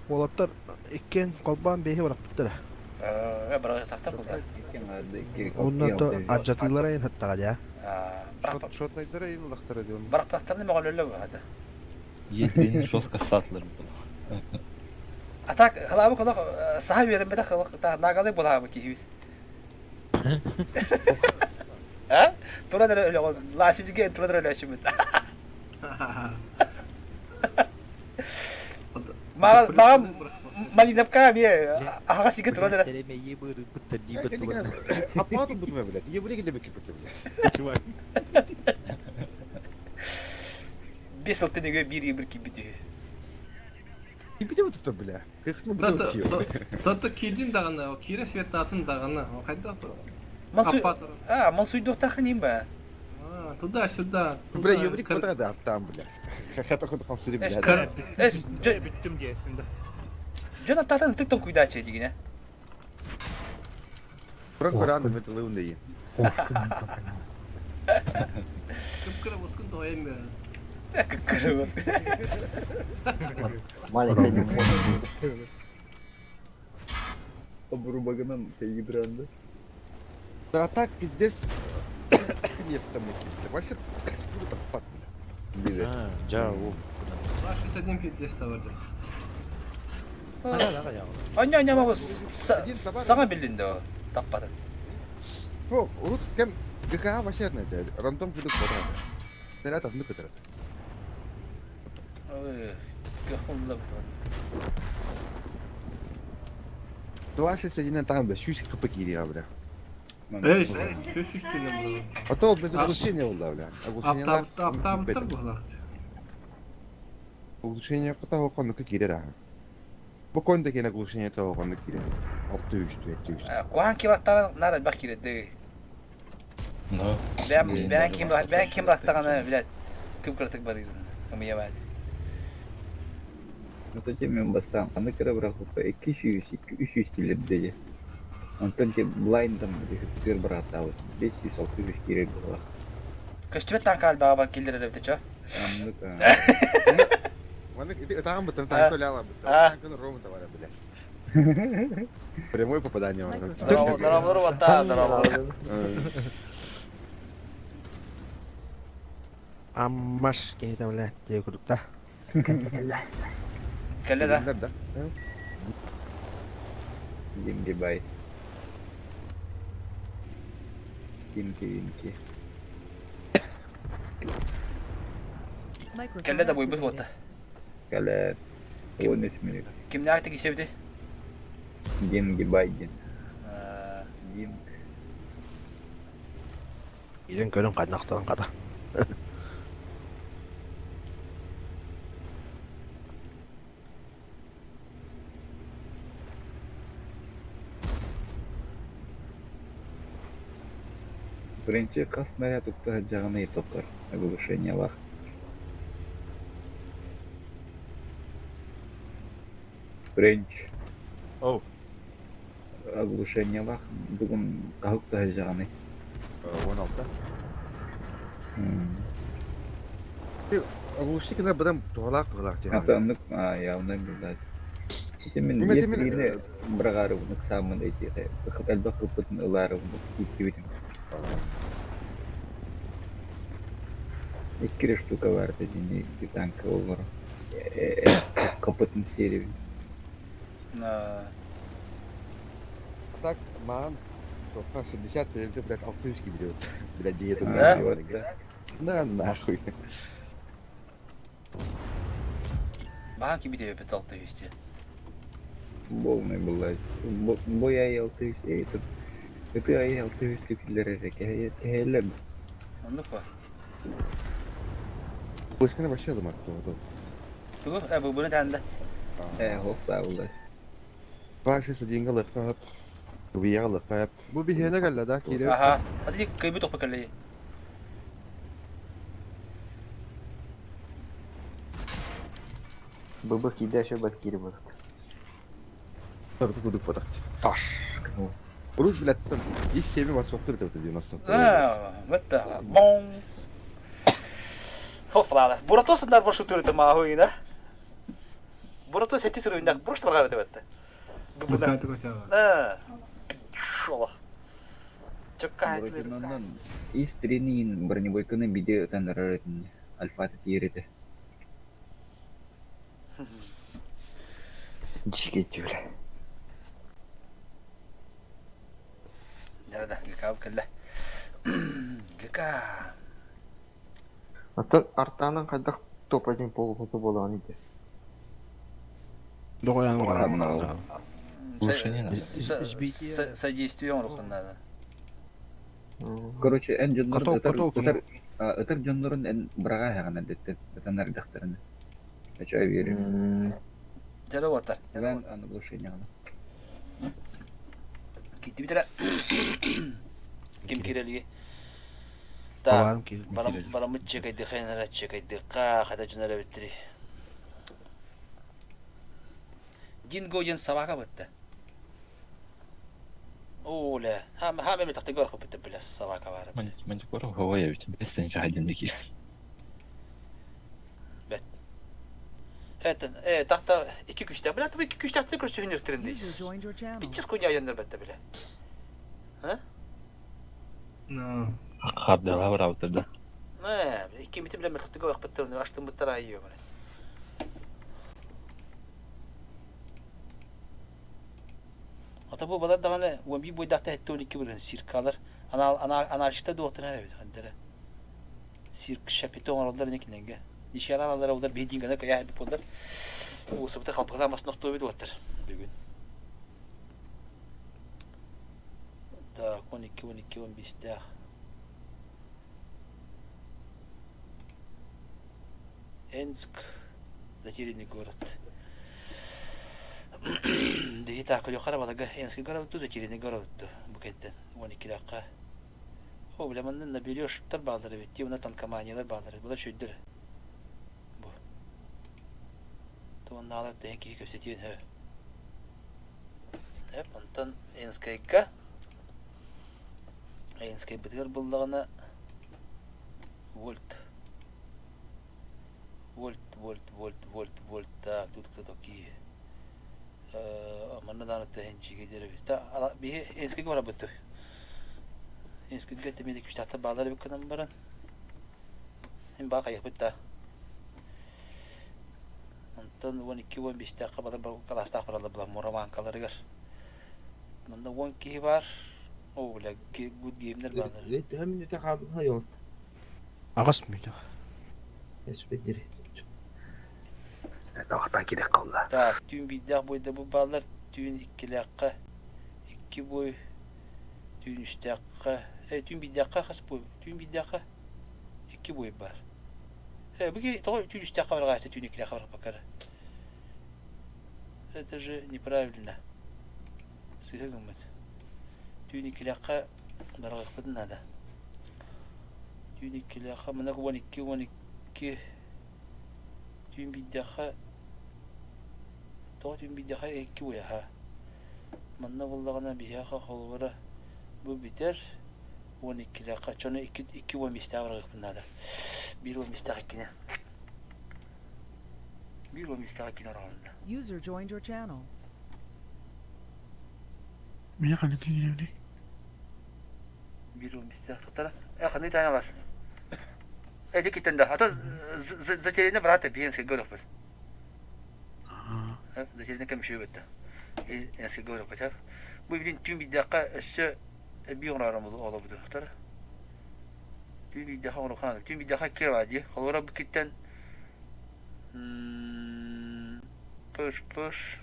Олаттар иккен колбан бейхи барак биттер. Э, барак тактар булды. Ондан то аджатылар айын хаттага я. Шотнайдара ин улактара дион. Барак тактарны мөгөлөлө бу. Едрин жестко сатлар был. А так, халабы колок саха берем бета халак та нагалы булабы кихибит. А? Тура дere öyle la şimdi gel тура дere öyle şimdi. Мага мага малинапка би ага сиге тура дere. Аппарат бутума блядь. Ебури келе бекип блядь. Бес алтын бир бир кибити. Кибити бутуп бля. Кыхны бутуп. Тото килдин даганы, о кире светтатын даганы, о кайда Мансуй А, Мансуй доктор ханим ба. Туда-сюда. Бля, ебрик бутага да артам, блядь. Хата худ хамсыри, блядь. Эс, бүттүм диэсинде. Жона татан тыктон куйдачы дигине. Франк Коран металлы дейин. Кыпкыра боскун тоем бе. Кыпкыра боскун. Маленький Обрубагынан тегидранды. Да так пиздец. Нет, там не кидали. Вообще, круто пат, бля. Жа, о. 261 пиздец табарды. Аня аня мабы саңа билинди о таппады. О, урут кем ГК вообще одна это, рандом кудук ботат. Снаряд одну көтөрөт. Ой, көхүллэ бутун. 261 там, бля, сүүс хп киириэҕэ, бля. Эй, 103 тыына буолар. А то без оглушения буолла, бля. Оглушениелаах Аптаабыттар буолар. Оглушение кыта хоқоннука киирэр аха. Бу кон да киэн оглушение тоҕоннук киирэр. 6 3 7 3. Куһаан ким рахтаҕына наар элбэх киирэрдэ. Ну, Бэйэм бэйэм ким бэйэм ким рахтаҕына билет кым кыратык барыырын ымыйа баады. Это мен бастаан ханнык кыра бырахпыппа 200, 300 киллэрдэ дии. Онтон те блайндом үһүктүгэр бырааттаабыт 500, 600 киирэр быһыылаах. Көстүбэт танка альбаҕа бар киллэрэр эбитэ чо. Оннук Маннык ити ытаан быттан танка өлө быттан. Танканы Рома товара билэр. Прямое попадание. Дорооболор уотта, дорооболор. Аммаш киһитэ бля дии курдук да. Кэллэ да. Да. Димги бай. Димки вимки. Microphone Кэллэ да буйбут activated. уотта. Кэлэ 13 минут. Кимнээх тиксэбити? Димги бай диэн. Дим. Илин көрүн ханнахтан хата. Бірінші қас снаряд укта жағына тоқтар. Оглушениялах. Френч. Оу. Оглушениялах бүгін қауіпті жағаны. 16. Оглушник на бадам туалак туалак тиһэн. Ата оннук явно билбэт. Ити мин Мин ет мин биирне быраҕаарыбын ыксааммын эти элбэх ыппытын ылаарыбын киирбитим. Икки штука бар дини танка олоро. Капытын серебин. Так, ман, тоққа 60 тенге, блядь, 600 кидерет. Блядь, диету Да? На нахуй. Бахан кибите өпөт алты вести. Полный была. Бой аял ты этот. Это аял ты киллер кehеллер. Оннук ба. Бышканы вообще алмады. Тугу бу буну танда. Хоппа булар. Башы деньги лыққап. Бияға лыққап. Бу биһиэнэ кэллэ да киирэр. Аха. Ати кыйбы тохпа кэлли. ББ киде еще бат кири будут. Торты кудук фотак. Таш. Урус, блядь, там, есть 7 вас соқтыр деп 90. А, вот бон. Хопла. Бурато сындар маршрут махуйна. Бурато сети сүрүннәк бурышты баргар деп атты. Бу Да. Шола. Чөккә Оннон ис тренин бронебойканы биде тандарар этин альфата тиерете. Дички бля. Ярада, ГК кэллэ. ГК. Ата артанан хайдах топ-1 полуфото болан иде. Доҕоян Улучшение надо. Содействие он рухын надо. Короче, эн дьоннорун Котол, ытар котол ытар ытар дьоннорун эн быраҕа аһаҕын эрдэттэн ытанар дьахтарына. Очо верю. Дәрі отар. Иван оглушение. Китти битера. Ким кирелиге. Та Табарым кирелиге. барам барамыт чекайды хайнара чекайды ка хата жунара биттири. Динго ден собака бітті. Оля, ха ха мен тахты гор бітті білес собака бар. Мантикора хавая ведь без тенча один дикий. Бет. Это, тахта iki күчтә. Белә, таби iki күчтә көрсө хүнер User joined your channel. Бичес хуйня яндар бетте биле. Ха? No. Хардала браутер да. Не, iki мити биле тахты гор бітті, аштым бітті айы мене. Ата бу балар даганы 11 бойдакта хетте 12 билен сиркалар. Анальщиктар дуохтара эбит ханнара. Цирк шапито оҥороллор ини кинилэргэ. Ничьяна алаллара улар биһи динганы кыйаа эбит буоллар. Уусабыта халпыката масын охтуобит уоттар бүгүн. Так, 12, 12, 15-тээх. Энск, затерянный город. Биһи таах көрүөххэ баларга Энский город затерянный город бу кэнтэн 12-лээххэ. О, бля, манна набережтар бааллар эбит, дии, уонна танкоманиялар бааллар эбит. Булар үчүгэйдэр. Бу. Туоннаалар тэһин киһи кэпсэтиэн һө. Эп, онтон Энскайга Энскайбытыгар буллаҕына вольт Вольт, вольт, вольт, вольт, вольт, так, тут кто такие? Манна даҕаны тэһинчигэ эбит. Биһи Энскигэ барабыт. Энскигэ тэмиэдэ күчтаахтар баалар эбит гынан баран. Мин баа хайыахпыт да. Онтон 12-15-тээххэ балар кылаастаах бараллар була Муроманкаларыгар. Манна 10 киһи баар. О, бля, гуд геймнер бааллар. Төһө мүнүүтэ хаалбытын ойоот. Аҕыс мүнүүтэ. Эспэдири. Табахтан киирэх хаалла. Так, түүн биирдээх буойда бу бааллар, түүн иккилээххэ икки буой, түүн үстээххэ, э, түүн биирдээххэ хас буой? Түүн биирдээххэ икки буой баар. Э, бу тоҕо түүн үстээххэ барҕаasta, түүн иккилээххэ барбакка эрэ. Это же неправильно. Сыыһа гыммыт. Түүн иккилээххэ барҕахпытын наада. Түүн иккилээххэ, мына 12, 12 түүн биирдээххэ тоҕо түүн биирдээххэ икки уйаһа. Манна буоллаҕына биһиэхэ холобура бу бүтэр 12-лээххэ оччону икки икки уон биэстээх барыахпын наада. Биир уон биэстээх иккини. Биир уон биэстээх иккини ороҕунна. User joined your channel. Меня ханнык киирэмний? Биир уон биэстээх туттара. Э, ханнык таня алас? Эди киттен да. А то затерянный брата биэн сиргэ Затерянный кем үшөө бетте. Эн сиргэ көрөхпүт. Бу билин түүн биирдээххэ өссө эбии оҥорорум олобутуктар. Түүн биирдээххэ оҥоруохха Түүн биирдээххэ киэр баа дии. Холобура бу киттен пыш пыш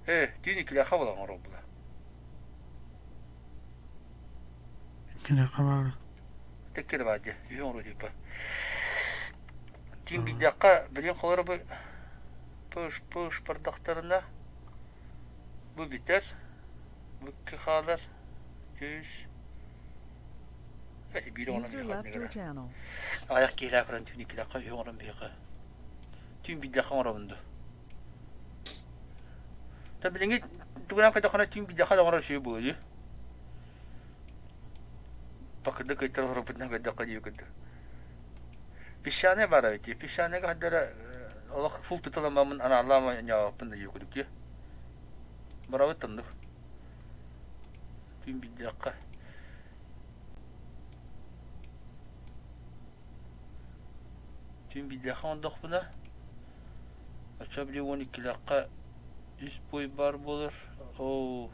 Э, түүн иккилээххэ була оҥорор була. Иккилээххэ баара. Тэккэр баар дии, үһү оҥоруо типа. Түүн биирдэххэ билин холоро бу пыш пыш бардахтарына бу бүтэр, бу икки хаалар, үс эти биир оҥорон User left your channel. Аяқ киһилээх баран түүн иккилээххэ үһү оҥорон биһиэхэ. Түүн биирдэххэ оҥоробун дуу. Та билиҥҥи тугунан көрдөххүнэ түүн биирдэххэ да оҥорор үчүгэй буолуо дии. Бакырда кыйтар олорбутунан көрдөххө дии курдук. Песчаная баара эбит дии. Песчаныйга хардара олох фул туталаммын анаалаама ньаабаппын да дии курдук дии. Барабыт тоннук. Түүн биирдэххэ. Түүн биирдэххэ оҥордохпуна Оччо били уон иккилээххэ үс буой баар буолар. Оо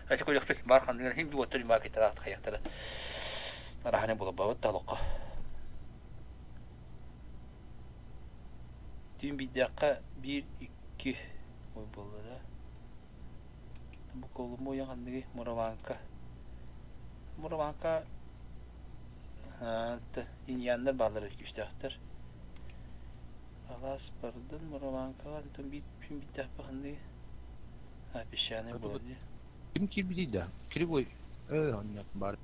Эти көрүөхпүт баар ханныгар иһин уоттар баар киттара хайахтара араһаны булабабыт да олоххо. Түүн биирдээххэ биир икки ой буолла да. Бу Колумбуйа ханныгый Мураванка. Мураванка иньяннар бааллар күүстээхтэр. Алаас бардын Мураванкаҕа онтон биир күн бүттэхпэ ханныгый? А, песчаный буолар дии. Ким киирбитий да? Кривой. Э, онньот бар.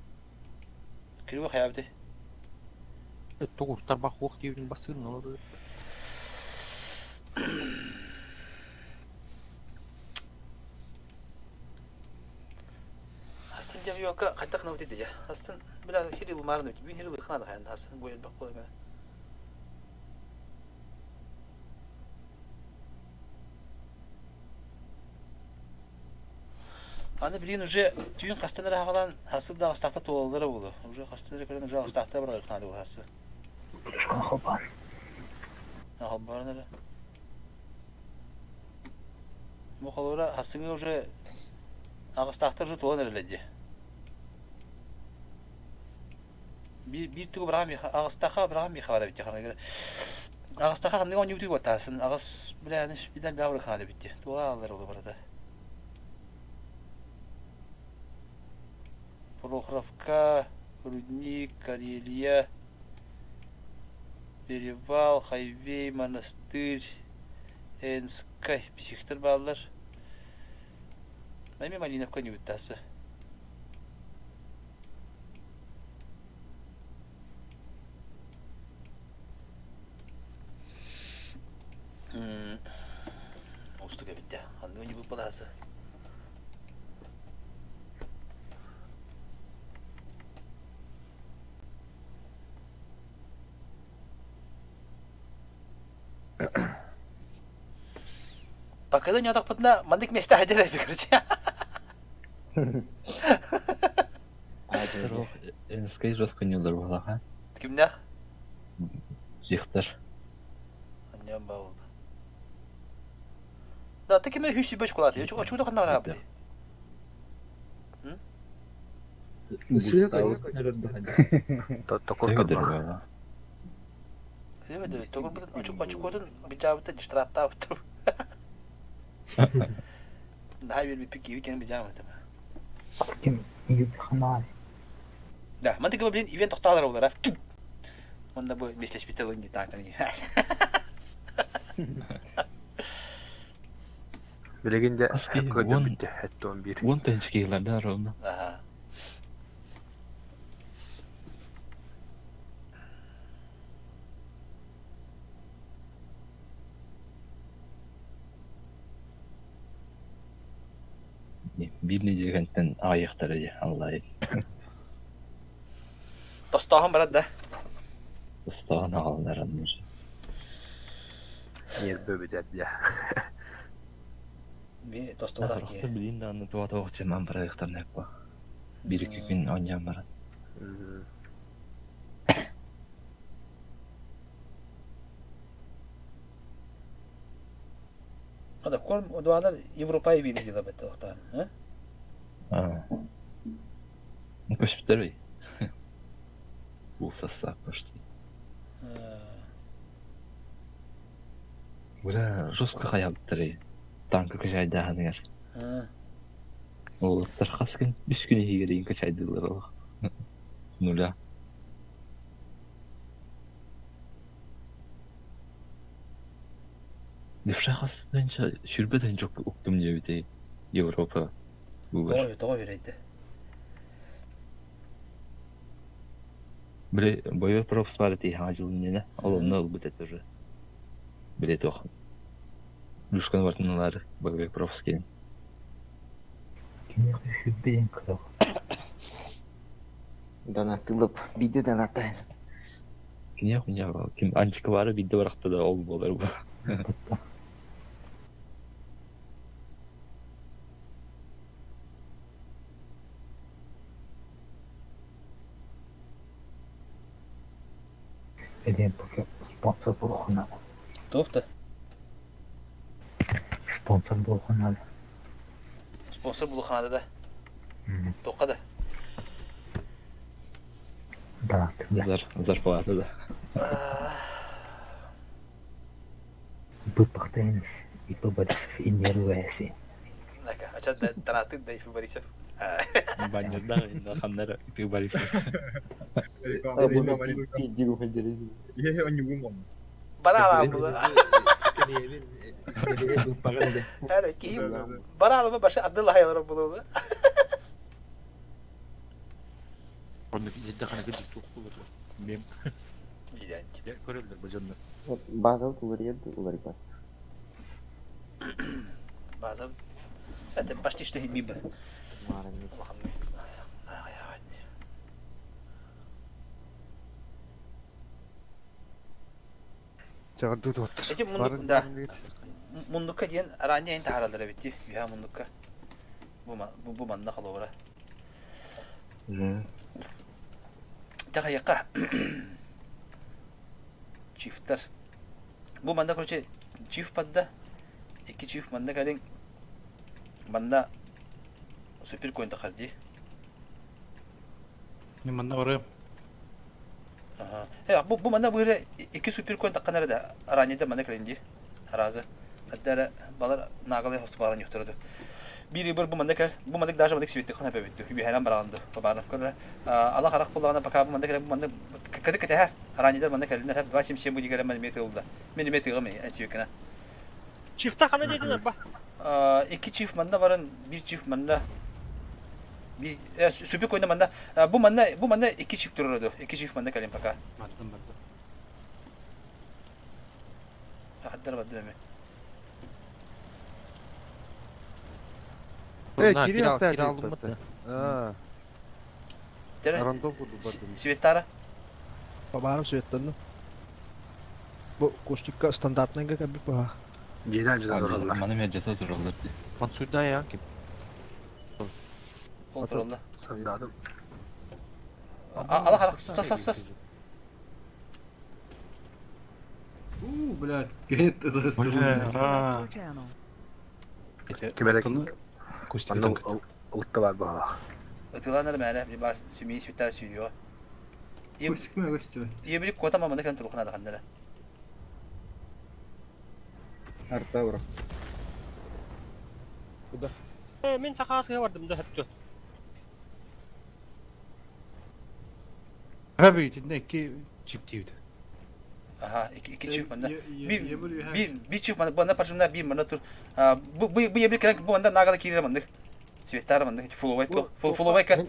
Кривой хайаабытай? Тоҕур тарбах уох диэбитин бастыырын олору. Астын дьэ хайдах гынабыт дии Астын бля хири лумаарны бит хири лыхна да астын бу элбэх буолар Аны билигин уже түүн хастан эрэ хаҕалаан хасыр да астаахта туолаллара буолуо. Уже хастан эрэ көрөн уже астаахта барар буолар хасы. Холбоон. Холбоон эрэ. Бу холобура хасыҥы уже аҕыстаахтар уже туолан эрэллэр дии. Биир биир тугу быраҕан миэхэ аҕыстаахха быраҕан миэхэ бара эбит дии. Аҕыстаахха ханнык оонньуубутуй буоттаасын аҕыс билээни билэн бэҕэ бырахаан эбит дии. Туола ааллар ол барыта. Прохоровка, Рудник, Карелия, Перевал, Хайвей, Монастырь, Энскай психтэр бааллар. Эми Малиновка ньыбыттаасы. Уустук эбит дьэ. Ханнык ньыбыт балаасы? Пока не отохпутна, маннык месте хадер эбит, короче. НСК жестко не ударбалаха. Кимнэх? Психтар. Анньан баалды. Да, ты кимер хүсі бөч кулаты. Очу да ханна барабы. Токур Себеде, токур бутун очу очукотун бичабыта дистраптабыт. Наһаа биэрбиппит киһи кэн бичаабыт. Ким юбханай. Да, мантык блин ивент тохтаалар олара. Онда бу беслеспите лын не так они. Билигин дьэ көрдө бүттэ эттон биир. Уон тыһыынча киһилэрдэ ровно. Ага. Биир нэдиэлэнтэн аҕыйахтара дии Аллай. Тостооһун барат да? Тостооһун аҕаллараннар. Ньиэрбэ бүтэр дьэ. Би тостубатах киһи. Билин даҕаны туох туох чыман барыахтарына эппа. Биир икки күн оонньоон баран. Хада корм одуалар Европа вини дела бетте охтаан, а? Көспүттэр бей. Бул состав почти. Бля, жестко хаябыттар танка качайдааһыныгар. Уолаттар хас күн үс күн иһигэр иин качайдыылар олох. С нуля. Душа хас тыһыынча сүүрбэ тыһыынча уктум диэбитий Европа быыбар. Тоҕо тоҕо үрэйдэ? Били боевой пропуск баар этии хаҥа дьыл иннинэ ол онно ылбыт этэ уже. Били туох Люшканы бартын ылаары боевой пропуск диэн. Киниэхэ сүүрбэ диэн кыра. Донатылып, биирдэ донаттайын. Киниэхэ хуйня ким антиквары биирдэ барахта да ол буолар бу. Эдиэн пока спонсор буолуоххун Туох да? Спонсор буолуоххун наада. Спонсор буолуохха наада да? Туохха да? Зарплата да. Быппахтайын ИП Борисов иннер ВС. Ача таратыт да ИП Борисов. Баннерда ханнар ИП Борисов. Бара Бара башы аддыл хайалар булула. Онно дьэддэххинэ кырдьык туох буолар мем. Көрөллөр бу дьоннор. База уларыйар уларыйбат. База это почти что мимо. Чаҕырдыы туоттар. Эти мундук да. Мундукка диэн араанньа ин таһаараллар эбит дии. Үһэ мундукка. Бу бу бу манна холобура. Тахайыкка. Чифтар. Бу манна короче чиф падда. Икки чиф манна кэлин. Манна супер коин тахар дии. Мин манна барыам. Аха. Э, бу бу манна быһыра икки супер коин таххан эрэ да ранее манна кэлин дии. Аразы. Хаддара балар нагалай хосту баран юхтарады. Биир быр бу манна кэл. Бу маннык даже маннык сибиттик хана бэбиттү. Үһэнэн бараанды. Бабаров көрө. Ала харах буллаҕына пока бу манна кэлэн бу манна кыды кэтэһэр. Ранее манна кэлиннэр хеп 277 бу дигэрэ мен метылда. Мен эме тыгым энсибиккена. Чифта хана диэтин арба. Икки чиф манна баран, бир чиф манна. Би сүпү койна манна. Бу манна бу манна икки чиф турар ду. Икки чиф манна кэлин пока. Бардым бардым. Хаддар бардым эме. Э, Кирилл киралдыммыт. Аа. Рандом курдук бардым. Светтара. Бабарым светтанны. Бу кустикка стандартныйга кэлбит баха. Дьиэдэ дьыда тураллар. Маны мен жаса тураллар дии. Мансуйда яан ким? Ол тураллар. Сандадым. Ала харах сас сас сас. У, блядь, кенет Бля, Ким эрэ Манна ылтта бар баҕалаах. Ытыланар мээлэ бир бар сүмии светтар сүйүө. Кустик ме көстүбү. Ебили кота маманы кэн турухна да хандара. Арта бро. Куда? Э, мин сахаа сыһа бардым да хөптү. Abi içinde iki çift çift. Аха, икки икки чиф манна. Би би би чиф манна бу паршымна би манна тур. Бу бу бу ебили кэрэн бу манна нагала киирэр маннык. Светтар маннык фуловай ту. Фул фуловай кэр.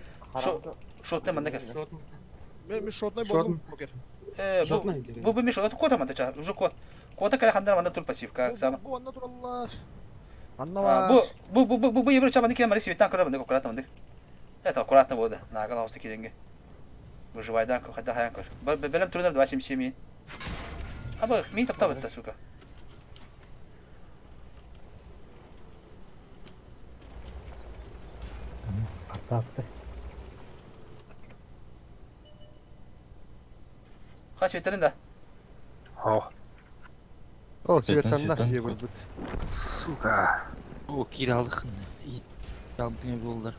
Шотны манна кэр. Мен шотной болдум покер. Э, бу бу бу мешо кота манна ча, уже кот. Кота кэлэ хандар манна тур пассивка сама. Бу анна тураллар. Анна Бу бу бу бу бу ебили ча маннык кэ светтан көрөр маннык аккуратно маннык. Это аккуратно болды. Нагала хосты киренге. Выживайдан хадда хаян көр. Бэлэм турнар 277. Аба, мин таптап сука. Аттаатты. Хас светтерин да. Хоо. О, цветанна ебылбыт. Сука. О, киралык. Киралык болдыр.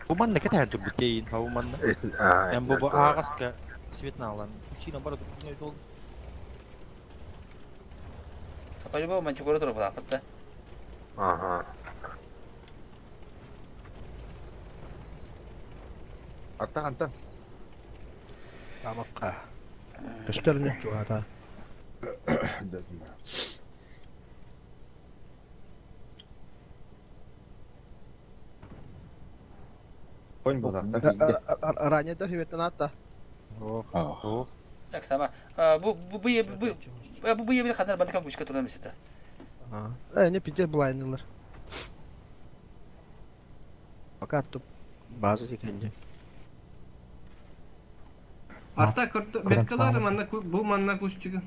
Бу манна кэтэ турбут дейин, бу манна. Эм бу аагаска светна алан. Учина бара турбут болду. По-любому мантикора тура була да. Ага. Арта анта. Табакка. Көстөрүнө чугата. Конь была. Ранее да светтан атта. Ох. Так сама. Бу бу бу бу бу бу ебили хандар бандыкан кучка турна месета. Э, не пиздец блайнылар. Пока туп база дегенде. Арта көрдө меткалар манна бу манна кустига.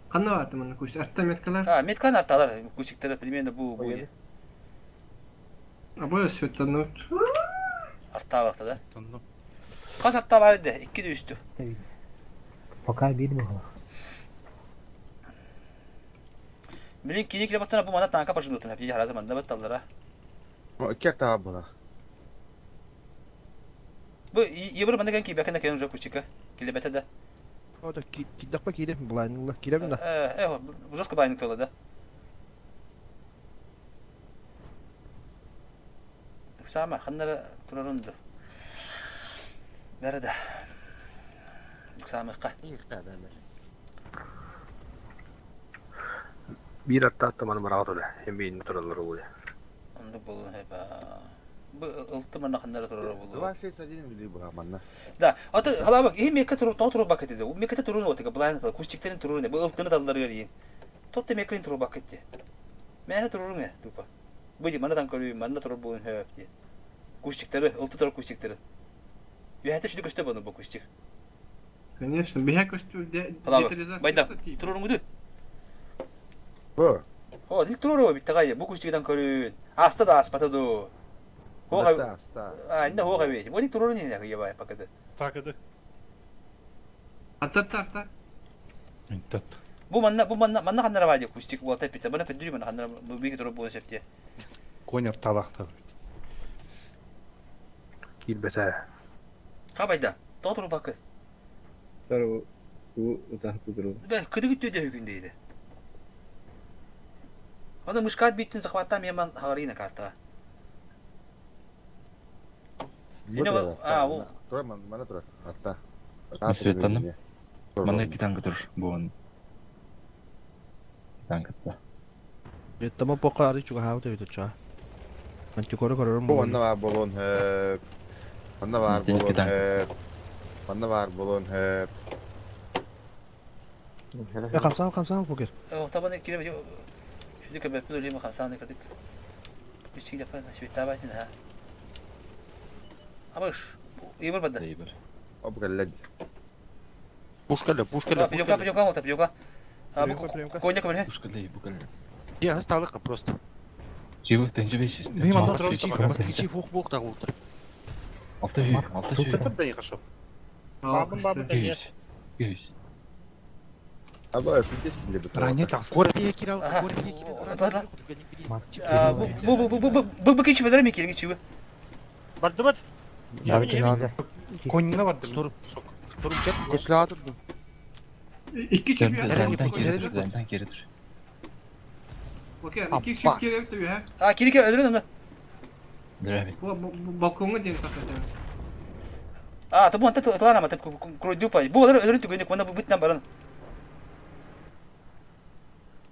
Ханна барды манна кустик. Арта меткалар. А, меткан арталар кусиктер примерно бу бу. Абы светтанут. Арта барда да. Хас арта бар иде, икки де үстү. Пока бир баҕалаах. Билин кини киле баттана бу мана танка башын утuna би харазы манда батталлара. Икки арта была. Бу ебір манда кен кибекene кен уже кусика. Киле бете да. О, да киддакпа кире блайнылар кирем да. Э, э, жестко байнык толы да. Сама ханнара турарунду. Бәрі да. Самыққа. Биир аттаатта маны бараҕа тура. Эм биин тураллар улуя. Онды болун хайба. Бу ылты мана ханнара турар болу. 261 или была манна. Да, аты халабак, и мекке туру, то туру бак этиде. Мекке туру отыга, булайны тал, кустиктерин туру не, бу ылтыны таллар гери. Тотты меккин туру бак этти. Мәне туру не, тупа. Бу ди манадан көрү, манна туру болун хөп ди. Кустиктери, ылты туру кустиктери. Үһәтә шүдү көстө буну бу кустик. Конечно, бихә көстү Халабак, детализация. байда, туруруңду. Бу. О, дик туру бит тагай, бу кустиктен көрүн. Аста да аспата ду. Хо Аста, аста. А, инде хо хабе. Бу дик туру не не ебай пакады. Так это. Арта арта. Интат. Бу манна бу манна манна ханнара баар дии кустик буолта эппитэ. Бана көддүрүү манна ханнара бу биги турар буолан сөп дии. Конь орталаахтар. Киирбэтэ. Хабайда. Тоҕо турбаккыт? Сар у утаһы туру. Бэ кыдыгыт төдө күн дейdi. Аны мышкат биттин захваттам яман хагарина картаға. Бу а, Турар, мана турар. Арта. Светлана. Мана китанга тур буон. Китанга. Жеттама пока ары чугаһаабыт эбит оччоҕо. Мантикора көрөрүм Бу манна баар буолуон сөп. Манна баар буолуон сөп. Манна баар буолуон сөп. Э, хамсаан, хамсаан покер. Табаны кире Şimdi көбөппүн өлейм хамсаан кырдык. Үстиг деппен светабайтын ха. Абыш. Ибер бада. Ибер. Оп кэллэ. Пушкале, пушкале, Пьёка, пьёка, вот пьёка. А, коня көмөлө. Пушкале, пушкале. Я осталыка просто. Живых тенжебеш. Москвичи фух бух да ултыр. Алта үй, алта үй. Тут да хорошо. Бабын бабын Үс. Үс. Аба, пиздец ли Ранее так. Город кирал, город кирал. Бу бу бу бу бу бу бу кичи бедер ми кирин кичи. Бардыбыт. Конина барды. Штурм. Штурм чет. Кошля турду. Икки чип Зәндән кире тур, зәндән кире тур. Окей, икки чип керек тебе, ha? А, кирике öldürün onu. Дөрәбит. Бу балконга ден тахта. А, ты бу анта тылана ты кройду па. Бу öldürün түгөнү кона бу бүттен барын.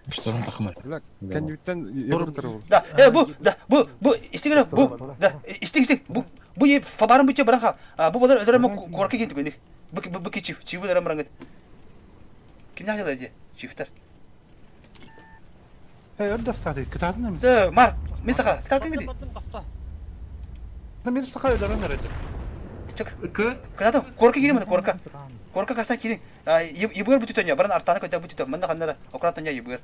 Штурм тахмай. Кәнюттен ебір туру. Да, э бу да бу бу истигер бу да истиг истиг бу бу е фабарын бүтө баран ха. А бу балар öldürüm корка кен түгөнү. Бу бу бу кичи чиби öldürüm баран. Ким нахыл эди? Чифтер. Э, өрдө статы. Кытатын эмес. Да, Марк, мен саха, талтын гиди. Да мен саха өлөрөн эреді. Чык. Кытатын корка кирим корка. Корка кастан кирин. Ебыр бүтү тоня, баран артаны көтө бүтү. Мында ханнара аккуратно ня ебыр.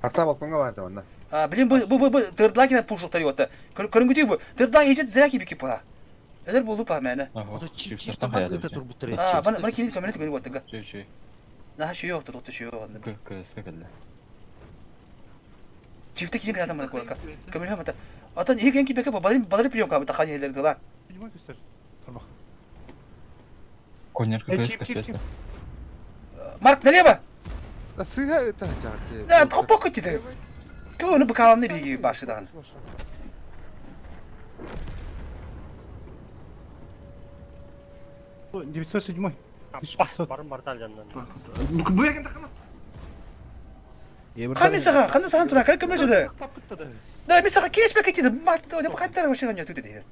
Арта балконга барды манна. А, блин, бу бу бу тырдла кирен пушуктар йота. Көрүнгүтү бу. Тырдла ежет зря кибики пала. Элер болу па мәне. А, бана бана кирин көмөнө түгөнү боттыга. Чөй чөй. На шүйө yoktу, тоту шүйө анда. Кыска кэллэ. Чифте кирин кытатын бана корка. Көмөнө мата. Атан еген кибеке балын балын прием камы тахани элер дыла. Понимаю, көстөр. Тармак. Конер Э, ККС чип, чип, чип. Марк, налево! Да сыга это Да, топоку тебе. Кого ну бакалам не биги башыдан. Бу 907. Бас барын бартал жанынан. Бу якен тахма. Каны сага, каны сага тура, кал көмөшөдө. Да, мен сага кирешпек кетти. Марк, да бакаттар башыдан ятты деди.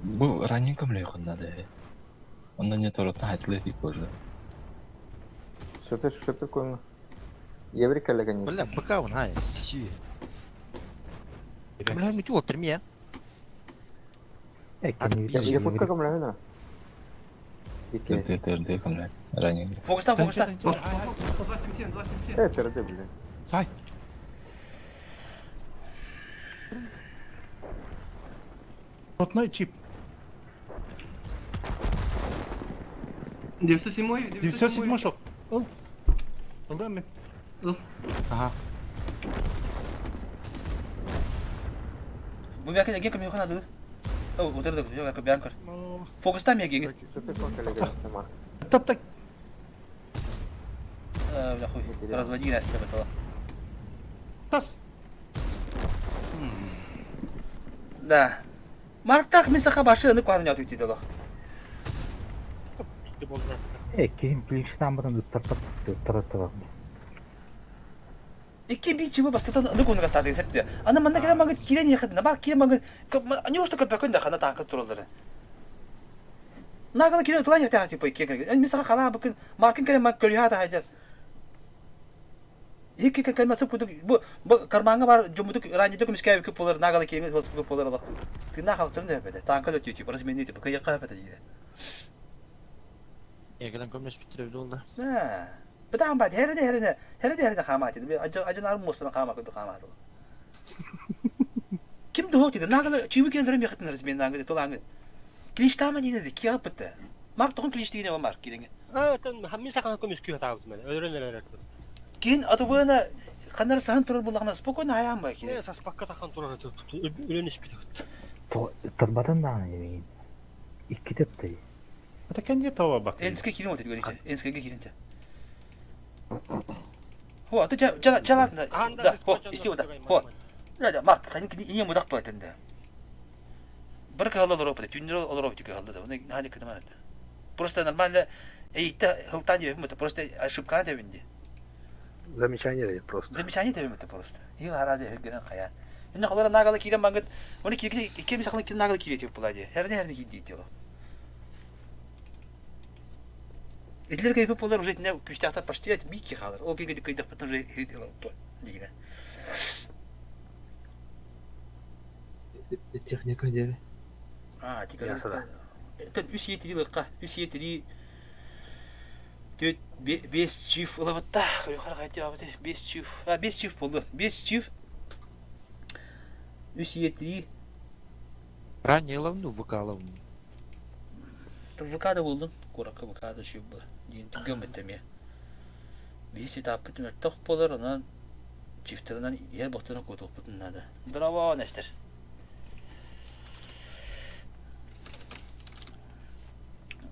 Бу ранее көмлөй хоннады. Онда не торотна хатлы дип көрдү. Супер, супер койма. Еврика легани. Бля, пока он, ай, си. Бля, ми ту отримия. Я кутка кымлахына. Төрдө төрдө көмлөй. Ранее. Фокуста, фокуста. 277, 277. Э, төрдө, бля. Сай. Шотной чип. 907, 907 шок. Ыл. Ылда мен. Ыл. Ага. Бу бякен эген көмөшө хонады. О, отырды, жок, бян көр. Фокуста мен ген. Супер койма легани. Так, так. Э, бля хуй. Разводи нас тебе Тас. Да. Марктах мен саха башы ны куаны ятты деди. Битти болду. Э, ким плинштан барын ыттартап ыттартап. Икки би чыбы бастатан ны куны гастады септе. Ана манна келе мага кирен яхат на бар кире мага не ушта көпөкөн да хана танка туралары. Нагала кире тулан яхта типа икки кирен. Мен саха хала бакын маркын келе маг көрү хата хайдар. Икки калмасы кудук бу бу карманга бар жумудук ранье дөкүм искәбе күп булыр нагала кире тулас күп булыр алак. Тына халыктырын да бәдә. Танка да типа размене типа кыякка бәдә диде. Егелен көмөс биттиребит oldu. Да. Бытаан бат херене херене херене херене хаама диде. Ажан ажан арм мостан хаама күдү хаама дыл. Ким духок диде. Нагала чиби келдерем яхтын размен нагы тулаңы. Клиштаама диэн киэҕэ бытта. Марк тоҕун клиш дигине Марк кириҥе. А, тон мин сахана көмүскүү хатаабытым эле. Өлөрөн эрэр. Киин атыбыана ханнары саһан турар буллаҕына спокойно хайаан бай кире. Саспакка тахан турар өлөн испит. Турбатын даҕаны димигин. Иккитэ ыттый. Ата кенде това бак. Энске кирин отыр көрүче. Энскеге кирин те. Хо, аты жа жа жа да, хо, исти ода. Хо. Да, да, Марк, ханин кини ие мудак байтын да. Бір кыһалла олоро бата, түннер олоро бата кыһалла да. Оны хали кытыман это. Просто нормально эйитте хылтан дебеппин бата, просто ошибканы тебин ди. Замечание дает просто. Замечание тебин бата просто. Ил харади хөргенен хая. Инне холора нагала кирен бангыт, оны кирки икки мисахлы кир нагала кире тип була ди. Херне херне кир дейт йоло. Итилер кайпы болар уже итине күчтәхтә почти бик халар. Ол киге кыйдак потом уже дигенә. Техника диэри. А, тика. Тен үс етiri лыкка, үс етiri төт бес чиф ылабытта. Көрөхөр кайты абыты. Бес чиф. А, бес чиф болду. Бес чиф. Үс етiri. Ранее ловну, ВК ловну. ВК да булдум. Куракка ВК да шүп була. Диэн түгөн беттеме. Биһи ситаппыт мөлтөх болар, онон чифтерынан иһэр бохтуна куотуохпутун наада. Здорово, Нестер.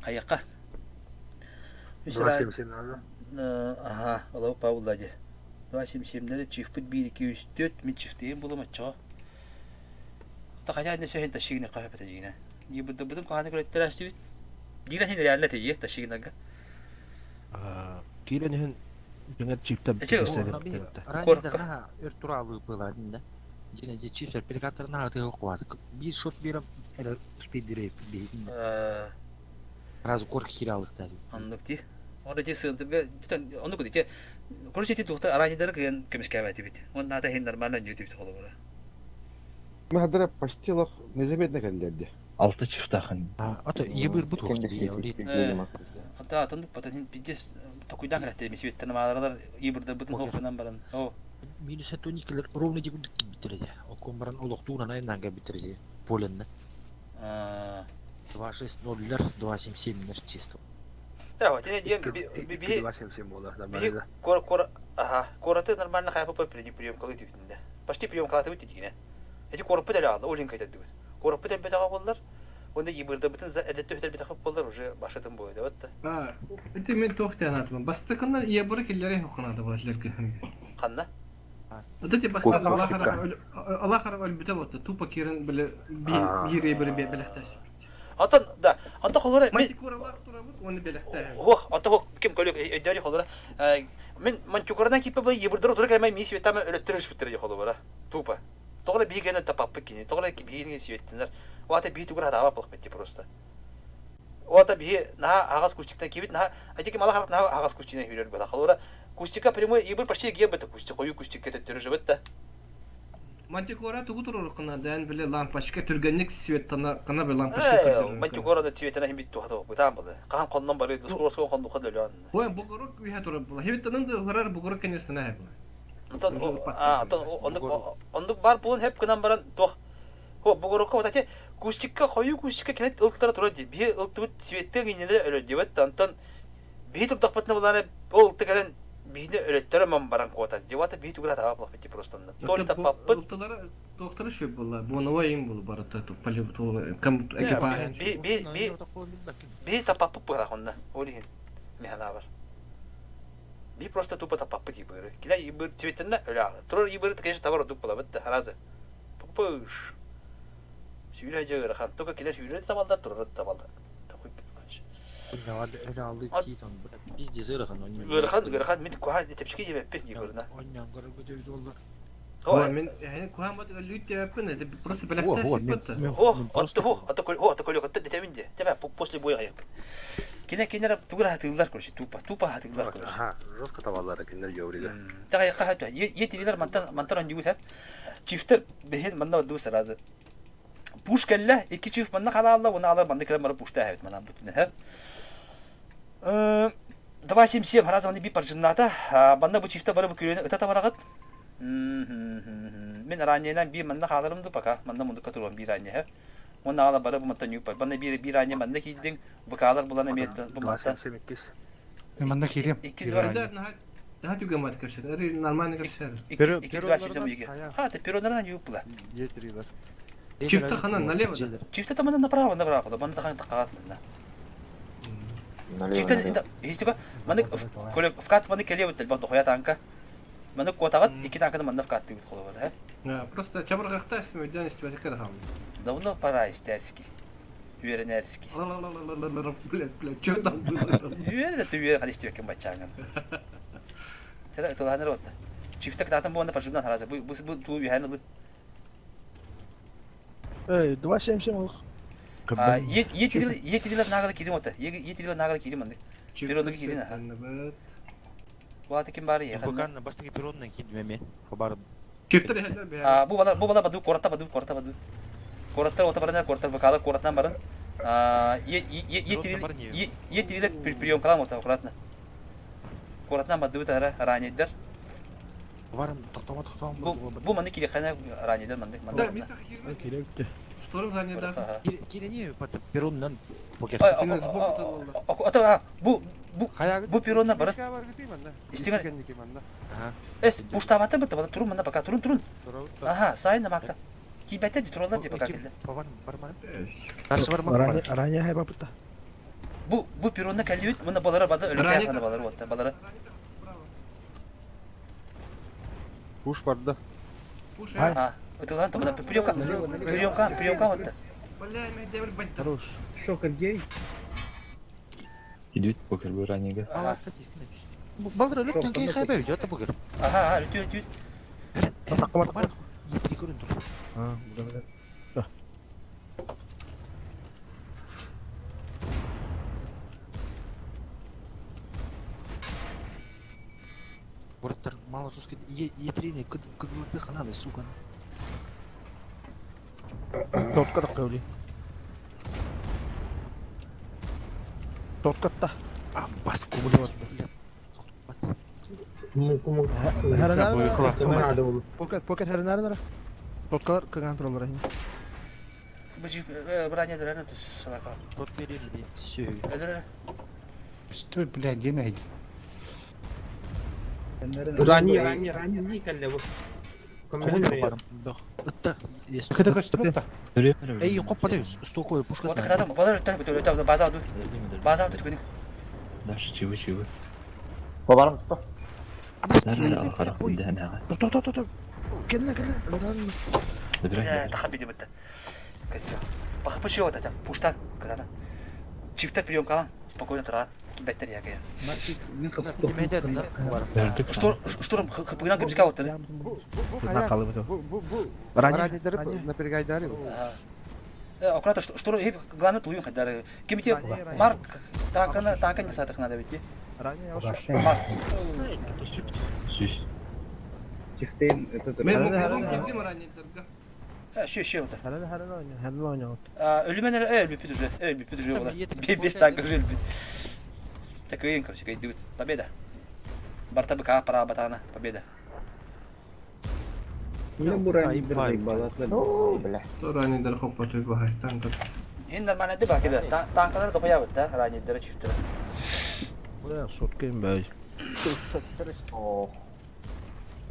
Хайакка. 277 надо. Аха, олоо Павла ди. 277-лери чифпит 1 2 3 4 мин чифтейин булум оччоҕо. Та хотя не сөһен ташигини кахапата дигина. Не будто каханы көрөттөр астибит. Дигина хин реально тейе ташигинага. Киирэн иһэн дьиҥэр чиптэ Ранее өр туралы была да. Дьиҥэ дьэ чип сертификаттарын атыыга кубаатык. Биир шот биэрэн эрэ успейдире биһигин. Сразу кор хиралыктар. Оннук дии. Онно ити сыантырга оннук ити короче ити тухта аранидары кыйан көмүскээбэтибит. Онно ата хин нормально ньүтүбүт холобура. Махадара почти лох незаметно кэллэрди. Алты чифтахан. Ото ебыр бут Ата атындык потом пиздец токуйдан кэлэттэ мисибеттен мааларалар ибырдарбытын хоп баран. О. Минус тоникелер ровно дебүндүк китбиттереде. Окон баран олохтуунан айнанга биттереде. Поленна. 2-6-0-лер, 2-7-7-лер чисто. Да, вот я дем би би 2-7-7 була, би кор кор ага, кораты нормально хайпа по прием калы тибитинде. Почти прием калаты бит дигине. Эти корпы дәле алды, олин кайтады бит. Корпы дәл бит ага боллар. Онда ибырда битин за әлетте өтел бит ага боллар уже башатын бойда вот. А, это мен тохты анатым. Бастыкына ебыры киллери хокунады булар Канна? Вот эти бастан Аллах харап өлбүтэ болду. Тупо кирен биле бир ебыры белехтеш. Антон, да, Антон холора Мантикуралар турабыт, оны белехтеш. Хох, Антон хох, ким көлөк өйдөри холора. Мен мантикурадан кипе бу ебырдыр отура кэлмей мин светаме өлөттөр өспүттер холора. Тупо. Тоҕо биһигини тапаппыт кини, тоҕо биһигини сиэттинэр. Уата биһи тугура хатаба пылхпыт просто. Уата биһи наһаа аҕас кустиктан кибит наһаа ати ким алахарак наһаа аҕас кустина хүрэр була. Холора кустика прямой ибыр почти гебет кустик, хою кустикка төттөрү жыбыт да. Мантикора тугу турурукуна дээн биле лампочка түргэнник светтана кана бе лампочка. Мантикора да цветена хим бит тухата бутан было. Кахан коннон бары, скороско конну хадылён. Ой, бугурук үйе турар була. Хебеттанын да хырар бугурук конечно нэ була. Онтон а оннук бар буун хеп гынан баран туох хо бугурукка вот эти кустикка хою кустикка кенет ылтара турар ди биһи ылтыбыт цветтен инниле өлөр дибет онтон биһи турдахпытына булааны ол ылты кэлэн биһини өлөттөрө ман баран куотар дибата биһи тугура таба плахпыт просто толи таппаппыт Ылтылары туохтары шөп була. Буонова им була барыта ту поле ту кам экипаж. би би би биһи таппаппыт була онна ол иһин михана бар Би просто тупо таппаппыт ибыры. Килә ибыр цветенне өлә. Турар ибыры конечно табар дуп була бит харазы. Пыш. Сүйрә жыгыр хан. Только килә сүйрә табалдар турар табалдар. Ыарахан, ыарахан, мин куһаан тепчики диэбэппин ибырына. О, мен куһаан бат өлүүт диэбэппин, это просто белэхтэ О, отто хо, отто көл, о, отто көл, отто детемин де. Тебе после боя кайып. Кине кине тугура хатылар короче, тупо, тупо хатылар короче. Ага, жестко табалар киндер жобрига. Тага якка хату. Етилер мантан мантан ондигут хат. Чифтер бехен манна бу сразу. Пуш келле, икки чиф манна халалла, уна алар манна кирен бара пушта хабит манан бутун хат. 277 харазы манна би паржынната. Манна бу чифте бары бу күрені ыта табарагыт. Мен ранненен би манна халарымды пока. Манна мундукка турган би ранне. Уонна аҕала бары бу мантан ньууппар. Манна биир биир аанньа манна киирдиҥ, ВК-лар булан эмиэ бу мантан. Манна киириэм. Иккис два. Наһаа түгэн бат көрсөр. Ары нормально көрсөр. Иккис два ситем уйге. А, ты перонаран юпла. Етрилер. Чифта ханан налево да. Чифта там направо, направо, манна тахан такаат манна. Чифта истика маны вкат маны келе бит бат дохуя танка. Маны куотаҕыт икки танканы манна вкаттыыбыт холобур, э? Просто чабырҕахта өйдөөн истибэтиккэ да хаалла. Давно пора истерски. Үөрэнэрски. Блядь, блядь, что там было? Үөрэнэ тү үөрэ хад истибэккин баччааҥын. Сера ытылааныр отта. Чифта кытаатан буонна поживнан хараза. Бу бу бу туу үһээн ылы. Эй, 2.77 олох. А, е е тирилер нагала кирим отта. Е е тирилер нагала кирим анды. Перонуга кирин аха. Буата ким бары еханна. Буканна бастакы перроннан киирдим эмиэ. Хабар. А, бу бала бу бала баду кората баду кората баду. Кораттар ота баранар кораттар вокалар коратынан барын. А, е е е тирил е е тирилер прием калам ота аккуратно. Коратынан баду тара ранейдер. Барым токтомо токтомо. Бу бу манны кирехана ранейдер манны манны. Шторм занята. Кирине перроннан покер. Ата бу бу бу перроннан барын. Истиган. Эс пуштабаты бытты бата турун мында пока турун турун. Аха, сайын намакта. Кийбәттер ди туралар ди пока келди. Ранее хайба бытта. Бу бу перронна кэллибит, мында балара бада өлүккэ хана балары отта балары. Пуш барда. А, ытылан тамада приемка, приемка, приемка отта. Хорош. Шокер гей. Идут покер бу ранега. Балдыр өлүктөн кей хайба үйдө ата покер. Аха, аха, үтү үтү. Бар. Епри көрүн тур. А, да. Борттар мало жестко етрини кыдылды хананы сука. Тотка да кыли. Тотка та. А, бас кубулы блядь. Покер, покер херенер Тоткалар кыган туралар. Бу браня дөрәнә түс салака. Тот берилди. Сүй. Өдөрә. Что, блядь, где найди? Рани, рани, рани, не калле бу. Кыта көстүбүт Эй, коппа дебиз. Стокой пушка. Вот кытатым, балар өттөн көтөр өттөн база алды. База алды күнү. Дальше чего чего? Бабарым tuttu. Nerede алар да Тот, тот, тот. Келне, келне. Добирай. Тахаби деп бітті. Казио. Пахапы вот это, пуштан, когда Чифта прием калан, спокойно тұрады. Кибәттер яке. Штурм, штурм, хпгнан кемске алып Бу бу бу бу ранидер напрягайдары. Аккуратно, штурм, главное тулуюн хайдары. Кемите Марк танканы, танка не сатых надо ведь. Марк. Сүз. Чифтейн этот. Şu şu oldu. Ölümen öl bir уже, öl bir уже было. Без танка уже өлбүт. Такой короче, кайдыбыт. Победа. Барта быка пара батана, победа. Не буранидер заебалатлар. Бля. Ранидер хоппа туй бахай танка. Хин нормально ди бакида. Танкалар да коябыт да, ранидер чифтер. Бля, сотка им бай.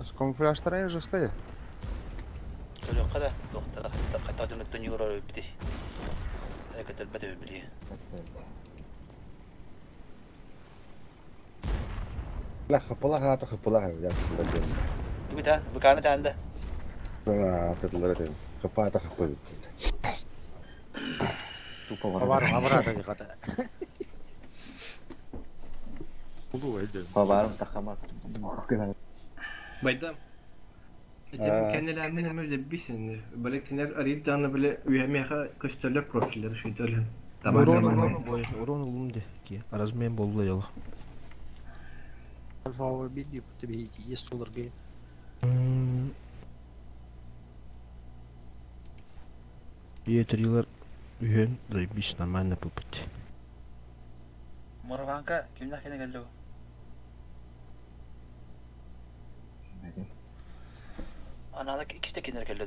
С камуфляжтарын жестко. Төлөккө да, доктор кайта жөнөттөн югорор бити. Экетел бете били. Ла хапала хата хапала я тылар. Тугута, быканы таанда. А, тылар этен. Хапата хапа бит. Бар, абра да ката. Бабарым тахамат. Байдам. Kendilerinin hem öyle bilsin. Böyle kiler arayıp da böyle üyemeye gösterirler profilleri şu öyle. Tamam Урон бой, урон улум де. Ки, размен болду ялы. Альфа видео тебе есть доллар гей. Е трилер үйен заебись нормально по пути. Морванка кимнах кене келди? Аналык икisi de kenara келди.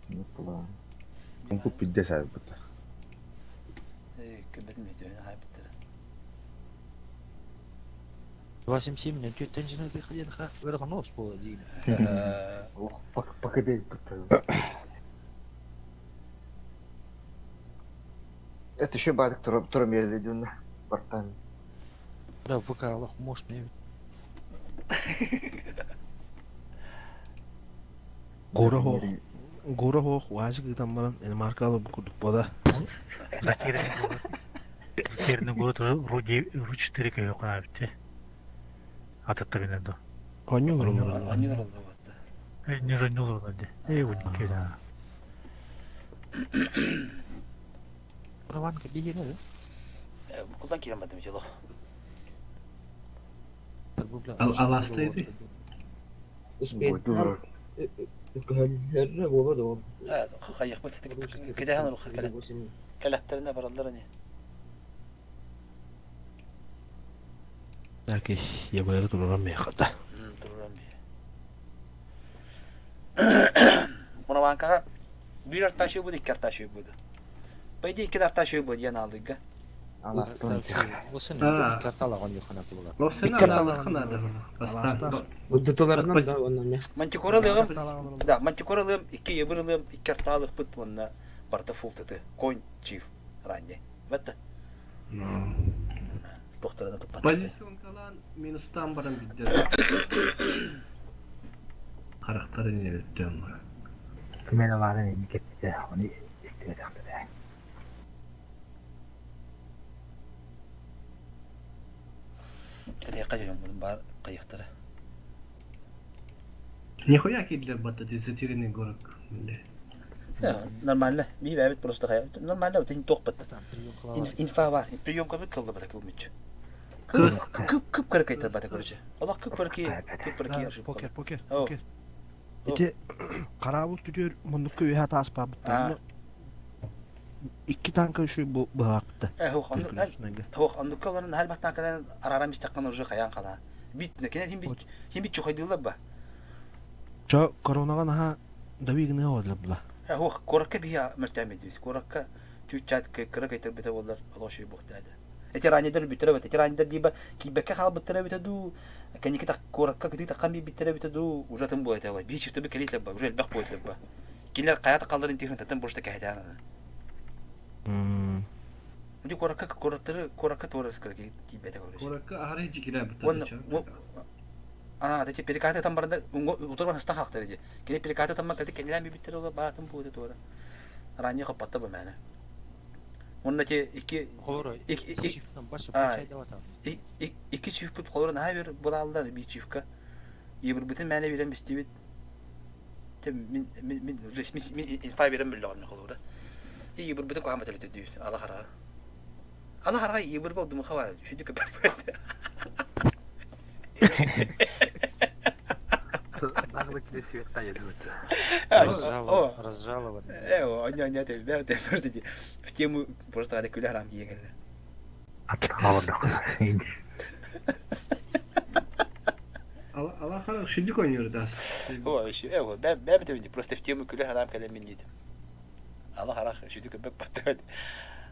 Mutlu. Онку пидде сайбыта. Көбөтүм өтөөнү хайбыттара. 87 нөтүөттэн жина диэн ыарахан ос буола диин. Пока дейбит. Это еще бадык турам yerli Спартан. Да, ВК алах мощный. Гора хоох. Гора хоох уазик ыытан баран маркалы бу курдук бода. Затерянный город Ру 4 көйө кунабитте. Ататта гына до. Онньу олороллор. Онньу олороллор батта. Не же онньу олороллор ди. Эй, уникке да. Романка бигене да? Букулдан кирен бадым жыло. Аластайды. Успеет. Көһөллөрө буолуо да ол. Хайыхпыт кэтэһэн олох кэлэттерине бараллар ини. Таки, я бары турарам мехата. Турарам би. Мунаванкаға бир арташы буду, икки арташы буду. По идее, икки арташы буду, я налыга. Мантикора лыгым, да, мантикора лыгым, икки ебір лыгым, икки арталык бут онна барта фултыты, конь чиф ранне. Бетте. Тохтарына туппат. Позиционкалан минустан баран бидде. Характары не өттөн бар. Кимен аларын эми кетти, оны истебетахтыра. Кете кайы бунун бар кайыктары. Нихуя кидлер батта затерянный город. Да, нормально. Би бәбит просто кая. Нормально, вот ин тох батта. Инфа бар. Прием кабы кылды бата кылмыч. Кып кып кырк айтар бата короче. Аллах кып кырки, кып кырки ошибка. Покер, покер, покер. Ити карабыл түтөр мундукку үһә тааспаабыттар. Икки танка үшүй бу быһаакты. Э, хох, хох, ондукка оларын хал баттан калан арарам истаккан уже каян кала. Бит, кенен хим бит, хим бит чухайдылар ба. Чо коронага наха дави гына олар була. Э, хох, коракка бия мөртәмедибиз. Коракка чүчат кырак айтар бите болар, алошуй бухтады. Эти ранидер бүтөрө бит, эти ранидер либо кибекке хал биттере бите ду, кеники так коракка кити таккан би биттере бите ду, уже тым буйта бай. Би чифте би келит ба, уже элбек буйта ба. Кинер каята калдырын тихин татын бурушта кәһәтән. Үди коракка кораттыры коракка торыс кырки кибете корыш. Коракка ахары жикилер бит. Он А, эти перекаты там барда утурбан хаста хактыр иди. Кene перекаты там кати кенелен би биттер ола баатын буйта тора. Ранье хапатта бу мәне. Онна те икки икки чиф бут колор наха бир булалдар би чифка. Ебір бүтін мәне берен бистибит. Те мин мин мин мин инфа берен билләгән колора. Те ебір бүтін кахама төлөтө дүй. Ала хара. Ала хара ебір болду му хава. Шүдү көп басты. Наглый тебе света, я думаю. Разжалован. Э, они они это, да, это просто в тему просто ради күлә харам дигән. Ала хара шүдүк ойнор да. О, еще, э, бә бә бит просто в тему күлә харам кәләм мин дидем. Ала хара шүдүк көп баттı.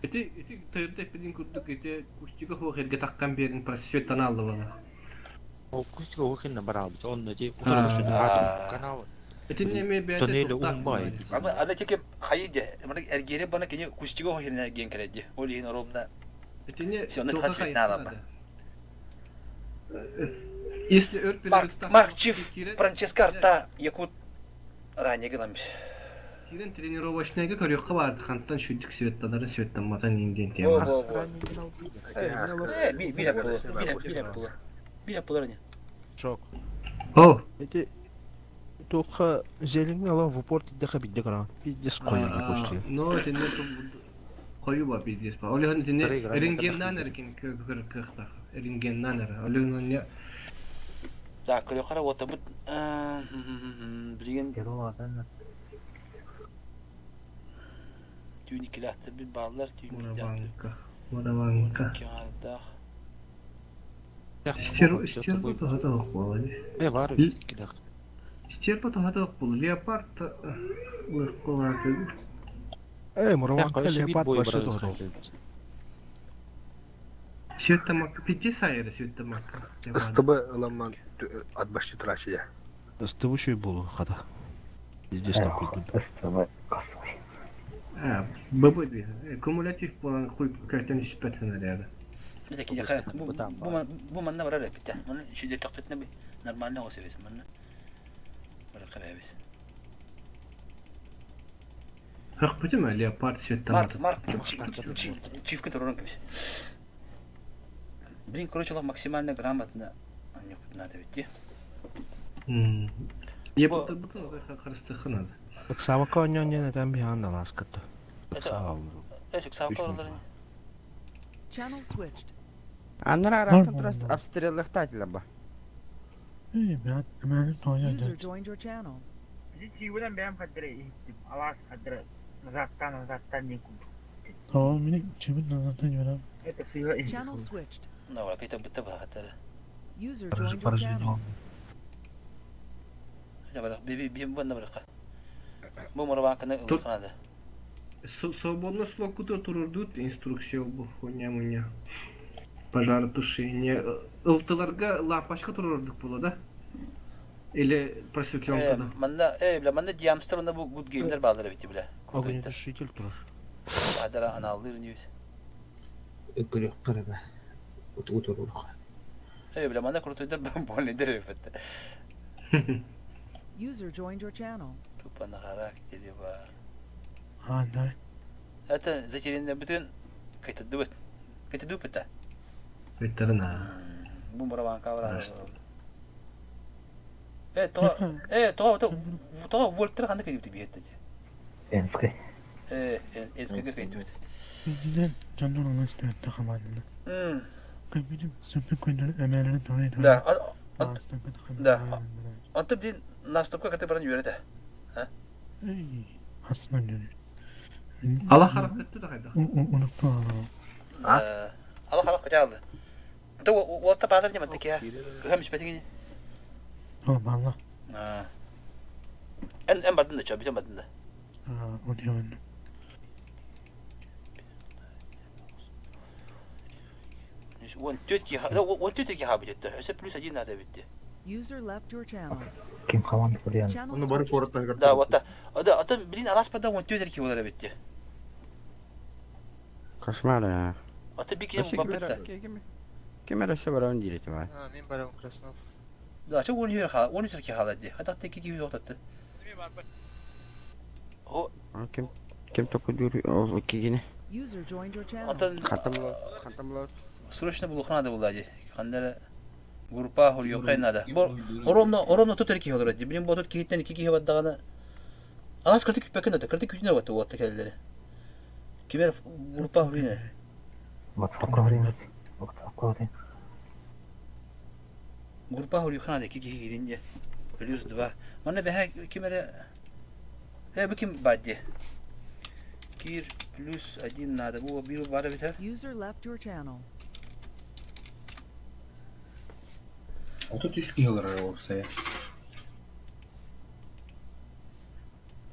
Эти эти тырды педин курдук эти кустига хох эрге таккан берин просвет алды бала. Ол кустига хохинна барабыт, онно ти утурбушу канал. Эти неме бәйте Тоннеле умбай. Аны аны теке хайды, мына эргере бана кене кустига хохинна эрген кәләди. Ол ен ромна. Этине Сионы хасвет на Если өрт Марк Чиф, Франческо Арта, Якут ранее гынамиш. Кирен тренировочныйга көрөккө барды ханттан шүдүк светтанары светтанматан инден тема. Э, би би була, би би була. Би була не. Шок. О. Эти тоха зелень ала в упор тидеха бидде каран. Пиздец койду почти. Но тенне кою ба пиздец ба. Олехан тенне эрингеннан эркен көр кыхтах. Эрингеннан эр. Олехан не Так, көрө вот бут билген Түйін икиләхтер бит баллар, түйін Мураванка. Мураванка. Киардах. Стерва стерва тохата болы. Э, бар икиләхт. Стерва тохата болы. Леопард легко. Эй, Муроманка Өссө биир леопард бой вообще барар тоһоҕо. Светтамакка пити сайыры Светтамакка. Ыстыбы ыламман атбашчы турачы я. Ыстыбы шүй болу хата. Здесь такой тут. Ыстыбы косой. Быбы би. Кумулятив болан хуй көтөн испетин эрээри. Бите киһиэхэ бу бу манна барар эппитэ. Маны шүдэ тохтотна би нормально оҕус эбит манна. Барар эбит. Хөхпүтүм леопард Марк, Светтамата. Марк, чивка турурун кэбис. Блин, короче, максимально грамотно надо ведь. Я бутылка харыстыхы надо. Ыксабакка онньон диэн этэн биһаан далааскытты. Это Эсик саакка олоролор. Channel switched. Аннара арахтан турас обстреллахтаатилар ба. Эй, мят, мят, тоя User joined your channel. Чиибынан бэйэм хаддара иһиттим. Алаас хаддара назаттан назаттан диэн курдук. О, мини чимин назад не барам. Это сыыһа Channel иһиттим. switched. Ну, какая-то быта бахатара. User joined your channel. Это барах, би би бу бараха. Бу мурабаканы ылыханада. Свободно слокута турурдут инструкция бу хуйня муня. Пожаротушение. Ылтыларга лампочка турурдук була да? Или просветленка да? Манна, бля, манна диамстер онна бу good game'дер баалар бити бля. Огнетушитель турар. Адара аналлыр ньюс. Көрүөххэ эрэ утуруруха. Бля, манна крутойдар больныйдер бит. User joined your channel. Тупо на характере бар. А, да. Это затерянный бүтүн кайтадыбыт. Кайтадыбыт та. Ветерина. Бу мурабанка бар. То, то, то, то, вольтер ханды кайтып биетти. Энский. Энскеге кайтып. Инженер жандан оны истебетте хамадына. М. Кайбидим сөппен көйнөр эмелерин тоя Да. Да. Антон блин наступка каты баран үйрәтә. А? Эй, хасынан жөнү. Ала харап кетти да кайда. Унутма. Ала харап кете алды. Антон уотта баатар неме теке. Кыһам испетиң. О, балла. А. Эн эн бардын да ча, бүтән бардын да. А, удивлен. Он тетки, он тетки хабит это. Это плюс один надо ведь. User left your channel. Ким хаман курьян. Channel Оны барып switched. куораттан Да, вот та. Да, а то, блин, алас пада он тетки болар ведь. Кошмар ya. А то бики Вообще бапытта. Ким эрэ баран диирити бар. Мин барам Краснов. Да, чо он юр хала, он юр хала ди. Хата теки ки юр татты. О, Ким ким токудур ол кигине. User joined your channel. Антон Хатамло хатамло. срочно булухна да булади. Хандара группа хор yok надо. Бо оромно оромно тут эрки холор ди. Блин, бо тут кихиттен ки ки баддагана. Алас кырты күппәкен да, кырты күтүнө бат вот келдери. Кимер группа хурине. WhatsApp говорит. WhatsApp говорит. Группа хури хана ки ки киринде. Плюс 2. Мана бәһә кимере бу ким бадди. Кир плюс 1 надо. Бу бир бар бит. User left your channel. Ото түс киһилер олорсая.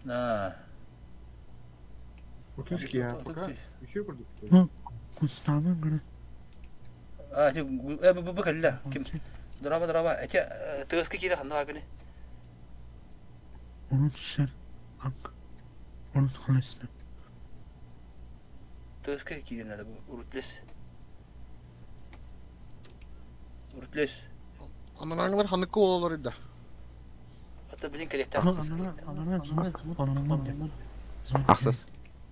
А. Отуз ки, а, пока еще курдук. Ну, кустанын гына. А, ти бу бу калла. Ким? Дораба дораба. Эте тыгыска кире ханда агыны. Унут шер. Ак. Унут халысты. Тыгыска кире надо бу урутлес. Урутлес. Анараңлар ханыкы олалар иде. Ата блин керектер. Аксас.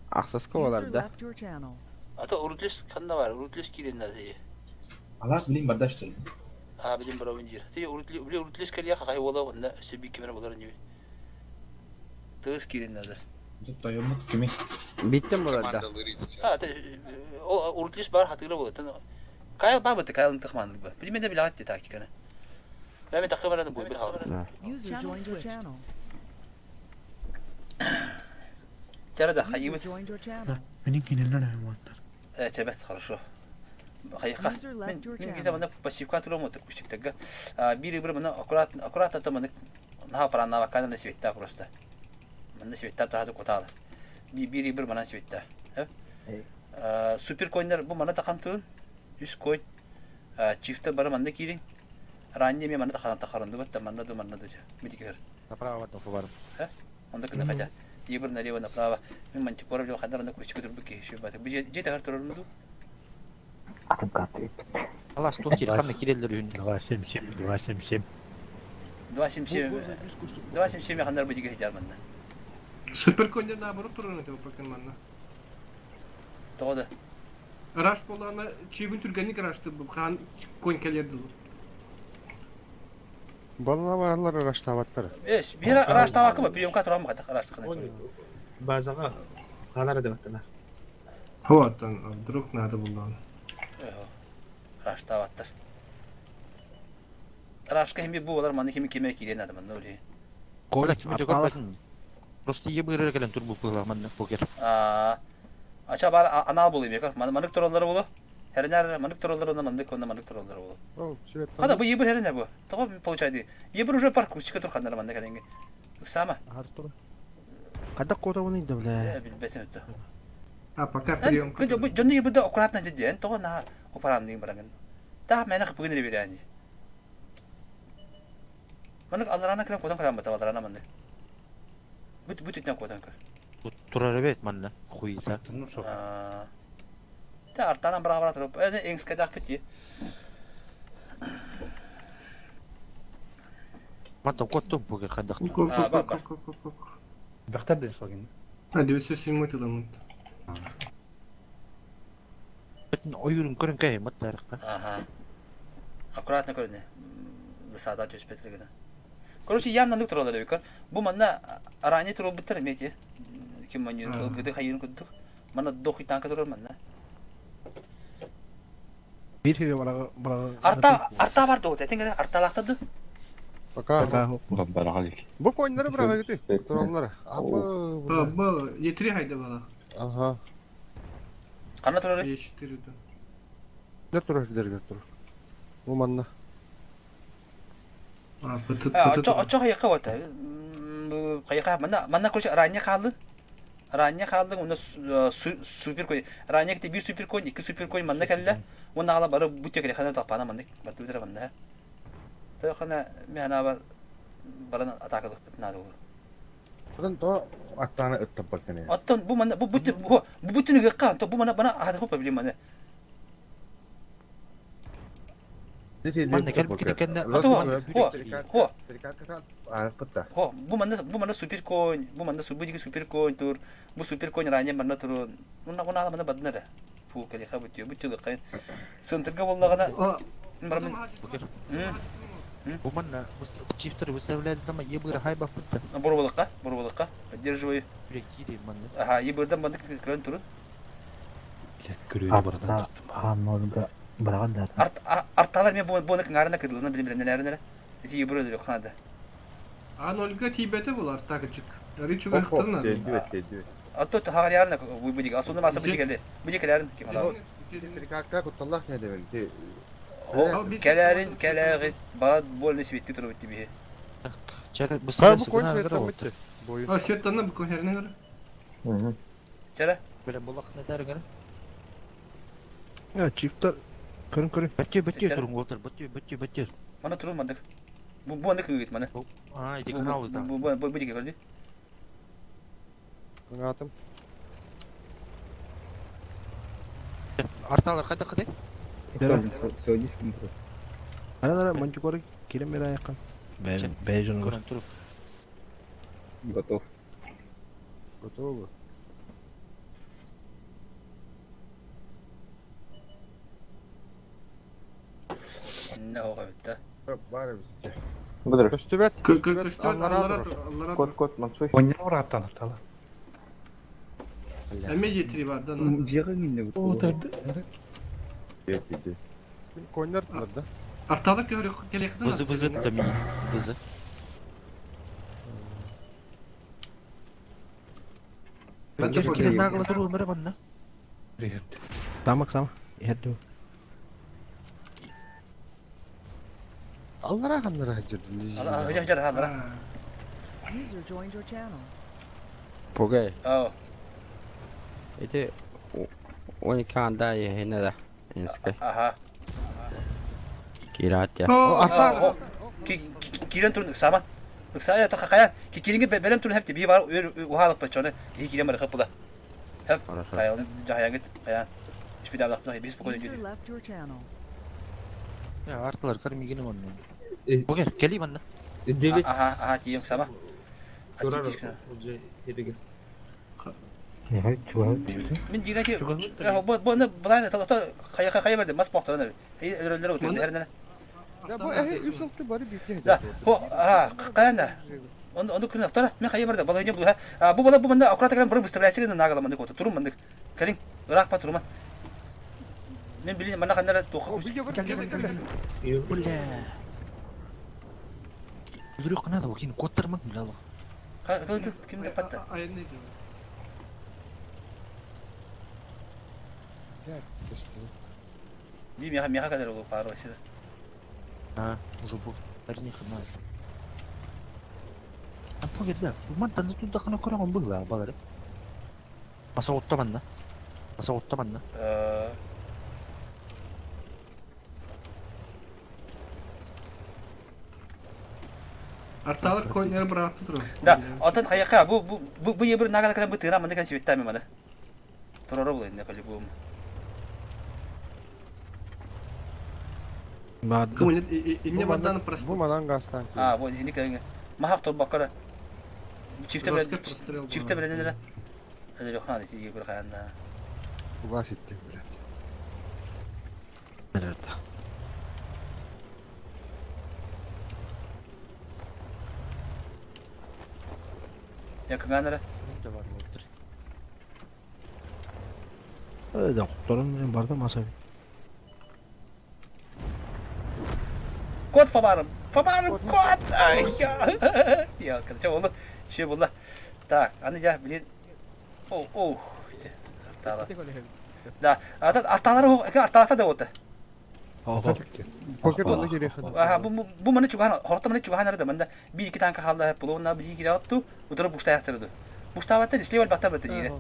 Аксаска User олар да. left your channel. Ата урутлес ханда бар, урутлес кире надо. Алас билин бардаштыр. А, блин барабын дир. Ти урутли бли урутлес калия хай вола онда себи кемер болар не. Тыгыс кире надо. Тут тойомут кими. Биттен болар да. А, те о урутлес бар хатыра болот. Кайл бабы те кайл тахман ба. Примерно билат те тактиканы. Мен тахман бу бил хал. User joined your channel. Терада User хайыбыт. joined your channel. Менин кинелер аймандар. Тебет хорошо. Хайха. User left your Мен channel. ките мана пассивка турам вот кучтыктага. А бири бир мана аккуратно аккуратно там мана наха парана вакана на светта просто. Мана светта тахады коталар. Биир бір манан сибитте. Супер койнер бу мана тахан турун. Үс кой. Чифтер бары манна киирин. Ранее мен манна тахан тахарынды батта манна ду манна ду. Мити кер. Направо тофу бар. Онда кына кача. Ебір налево направо. Мен мантикора биле хандар анда күчүк туруп ки шү бата. Бу же тахар турурунду. Атым карта Алас тут кири ханна киреллер үһүн. 277 277. 277 277 хандар бу диге хижар манна. Супер конья наоборот турар этэ покин манна. Тоҕо да. Раш болана чибин түргенник рашты бу хан конь келерди. Балла барлар раштабаттар. Эс, бир раштабакы ба приемка турам ката рашткана. Базаға қалар деп аттанар. Вот, вдруг надо было. Раштабаттар. Рашка хими бу болар манны хими кеме кирен ады манны оле. Коля кими де көрбөтүн. Просто ебыры келен тур бу пыла манна покер. А Ача бар анал болу бекер. Манык тураллары болу. Хернер манык тураллары онда манык онда манык тураллары болу. Ол свет. Када бу ебір херне бу. Того получайды. Ебір уже парк кусика турхандар манны келенге. Сама. Артур. Када кота оны да бля. Билбесин өттө. А пока прием. Бу жонны ебірде аккуратно деден. Того на опарамдын барангын. Та мени кыпыгын берени. Манык алларана кирен кодан карам бата алларана манны. Бүт бүт үтнен кодан көр. Турар эбет манна хуйта. Та артанан бара бара туруп. Эне эңске дак бит. Мантан коттум покер хандак. А, бар, бар. Бахтар ден согин. А, 907 тыламын. Бөтүн ойурун көрөн кай маттарыкка. Ага. Аккуратно көрүнө. Саада төспетлегене. Короче, явно нүк туралар бекер. Бу манна арани туру биттер мети. Ким манюр гыды хайын күдүк. Манна дохи танка турар манна. Бир хире бара бара. Арта арта бар до, тетиң арталактады. Пока. Барагалик. Бу койнары бирага кети. Тураллар. Апа. Б, Е3 хайда бала. Ага. Кана турар? Е4 да. Дер турар, дер дер турар. Бу манна. А, ПТ Очо очо хайка вата. Хайка манна манна короче ранья калды. Ранья калды, уна супер кой. Ранья ките бир супер кой, икки супер кой манна келле. Уна ала бары бутя келе хана тапана манна. Батты битер манна. Той хана мена бар баран атака бит надо. Адан то аттана ыттап кене. Оттон бу манна бу бут бу бутүнү гыкка, то бу манна бана ата хопа билим манна. Манна келип кеткенде Хо, Пытта. Хо, бу манна бу манна супер конь, бу манна бу диги супер конь тур, бу супер конь ранее манна тур. Уна уна ала манна баднара. Фу, кали ха бутю, бутю лыкай. Центрга боллагана. Бармын. Покер. Бу манна чифтер выставляет там ебыры хайба пытта. Бурбалыкка, бурбалыкка. Поддерживаю. Кири манна. Ага, ебырдан бандык көрөн турун. Көрүүнү барадан Арта хааннолга бараган да. Арт арталар мен бу буны кыңарына кырдылына билим билим нелерine. Эти ебыр өдөрө ханада. А нольга тибете булар тагычык. Ричуга хтырна. Дебет, дебет. Атто хагарярына бу бу диги. Асунда маса бу дигеле. Бу дигелерин ким ала. Перекакта кутталлах не дебен. Келерин келерит бад больно светти туруп тибе. Чара Ха, бу конь светтан битти. Бою. А, светтан бу конь Чара. Биле булак не дәргән. Я чифтер көрүн көрүн. Бәттү бәттү турун отыр, бәттү бәттү бәттү. Мана турун мандык. Бу бу андык кыгыт мана. А, иди каналы там. Бу бу бу диге көрдү. Атым. Арталар кайда кыдай? Все, диск Ана ана мантикора кирен бер аякка. Бе бе жон Көрөн туруп. Готов. Готово. Не ога битте. Бар битте. Бұдыр. Көстүбет, көстүбет, аллара тур. Кот, кот, мансуй. Ойнар бараттан артала. Эме Е3 бар да. Жига минне бу. Отырды. Дет, дет. Койнар тур да. Арталар көрө келе хтырна. Бызы бызы там бызы. Кире нагла турун бара манна. Тамак сама. Эрду. Аллара ханнара хаджырдын. Хажар хажар ханнара. User joined your channel. Погай. Ау. Ити 12 анда иһинэ да. Инскай. Аха. Кираат я. Артар. Кирен турун ыксаама. Ыксаа та хая. Киринге бэлэм турун хепти би бар ухалык пачоны. Ки кирен бар хапыла. Хеп. Хаян жахаянгыт хаян. Ишпидабдак бис спокойно User кири. left your channel. Я артылар көр мигини манна. Покер, кели манна. Девять. Аха, аха, тием сама. Турар уже хебеген. Мин дигнә ки бу бу былай та хая хая берде мас бактыран әле. Өрөлөр үтә һәрнә. Да бу эһи үс алты бары бирге. Да, бу аха, каяна. Оны оны күн актара, мен хая берде балай не бу. Бу бала бу мында аккурат калан бер выставляйсы гына нагала мында кота турум мында. Калин, ырак па турума. Мен билин мана ханнара тоха. Бля. Вдруг надо, кин коттармак бля. Ким деп патта? Би меха меха кадar ол пары васила. А, уже бу. Бәріне хана. А покер да. Бу мантан туда хана көрөгөн была балары. Маса отта манна. Маса отта манна. Арталар койнер бырақты тұру. Да, отон хаяка бу бу бу бу ебір нагала калан бу тыра мында кан сибеттами мана. Турары бул инде по-любому. Инне бадан Бу манан гастан. А, бу инде калан. Махак тур бакара. Чифте белән чифте белән неле? Хәзер юк надо тиге бер каянда. Тугас иттем, блядь. Я кыңанара. Да, кутарым барды маса. Кот фабарым. Фабарым кот. Ай, я. Я, короче, oldu. Şey buldu. Так, аны я, блин. О, о. Артала. Да, ата арталары арталата да oldu. Покер онда керек. Аха, бу бу маны чуган, хорта маны чуган арада манда бир iki танка халда хеп булуна бир iki атту, утырып бушта яктырды. Бушта баттı, слева батта баттı дире.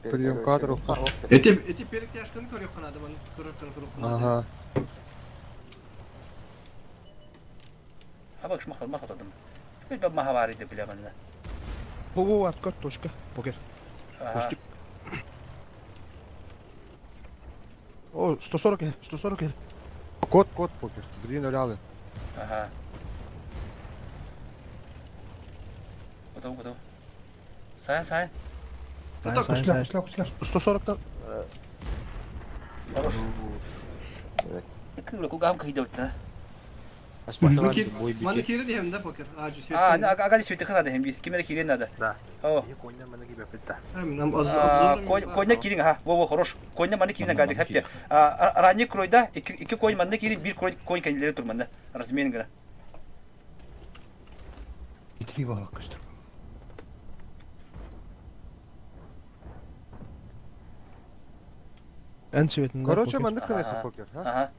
Прием кадров. Эти эти перектяшканы көрөк канады, маны көрөк көрөк канады. Ага. Ha bak şu makal makal Bir ben maha var idi bilemem de. Бу бу откат точка. Покер. Ага. О, 140 э, 140 э. Код, код покер. Блин, алялы. Ага. Готово, готово. Сайын, сайын. Сайын, сайын, сайын. 140 тан. Хорош. Кыгы кугам кыйда өттө. Маны кире дем да покер. А, ага свети хана дем бир. Кимере кирен надо. Да. О. Конья маны кибе питта. Конья кирин, ха. Во, во, хорош. Конья маны кирин гадык хепте. Ранний кройда iki iki конь маны кирин бир крой конь кенилери турманда. Размен гына. Итри балак көстөр. Эн светин. Короче, манды кылыха покер, ха? Ага.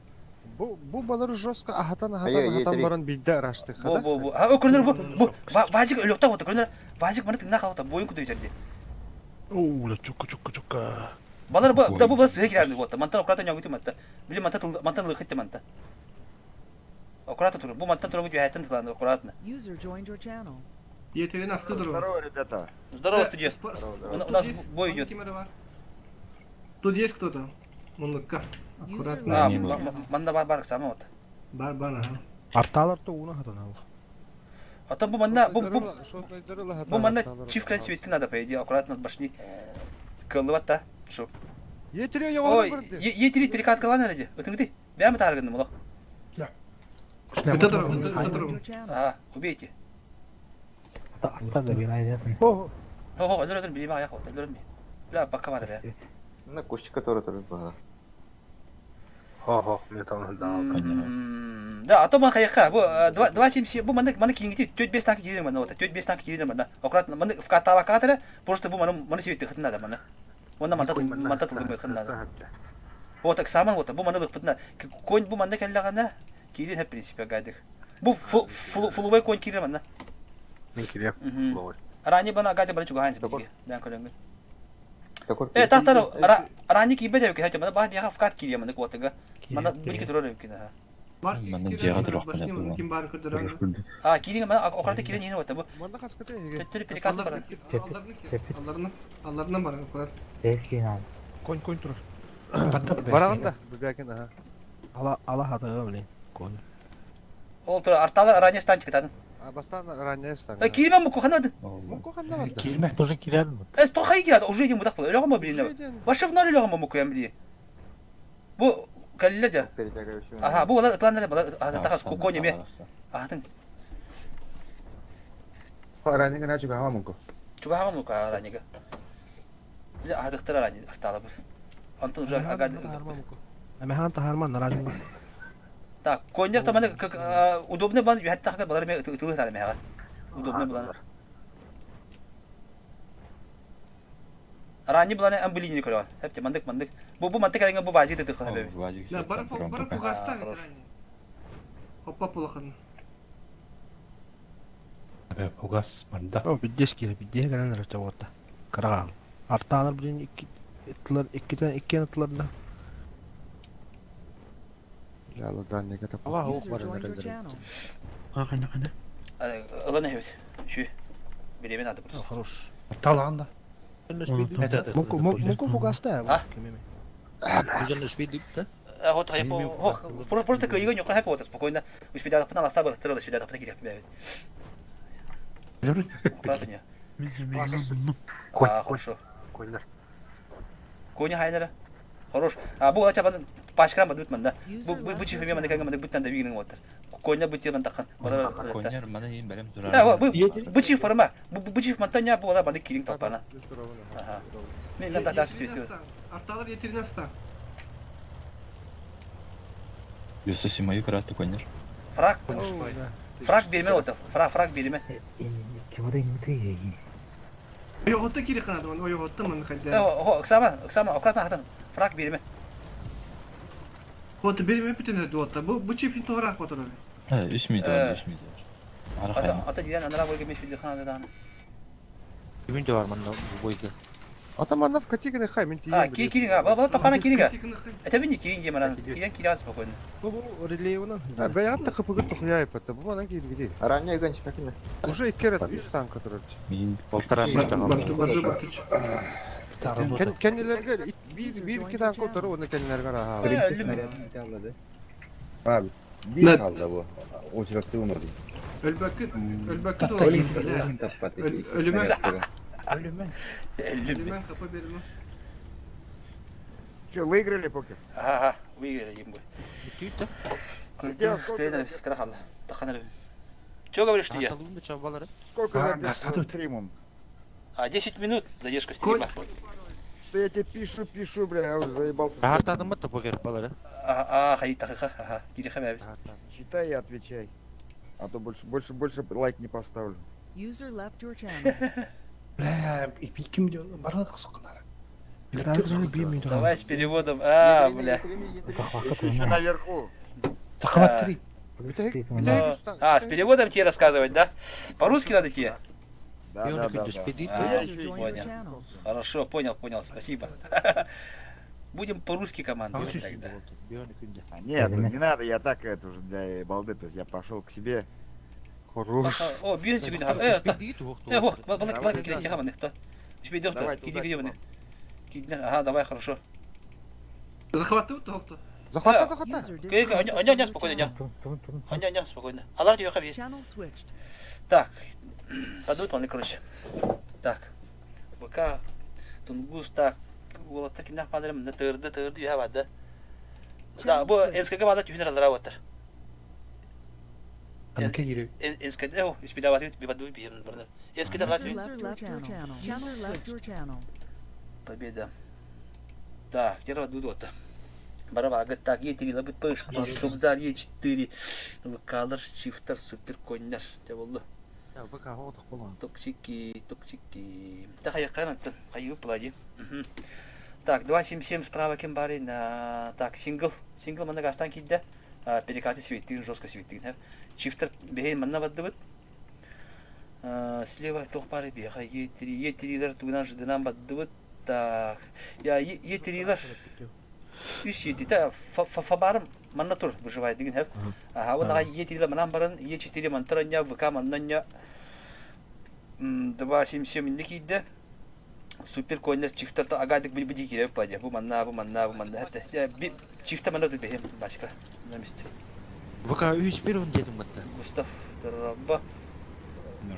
Бу бу балар жестко ахатан Ай, ахатан ай, ахатан ай, баран бидде араштык, Бу бу бу. А, көрүнөр бу. Бу вазик өлөктө вот көрүнөр. Вазик маны тыңна калта боюн күдөй жерди. О, чукка чукка чукка. Балар бу да бу бас кирерди вот. Мантан ократа нягыты матта. Били мантан мантан лыхытты манта. Аккуратно тур. Бу мантан тургу жайттан тыланды аккуратно. User joined your channel. Етерин асты дұру. Здорово, ребята. Здорово, студия. У нас бой идет. Тут есть кто-то? Мунлукка. Аккуратно. А, манда бар бар сама вот. Бар бар, ага. Арталар то уна хатан ал. А там бу манна бу бу бу манна чиф кран светти надо по идее аккуратно от башни. Кылыватта. Шо. Етире Ой, етире перекатка лана ради. Өтүңди. Бәме таргын муло. Ага, убейте. Атта да бир айдатын. Хо хо, өлөр өлөр билеме аяк вот, өлөр ми. Бля, пока бар бе. На кустик, который тоже был. Хо-хо, мне там дал. Да, а то ман хаяка, бу 2.77, бу маны маны кингити 4-5 танк кирен маны вот, 4-5 танк кирен маны. Аккуратно маны в катава катера, просто бу маны маны светти хытын надо маны. Онда манта манта тылгын хытын надо. Вот так саман вот, бу маны лык Конь бу маны келлегенде кирен в принципе гайдык. Бу фулубай конь кирен маны. Мен киреп. Ранее бана гайды бана чугахан сибиге. Дан көрөнгөн. Э, тахтар ранний киирбэт эбит киһи, мана баһа биэхэ вкат киириэ маны куотыга. Мана били турар эбит киһи. Манна дьиэҕэ туруохпун этэ. Ким баар көрдөрөр. А, киириҥ мана ократа киирэн иһин ота бу. Манна хаската эһиги. Төттөрү перекат баран. Алларына, алларына баран курар. Бэс киин ал. Конь конь турар. Бараҕын да, Бубякин аха. Ала ала хатыга блин. Конь. Ол тура арталар ранее станчик тадын. А бастаан ранее стан. Э, киирмэ муку ханады. Муку ханна барда. Киирмэ. Тоже киирэн. Э, сто хай киирады, уже един бутак була. Өлөҕө мо билин. Башы в ноль өлөҕө мо муку ям били. Бу кэллилэр дьэ. Аха, бу балар ытланнар балар тахас коня ме. Ахатын. Ранее гына чугаһама муку. Чугаһама муку ранее. Биле аһадыктар ранее арталабыр. Антон уже ага. Эмэхан тахарман наразы. Так, коньяр таманы удобный бан үһәттәхә балар ме ытылы тары мега. Удобный булан. Ранний буланы ан булини көрөөн. Хепте мандык мандык. Бу бу мантык эреңе бу вазик тытык хабе. Да, бар бар пугаста. Хоппа пулахан. Бе пугас манда. О, биддес кире, биддес кэлэн эрэ чабыта. Кыраҕаал. Артаанар билин икки ыттылар иккитен иккиэн ыттылар да. Ляла дальнего тапа. Алла User бар joined your channel. А, хана, хана. Ылан эбит. Шү. Билемен ады просто. Хорош. Арталаан да. Муку муку фугаста. А? Да? Вот, просто кыйыгын юкка хэп вот спокойно. Успедалапына ласа бар, тырыл успедалапына кирек бэбит. Аккуратно. А, хорошо. Койнер. Коня хайнера. Хорош. А бу ача бан пашкан бадут манда. Бу бу бу чифеме манда кanga манда буттан да вигнен вот. Коня бу тирман такан. Бада. Конер мана ең бәрем А, бу бу чиф форма. Бу бу чиф мантanya бу ала банда киринг тапана. Ага. Мен мен да светил. Арталар етерин аста. Юсу симаю красты конер. Фраг. Фраг берме вот. Фраг фраг берме. Ойоғотта кири қанады, ойоғотта мын Э, хо, Оксама, Оксама, аккуратно хатан. Фраг берме. Вот берме бүтін дуотта. Бу бу чифин тоғырақ отырады. Үш минут бар, үш минут бар. Ата ата дилен анара бойга меш билди ханада дан. Кимин бар манда бу бойга. Атаманов катиганы хай, мен А, ки киринг, бала бала тапана киринг. Это бини киринг демаран. Киринг киринг спокойно. Бу бу релеевынан. Бәйгә тахып гыт тухуяй пата. Бу манан киргиди. Ранее гонщик какими? Уже икки рет үс танка турар. Полтора минута. Кеннелерге бир бир iki танка турар, оны кеннелерге раха. Abi bir kaldı bu. Очередте olmadı. Өлбәкки, өлбәкки Өлүмә. Өлүмә. Өлүмә капа берме. Че, выиграли покер? Ага, выиграли им бы. Где, сколько Чего говоришь ты я? Сколько задержка стримом? А, 10 минут задержка стрима. Что я тебе пишу, пишу, бля, я уже заебался. Артадым ба покер балары. А, а, хаи ага, кири хамя. Читай и отвечай. А то больше, больше, больше лайк не поставлю. User left your channel. Бля, и ким барлық соққындар. Давай с переводом. А, бля. Еще наверху. Захват три. А, с переводом тебе рассказывать, да? По-русски надо тебе? Да, да, да. А, понял. Хорошо, понял, понял, спасибо. Будем по-русски командовать тогда. Нет, не надо, я так это уже для балды, то есть я пошел к себе. Хорош. О, бьют сегодня. Э, э, во, балык, балык, киди, тихо, кто? Успей, киди, киди, киди, ага, давай, хорошо. Захватып тоқты. Захвата, захвата. Аня, аня, спокойно, аня. Аня, аня, спокойно. Алар тебе есть. Так, подут он, короче. Так, БК, Тунгус, так, уолаттар кимнах падырым, на тырды, тырды, я бады. Да, бу НСКГ бада түйінер алара оттар. НСКД, о, испидаваты, бибаду, бибаду, бибаду. НСКД бада Channel. Победа. Так, где радует вот Барабага, так, Е3, лабыт пышка, Тубзар, Е4, Калар, Чифтер, Супер Коннер, те болды. Токсики, токсики. Так, я канат, хаю плади. Так, 2.77 справа кем бары на... Так, сингл, сингл манна гастан кидде. Перекаты светин, жестко светин. Чифтер бейн манна баддыбыт. Слева тох бары беха, Е3, Е3 лер тугнан ждынан баддыбыт. Так, я етерилер. Үс етите фабарым манна тур выживает деген хеп. Ага, вот ага етерилер манан баран Е4 мантаранья ВК маннанья 2 7 7 инде кийде. Супер койнер чифтерта агадык били били кире паде. Бу манна, бу манна, бу манна. Хепте. Би чифта манна тут бехем бачка. На месте. ВК үс бир он дедим бытта. Густав Драба.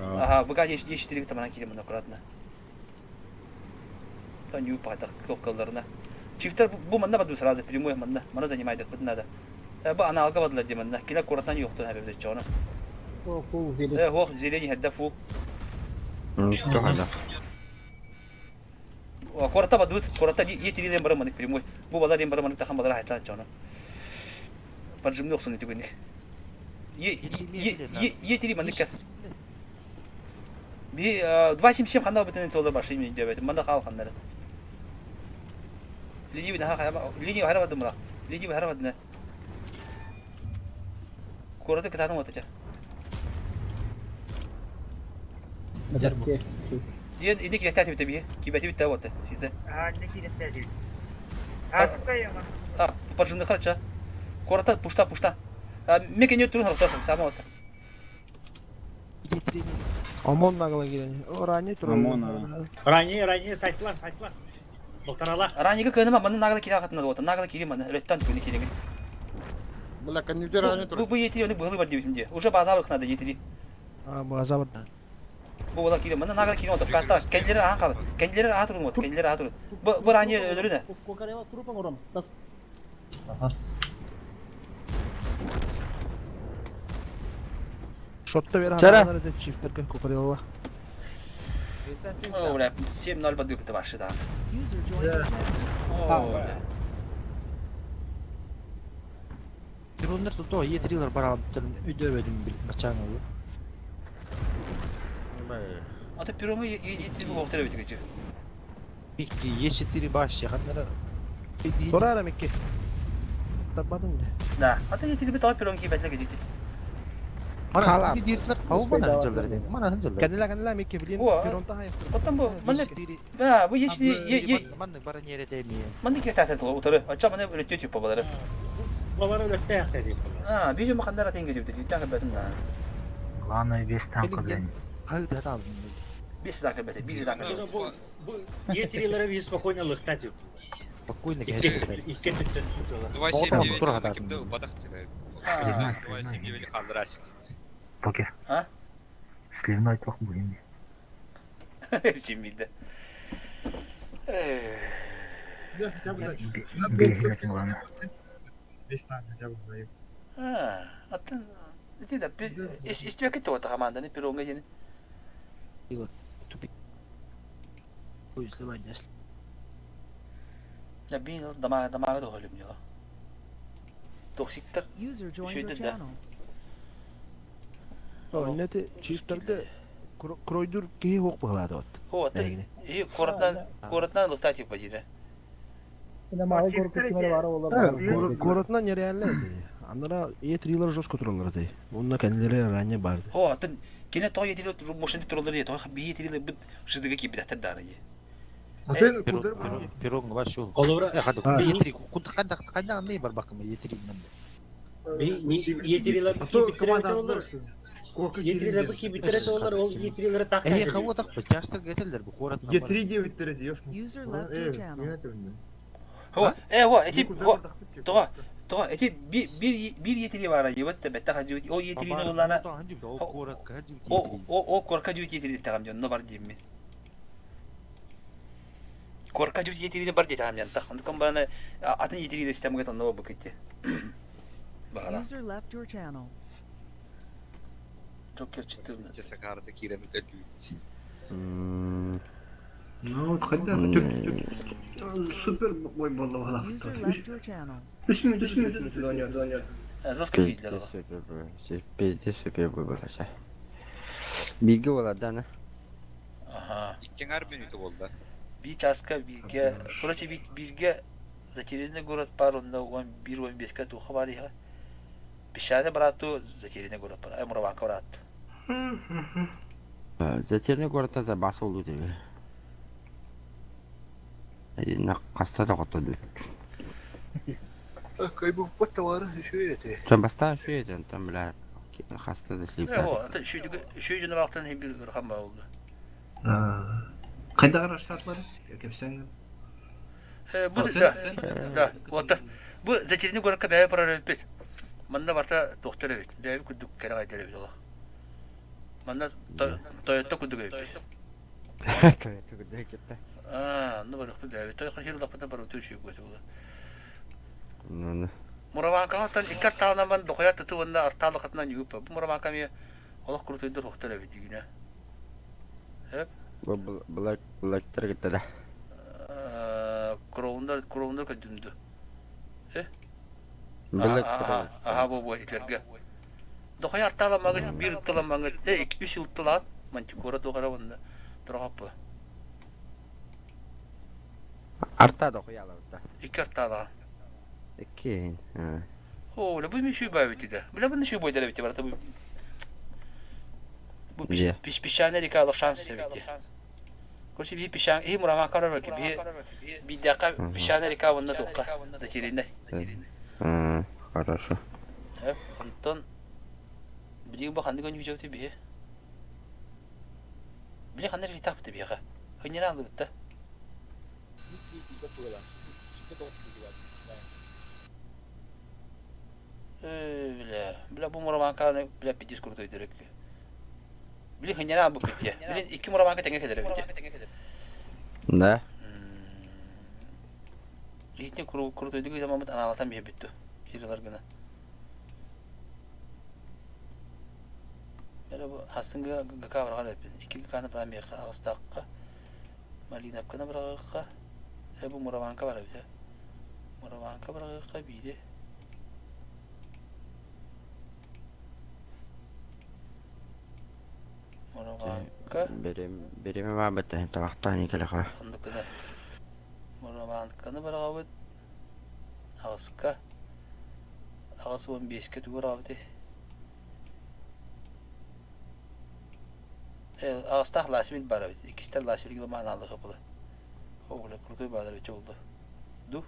Ага, ВК Е4 таманан кире мына аккуратно. Та патах кнопкаларына. Чифтер бу манна баду сразу прямой манна. Мана занимает бут надо. Бу аналга бадла ди манна. Кила куратан юктун хабиб чона. Фул зелень. Э, хох зелень хедда фул. Туһана. Курата бадут, курата е бар маник прямой. Бу бала дем бар маник тахан бадара хайтлан чона. Поджимны оксун түгүнүк. Е е е три маник. Би 277 ханна бутын толы башы мен дебет. Манда хал ханнары. Линии на ха линии харабады мала. Линии харабады. Курата кытатын отача. Диен иди килетати бите би. Кибети бите вот сизде. А, не килетати. А, А, поджимны харча. Курата пушта пушта. Меке не турун харта сама вот. Омон нагла кирен. О, ранее тур. Омон, Ранее, ранее сайтлар, сайтлар. Былтаралар. Ранее көнөмө маны нагла кире хатына вот. Нагла кире маны рөттан түгүнү кире. Бля, коннектер ранее Бу бу етiri оны быгылы бар дебитим Уже база бар надо етiri. А, база бар. Бу бола кире маны нагла кире вот. Ката кендилери ахан кал. Кендилери аха турун вот. Кендилери аха турун. Бу бу ранее өлөрүнө. Кокарева трупа ором. Тас. Шотта бер Чара. ханнар это чифтерге кукарелла. О, бля, 7-0 бадып бите башы да. User joined your channel. О, бля. Пироннар то етерилер бар алып өйдөбөдүм бил бачаң олу. Ата пиромы етiri бу октара бите кече. Бикки Е4 баш ханнара. Тора мекке. Табадын да. Да. Ата етiri бит пиром ки бәтле кече. Мана диртлер хау мана ханжалар ден. Мана ханжалар. Кәнелә кәнелә мекке билен О, пиронта хай. Потом бу маны Да, бу етiri е Манны бара нерете ми. маны кире тәтә утыры. Ача маны өтө тип балары. Балар өлөктө якта дип. А, бижи маханнара тенге дип тәңге бәтем да. Главное без танка, блин. Кайда там. Бис да кәбәте, биз да кәбәте. Бу бу етерилere bir спокойно лыхта дип. Спокойно Икки түттен tutалар. 279 кимде убадах тире. 279 калдырасың. Покер. А? Сливной тох блин. Симилде. Бежит, главное. А, атын ити да истебек ите ота команданы пиронга жени. Я бин дамага дамага да холим я. Токсиктер. User joined your Үшөйдө да. channel. О, чифтерде кройдур кихи хок баглады вот. О, атын и коратнан коратнан лыкта типа диде. Малы көріп кемер бары олар. Городна нереально Анара Е3-лер жестко туралар ди. Онна кәнеләре ранее барды. О, атын кене той етили мошенди туралар ди. Той би етили бит шыздыга кип битәттер даны. Пирог бар шу. Колобра. Е3 куд канда канда не бар бакым Е3 нан. Етерилер кибиттере олар. Етерилер кибиттере олар, ол етерилер такта. Э, кого так бачаштыр гетелдер бу корат. Е3 девяттере диешь. User left your channel. Хо, э, во, эти, во, тога, тога, эти бир бир етили бар ебет бетта хаҗы о етили олана. О, о, о, корка жүт етили тагам жон, но бар дим мен. Корка жүт етили бар ди тагам жон. Так, ондукан баны атын етили системага тонно бу кетти. Багала. User left your channel. Джокер 14. Чesa карта киремит өтүү. Ну, хотя супер бой был User left your channel. 3 минут, 3 минут, донер, донер. Жестко видели. Пиздец супер бой болса. Биги болады ана. Ага. Иккен ар минуты болду. Би часка бирге, короче, би бирге затерянный город пар, онда 11-15 туха бар иха. Песчаный брату затерянный город пар, ай мураванка брат. Затерянный городта за бас болду деп. Хаста да хотон Кыайбыппыт товары үчүгэй этэ. Чон бастаан үчүгэй этэ, онтон бля хаста да слип. Үчүгэй дьону баахтан биир ыарахан баа буолла. Хайдах араштаатылар? Кэпсээҥ. Бу да, да, вот бу затерянный городка бэйэ барар эбиппит. Манна барта тохтор эбит. Бэйэ курдук кэрэҕэйдэр эбит олох. Манна Тойотто курдук эбиппит. Тойотто курдук кетте. Аа, ну барыхпыт бэйэ. Той хир улаппытын барыбыт үчүгэй буолла була. Ну, Мураванкаҕа икки артаалынан бан дохуя тыты уонна артаалыкатынан юупа. Бу Мураванка эмиэ олох крутойдур хохтор эбит дигинэ. Эп. Бу блэк блэктер кытта да. Кроундар кроундар көдүмдү. Э? Блэк Аха бу бу итлерге. Дохуя артааламмагыт биир ыттыламмагыт э үс ыттылаат мантикора туохара уонна турахаппы. Арта дохуялабыта. Икки артаалаҕа. Икки. О, бу ми шүй баабит да. Бля бу шүй бойдар бит барата бу. Бу пиш пишане река шанс бит. Короче, би пишан, и мурама карар ки би бидака пишане река онна тоққа затерянный. Хорошо. Антон билигин бу ханнык өнү жөтү би. Били ханнык ритап биха. Хыннера алыбытта. Бля, бля бу мураманканы бля пиздец крутой дирек. Били хыннера бу битте. Били икки мураманка тэҥэ кэлэр битте. Да. Итини крутойдук ыытамамыт анаалатан биһи бүттү. Хирилар гына. Бля бу хастыҥгы ГК барҕар эппин. Икки ГК-ны прям миэхэ аҕыстаахха Малиновканы быраҕыахха, э бу Мураванка бар эбит ээ. Мураванка быраҕыахха биири. Мураванка. Бириэмэ баабыт табахтаан икелеха. Оннук гына. Мураванканы быраҕабыт. Аҕыска. 85-кэ тугу быраҕабытый? Аҕыстаах Ласвиль баар эбит. Иккистэр Ласвильга ылымаан была. О, бля, крутой баар эбит буолла. Ду.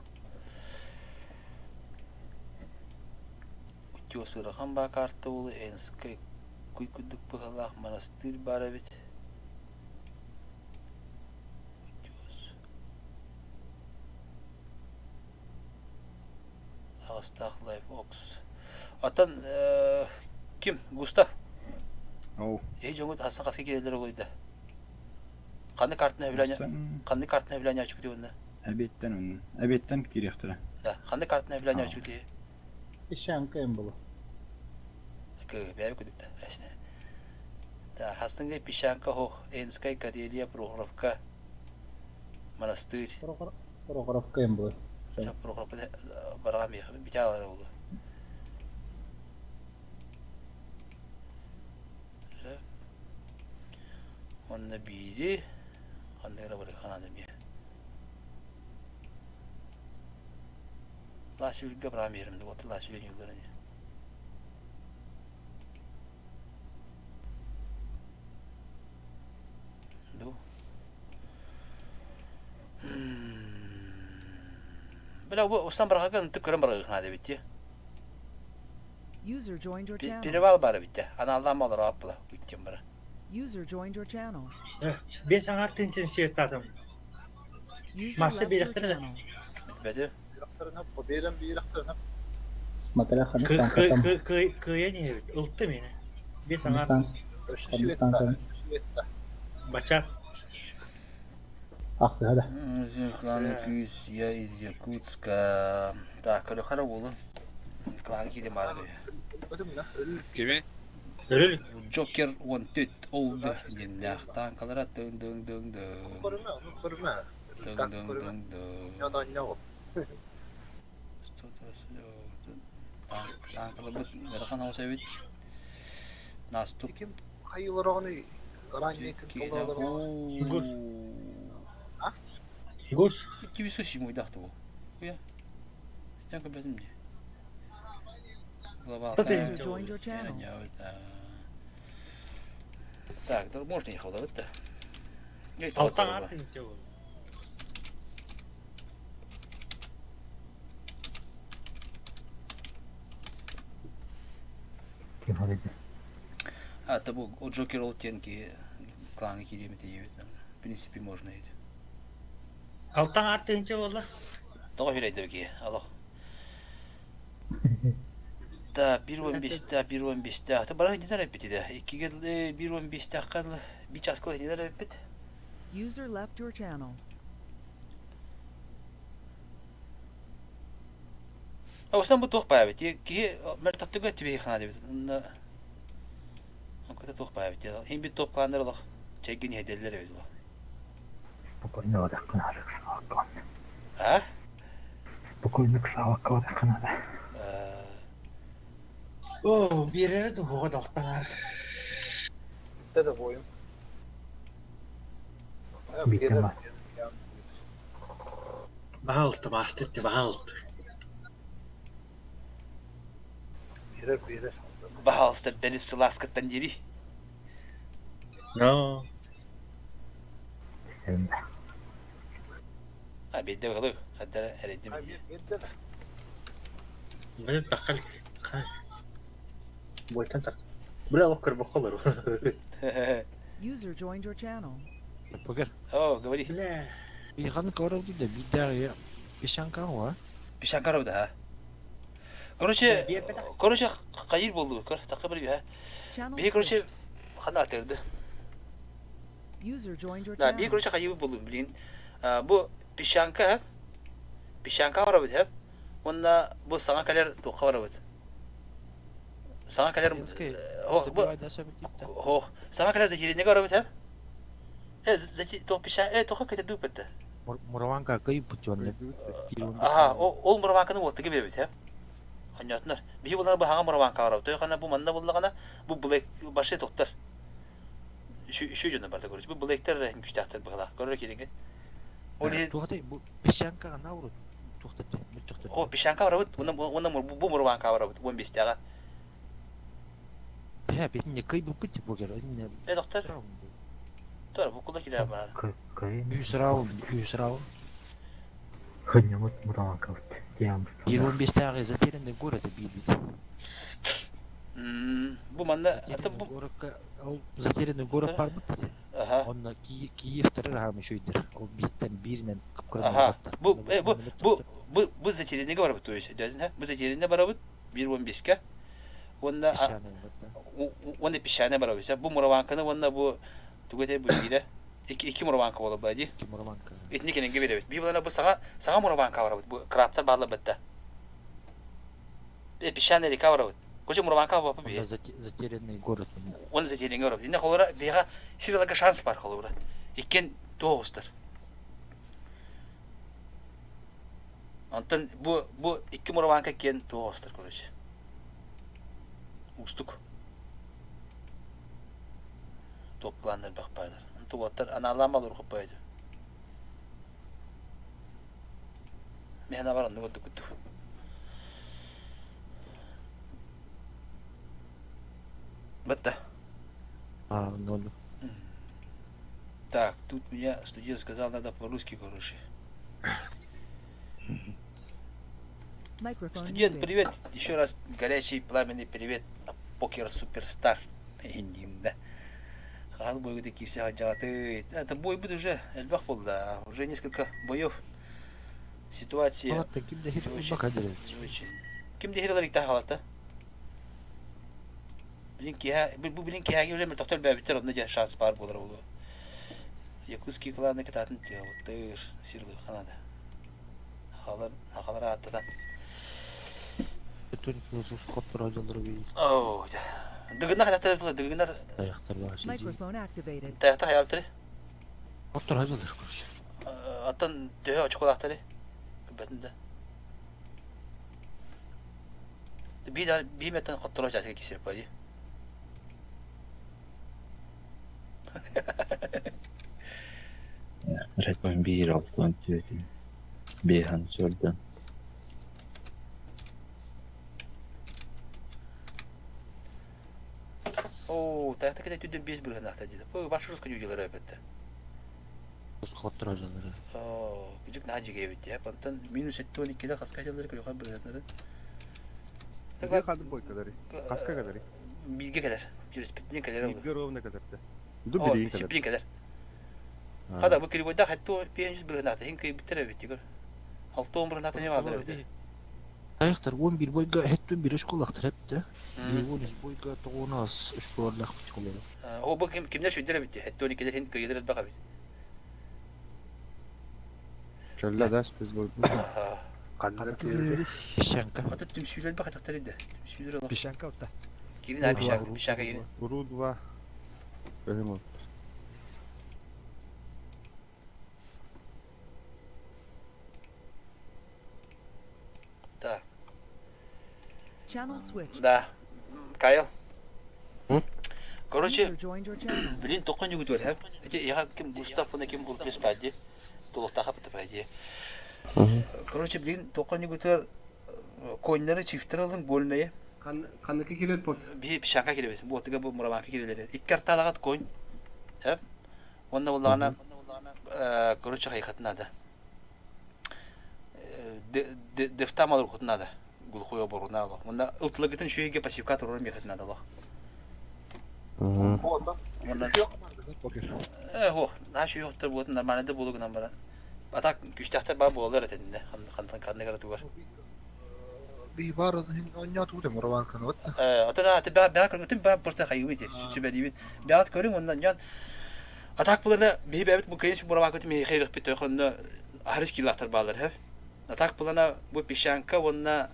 Утюс ыарахан баа карта буолу Энскэй куй курдук быһалаах монастырь баар эбит. Утюс. Аҕыстаах Лайф Окс. Оттон ким? Густав? Оу. Эһи дьоҥут хассан хаска киирэллэр олойда? Ханны картына өбүлэне ханны картына өбүлэне ачык уонна? Эбиэттэн онно. Эбиэттэн киириэхтэрэ. Да, ханны картына өбүлэне ачык дии? Ишанка эм было. Кы бэйэ күдүктэ. Эсне. Да, хасынга Пищанка хох, Энская Карелия, Прохоровка, монастырь. Прохоровка эм было. Прохоровка бараҕа битаалар буолла. Онно биири ханнык эрэ барыахха наада эмиэ. Ласвильга бараан биэрим да, Ласвиль ньууллар ини. Ду. Бля, бу устан барахага ынтык көрөн барыахха наада эбит дии. User joined your channel. Перевал бар эбит дии. Аналлаан олоро аппыла уйттен бара. User joined your channel. Бес аңар тынчын сиэттатым. User Масса left your биэрэхтэрэ channel. Бэти. Берем биэрэхтэринэ. Смотря ханнык танкатан. Кыайан иһэбит. Ылты мени. Бес аңар. Ханнык танкан. Бача. Ахсыһа да. Клан күүс, я из Якутска. Так, көрөхөрө буолун. Клан киирим баар Кими? Джокер 14 олды диэннээх танкалара тыҥ дыҥ дыҥ дыҥ. Көрүмэ, ону көрүмэ. Дыҥ дыҥ дыҥ дыҥ. Танкаларбыт ыарахан оҕус эбит. Наступ. Хайылар оҕону раннейтын Гус. Гус. Киви суши муйдахты бу. Уя. Я көрбөтүм дии. Глава User joined your channel. Так, можно ехал, да? Алтан ар тынча бол. Ким хоруйда? А, это бу Джокер ол диэн киһи клаҥҥа киириэм этэ диэбит. В принципе, можно ити. Алтан артыынча буолла. Тоҕо үһүрэйдэ киһи, алох. Да, 1.15-те, 1.15-те. Аты бары иннинэр эппит да. Иккиге 1.15-тээххэ bir часка иннинэр эппит. User left your channel. Осан бу туох баабит. Киһи мөлтөхтүгө түбэһи хана дебит. Онно Онкута туох баабит. Хин бит топ кланнар олох чайгин иһэдэллэр эбит олох. Спокойно барыаххын арык А? Спокойно ыксаабакка барыахха наада. Оо, биэрэрэ туһуга далтаҥар. Bitti de boyum. Биирдэ баар. Пожалуйста, мастер, пожалуйста. Биэрэр биэрэр. Пожалуйста, бэрис сылааскыттан диэри. Но. А, биирдэ быһылы, хаддара эрэйдим дии. Били тахал Бойтан тах. Бля, ох көрбөххө олору. User joined your channel. Покер. О, говори. Бля. Бихан көрөр да биирдээҕи Песчанка уа. Песчанка да, ha. Короче, короче, хайыр болду, көр, такы бір бия. Бии, короче, хана атерді. User joined your Да, бии, channel. короче, хайыр болду, блин. Бу песчанка, песчанка барабыт, хеп. Онна бу саңа калер тоққа барабыт. Саңа калер, хо, бу, хо, саңа калер захиренеге барабыт, хеп. Э, зати, то пеща, э, тоққа кете дупетте. Мураванка кый путённе. Аха, ол мураванканы уоттыгы беребит, хеп. Ханьятынар. Биһи булар бу хаҥа мураванка барабыт. Той хана бу манна буллаҕына бу Блэк башы тоқтар. Үшүү дьоно барда короче. Бу Блэктер күчтээхтэр быһылаах. Көрөр кириҥҥит. Ол иһин Туохтай бу Песчанка гана урут туохтат мөлтөхтөр. О, песчанка барабыт. Уонна уонна бу мураванка барабыт. 15-тээҕэ. Бэ, битинне кый буппут бу кер. Инне. Э, доктор. Тор, бу куда килер бар. Үс раунд, үс раунд. Хынньамыт мураванкабыт. Диамыс. 25-тээҕи затерянный город биирбит. Бу манна ата бу городка ол затерянный город барбыт. Аха. Онно Киевтер хаам үчүйдер. Ол бииртэн бииринэн кыпкыран Аха. Бу э, бу бу бу бу затерянныйга барабыт то есть. Дядин, бу затерянный барабыт 1.15-ке. Уонна уонна песчаная барабыт. Бу мураванканы уонна бу тугу этэй бу биирэ. Икки икки мураванка буолар баа дии. Икки мураванка. Итини кэнэнгэ биэрэбит. Бии булана бу саҥа саҥа мураванка барабыт. Бу крабтар бааллар бытта. Э, песчаная река барабыт. Короче, мураванка бапы бии. Затерянный город. Он затерянный город. Инне холора биэҕэ сир ыларга шанс бар холобура. Иккен тоҕустар. Онтон бу бу икки мураванка иккиэн тоҕустар короче. Уустук. Топ планнар бахпайдар. Онтугаттар анаалаан балыр хоппойду. Механа бар оннук кутту. Бытта. А, ну. Так, тут меня студент сказал, надо по-русски, короче. Microphone Студент, muted. привет. Еще раз горячий пламенный привет от Покер Суперстар. Да. Хаал бойгу киирсэ сылдьаҕытый. Это бой будет уже, элбэх буолла. Уже несколько боев. Ситуация Алатта ким да хир не очень. бака дерев. Не очень. Ким да хир ылар халата. Блин, киһа, бу блин киһаги уже мөлтөхтөр бэбиттер, онно дьэ шанс баар буолар буолуо. Якутский кланы кытаатын тыыр, сирлы ханада. Ахалар, ахалар ааттатан. Бүтүн философ хоттор ажаллары би. Оо, дыгынна хататтар тула дыгыннар Таяқтар бар. Microphone activated. таякта хаябыттары. Хоттор ажаллар короче. Аттан төһө очколаахтары. Бэтин да. Би да би меттен хотторо часыга кисер бай. Редбан биир алтан түөтүн биэһэн сөрдөн Оо, таякта кете түден бес бирген ахта диде. Бу башы русска жүжелер өпетте. Хоттор ажаллары. Оо, күжүк наһаа жигебит я. Онтон минус 7-12-де хаска жаллары көрөхөн биргеннери. Где хады бойкалары? Хаска кадары? бииргэ кэлэр. Через кэлэр ол. Бииргэ ровно кэлэрдэ. Ду билигин кэлэр. Сиппин кэлэр. Хада бу кривойдаах хэтти пенсис бырынаата хин кыйбыттар эбит тигэр. 60 бырынаата не баалар эбит. Тайхтар 11 бойга хеттүн бир школахтар хепте. Бир бойга тоҕунас школах школалар. О бу ким кимнер шүйдер эбит. Хэтти 12 хин кыйдыр элбэх эбит. Кэллэ да спец бой. Ханна киирди? Песчанка. Ата түмсүүлэр бакатактар иде. Түмсүүлэр олох. Песчанка отта. Кирин а песчанка, песчанка кирин. Уру два. Бэһим ол. Так. Channel switched. Да. Кайл. Короче, User joined your channel. блин, тоққан жүгүтүөр хэп. Эти яха ким Густав буна ким Гуркес пади. Тулуктаха бата пади. Короче, блин, тоққан жүгүтүөр коньнары чифтер алың больные. Ханныки кирет пок. Би пишака киребет. Бу отыга бу мураманка кирелер. Икки арталагат конь. Хэп. Онна буллагана короче хайхат надо. Дефта малыр хут надо. Глухой обору надо. Онна ылтлагытын шүйеге пассивка турар мехат надо лох. Онна Э, хо, на шүйе хоттар буотун нормально да болу гынан баран. А так күчтәхтер бар буолар этенде. Хантан канны гара тугар. Би бар онья туут мураван каны вот. Э, отона аты ба ба көрүн ба просто хайгы бит. Сүбәли бит. Баат көрүн оннан ян. А так булана би бәбит бу кыйс бурама көтү ми хайрык бит тойхонно харис килактар баалар хәп. А так булана бу песчанка онна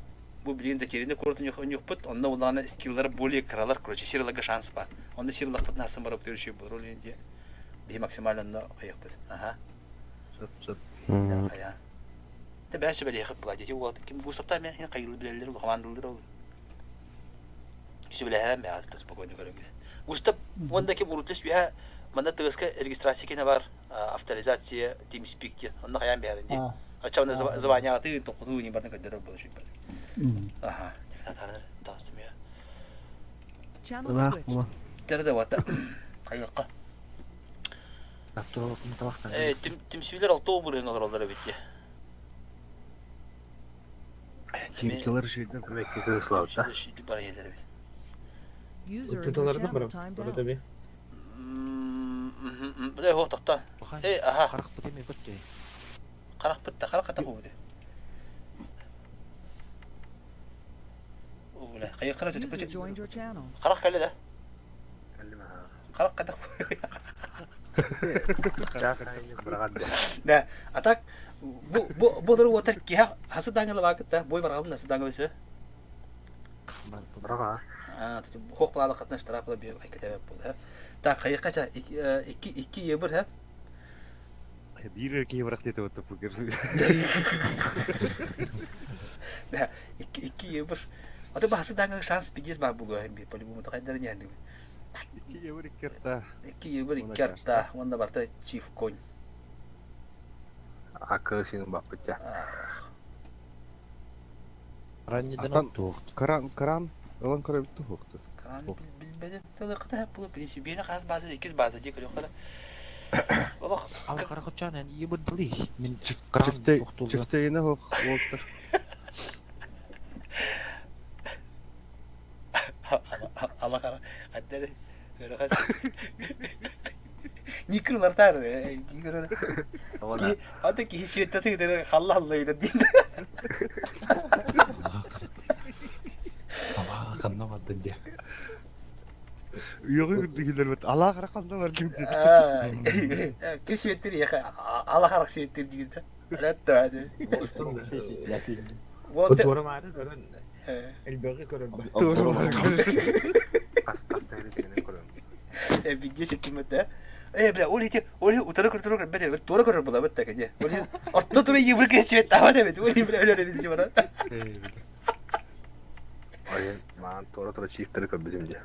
бу билин закиринде куртун yok yok бит. Онна улана скиллар более кралар, короче, сирлага шанс бар. Онда сирлак бит насын барып төрүшү бу роль инде. Би максимально онна хайык бит. Ага. Сөп сөп. Хая. Те бәс бәли хып була дети вот ким бу сапта мен хин кайгылы билелер ул командалар ул. Киши биле һәм бәс спокойно көрөнгө. Густап онда ким урутыс бия манда тыгыска регистрация кене бар авторизация TeamSpeak ди. Онда хаян бәрин ди. Ача онда звание аты токуду ни бардын көдөрөр болу шуй. Аха. Татарныр тастым я. Channel switched. Терде вата. Айыкка. Э, тим тимсүйлер алты обурын алар бит. Тимкилер жүйдер. Шүйдү бар елер бит. User in your Туталардан channel барып, timed барып out. таби. Бile хо токта. Э, аха. Карак бит эми көттү. Карак битте, карак ката бу. Ула, кайы кара төтү User көчө. joined your channel. Карак кале да. Карак ката. Да, а так бу бу бу дөрү отар ки хасы даңгыл вакытта бой барган насы даңгыл өсө. Браға. А, хок балалы катнаштыра кыла бир айкете бул, хә. Так, кайыккача 2 2 ебир, хә. Бир эркеги бирак дете отто покер. Да, 2 2 ебир. Ата басы даңгыл шанс пидес бар булу һәм бир по-любому кайдар не хәнди. 2 евро 2 арта. 2 ебир 2 арта. Онда барта чиф конь. Акы синин баппыт я. Атан кран кран ылан көрөбүт тухукту. Кран билбедим. Тылы кыта бу принцип бene хас база 2 база ди көрө кара. Олох Ал каракочан эн ебыдли. Мин Чифтей чифтейне хох болтар. Алла кара. Хаттер көрө хас. Никрулар тар. Никрулар. Ата ки светте тегер халла халла идер дин. Ала канна бардын де. Йогы күрдүгүлөр бит. Ала кара канда бар дин. Ки светтер яха алла кара светтер дигенде. Рәтте хәде. Бу тура мары көрөн. Элбеги көрөн. Тура мары Кас кас тегери тегени көрөм. Э, видео сетимете. Э, бля, ол ити, ол утары көрөр тура көрбөт, тура көрөр була бит таке. Ол орто тура ебір свет таба дебет. Ол бля өлөр бит бара. Ой, маған тура тура чифтери көрбүтүм же.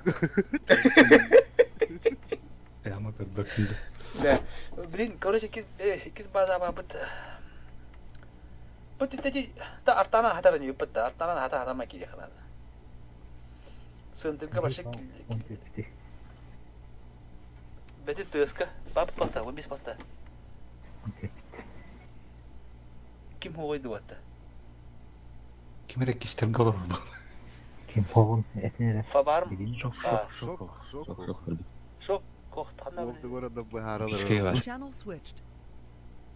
Яма көрбөкүндө. Да. Блин, короче, киз киз база ба бит. Бит тети та артана хатар не бит артана хата хата ма ки хана. Сындырга башы Бети тыска, бап палта, бис палта. Ким хойду ватта? Ким эрэ кистерге олорор бу. Ким хоҕун этин эрэ. Фабарм. Шок, шок, шок, шок, шок. Шок, кох тахна. Channel switched.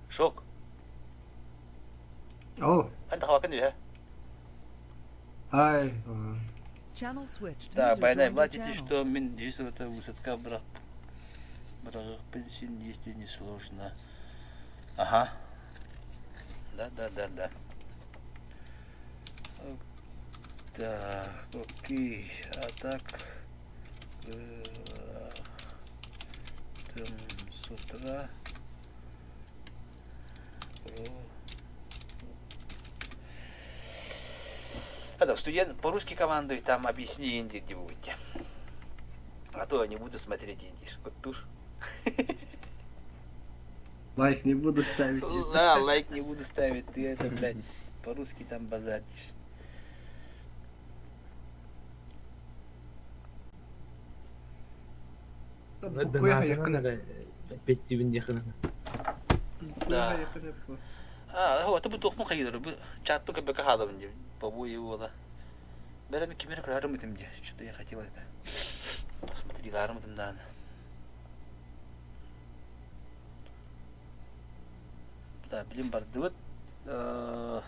Шок. О. Anta хавакын үһэ. Ай. Channel switched. Да, User байнай, joined your платите, channel. что мин это высадка брат. Бензин если не сложно. Ага. Да, да, да, да. Так, окей. А так... Там с утра... Это студент по-русски командуй, там объясни инди, где будете. А то я не буду смотреть индир. Вот тур. Лайк не буду ставить. Да, лайк не буду ставить. Ты это, блядь, по-русски там базаришь. Да. А, вот, бу тухмун хайдыр. Бу чатту кебек халабын деп. Побои буола. Бәрәме кимер көрәрім итим де. Что-то я хотела это. Посмотреларым итим да. Да, билим бардыбыт. Э.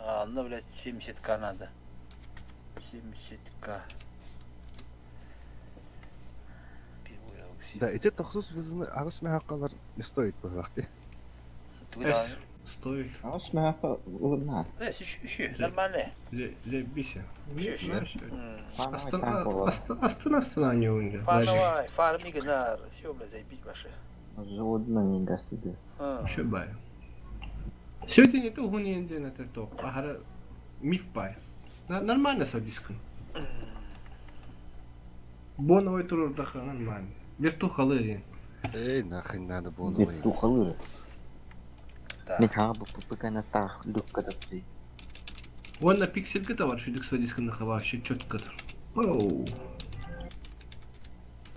А, ну, блядь, 70к надо. 70к. Да, эти тохсус вызыны агыс мәхакалар не стоит быһылахты. Стоит. Агыс мәхакка улыбна. Э, еще, нормально. Заебись. Астана Астана не унди. Фановай, фарми гнар. Все, блядь, заебись ваши. Заводна не гасты. Все бай. Сегодня не то гуни на то. Ахара миф бай. Нормально садискан. Боновый тур нормально. Вертухалы. Эй, нахрен надо боновый. Вертухалы. Мен хаға бу на тах люкка тапты. Вон на пикселька товар, что диксо диск на вообще четко. Оу.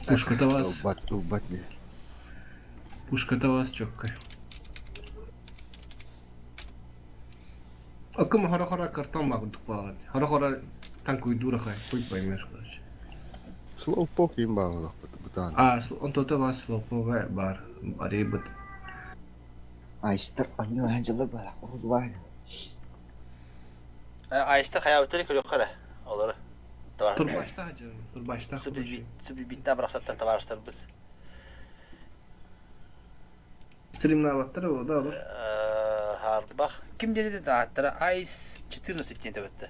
Пушка вас. Убат, убат не. Пушка вас четко. Акым хара-хара картон могу тупалать. Хара-хара танку дура хай, хуй поймешь, короче. Слоупок им баалах бутан. А, он тут вас слоупок бар, арибут. Айстер аню ханжылы бар, бар. Айстер хаябытыры көрөк Олары. Турбашта, турбашта. Субибитта брақсаттан товарыстар біз. Стримнаваттар ол, да, да. Харбах. Ким деді аттара Айс 14 ден төбетті.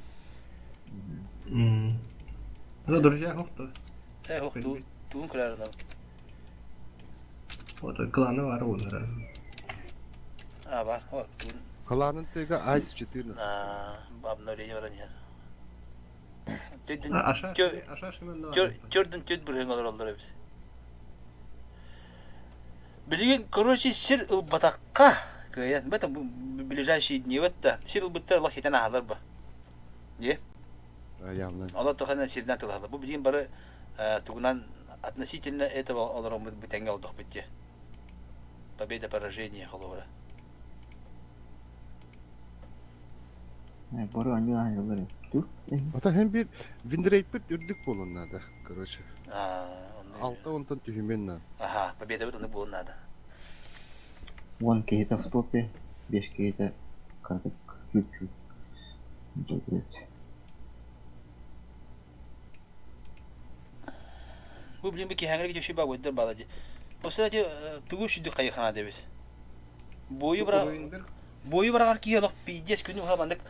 Да, друзья, хохто. Э, хох, туун көрәрі Вот, кланы бар олар. А, бар, вот, туун. Кланын тыга Айс 14. А, обновление бар не. Төрдін төт бір олар олар біз. Билген, короче, сир ылбатаққа, кыян, бата ближайшие дни вот сир ылбытта Аллах хитен ахалар ба. Не? Явно. Алла тухана сирден тылахалар. Бу билген бары тугунан относительно этого олар мы битенге алдық битте. Победа, поражение холовра. Бары аню ханжылы. Ата hem bir Windrape үрдүк болун надо, короче. Алта онтон түһүмен надо. Ага, победа вот он болун надо. Вон кейта в топе, беш кейта карток чуть-чуть. Бу билин би кихәңгә китүче ба өддер бала ди. Бу кстати, тугу шүдү кайхана дебит. Бойы бара Бойы барагар кие олох пиздец күнү ха мандык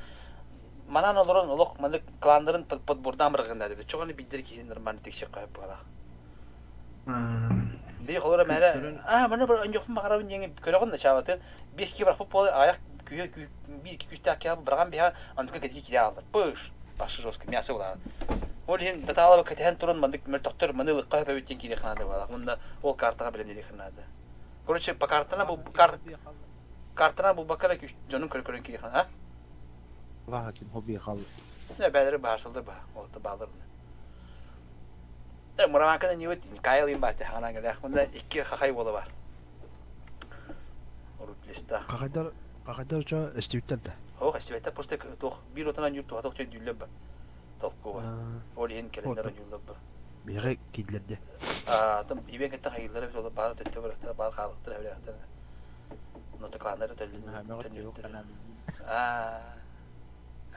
манан олорон олох мандык кландарын подбордан барганда дебит. Чоганы биддер ки нормально текшеп кайып бала. Би холора мәре, а мана бар анжок магарабын жеңи көрөгөн да чалаты. Бес ки барып бол аяк күйө бир ки күстәк кия барган биха андыка кетки кире алды. Пыш, башы жестко мясо була. Ол хин таталaba кетен турун мандык мер доктор маны лыкка хөбөттен кире ханады бала. Мында ол картага билем дире ханады. Короче, по картана бу карт картана бу бакара күч жонун көркөрөн кире хана. Аллах ким хобби хал. Не бәдер башылды ба. Ол та балыр. Э, мурамаканы не өт, Кайл им бар хана гәлә. Мында ике хахай болы бар. Листах. Хахайдар хахайдар чо эстибиттэр да. Ох, эстибэттэр просто туох биир отон аньуур туһата охтон дүүллэр ба. Толкуба. Ол иһин кэлэннэр аньууллар ба. Биһиги кииллэр де. Аа, там ибен кытта хайыллара бит ол баар төттө барахтара баар хаалыктара эбилээхтэр. Но кланнары төллүн. Аа.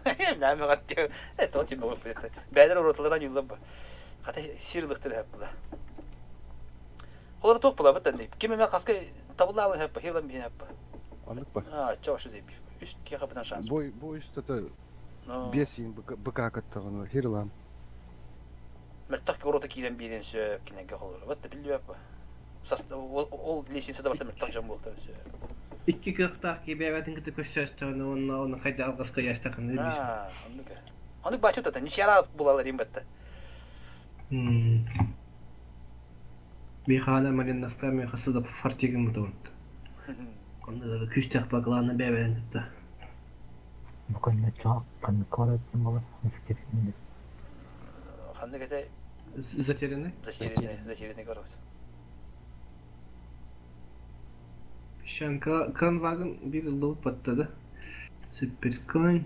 Нәмәгә это вот тимэ бәдер уроталар аньууллар ба. Хата сир ылыктыр хэп була. Холор туох була бит andi. Ким эме хаска табылла алын хэп, хирлан биһин хэп. Оннук ба. Аа, чо шу зеби. Үс киха бытан шанс. Бой бой үстата бес быка кыттаҕына хирлам. Мөлтөх урота киирэн биэрэн сөп кинеге холор. Вот билбэп. Ол лестница да барта мөлтөх дьон буолта сөп. Икки кыахтаах киһи бэйэтин кытта көрсөөстөҕүнэ уонна оны хайда алҕаска ыйаастаххына биир. Аа, оннук. Оннук бачча тата ничьяра булалар им батта. Михаил Малиновка мехасы да фортигин бутабыт. Онно күүстээх баклааны бэйэбээн тутта. Бу көннө чоох ханнык бараттым буолар затерянный. Ханнык этэ? Затерянный? Затерянный, затерянный город. Песчанка Канвагын бир ыллыбыт баттады. Суперконь.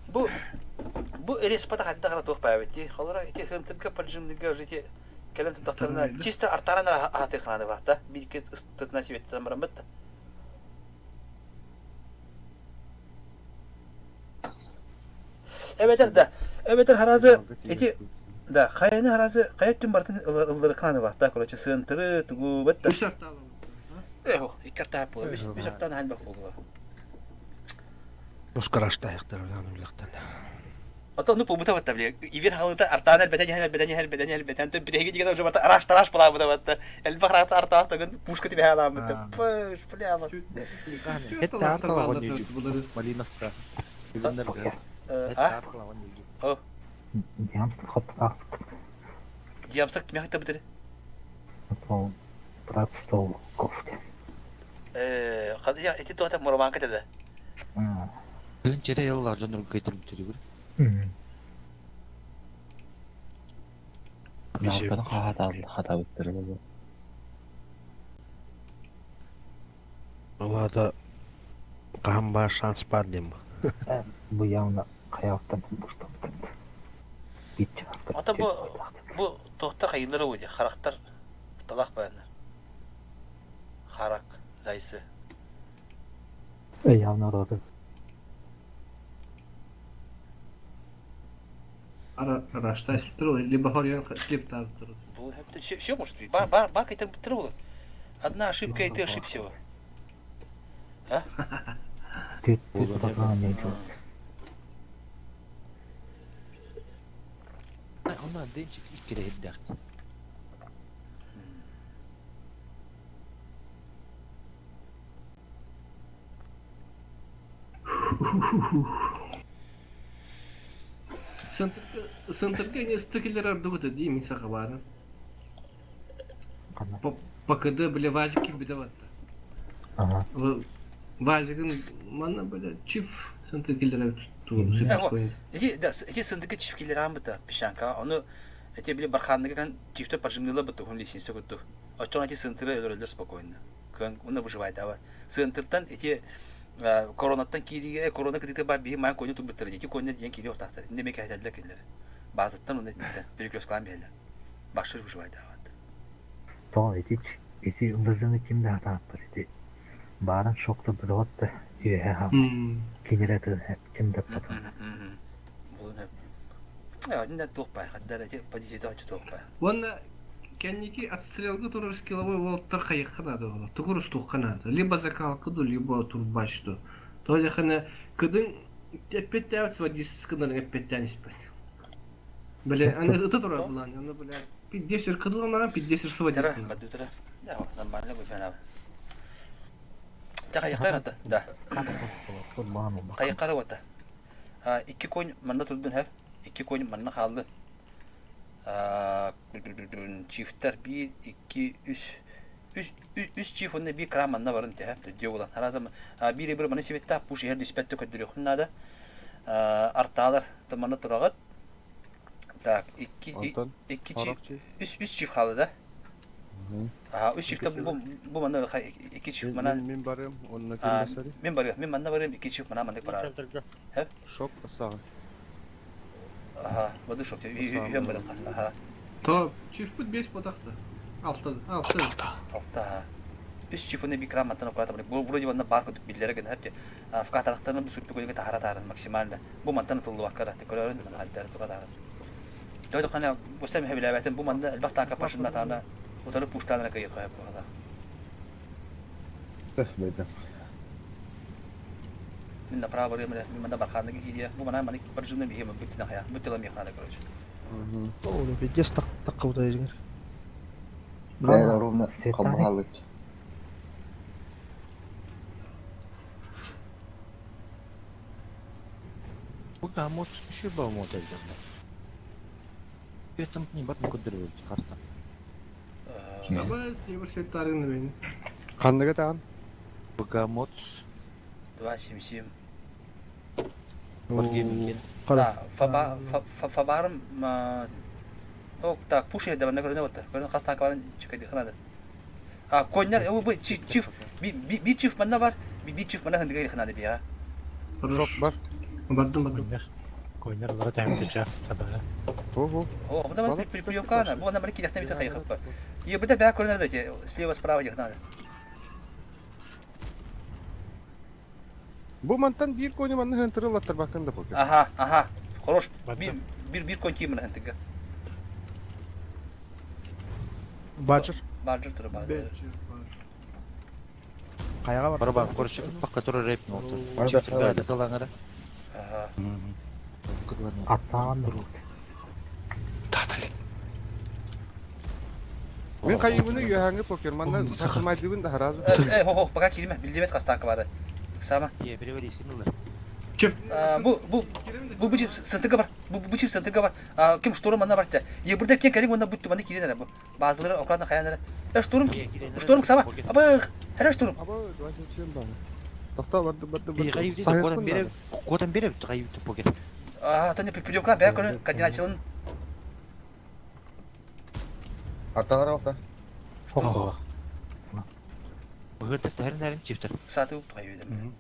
Бу бу респата хайдах эрэ туох баабыт Холоро ити хынтырга поджимныга уже ити кэлэн туттахтарына чисто артаран аһатыаххына баата бииргэ ыстытына сибеттен бараммыт да. Эбэтэр да, эбэтэр харазы ити да хайаны харазы хайа түн бартын ыллырыкхана баата короче сыантыры тугу бат да. Үс артаалам. Эхо, икки артаа буолар. Үс артаан хаан бак буолуо. Ускараштаахтар үлэхтэн. Ото ну побута батта бile. Ивер халыта артаан элбетен иһэн элбетен иһэн элбетен иһэн элбетен тө битэһиги дигэн уже барта араш тараш булаабыта батта. Элбэх рахта артаах төгөн пушка тибэһэ алааммыта. Пыш, бля. Хетте арталагон Малиновка. А? О. Диамсты хаттаах. Диамсак кимэхэ табытыр? Ол брат стол кофте. Э, я эти туата муроманка теде. Тын чере яллар жонор көйтүрүп түрүгүр. Нааппаны хатаабыттара буолуо. Ол аата хаһан баар шанс баар диэн Бу явно хайааттан бустабытын. Бит чааска. Ата бу бу туохта хайыллара уди харахтар талах баяна. Харак зайсы. Явно роды. Арашта либо хорьян клип таздыр. Бу все, все может быть. Бар бар бар кайтар буттыр Одна ошибка и ты ошибся. А? Ты ты Онна денчик иккире хирдәхт. Сынтырга не стыкелер ардугута дии мин саха баарын. ПКД бile вазик кирбите батта. Ага. Вазигин манна бile чиф сынтыргилер Эти да, эти сындыгы чифкилер амбыта пишанка. Оны эти бile барханныгы кан чифте пожимныла быты hun лесница кутту. Очон эти сынтыры өлөрөлөр спокойно. Көн уна выживает ава. Сынтыртан эти коронаттан кириге корона кытыты ба биһи маан коню турбуттар эти коння диэн кири охтахтар. Инде меке хәтәлләр кинилер. Базаттан уна перекресткалан биһэлэр. Бакшыр выживает ава. То эти эти вызыны ким да атааппар эти баарын шокта бырыгатта үөһэ хаал. Кинилер ким да потом. Инде туох бай, хаддар эти позиция очу туох бай. Уонна кэнники отстрелга турар скилловой уолаттар хайыхха наада буолар. Тугур устуохха наада. Либо закалка ду, либо турбач ду. То яхана кыдын эппеттээбит сводистскынарын эппеттээн испэт. Бля, аны ыта турар булан, аны бля, пиддесер кыдыланаган пиддесер Тара, сводистскын. бадутара. Да, нормально бу фена. Та хайыккар ата, да. Хайыккар ота. А икки конь манна турдун хэп, икки конь манна хаалды. Чифтер бир, икки, үс. Үс үс чиф онно бир крам манна барын тэһэ, төддүө булан. Харазам бир бир маны сибетта пуш иһэр диспетте көддүрүөхүн наада. Артаалар то манна турагат. Так, икки икки чиф, үс үс чиф хаалды да. Аха, үс чифтэ бу бу манна икки чиф манан. Мин барым, онно ким басары? Мин барыам, мин манна барыам, икки чиф манан маннык барар. Хэп? Шок бассаҕын. Аха, бады шок, үһүөн барыахха. Аха. То, чифпит бес ботахта. Алта, алта. Алта, аха. Үс чифуны бикрам мантан аккуратно барык. Бу вроде манна бар курдук биллэрэ гына хэп Вкатарахтарын бу сүрпү көйгө таһара таарын максимально. Бу мантан ытыллыбакка да көрөрүн мана хайдары тура таарын. Той хана бу сәм хэбилээбэтин бу манна элбэх танка пашынна таана утары пуштаанара кыйы көһөп буһала. Бэйдэ. Мин направо барыам эрэ, мин манна бархаанныгы киириэ. Бу манаа маннык баржымна биһиэм бүттүнэ хайа, бүттүлэ миэхэ надо, короче. Ону пиздец таққыбыта дигер. Бэйэ ровно холбоһалыт. Бу мот еще был мот элдерде. Этом не бар көдөрөбүт карта. Аба, себір сеттарыңны бені. Ханныга таан? Бгамот. 2 7 7. Да, фаба фабарым Ок, так, пуш еді бана көрүнө отта. Көрүнө хас танка барын чекайды ханады. А, коньяр, бу чиф, би чиф манна бар, би чиф манна хандыга ханады бия. Шок бар. Бардым, бардым. Коньяр бара тәмтечә, сабана. Хо, хо. О, бу да приемка на, бу на марки дәхтә бит хайхып. Е, бу да бә көрүнөр да, слева справа дих надо. Бу мантан бир кони манны хантырылаттар бакын да покер. Ага, ага. Хорош. Bir bir bir кон киймин хантыга. Баджыр. Баджыр туры баджыр. Каяга бар. Бар бар, короче, пока который рэп не отыр. Бар да, Чифтер бә талаңара. Ага. Аттаан Мин кайыбыны юхаңы покер манна сакымайдыбын да харазы. Э, хо хо, пока кирме, билдебет хастан бары. Сама. Е, переводи скинула. Бу бу бу бу чип сынтыга бар. Бу бу чип сынтыга бар. Ким штурм манна бар. Е, бурда кен калим онда бүттү маны киренер бу. Базылары аккуратно хаянары. Э, штурм штурм сама. Абы, хара штурм. Абы, 27 бар. Тохто барды барды Би барды. кайыбы кодан бере, кодан бере кайыбы покер. А, то не приемка бә көрө координациялын. Арталар алта. Хо. Быгыр тәрен әрен чифтер. Саты уп кайбедем.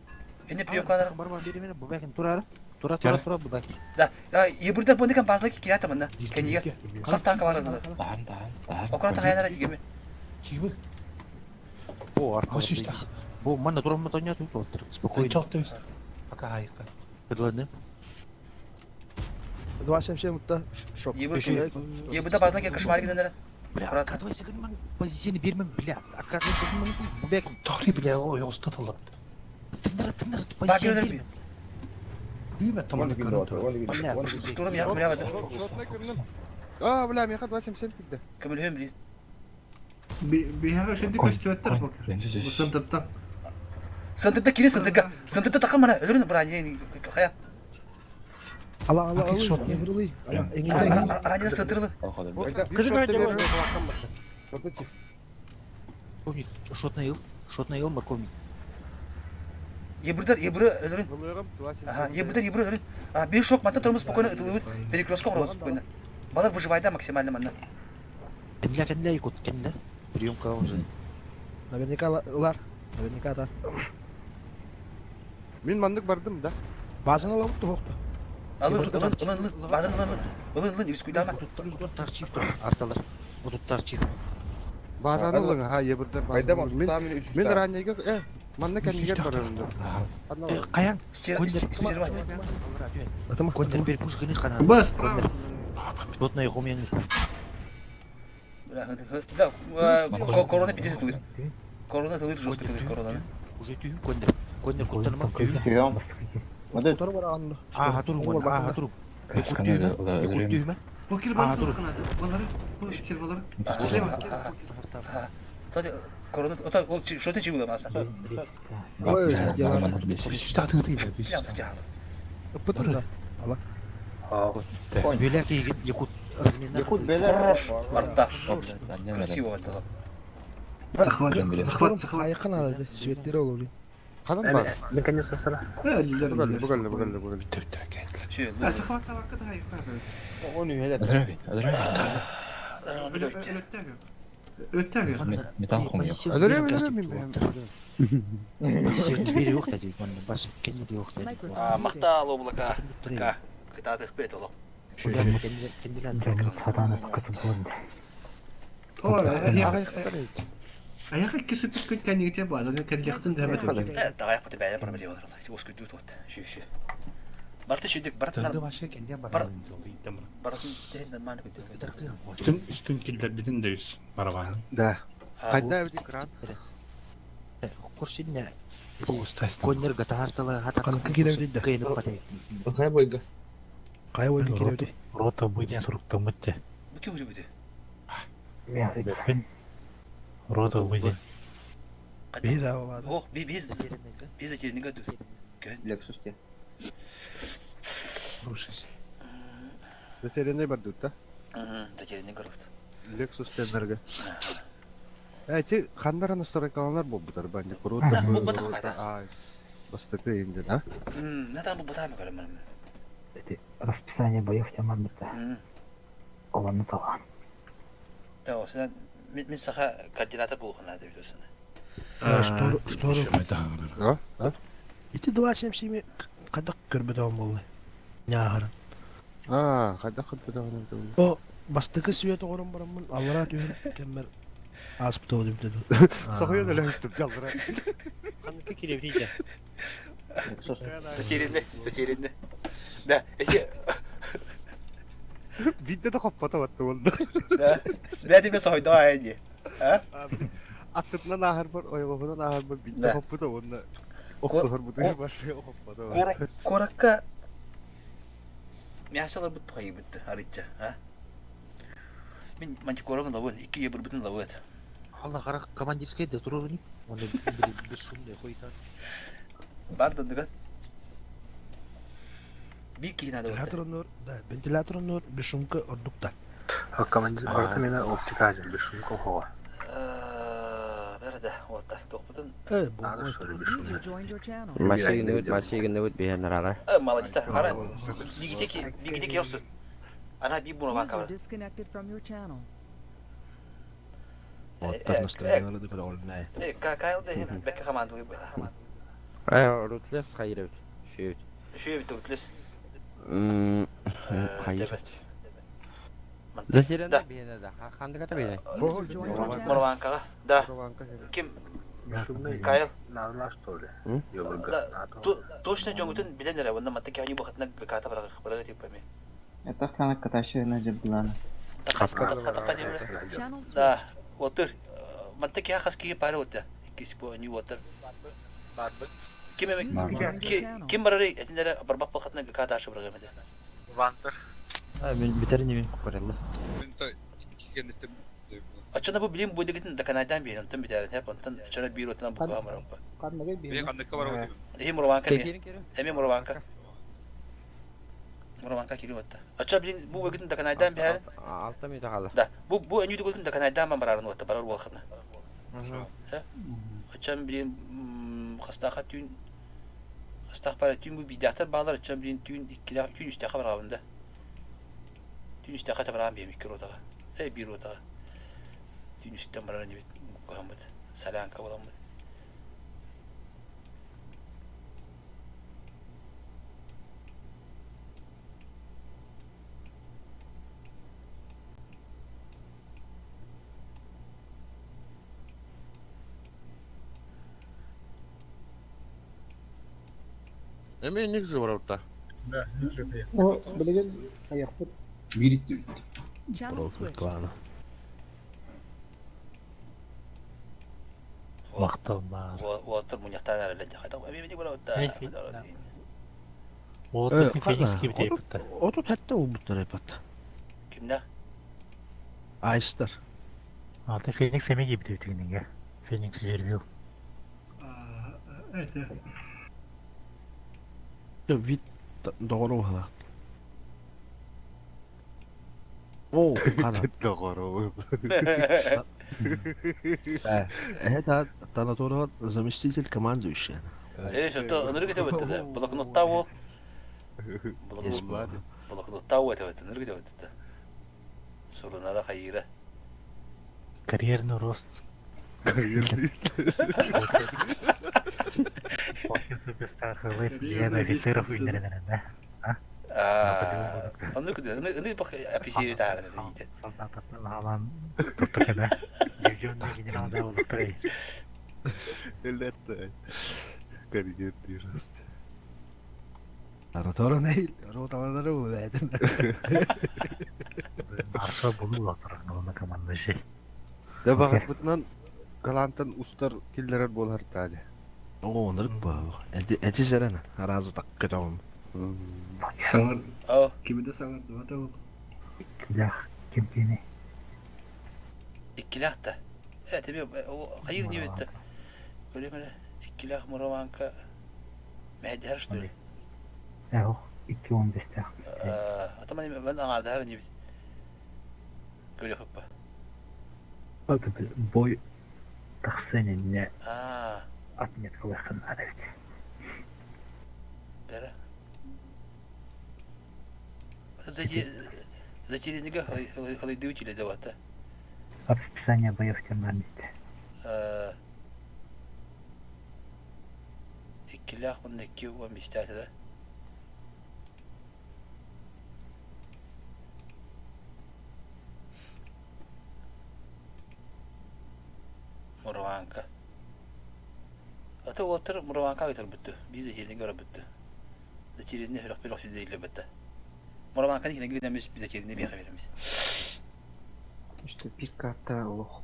Эне приемкалар. Бар бар бере мене бу бәкин турары. Тура тура тура бу бәкин. Да, е бурда бу некан базылы кирата манна. Кенеге. Хас танка бар анда. Таһан, таһан, таһан. Аккуратно хаянары дигеме. Чибы. Бу арка. Ошишта. Бу манна тура ма тоня тут отыр. Спокойно. Чалты. Пока хайка. Предлагаю. 2 7 7 утта шок. Е бурда базылы кер кошмар гиденер. Бля, оказывается, мен позицияны бермем, бля. Оказывается, мен бу бәкин. Тохри бля, ой, оста талап. Тындыра, тындыра, Бак позицияны йөрдер бермем. Бүймә таманы көрүн. Штурм я бля бады. А, бля, меха 27 кидде. Көмөлһөм били. Биһаға шынды көстүөттер покер. Бу сынтыптан. Сынтыкта кире сынтыкка. Сынтыкта такан мана өлөрүн бра не хая. Ала ала ала. Еврулы. Ала, эңин. Ранее сынтырлы. Морковник, шотный ил, шотный ил, морковник. Ебурдар ебуры өлөрүн. Ага, ебурдар ебуры өлөрүн. А, бир шок манта турмуз спокойно ытылыбыт. Перекрестка орабыз спокойно. Балар выживайда максимально манна. Кенле, кенле, якут, кенле. Приемка уже. Наверняка лар. Наверняка да. Мин мандык бардым да. Базын алып тухты. Алын, ылын, ылын, ылын, базын ылын, ылын, ылын, ылын, рискуйдама. Утуттар чип, арталар. Утуттар чип. Базаны ылың, ха, ебірдер Айда базаны. Мин мин ранеге, э, манна кәнигер барырым. Каян? Стерва. Контр бер пуш гыны кана. Бас, Шотный хумен. Да, корона 50 тылыр. Корона тылыр, жестко тылыр корона. Уже түйін көндір. Көндір көттен түйін. Прием. Мадет. Тур бар анды. Аха туру, аха туру. Түйме. Покер бар канады. Балары, бу сервалары. Слева. Тоди корона, ота, ол шоты чигула маса. Пытында. Ала. Беләк якут разминна. Якут беләк. Хорош, арта. Красиво это. Захват, захват, захват. Айкын алды. Светтер олу. Канан бар. Наконец-то сара. Бугалли, бугалли, бугалли, бугалли. А захват табакка да хайык. Оны хәләт. Адырабин, адырабин. Өттәге. Металл хомуйуох. Өлөрүөм, өлөрүөм мин бэйэм. Махтаал облака. Ка. Кытаатыхпыт олох. Дьоммут сатаан ыкка тутулун. Аяқ икки сүппүт кэннигите бааланы кэллэхтин да эбэтэ. Таҕайах бэйэ проблема Уоскуйдуу туот. Шү-шү. Барыта шүдүк, барытын Тырды вообще кэнде баратын Барытын тehen нормально көтөр. Үстүн үстүн киллэрбитин да үс барабан. Да. Хайда эбит экран? Курсинне Оҕустаастан. коннер гатаартала хата Ханыкка киирэбит да. кыйынып патай. Хайа бойга. Хайа бойга киирэбит. Рота бу диэн суруктаммыт дьэ. Бу ким үрүбүтү? Бэппин. Рота бу диэн. Биһи да баада. О, би биз биз затерянныга тут. Көн. Lexus те. Рушись. Затерянный бардут, да? Затерянный город. Lexus теннерге. Эти ханнара настройкаланар болбутар банди курута. Булбатах бата. Бастакы инден, а? Натан булбатах ма көрөм. Эти расписание боев тема битта. Оланы талан. Да, осына мен саха координатор болухуна деп билесин. Что что А? А? Ити 277 кадак көрбөтөм болду. Няхарын. А, хайда кырбыдагын эбит. О бастыкы свет оҕорон бараммын аллара түһэн кэммэр ааспыта ол эбит Сахуян өлөстүп жалдыра. Ханыкка киирэбит да. Lexus. Затерянный, затерянный. Да, эти Бидде да хоппата батты болду. Да. Святи мен сохойдоо айни. А? Аттытынан ахар бар, ойгоһунан ахар бар, бидде Да. хоппута онна. Охсохор бутыгы башы хоппата. Коракка мясалар бутты хайы бутты арычча, а? Мен мантикорагын лабын, икки ебір бүтін лабыт. Алла қара командирский да туру не. Оны bir шумный хуйта. Бар дындыган. Би кийин ады Вентилятор оннор, да, вентилятор оннор бешумка ордукта. Командир барыта мені оптика ажын бір шумка хоға. Бәрі да, оттар тоқпытын. Э, бу. Надо что ли User бесшумный. joined your channel. Машигин машигин өт биһэн аралар. Молодец, ара бигитеки, бигитеки ёсу. Ана би буна User ванка. disconnected from your channel. Оттар настроениялары да бир олнай. Э, кайл да бекке командалы бу. Ай, рутлес хайыр өт. Шүйөт. Шүйө бит утлес. Хайыр. Затерянный биһэн да. Хандык ата биһэн. User joined your channel. Мурванкага. Да. Ким? Бесшумный. Кайл. Надо что ли? Йолырга. Да. Точно жоңутун билен эре, онда матта кани бахатна гаката барага барага тип эми. Это хана каташы на жаблана. Channel Да, switched. отыр. Матта ки хас ки пары отта. Иккиси бу ни отыр. Ким эми User joined your channel. ким барары этинлере барбак бахатна гаката ашы барага эми. Вантер. Мен битер немен кукарелла. Ачана бу билим бу дегетин даканайдан бейин, онтон битәрен хеп, онтон ачана бир отынан бу камара. Эми Мурванка ми. Эми Мурванка. Мурванка кирип отта. Ача билин бу дегетин даканайдан бейин. Алта метр қала. Да, бу бу өнү дегетин даканайдан ман барарын отта, барар болхана. Ачан билин хастаха түйін хастах бара түйін бу бидахтар балар ачан билин түйін иккиле түйін үстәхә барабында. Түйін үстәхә табаран бейм икки ротага. Э бир ротага. Түйін үстән барар небет кухамбыт. Салянка боламбыт. Эми негизи барабытта. Да, О, билеген аяқпыт. Channel switched. Клана. Вақтал бар. Уотыр муньяктан әреле жахата. Эми бити барабытта. Уотыр Феникс кибит епитта. Отут хәтта ул буттар эпат. Кимдә? Айстар. Аты Феникс эме кибит өтүгүнүгө. Феникс Вервил. Это. Вид доҕоро уһала. О, қара. Доҕоро. Это Танаторова заместитель командующего. Э, что, ыныргы деп өтті да. Блокнотта ол. Блокнотта ол деп өтті, ыныргы деп өтті. Сурунара хайыра. Карьерный рост. Карьерный. После суперстар хылы офицеров үүннэрэн да. Оннук аны бах офицери таһааран этэ. Солдаттан аалан туттар да. Дивизионный генерал да болуктар. Элетте. Карьерный рост. Роторон эй, роталары булбайтын. Арша булуу латыр, на команда шей. Да баҕарбытынан Галантан устар киллэрэр буолар таale. Оо, оннук баа. Эти эти сэрэн, аразы так көтөҕүм. Саҥар. Кими да саҥардыбата ол. Иккилээх ким кини? Иккилээх да. Э, тебе хайыр диэбитте. Көрүм эрэ, иккилээх Муроманка мэһэйдэһэр что ли? Эох, 2.15-тээх. Атаман мен аҥаардаһар инибит. Көрүөхпэ. Бой тахсан иннэ отметкалыаххын наада эбит. Бэрэ. Затерянныга халыйдыы учили да Расписание боев темнамит. Иккилээх уонна 2 15-тээх да. Мурванка. Ата уолаттар Мурванка ыытарбытты. Биир затерянныга барбытты. Затерянный үрэх сүдэйлэбэтэ. Мурванканы кинигэ гынамыс затерянный биэхэ биэрэмис. Işte bir карта олох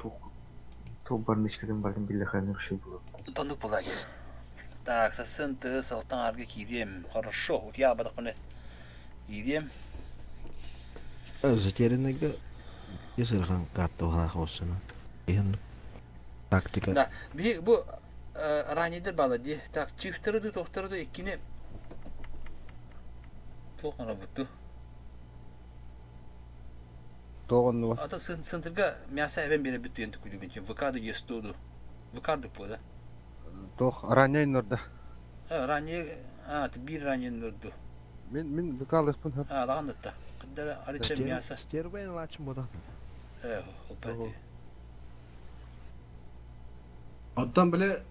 туох туох барнычкатын барын биллэхэ үршү булып. Тондук була Так, сасын ты салтан арга киириэм. Хорошо, утуйа киириэм. Затерянныйга сырхан карта ухаах болсуна. Иһин тактика. Да, би бу ранейдер бала ди. Так, чифтеры ду, тохторы ду иккини туох оҥоробутту. Тоҕонну. Ата центрга мясо эбен бере бүттү энти күйдү ВК ду есто ду. ВК ду да. Тох ранее норда. Ранее, а, бир ранее норду. Мин ВК-лыхпын хөп. А, лаган датта. Кыддара арыча мясо. Стербайн лачым бода. Э, опять. Оттон биле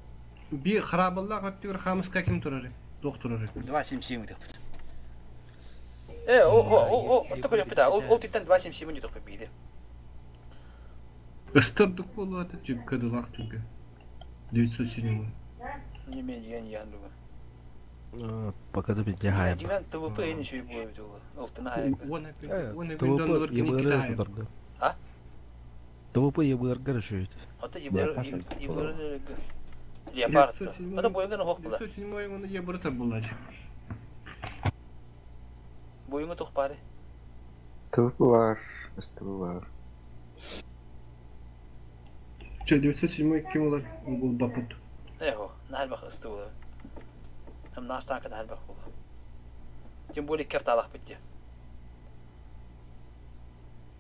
би харабыллаах өттүгэр хаамыска ким турар? Туох турар? 2.77 деп. Э, о, о, о, такой опыта. Ол титтен 2.77 не только биде. Ыстырдык буолуо этэ түбүккэ дылаах түбүккэ. 907. Не менее я не яндуга. Пока да бит жахай. Диван ТВП не еще будет ол. Алтына хайга. ТВП ебыры тутарды. А? ТВП ебыргар шүйт. Ата ебыры ебыры Леопард. Ата бойыңа хоқ була. 907 оны ебыры булар. Бойыңа тоқ бары. ТВП бар, СТВ бар. Че 907 ким олар? Бул бапыт. Эхо, нахал бах ысты була. Там настанка нахал бах була. Тем более керт алах битти.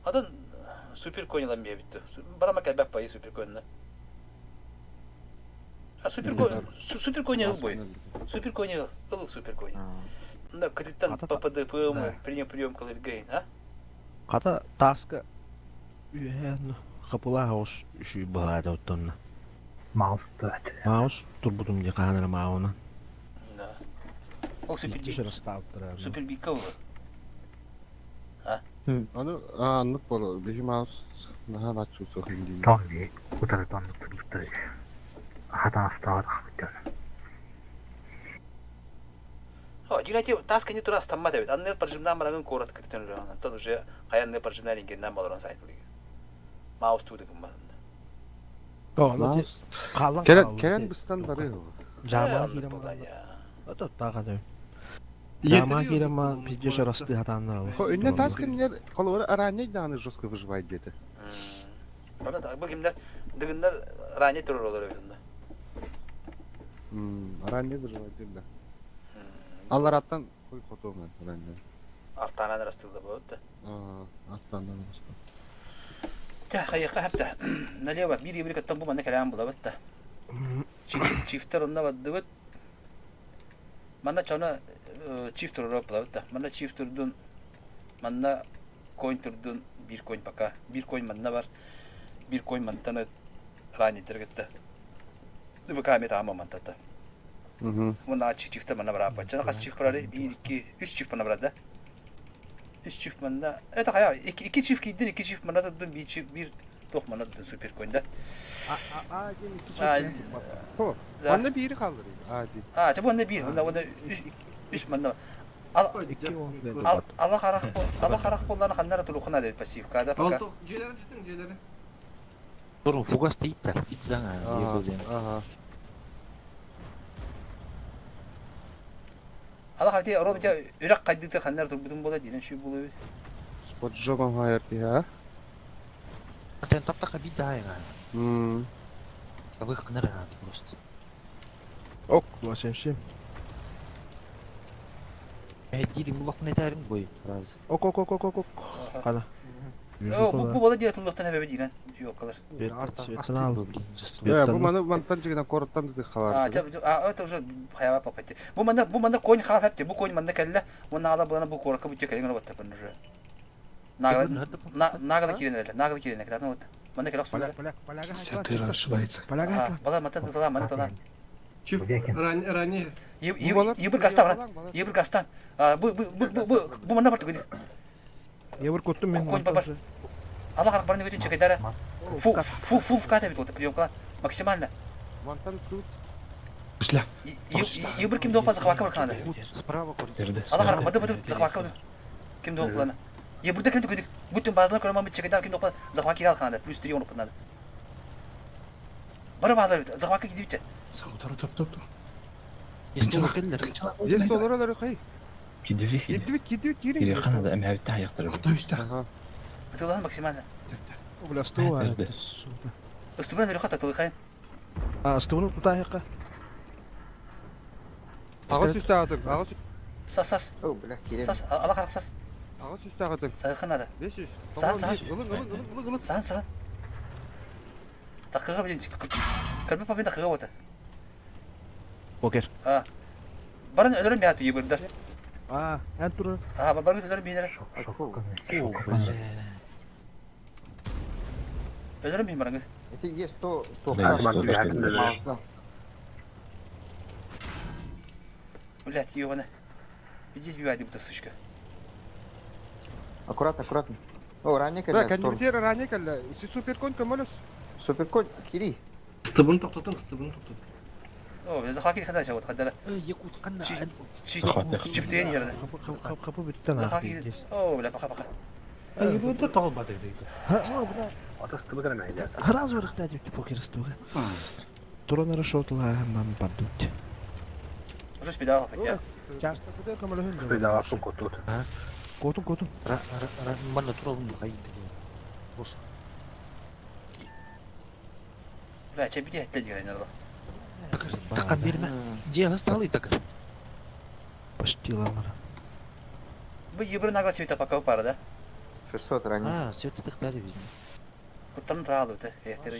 Атын супер коньлан бие битти. Барама кәлбәк байы супер коньна. А супер конь, супер конь ыл бой. Супер конь ыл, ыл супер конь. Да, кредиттан ППДП прием прием калыргейн, а? Ката таска үйән хапыла хаус шүй баада оттонна. Маус да. Маус турбутум ди канара мауна. Да. Ол супер бик. Супер бик кыл. А? Аны аннык бол, бихи маус наха начу сохин ди. Тон би, утары тон турбуттар. Хатан астаҕар ахбыттар. О, дигнати таска не тура стамма дебит. Аннер прожимнан барагын корот кытын үле. Антон уже хаянны прожимнан ингеннен баларон сайтылы. Маус туды кымман. Маус. Керен керен быстан бары. Жама кирем. Ата тага Жама кирем пиздеш расты хатаннар. Хо, инне таска не колор ранее даны жестко выживает где-то. Бана бу кимдер дыгыннар ранее турur олар өтүндө. Ранее выживает да. Алар аттан кой котом ранее. Артанан растылды болот да. Артанан растылды. Та хайыкка хапта. Налево бир ебрик аттан бу манна калам булабыт да. Чифтер онна баддыбыт. Манна чона чиф турur булабыт да. Манна чиф турдун. Манна конь турдун бир конь пока. Бир конь манна бар. Бир кой мантан раннитер кытта. ВК метама мантата. Мына чифтер манна бараппа. Чана хас чиф барары? 1 2 3 чиф манна барады. 3 чиф манна. Это хая 2 чиф кийдин, 2 чиф манна дудун, 1 чиф бир тох манна дудун супер койда. А один 2 чиф. Манна бири қалыр. А один. А, чабы онда бир, онда онда 3 манна. Ала харах ала харах болланы ханнара турухуна дед пассивка да пока. Дьиэлэри түтүн дьиэлэри. Турун фугас тииттэр. Итзаңа. Ага. Ала харти робот үрэх кайдыты ханнара турбутун бола динен шүй болу. С поджогом хайр а? Тен таптака бит да Мм. Выхныр просто. Ок, 277. Дири мулак не тарим бой раз. Ок, ок, ок, ок, ок, ок. Кана. О, бу бу бола дия туллуктан хәбәбе дигән юк калыр. Э, бу маны мантан жигинен короттан дыды халар. А, а, это уже хаява попадет. Бу манда конь хал хәпте, бу конь манда кәллә, мында ала буланы бу корка бу текәлен генә батта уже. Нагла нагла киренәләр, нагла киренә, китапны вот. Манда кирәк сулар. Сатыр ошибается. Бала мата тала, мана тала. Чиф ранее. Ебір гастан, ебір гастан. Бу бу бу бу бу манда бар түгел. Ебір көттім мен. Конь бар. Алла харак барны көтен чекайдара. Фу фу фу в ката бит вот приемка максимально. Мантан тут. Пошля. Ебір ким допа захвака бар ханада. Справа Алла харак бады бады захвака бады. Ким доп плана. Ебірде ким түгел. Бүтүн базалар көрмәм бит чекайдар ким допа захвака кирал ханада. Плюс 3 оны надо. Бары базалар бит захвака кидip бит. Саутар топ топ топ. Есть олар олар хай. Кидиви. Кидиви кидиви кири. Кири ханада әмәбитте аяқтары. Атылан максимально. Бля, стула. Ыстыбын өрі хата тылыхай. А, стула тута яққа. Ағас үсті ағатыр, ағас Сас, сас. О, бля, кирен. Сас, ала қарақ сас. Ағас үсті ағатыр. Сайхан ада. 500. Сан, сан. Ылың, ылың, ылың, ылың. Сан, сан. Тақыға білін. Кірбі папин тақыға ота. Покер. А. Барын өлөрім бәті ебірдер. А, ән туры. А, барын өлөрім бейнері. Өлөрім бейін барыңыз. Это есть то, то. Блять, ебана. Иди сбивай, будто сучка. Аккуратно, аккуратно. О, ранее Да, кандидатера ранее калла. Си суперкон көмөлөс. Суперкон, кири. Стыбын тоқтатың, стыбын тоқтатың. О, захваки хада чагот хадара. Якут канна. Чифтен ерді. Қапы біттен Захваки. О, бля, пока пока. Ебір тоғылбады дейді. Раз вырықта депті покер стуға. Туран шотла мам бардут. Уже спидал хотя. Часто куда көмөлөһүн. Спидал котут. Котун котун. Манна турабын хайды. Бош. Бля, че бите хәтле дигән инде. Такан берме. Же хасталы такар. Почти ламара. Бу ебір нагла цвета пока пара, да? 600 ранее. А, света тыктады биzni. Куттан туралы өтө, эхтер.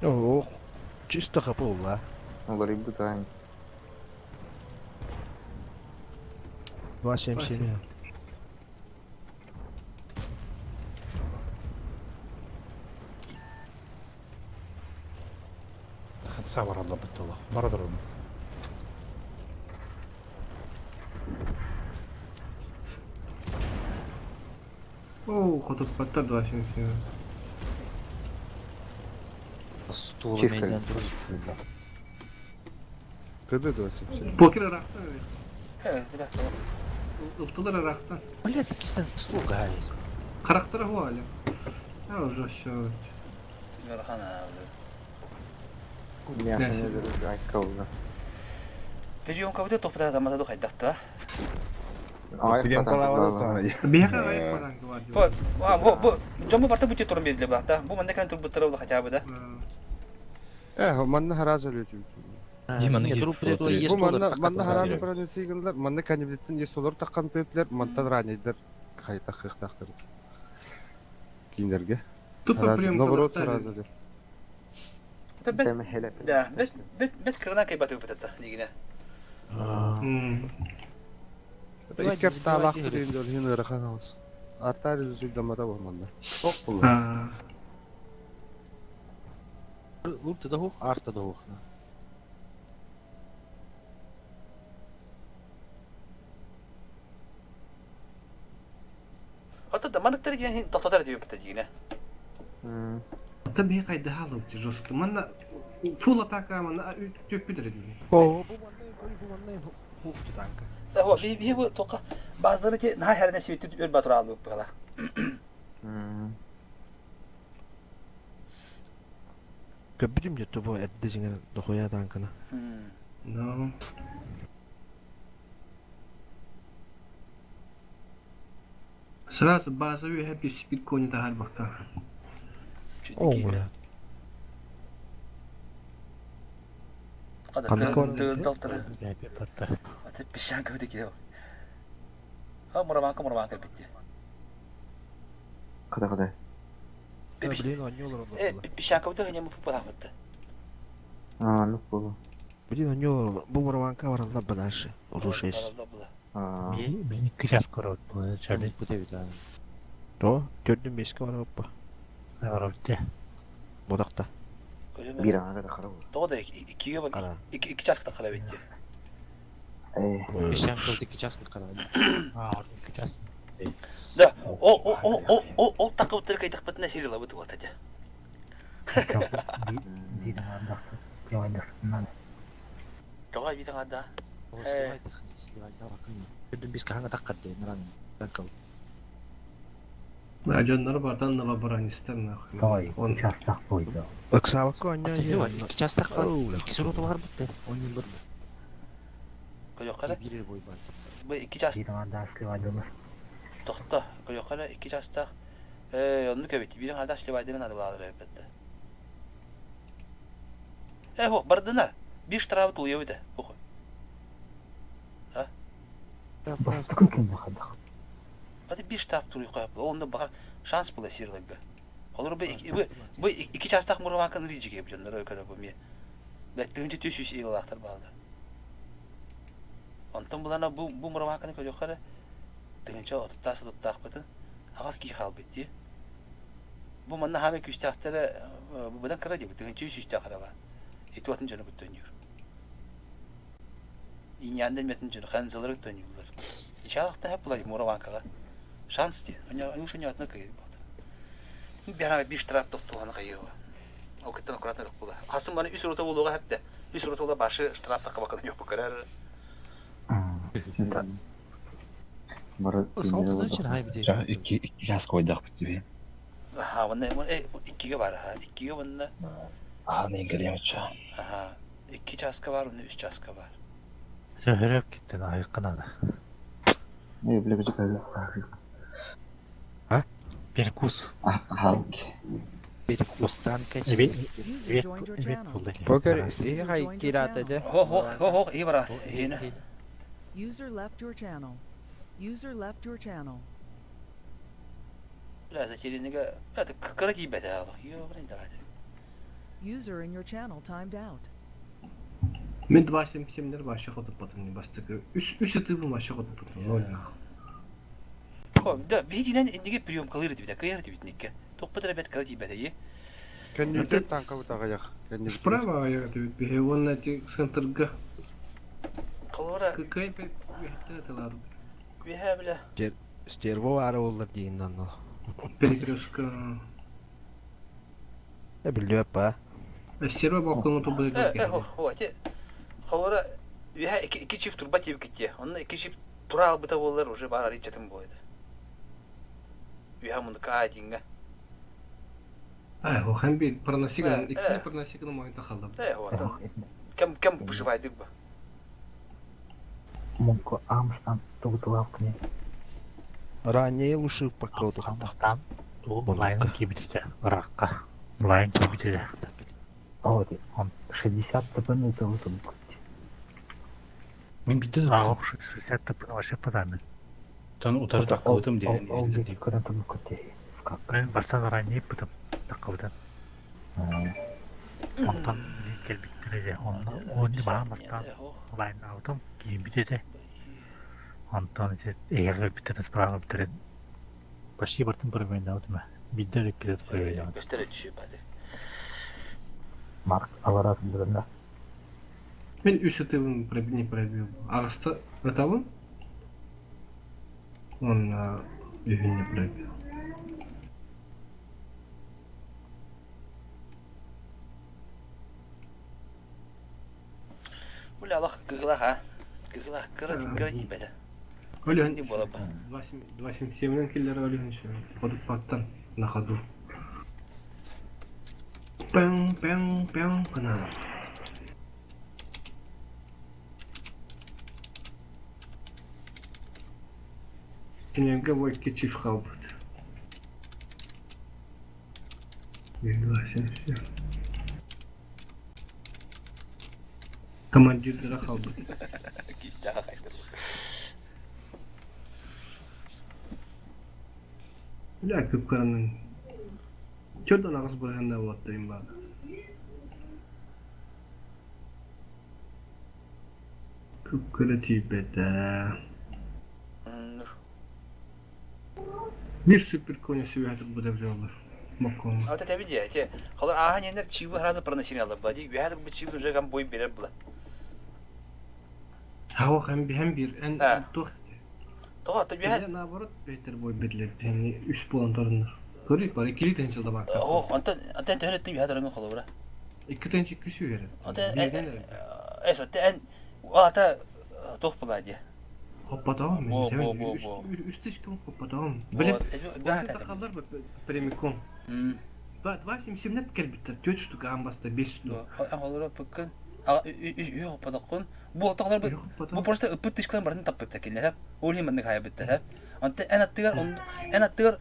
О, чисто хапула. Олар бутайн. 277. Сабар алла бітті Бара тұрым. О, хотуп паттар 277. Стул мейдан туру. КД 277. Покер арақтан. Э, бля. Ылтылар арақтан. Блядь, кистен стул гай. Характер хуали. А, уже все. Рахана. Мясо не берут, айкалда. Приемка вот это топтара тамада хайдакта. Бу, а, бу, бу, жому барта бутте турун бердиле бакта. Бу манда кран турбуттара бу хотя бы да. Э, манна хараза лөтү. Бу манна манна хараза пронесигенлер, манна канибиттин естолор таккан тетлер, мантан ранейдер кайта хыктактыр. Киндерге. Тупо приемка Наоборот сразу ле. Да, бет бет бет кырына кайбаты бутата дигине. Икер талак дин дол хин ырахан алыс. Арта результамата болманна. Ох булла. Урта да хух, арта да хух. Ата да маныктар диэн тохтотор диэбит дигинэ. Ата биһи хайдаха алыбыт жестко. Манна фул атака манна төппүт эрэ дии. О, бу манна бу манна хух танка. Да хо би би бу тока базлары ти наха хәренә сибитти өр батыр алып бала. Көбүтүм жетти бу эрдэ жиңер дохуя танканы. No. Сразу базовый happy speed кони тахар бакта. О, бля. Када Аты пишанка бит киде. Ха мураманка мураманка битти. Када када. Блин, они олор. Э, пишанка бит хәне мупу бата. А, ну болу. Блин, они олор. Бу мураманка баралла бадаши. Урушес. Блин, 2 час көрөт бу чали. То, төрдүн беске бараппа. Барапты. Бодакта. Бир аңа да кара бу. Того да икиге бак ики ики час кара битти. Э. Бишем кылды 2 час кара. А, 2 час. Да, о о о о о о такып кайтак битне хирила бит вот эти. Бир аңа Того бир аңа да. Э. Төрдүн беске хаңа таккар дии, наран. Танка. Да, дьоннор бартан новобранистер нахуй. Давай, частах бойда. Ыксабакка анья. 2 час таккар. 2 сороту бар битте. 10 yıldır. Көрөккәле. Бир бой бар. Бу 2 час. Бир аңа да сливадылар. Тохта, көрөккәле 2 часта. Э, онну кебит. Бир аңа да сливадылар надо булалар битте. Э, хо, бардына. Бир штраф тулуя бит. Бу. А? Бастыкын кимде хадах. Аты бир штраф тулуя кояп. Онда багар шанс була сирлыгы. Олар бу бу бу 2 частак мурванкан рижиге бу жоннор өкөрө бу ме. Да тыгынчы төшүш илалактар балды. Онтон булана бу бу мурванканы көрөккәле тыгынча отуттасы туттак бытын. Агас ки хал битти. Бу манна хаме күчтәхтәре бу будан кара дип тыгынчы үч хараба. Итү атын жаны күттөн юр. Иняндан метін жаны ханзалар күттөн юрлар. Иншаллах та хеп булай мурванкага. Шанс ди. Аня ушу не атны кый бакты. Бера бир штраф токтуганы кайыба. О кеттен аккуратно була. Хасым баны үс рота булуга хепте. Үс рота була башы штраф такка бакын yok bu kadar. Бары Икки икки час койдак бит. Аха, онна э иккиге бар ха. Иккиге онна. Аа, не гелемча. Аха. Икки часка бар, онна үч часка бар. Хөрөп киттен айыкканада. Не биле көчө кага. А? Перекус. Аха. Перекустан User joined your channel. Покер, хай кирата де. Хо хо хо хо и брат. Ина. User left your channel. User left your channel. Бля, затерянныга. Это кара тибет а. Ё, блин, давай. User in your channel timed out. Мен 277-лер вообще ходып потом не бастык. Үс үс этыбым вообще ходып потом. Ноль нахуй. Хо, да, бигинен индиге прием кылыр дип, кыйыр дип никке. Токпытыр бет кара тибет е. Кеннибитер танка бутагаяк. Справа я это беге вон эти центрга. Кылыра. Какая бехте ладно. Бихә бля. Стерво ары олар дейін анны. Перекрестка. Э, билбеп ба. Стерва балкону тубы. Э, э, хо, хо, те. Кылыра бихә ики ики чифт турба тибеп китте. Онна ики чифт тура албыта болар уже бар аричатым бойды. Бихә муны ка динга. Ай, хо хәм бир проносиган, Э, икки э. проносиган мойнта халды. Э, вот. Кем кем выживает бы. Мунко амстан тугутулапкыне. Ранее лучше покроду. Амстан ту лайын кибитите. Ракка. Лайын кибитите. Вот, 60 тпн это вот он. Мен битте А, 60 тпн вообще подамын. Тон утары таккыбытым диэн. Ол көрөн турбукка те. Мен бастан ранее потом таккыбытын. Онтон келбиттер Онно оны баан бастан лайын алдым кийин битете. Онтон эгер битерин справа битерин. Почти бартын пробейдаабытым ээ. Биирдэ эрэ иккитэ пробейдаабытым. Көстөр өтүшү бады. Марк аларат бырына. Мен үс ытыбын не пробил. Аҕыста ытабын. Уонна үһүн не пробил. Бля, Аллах кыгылах а. Кыгылах кыра кыра тиийбэтэ. Өлүһүн Indi буолаппа. 277 киллер өлүһүн Ходуппаттан на ходу. Пэҥ, пэҥ, пэҥ гынан. Кинилэргэ бу икки чиф хаалбыт. 2,77. Командирдара хаалбыт. Киистээх хайдах. Бля, кып-кыранан. Чөрдөн аҕыс бырыһыанна буолаттайым баада. Кып-кыра тиийбэтэ. Биир супер коня сүбэһэ турбута эбитэ буоллар. Моккоҥҥо. А вот это видите, эти холор ааһан иһэннэр чиыбы сразу проносили была. Ди үөһэ турбут чиыбы уже кам бой берер была. Хауах эн биһэн биир эн туох Тоҕо то үөһэ наоборот бэйтер бой бирлер тени үс буолан туруннар. Көрүк бар иккили тенчил да бар. О, онтон онтон төһөн өттүн үөһэ туран холобура. Икки тенчик күс үһэрэ. Онтон эс эн ата туох була дии. Хоппотоҕум Во, во, во, во. Үс тысяча хоппотоҕум. Биле Да, тахаллар прямиком. Два семь семнет кэлбиттэр, төрт штук аан баста, бес штук. Холоро пыккын үһү хоппотоххун. Бу отохлор бу просто ыппыт тышкалан барын таппыттар кинилэр. Ол иһин маннык хайабыттар. Онтон эн аттыгар эн аттыгар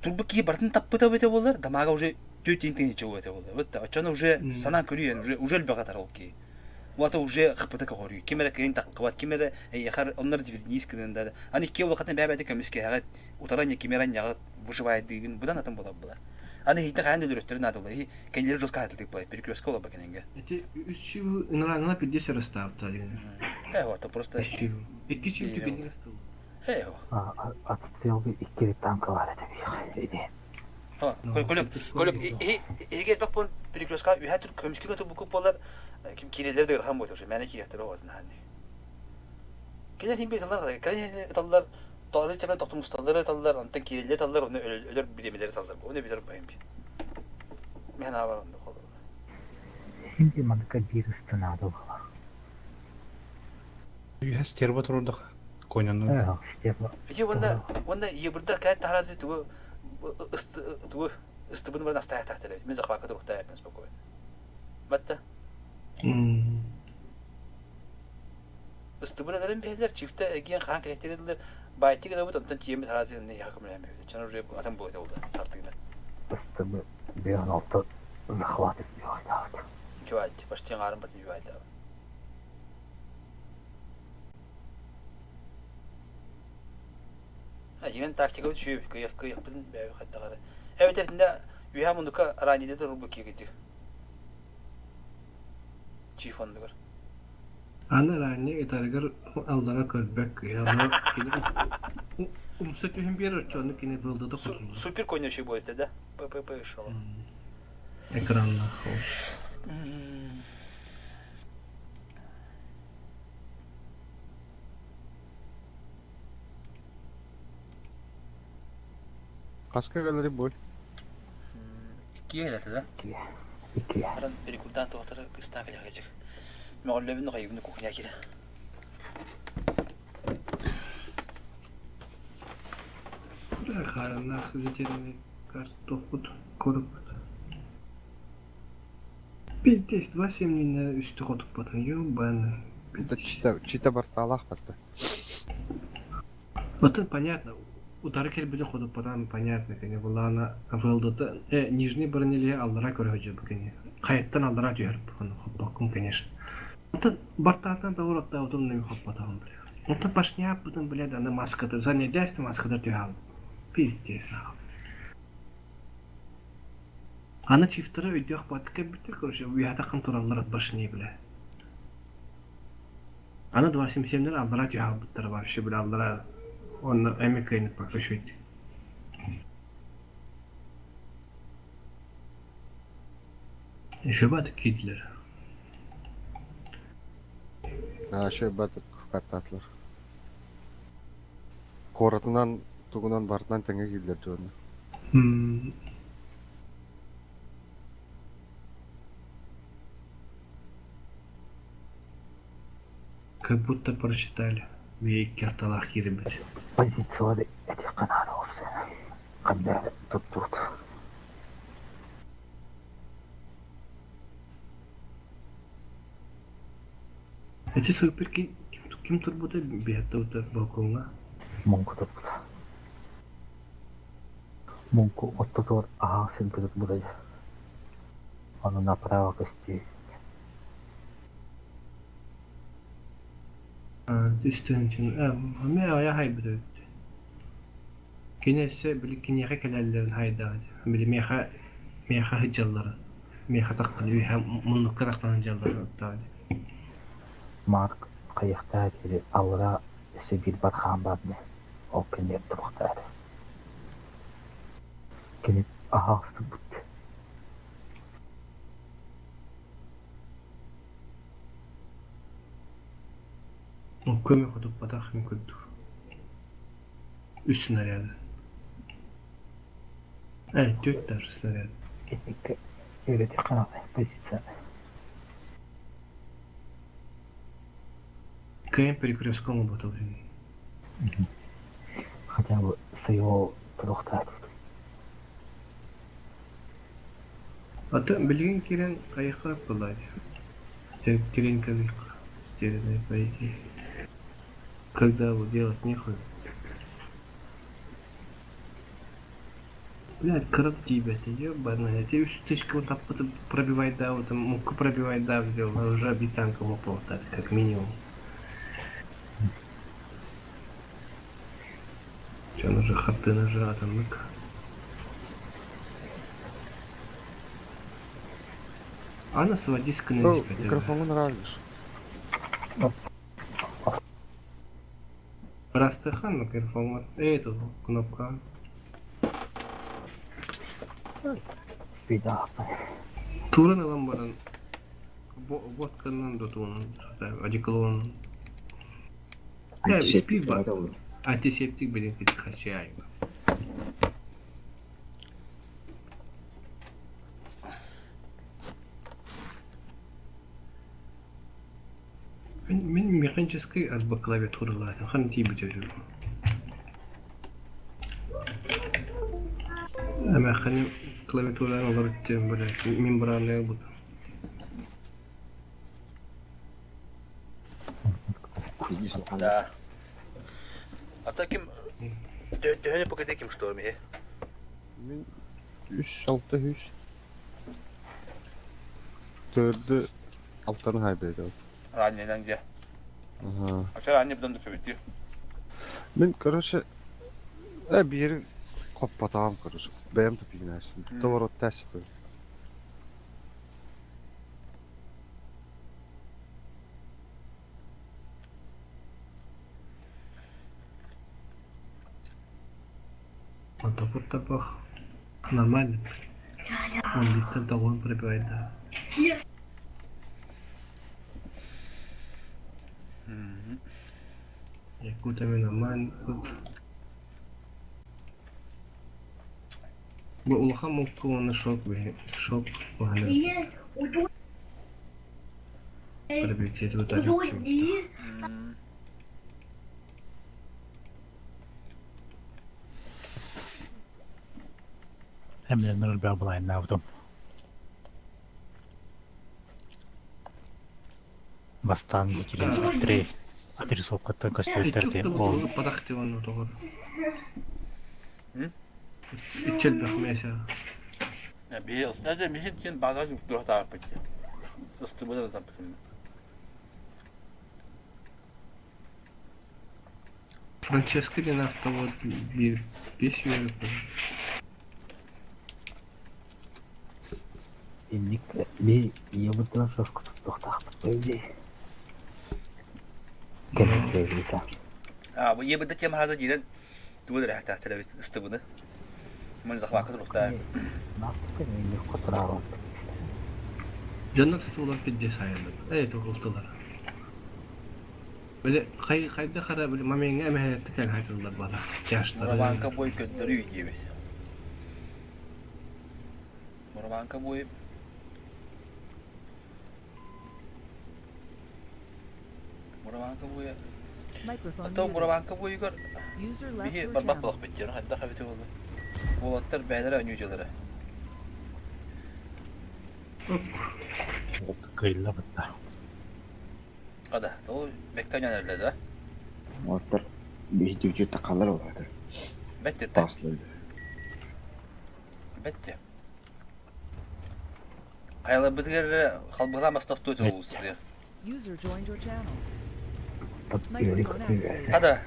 турбу киһи бартын таппыта эбитэ буоллар, дамага уже түөтин тыынча этэ буоллар. Бытта оччону уже санаан көрүйэн уже уже элбэҕэ тар ол киһи. Уата уже хыппыта көҕөрүү. Ким эрэ кыйын таххыбат, ким эрэ эйиэхэр оннор зверниис гынан да. Аны икки улахатын бэйэ-бэйэтэ көмүскэһэҕит, утаран не ким эрэ анньаҕыт, выживайдыыгын, быдан атын буолар буолар. Аны иһиттэн хайаан да өлөрөттөрүн наадалар. Иһи кэннилэри жестко хатылык буолар, перекрестка олорбо кэнэнгэ. Эти үс чивы ынырааҥҥа пиддес расставта деген. Э, вот, просто... Үс чивы. Икки чивы түбэнин астыл. Э, Отстрелга икки танка бар этэ биһиги. Көлөк, көлөк, иһиги элбэх буон перекрестка үһэ түр көмүскү көтө букуп болар ким кирелер дэгэр хам бойт уже мэне киэхтер оҕотун ханни. Кинилэр хим биталлар, кинилер ыталлар, тоҕо чэбэн тохтумусталлары ыталлар, онтон киреллер ыталлар, оны өлөр билемелер ыталлар. Оны битер байым би. Мен абар онду холор. Хинди маныка биир ыстынаада буолар. Үһэ стерва турурдах коньону. Стерва. Ити уонна уонна ебырдар кэт таһаразы тугу тугу ыстыбын баран астаахтаахтар мен захватка туруктаайпын спокойно. Батта. Ыстыбын өлөрөн биһэлэр чифтэ эгиэн хаан кэлэттэрилэр байтик ылабыт онтон тиэмит харазы инне яха көмөлөөн биһэбит. Чан уже атан буойта болда тартыгына. Ыстыбы бэйэн алта захват избивайдаабыт. Кивайт, почти аңарын баты юайдаабыт. Дьиҥин тактикабыт үчүгэй кыайыах кыайыахпытын бэйэбит хайдах эрэ. Эбэтэр итиннэ үөһээ муннукка ранньыйда турбут киһи Чиф оннугар. Аны ранньы ытарыгар аллара көрбөк кыйа. Кини умса түһэн биэрэр оччону кини быылдата хотуллар. Супер конючий будет, да? ППП шел. Экраннаах. Хаска кэлэри бой? Иккиэ кэлэтэ да? Иккиэ. Баран перекурдаан туохтара кыстаан кэлэхэчик. Мөҕүллэбин хайыбын кухня киирэ. Хаарыннаах затерянный картохпут коруппут. Пиздец, два семнина үстү хотуппутун, ёбаный. Это чита, чита барталаах батта. Вот понятно, утары кэлбити ходуппатан понятно, кини булаана ВЛДТ, нижний бронелиһи аллара көрө бу кини. Хайаттан аллара түһэр хоппоккун, конечно. Онтон бартаатан поворотта отун нemi хоппотоҕум бля. Онтон башняппытын блядь, аны маската, занядясь маската түһэ Пиздец нахуй. Аны чифтара өйдөөх баттык кэлбиттэр, короче, уйаатаххын тураллар от башни, бля. Аны 277-лер аллара түһэ албыттара вообще, бля, аллара онно эми кыайнып пока шөйт. Еще киирдилэр. Еще батык каттаатылар. Куоратынан тугунан барытынан тэҥҥэ киирдилэр дьону. Как будто прочитали. Биэкки арталаах киирбит. Позициялары этиэххэ наада уопсайынан. Ханна туттубут. Эти супер ким, ким турбута биһэтте балкоҥҥа? Муҥку турбута. Муҥку оттотугар аһаҕас сиргэ турбута дьэ. Ону направо көстүү. Түстүн эмиэ аҕыйах айбыт эбит. Кини өссө били киниэхэ кэлэллэрин хайдаҕа дии. Били миэхэ миэхэ сылдьаллара. Миэхэ таххан үөһэ муннукка тахсан сылдьаллара оттоох дии. Марк хайыахтаах диэри аллараа өссө биир бархаан баар дии. Ол кэннигэр туруохтаах этэ. Кини аһаҕас турбут. Көмө хотуппатах мин курдук. Үс снаряды. Түөрт даже снаряд. Итинниккэ үөрэтиэххэ наада позиция. Кыайан перекрестком оҥорботох үһү. Хотя бы своего туруохтаах Аты билигин киирэн хайыахха была Киирэн кэлиэххэ стерильный по идее. Когда его делать нехуй. Блядь, кырат тиийбэтэ, ебаная. Эти үс тычка таппыты пробивайдаабытым, муку пробивайдаабыт сделала, уже бит танка болтать, как минимум. Че, уже хаты нажатаннык. Аны сводись к Ну, микрофоҥҥун араардыш. Растыхан микрофоҥҥа. Эй, тут кнопка. Туран ылан баран водканан да туунан одеколон. Антисептик бар. Антисептик билин хачаева. Мин механическай арба клавиатуралаатым, ханна тиийбит өлүөм. Эмээххини клавиатуралаан олорут диэн блядь, мембранная ылбытым. Да. А то ким төһөнү пакете ким что миһи? Мин үс алта үс. Төрдү алтаны хайбайда. Ранненан дьэ. Ага. А ранне быдан да Мин, короче, биир хоппотоом, короче, бэйэм тупигнаасин. Товорот тестер. Онтопут табах нормально. Он биттен тоҕуһун пробивает да. Якутами нормально. Бу улахан муҥку уонна шок шок уһанар. Пробитие Эмненнер элбэх былайыннаабытым. Бастаан Киринскиттери отрисовкаттан көстүбүттэр ти ол Иччэл бэхмээсэ. Биһи ысна миһин син баҕа юктура тааппыт. Ыстыбыдыр таппытым. Франческо диэн автовод биир биэс үөрэ Инник би ийэбитин соску туттуохтаахпыт дии. Кэнники А, бу ийэбит тем хаза диирен тугу да рэхтээхтэр эбит ыстыбыны. Мын захвакка туруктаа. Нафтыка инник хотураабат. Дьоннор тутуулар пиздец айаннар. Эй, тугултулар. Били хай хайда хара били мамеңҥа эмэһэлэтти кэлэн хайтыллар бала. Тяжтары. Мураванка бой көрдөрүү диэбит. Мураванка бой Мураванка буйа Microphone Ото muted. Мураванка буйугар User left биһи your барбах channel. буолахпыт диэн хайдах эбитэ буолла. Уолаттар бэйэлэрэ оонньуу Кыайла бытта. Ада, ол бэккэ оонньоон эрэллэр да? Уолаттар биһи тахалар олаатар. Бэт да. Таҕыстылар. Бэт де. Хайаларбытыгар эрэ халбыһалаан бастах туот улуустарыгар. User joined your channel. Microphone activated. Ада.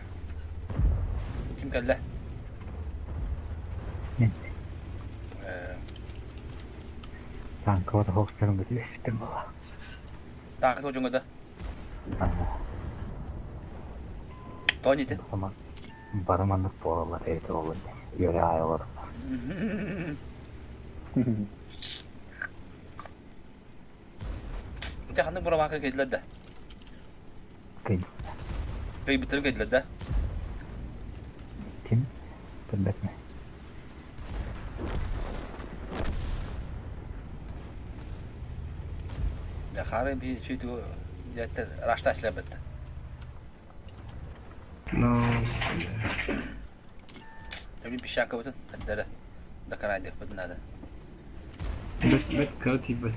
Ким кэллэ? Мин. Э, Танка хоохторун бүтүбэспиттэн буолла. Танка тоҕо да? Тони ити. Бары маннык буолаллар эбитэ буоллун диэн. Үөрэ аайы олорор. Дьэ ханнык бурамаакка кэллэр да? Кыйбыттары кэллэр да? Ким? Көрбөт ме? Дьэ хаары би чүйтү дьэттер рашташлар бытта. No. Тэбин пищакабытын хаддара дакараайдыахпытын наада. Бэт бэт кыра тиийбэт.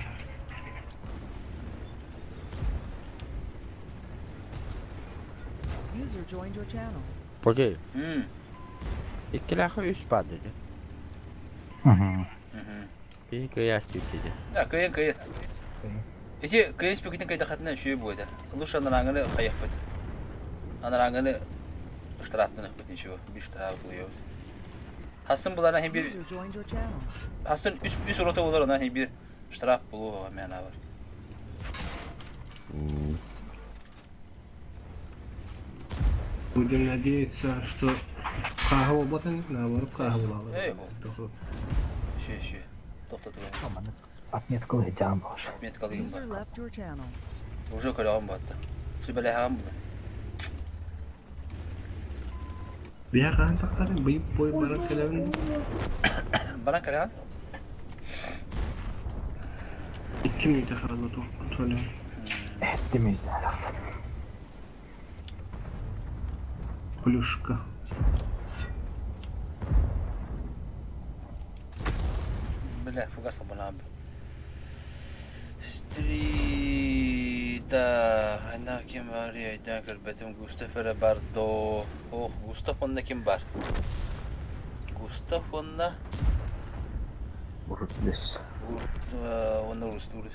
User joined your channel. Окей. М. Иккилээхэ үс баар dedi. Биһи кыйаас диде. Да, кыйын кыйын. Ити кыйын спикитин кыйдахатына үчүгэй буолда. Лучше анарааҥҥыны хайыахпыт. Анарааҥҥыны штрафтаныахпыт ничего. Биир штраф тулуйабыт. Хасын буларна хин бир User joined your channel. хасын үс үс рота болар она хин бир штраф булуу мэна бар. Будем надеяться, что кааһы буолбатын, наоборот кааһы булалар. Эй, бу. Ши ши. Тоқтатып. Отметка ыйдьаан буолар. Отметкалыйым User бар. left your channel. Уже көрөҕүм батта. Сүбэлэһэҕим була. Биһэ хаһан тахтарын быйып бой баран кэлэбин. Баран кэлэҕин? 2 мүнүүтэ хаалла туох Эттим үйдään тахсан. Плюшка. Бля, фугас абонам. Стрида, ана ким бар өйдөөн көрбөтүм Густав эрэ бар доо. Ох, Густав онно ким бар? Густав онно Урутлес. онно урустуур.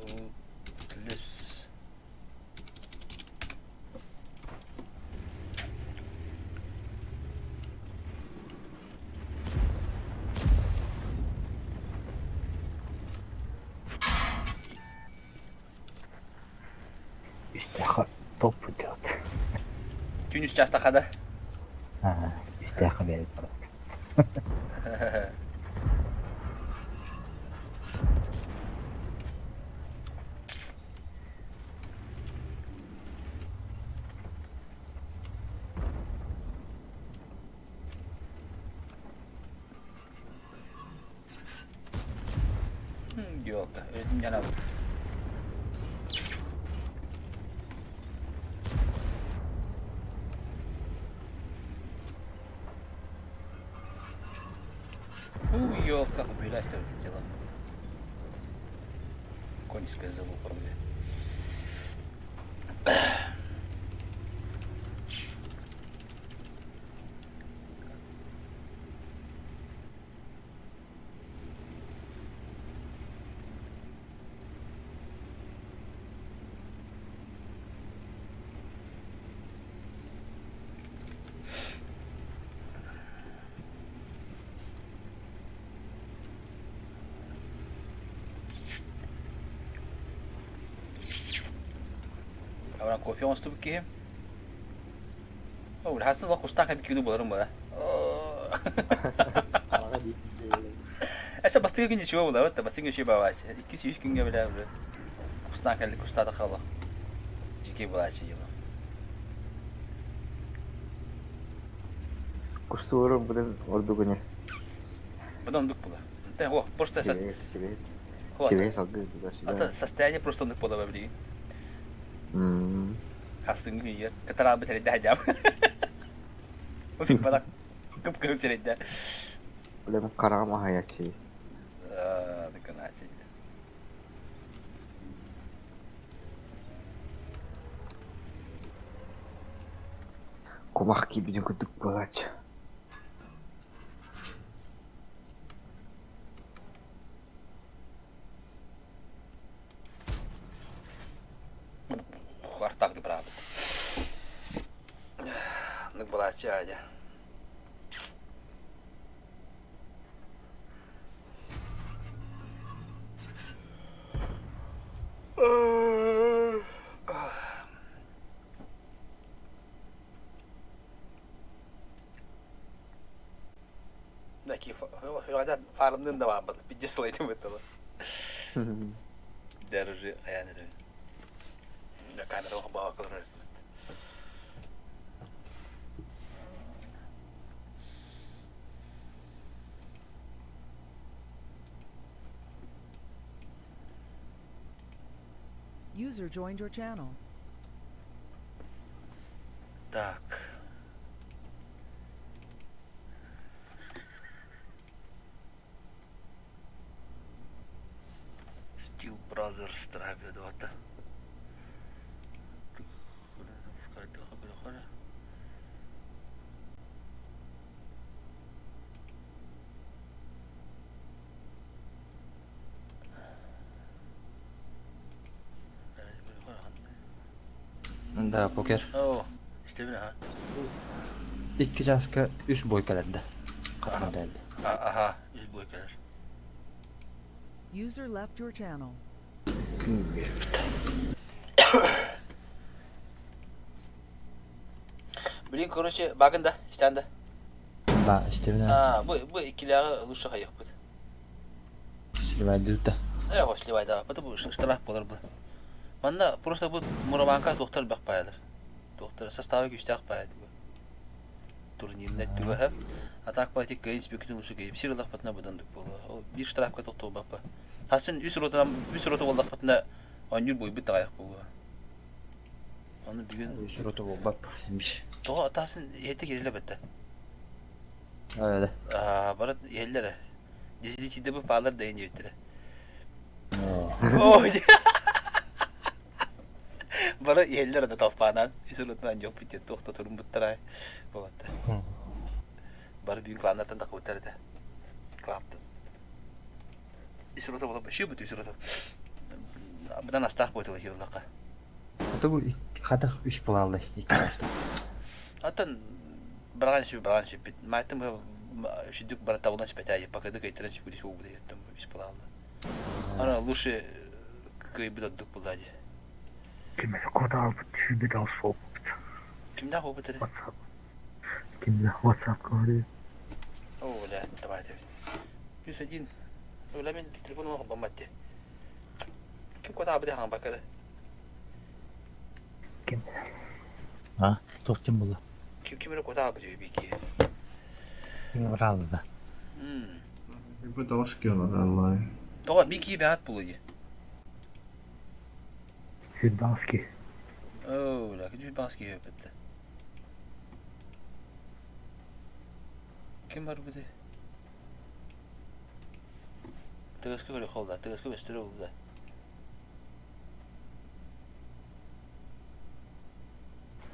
Урутлес. Үстээххэ топ идет. Түүн үс часта хада. Үстээххэ биэрит барат. Ёлка, это надо. У, ёлка, убирайся это дело. Конская залупа, бля. Аврам кофе оҥостубут киһи. Оо, хасын олох кустаах эбит киһи буоларым буолар. Эсэ бастакы күн ничего булабыт да, бастакы күн бабаачы. Иккис үс күҥҥэ билэ уже. Кустаан кэлли кустаата хала. Дьикий булаачы йыла. Кустууру будын ордугуне. Бұдан ондук була. О, просто Сибэһи салгыы Ата состояние просто ондук була билигин. Хасыҥҥы күнүгэр кытараабыт эрдээх дьаам. Утуйбатах кып-кыһыл сирэйдэ. Блин, хараҕым аһайаччы. Дыкынааччы. Кумах киирбитин курдук буолааччы. Артак быраабыт. Нык балааччы аадьа. Фармнын да баабат. Пидде сылайтым быттала. Дәрүжі хаян эрэ. Камера баҕа кылар. User joined your channel. Так. Steel Brothers трапеда. Да, покер. О, истэбин аха. Икки чааска үс бой кэлэрдэ. Хатан дэлди. Аха, үс бой кэлэр. User left your channel. Күүгэбит. Блин, короче, багын да, истэн да. Да, истэбин А, бу иккилээҕи лучше хайыхпыт. Сливайдыбыт да. Э, сливайда. Потому штраф болар бу. Манна просто бу Муроманка туохтар бэх паялар. Туохтар составы күүстээх паайа турнирна түгэһэ. А так по этих кыайын спикин лучше кыайып. Сир ылахпытына быдан буолуо. Ол биир штрафка тохтолбаппа. Хасын үс ротанан үс рота буоллахпытына оонньуур буйбут таҕайах буолуо. Ону бүгүн Үс рота буолбап. Имиш. Тоҕо тасын иһэтэ кирилэ бэтте. Öyle. Аа, барат иһэллэрэ. Дизлитиде бу паалар дайын диэбиттэрэ. Оо, Бары иһэллэр да толпаанан үс ротанан дьоппут диэн туох да туруммуттара буолатта. Бары бүгүн кланнартан тахыбыттар этэ. Клаптан. Үс рота буолан башыы бут үс рота. Быдан астаах буотула хируллаха. Ото бу хатах үс булааллай икки чааста. Оттон быраҕан сипи быраҕан сиппит. Мааттым сүдүк бара табылан сипэтээйи пакыды кыйтыран сиппит үс буолбут үс булаалла. Ана лучше кыайбыт ордук буолла дии. Ким эрэ куотаалбыт сүүрбүт алыс буолбут. Кимнээх буолбут эрэ? WhatsApp. Кимнээх WhatsApp көрүү. О, бля, давайте. Плюс один. Бля, мен телефоным холбоммат дии. Ким куотаабыт хаҥбакка эрэ? Ким? А, туох ким буолла? Ким ким эрэ куотаабыт үһү бики. Ким ыраалла да? Бу тоҕус кило Тоҕо бики бэҕэт буолуо дии. Сюрбанский. Оо, бля, ким Сюрбанский өпөттө. Ким бар бу Тыгыска көрө холда, тыгыска көстөрө булда.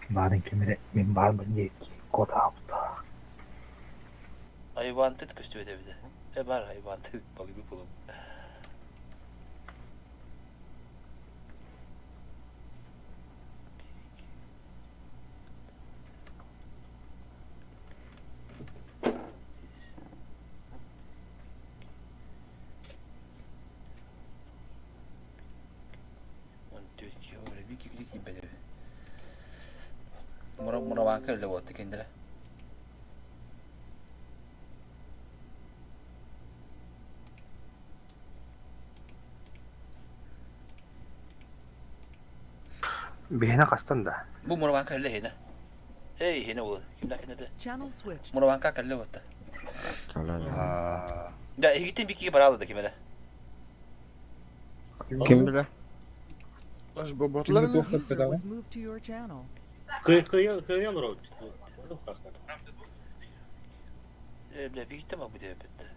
Баарын ким эрэ мин баарбын диэки куотаабыта. Айбантыт көстүбэт эбитэ. Э бар айбантыт балыгы булум. Мураванка үлэ буолта кинилэрэ. Биһиэнэ хастан да? Бу Мураванка кэллэ иһинэ. Эй, иһинэ буолла. Кимнээх кинэтэ? Channel switched. Мураванка кэллэ буолта. Да, эһигиттэн бикиге бараалы да ким эрэ. Ким билэ? User was moved to your channel. Кыйа олорор. Э, бля, бигиттен бу деп бетте.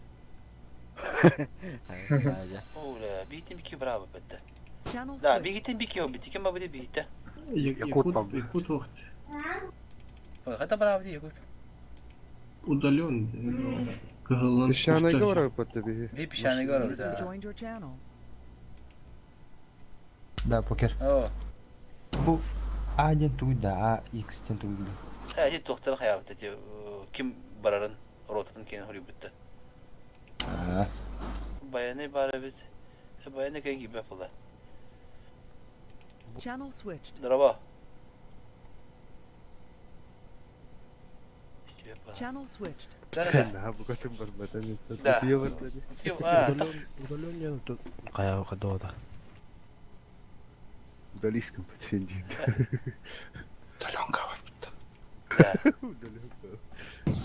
О, бля, бигиттен бики браво бетте. Channel Да, switched. бигиттен бики о бити, ким бу деп бигитте. Якут, Якут вахт. Хата браво ди якут. Удален. Кыһыллан. Песчаная гора бит биһи. Би песчаная гора, User да. joined your channel. Да, покер. О. Бу А диэн тугуй да, А X диэн тугуй да. Э, ди тохтар хаябыт эти ким барарын ротатын кен хорюбутта. Аа. Баяны бар бит. Баяны кен кибе була. Channel switched. Здорово. Channel switched. Да, букатын барбатан. Да. Утуйа барбатан. Удален диэн хайа кадода. Удались компетенции. Удаленка барбыт. Удаленка.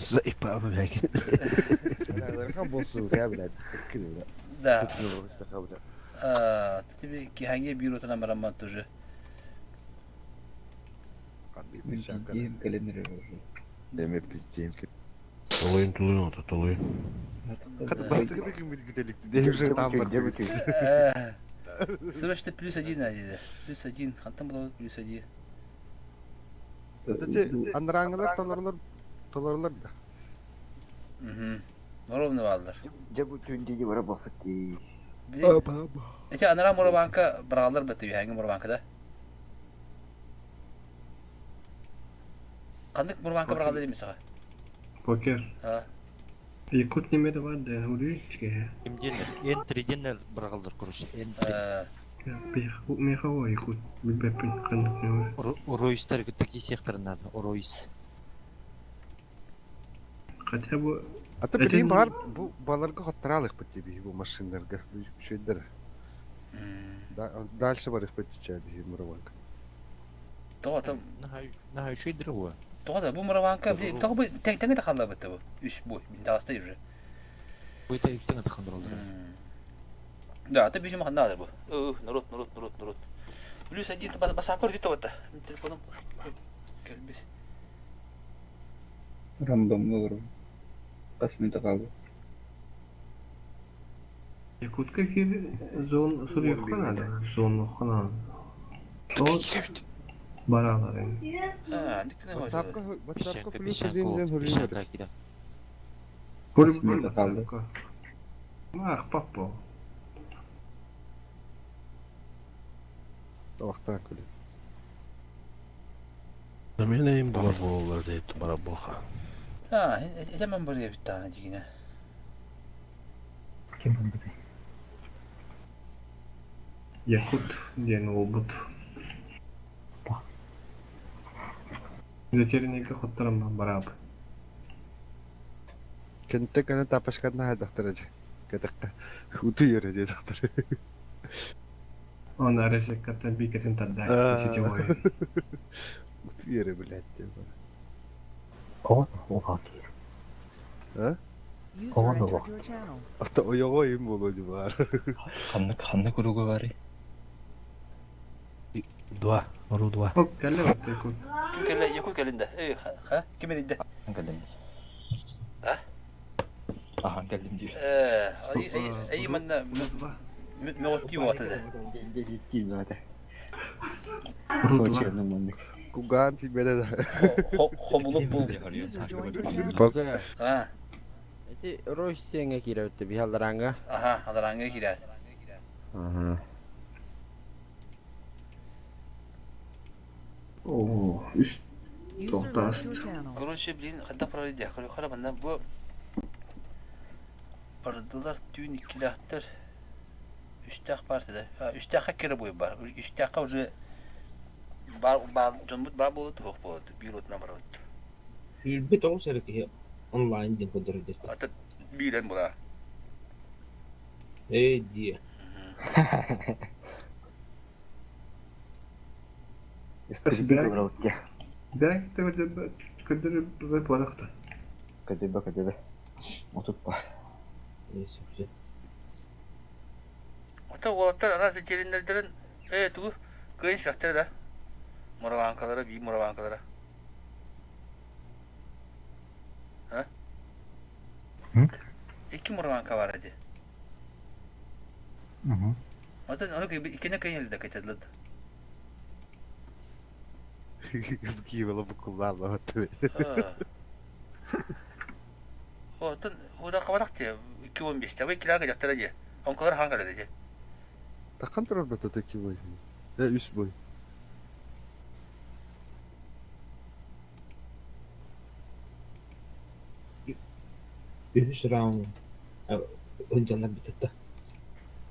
Заипа блядь. Хан болсу, я, блядь, кидываю. Да. А, тебе киханге бюро там бараман тоже. Деме пиздем. Толуйун тулуйун ото толуйун. Хата бастыгы ким билбителикти. Дейм же там бар. Срочно плюс один надо. Плюс один. Хантан было плюс один. Эти андраңылар толорлар толорлар да. Угу. Ровно баллар. Дьэ бу түүн дии бара бафыт Эти анара мурабанка бралар бит юханги мурабанка да. Кандык мурабанка бралар деймис ага. Покер. А. Якут немеде бар да, үрүчке. Кимденер? Н3-денер бырағылдар короче. Н3. Мехаво якут. Билбеппин кандык неме. Уройстар такие сектор надо. Уройс. Хотя бы Ата билим бар бу баларга хоттаралык бит диби бу машиналарга шөйдер. Дальше бар их бит чәби мураванка. Тоға там Наха еще и другое. Тоға да бу мурабанка тоға бу теңге тахалла бит бу. Үш бу. Даста уже. Бу это үстен атахандырылды. Да, ты бежим надо бу. Народ, народ, народ, народ. Плюс один бас басакор вито вот. Телефоном. Кэлбис. Рандомно олорор. Хас минута хаалла. Якутка кир зон суруйуохха надо. Зон надо. Ол баралар эми. А, дикне WhatsApp-ка WhatsApp-ка плюс один ден хөрү. Хөрү WhatsApp-ка. Мах папа. Тавактан күле. Заменяем бар болар дейт бара боха. А, это мен бар бит тагы дигине. Ким бу? Якут диэн уолбут. Ветеринарга хотторон бараап. Кенте кene тапашкан хайдактыр эже. Кетекке. Утуй ере дактыр. Он аресеккаттан бикетин тарда сетевой. Утуй ере блядь. О, о, А? User entered your channel. Ата оёго им болду бар. Ханнык ханнык уругу бары. Два, ру два. Ол кэллэ бат якут. Ким кэллэ якут кэлинде. Эй, ха, ким элинде? Кэллим. А? Ахан кэллим дии. Э, ай ай манна мөҕөттүү буотады. Куган тебе да. Хомулуп бу. User joined your channel. Покер. А. Эти Ройс сеңе киребитти бихалдаранга. Аха, аларанга кирет. Аха. Оо, үс User left your channel. Короче, блин, ханта пролидя. Хара манна бу бардылар түүн иккилэхтер. Үстэх партияда. Үстэхэ кире бой бар. Үстэхэ уже бар бар жонбут бар болот, хох болот. Бюротна барот. Сүүрбэ тоҕус эрэ киһи онлайн диэн көрдөрөр Ата бирен була. Ээ дии. Впереди говорил где. Да, көдөрө буолахта. Көдөбө көдөбө. Отуппа. Ото уолаттар араас дьиэлиннэрдэрин ээ тугу кыайын сүрэхтэрэ да мураванкалара бии мураванкалара. А? Икки мураванка бар ди. Отон ону иккини кыайын да кетедлет. Киевела букуллаалла Отон уда хабарах те 215 те килага жактара же. Онколар хан калады же. Такан турар бата таки бой. Э үс бой. Үһүс раунд ылдьаллар бүтэтэ.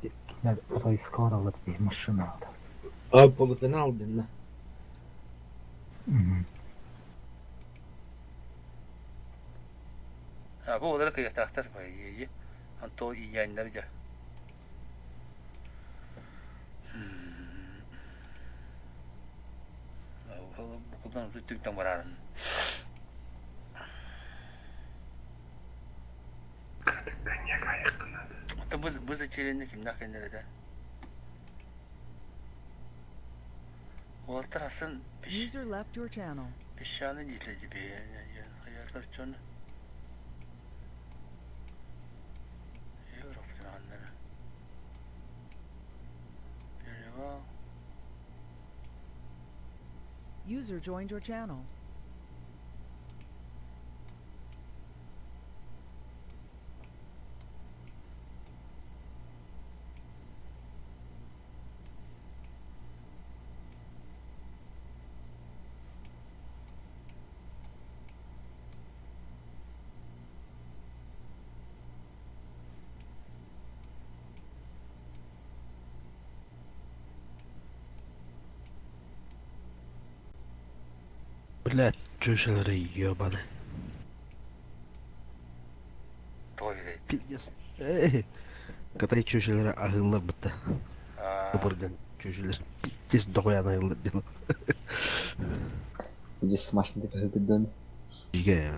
Кинилэр ройскор алып bir машина алды. А полуфинал динна. А бу олар кыйыктаахтар бай. Анто ияннар жа. Букулдан түктен барарын. Ото быз быз ичеринде кимнах кеннереде. Уолаттар асын User left your channel. песчаный дитледи бе. Хаялар чон. Европа аннары. Перевал. User joined your channel. Блядь, чучелары ебаные. Той Пиздец. Эй, Катай чучелары ахыллар бітті. Кыбырган чучелер. Пиздец дохуя айыллар деді. Здесь смачно ты көдөн. Иге.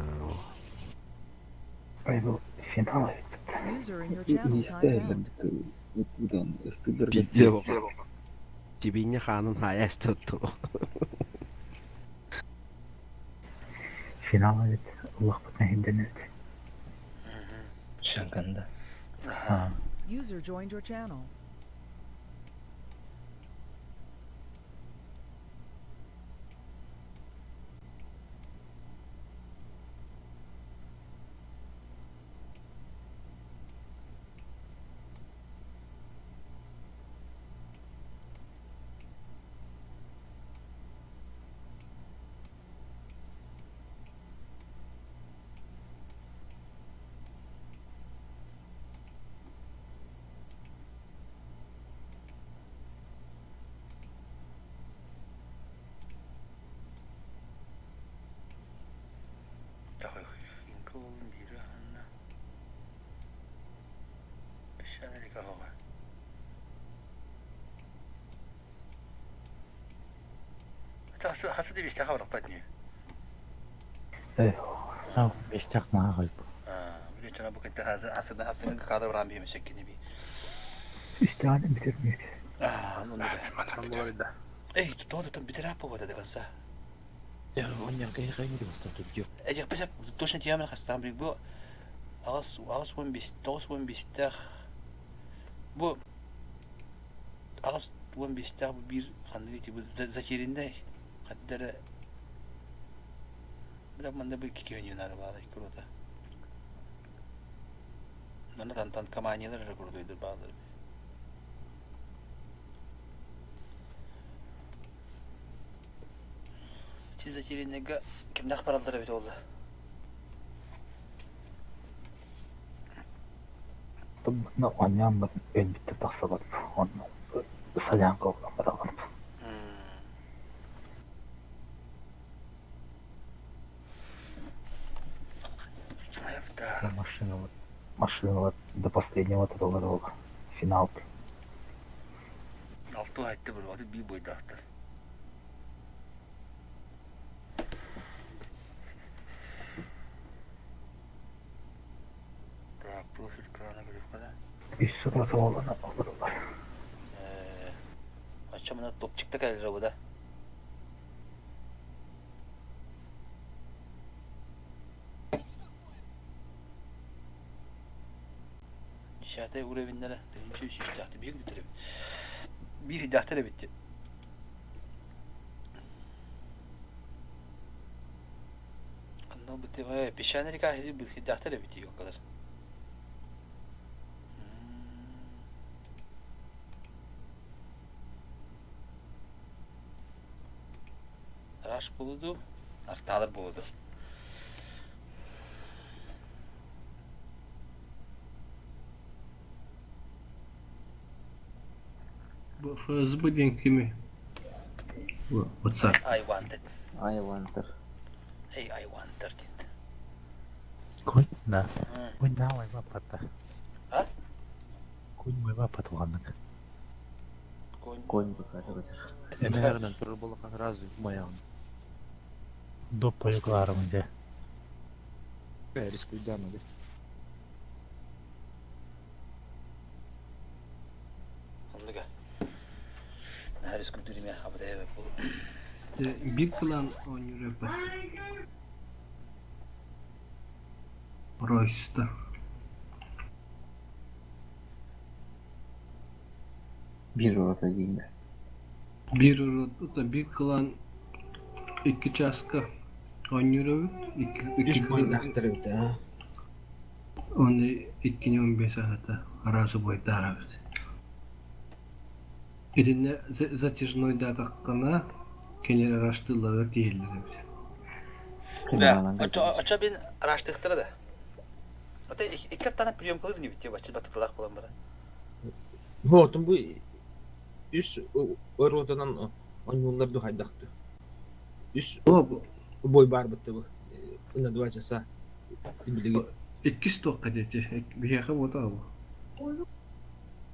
Ай бу финал User in your channel timed out. Удан ыстыдырга. Пиздец. Тибине ханын хаяс tuttu. Финал evet. Allah butuna hindен evet. Шанканда. User joined your channel. Инколын бири анна. Песчаный кахога. Это хасы деп истяха бараппат не. Бестях мага кайып. Биле чана бу кеттен хасы хасы хасы кадр баран бейме шеккени би. Üstüne bitirmiyor. А, ну да. Эй, то то битер апа вот до конца. Я он кай кай не бастыр Эжек бесеп точно тиямын хастан бир бу агас агас 15 9 15 тах бу агас 15 тах бу бир ханды бу закиринде хаддара Бля, манда бу кики ойнар баалы круто. Мана тан тан каманиялар круто баалар. Ити закиринеге кимнах баралдара бит олду. Buna annem ön bitti taksalar. Onu salyan kovlan beraber. Машина вот, машина вот до последнего этого финал. Алты айтты бір, аты би бойдақтыр. Профиль крана көрүөххэ да. Үс сыл оҕолоно олороллор. Э, оччо мына топчикта кэлэр бу да. Десятый уровеннара тыһыынча үс сүүстээхти биир бүтэр эбит. Биир ыйдаахтар эбит диэн. Ханна ылбыт э, песчаный река ыйдаахтар эбит ёлкалар. Раш буолуду, артаалар буолуду. Бу ФСБ диэн кимий? WhatsApp. I wanted. I wanted. Hey, I wanted диэн. Конь да. Конь да вайба пата. А? Конь вайба патылганнык. Конь. Конь быкатыгытыр. Эмэһэринэн турар буоллахха сразу умайаҕын. Доп поюкларым дьэ. Рискуйдаама дэ. Оннуга. Наһаа рискуйдуур имэ абыдай бу. Биир кылаан оонньуур эбит. Ройста. Биир рота диин да. Биир рота, биир кылаан икки чааска оонньуур эбит. Икки, Үс икки бойдаахтар эбит аа. Оны 2-15 аһата араас убайдаах эбит. Итиннэ затяжнойдаатаххына кинилэр араштыыллара тиийэллэр эбит. Да, очо бин араштыахтара да. Ата икки артана приемкалыыр нибит те баччы батытылаах буолан баран. Хотун бу үс ротанан оонньууллар ду хайдахты. Үс бой баар бытты бу. На два часа. Билиги. Иккис туохха диэти биһиэхэ буота бу.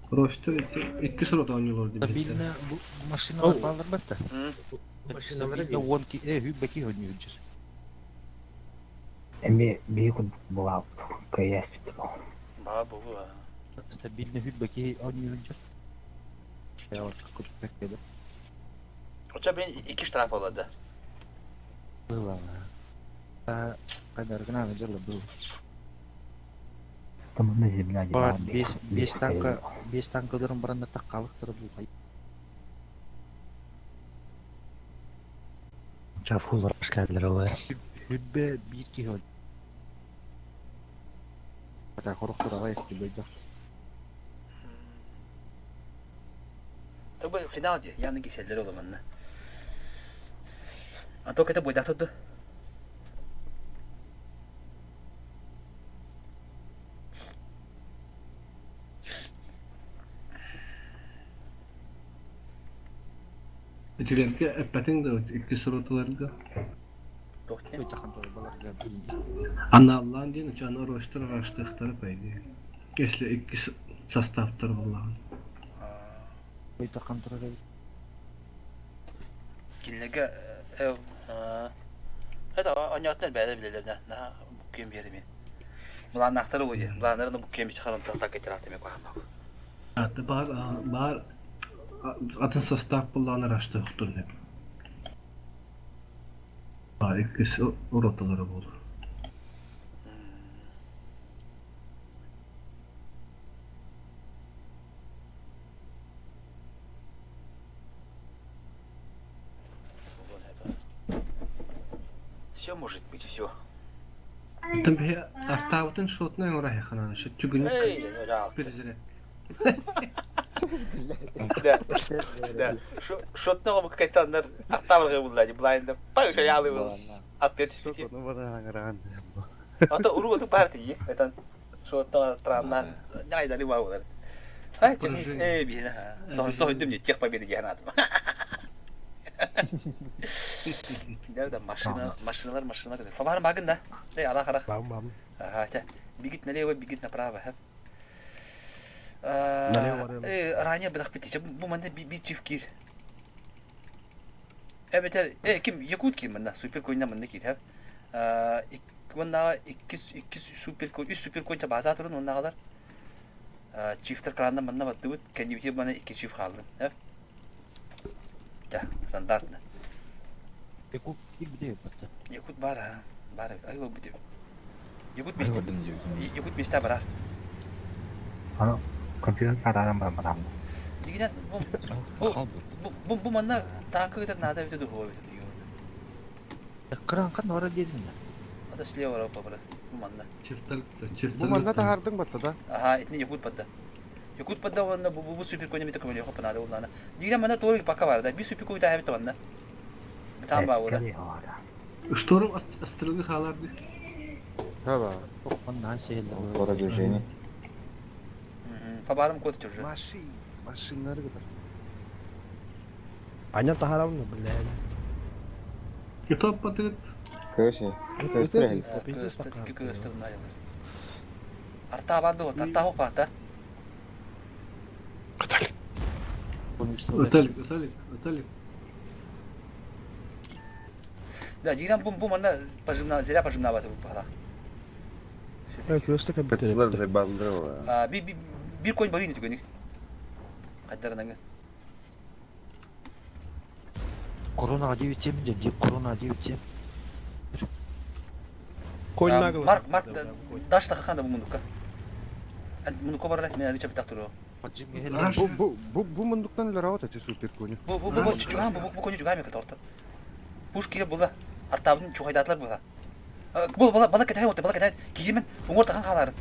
Ростер иккис рота оонньуулар диэбиттэр. Стабильно бу машиналар бааллар батта. Машиналара Стабильно уон ки э хүүбэки хөннүүрдүр. Эми биһи курдук булаабыт кыайаспыт бу. Баар буолуо. Стабильно хүүбэки оонньуурдүр. Курдук Очо бин икки штраф олады. Было. Кайдаргына дьылы был. Там на земля Бар бес бес танка бес танкаларын баранда таккалыктары бу. Ча фул рашкадлар олар. Хүббе биир киһи Ата хорохтор аҕай өттүбөйдөх. Тобу финал ди, явно киселлер оламанна. А то кете бойдахтыр ду. Итилэргэ эппэтиҥ да иккис роталарга. Аналлаан диэн ычаны Ростер араштыахтара по идее. Если иккис составтар буоллаҕына. Кинилэргэ это онньоотунар бэйэлэр билэллэр наһаа буккуйан биэримин. Былааннаахтары буо дии. Былааннарын буккуйан биси харан тахтар кетер куһаамак. Аты баар баар атын состав буоллаҕына араштыахтарын Баар иккис роталара буолар. Все может быть, все. Там биһи артаабытын шотнай оҥорор түгүнүк перезаряд. Да, да. Шотного какая-то артабылга булла, блайнда. Пай ялы был. Аттыр спити. Ата уру оту партии, это шотного транна. Няй дали бау. Ай, э, бина. Со со дым не тех победы я надо. Да, машина, машиналар, машиналар. Фабар магын да. Эй, ала харах. Бам бам. Ага, ча. Бегит налево, бегит направо. Налево барыам. Э, ранее быдах бити. Бу манна би чиф кир. Эбэтэр, э, ким Якут кир манна, супер койна манна кир, хап. Уоннааҕы иккис иккис супер үс супер конча бааза турун уоннааҕылар чифтер кранна манна баттыбыт кэннибитигэр мана икки чиф хааллын. Да, стандартно. Якут кирбите батта. Якут бар а, бар эбит. Ай болбут эбит. Якут месте. Якут месте барар. Аны компьютер караран баран барам. Дигинен бу бу бу бу бу манна танка гытар наада эбите духовой эбите Кран хан бара дедим да. Ата слева бара бара. Бу манна. Бу манна таһаардыҥ батта да? Аха, итини Якут батта. Якут батта уонна бу бу супер коня мите көмөлөөхө панаада уллаана. Дигинен манна туор пока бар да. Би супер коня таһабит манна. Там баа ула. Шторм астрылгы хааларды. Хаба. Оннан сейлде. Продвижение. Фабарым код уже. Машин, машиннары кытар. Аня таһарамны блядь. Итоп батыгыт. Көсе. Көстөр. Көстөр, икки көстөр наялар. Арта барды вот, арта хоп ата. Өтөлүк, өтөлүк, өтөлүк. Да, дигран бу бу манна пожимна, зря пожимна баты бу пала. Көстө компьютер. Кытылар балдыр А, би би бир конь барин түгөник. Кайдарынан. Корона 9-7 ден, корона 9-7. Конь нагло. Марк, Марк, даш тахан да бу мундукка. Мундукка барар, мен алича битак туру. Бу бу бу бу мундуктан эле работа те супер кони. Бу бу бу чуган бу бу кони чуган мен торта. Пуш кире була. Артабын чугайдатлар була. Бу бала бала кетен отты, бала кетен. Кийимен уңор тахан каларын.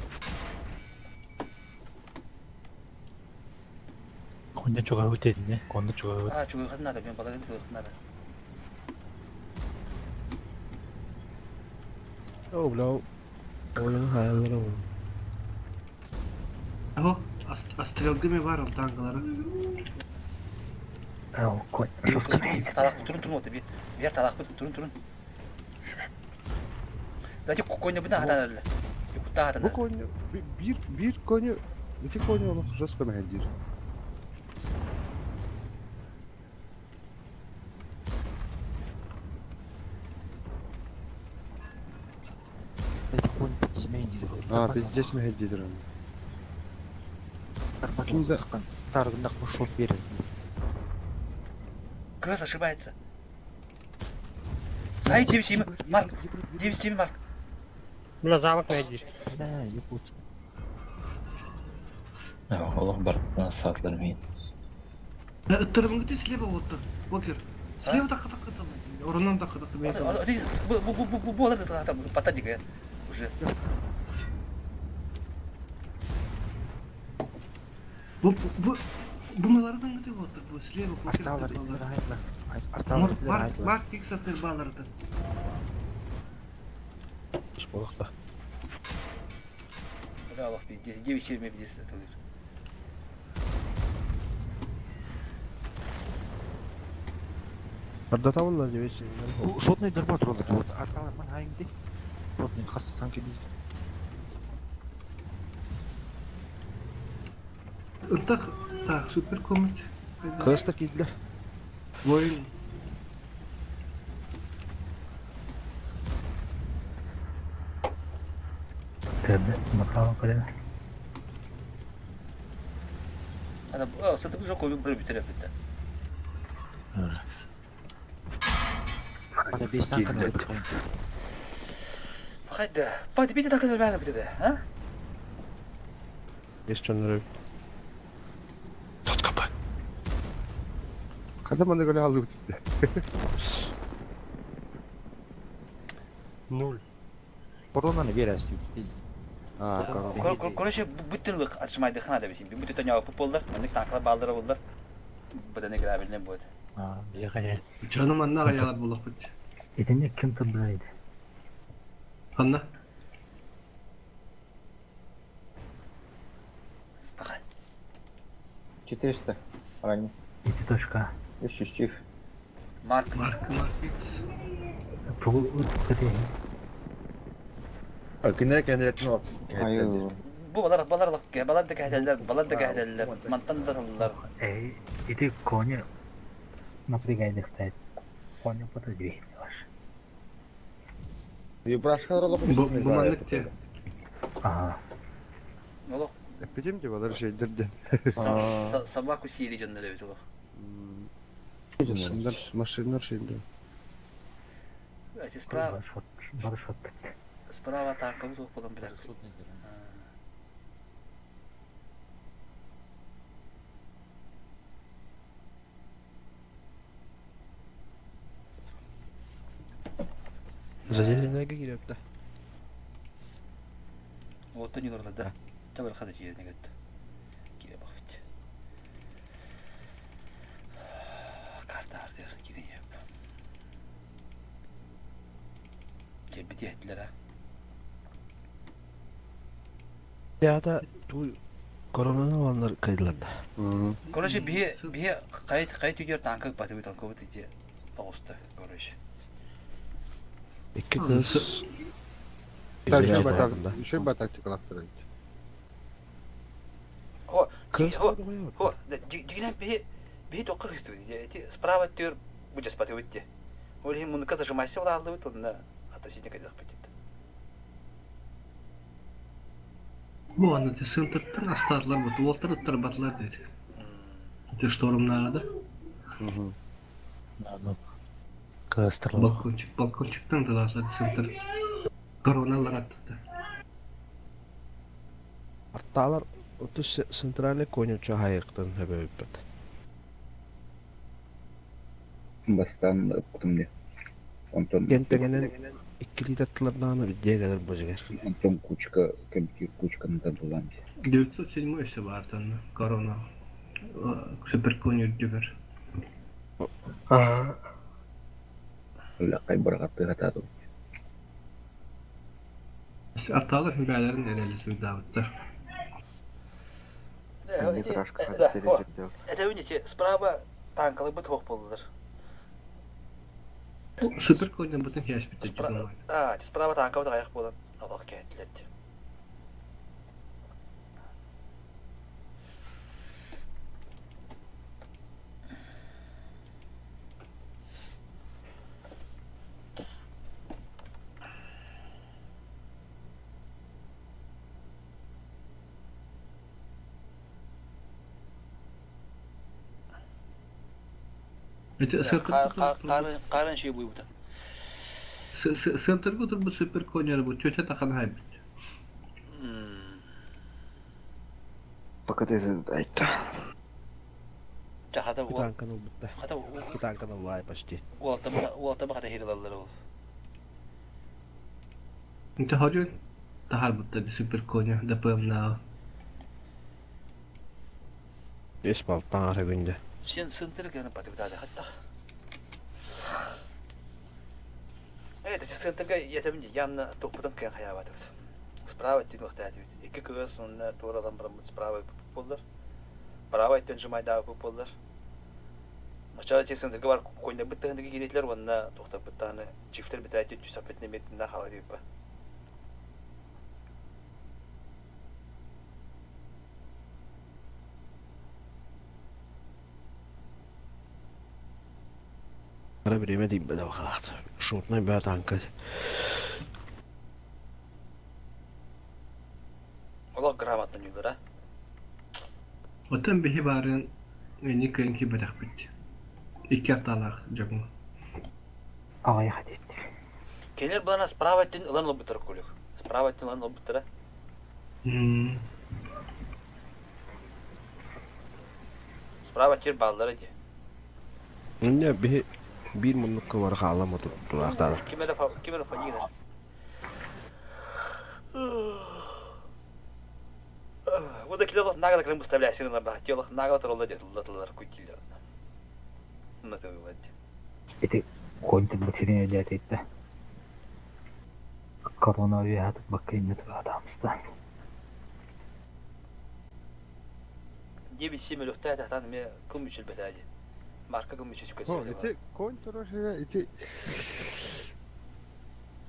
Конда чуга өтедине, конда чуга өт. А, чугайхат надо, мен бала чугайхат надо. О, бля. Oyun hayalleri oldu. Aho, астрелгы ме бар ал танкалары. Талак турун турун отты би. Бир талак турун турун. Дати коня бuna хатан эле. Якутта хатан. Бу кони бир бир кони ити кони олох жестко мәһәдир. А, пиздец мәһәдир аны. Кимде таргындак шот берет. Кыз ошибается. Сай 9-7, Марк. 9-7, Марк. Мына замок найдишь. Да, Якут. Олох бартына саатылар мин. Ыттырымгыты слева вот Покер. Слева так так так. Орунан так так. Бу бу бу бу бу алар там патадик уже. Бу бу бу малардан гыты вот бу слева покер. Арталар итлер Арталар итлер Марк Марк Пиксатыр баларды. Болықта. Да, Аллах пиздец, 9-7 пиздец это. Барда табылла деп Бу шотный дарба туралы вот арталар ман хайыңды. Шотный хаста танки биз. Ынтак так супер комет. Көстө кийдилер. Воин. Тәбе, направо көле. Ана сытып жоқ көбі бір битереп бітті. Ана 5 танк Хайда, байды бите такын бәрі бітеді, а? Бес чоннор. Када маны гөле алып үтте. Нуль. Коронаны бересиң. А, корона. Короче, бүтін лық атшымайды хана деп син. Бүтін тоняғы пуп болдыр, мындык танклар балдыра болдыр. Бұдан играбельный будет. А, бияка Жаным анна аялар болақ бит. Итинне ким турбайды? Анна. Пока. 400. Ранее. Ити точка. Үш чиф. Марк. Марк, Марк Икс. Тугу үткөтө. Кине кенетин оп. Айыл. Бу балар балар лық, балар да кәһәлләр, балар да кәһәлләр, мантан да таллар. Эй, ити кони напрягайды стоит. Кони подозрение ваш. Ебрашкалар олох Бу бу маннык те. Олох. Эппитим дии балар şeyдерден. Собаку съели дьоннор эбит олох. Машиналар, машиналар şeyдер. Эти справа. Справа танкабыт суох буолан билэр. Заделенеге кириэптэ. Уоттан юнурларда. Табыр хата киирне көттө. Кире бахпыт. Карта ардыр кире еп. Кебити этилер а. Теата ту коронаны оланнар кайдыларда. Короче, биһи биһи хайт хайт үйдер танка батыбыт танкабыт ити оҕуста, короче. Икки кыз Еще бы тактикалаптыр. Хо, хо, хо, дигинен биһи биһи тоққа кыстыбыт ити справа түр бу жаспатыбыт ти. Ол иһин муннукка зажимайся улааллыбыт онна относительно кайдахпыт Бу аны те сынтырттан астаатылар бут, уолтар ыттарбатылар диир. Ити штормнаада. Кыастырлах. Балкончик, балкончиктан тылаатылар сынтыр. Короналар аттыта. Артаалар оту центральный конюча хайыктан хөбөбүппүт. Бастаан ыппытым дии. Онтон Кэнтэгинэн иккилии таттылардаҕына биддиэ кэлэр бу дьиҥэр. Онтон кучка кэмтиир кучканы табыллан дии. 907 өссө баартанна корона суперконь үрдүгэр. Үлэххэй быраҕаттыы сатаатым. Артаалар бээлэрин эрэлэ сырдаабыттар. Это видите, справа танкаларбыт суох буоллулар. Супер конньабытын кээспиттэр А, справа танкабыт аҕыйах буолан олох кээттилэр. Қарын шүй буйбута. Сыантарга турбут супер конньары бу тетя тахан хайбыт. Пока ты айтта. Хата Танканы ылбытта. Хата Танканы ыллай почти. Уолта бахата хирилаллар ол. Инте хорю тахар бутта супер коня ДПМ Бес балтан ара күндө. Сен сынтыр гына батыбытады хатта. Это сынтырга ятабын явно тохпутан кыян хаябатыбыт. Справа түн вақтаатыбыт. Икки кыгыз онна туоралан бараммыт справа боллар. Право түн жымайдагы боллар. Начало те сынтырга бар койна быттыгындыгы киретлер онна тохтап быттаны чифтер битәти түсапетне метна хала дип. Ара бириэмэ тиийбэтэ баҕалаах. Шотнай баа танка. Олох грамотно ньылара. Оттон биһи баарын эни кыайан киирбэтэхпит. Икки артаалаах дьоҥҥо. Аҕыйах диэттэр. Кинилэр былана справа өттүн ылан ылбыттар кулик. Справа өттүн ылан ылбыттара. Справа тир бааллара дии. Инне биһи биир муннукка бары хаалама тураахтаанар. Ким эрэ ким эрэ фонигар. Вот кило нагло крым выставляй сына ба. Тело нагло тролла дет лар кутилер. На тылать. Ити контент бутирин өйдөөтөйттэ. Корона үөһэ бакка инне тураатаамыста. 9-7 өлөхтää тахтан ме кым үчүл бетади. Марка кым үчүл Хо, ити конь турар сирэ ити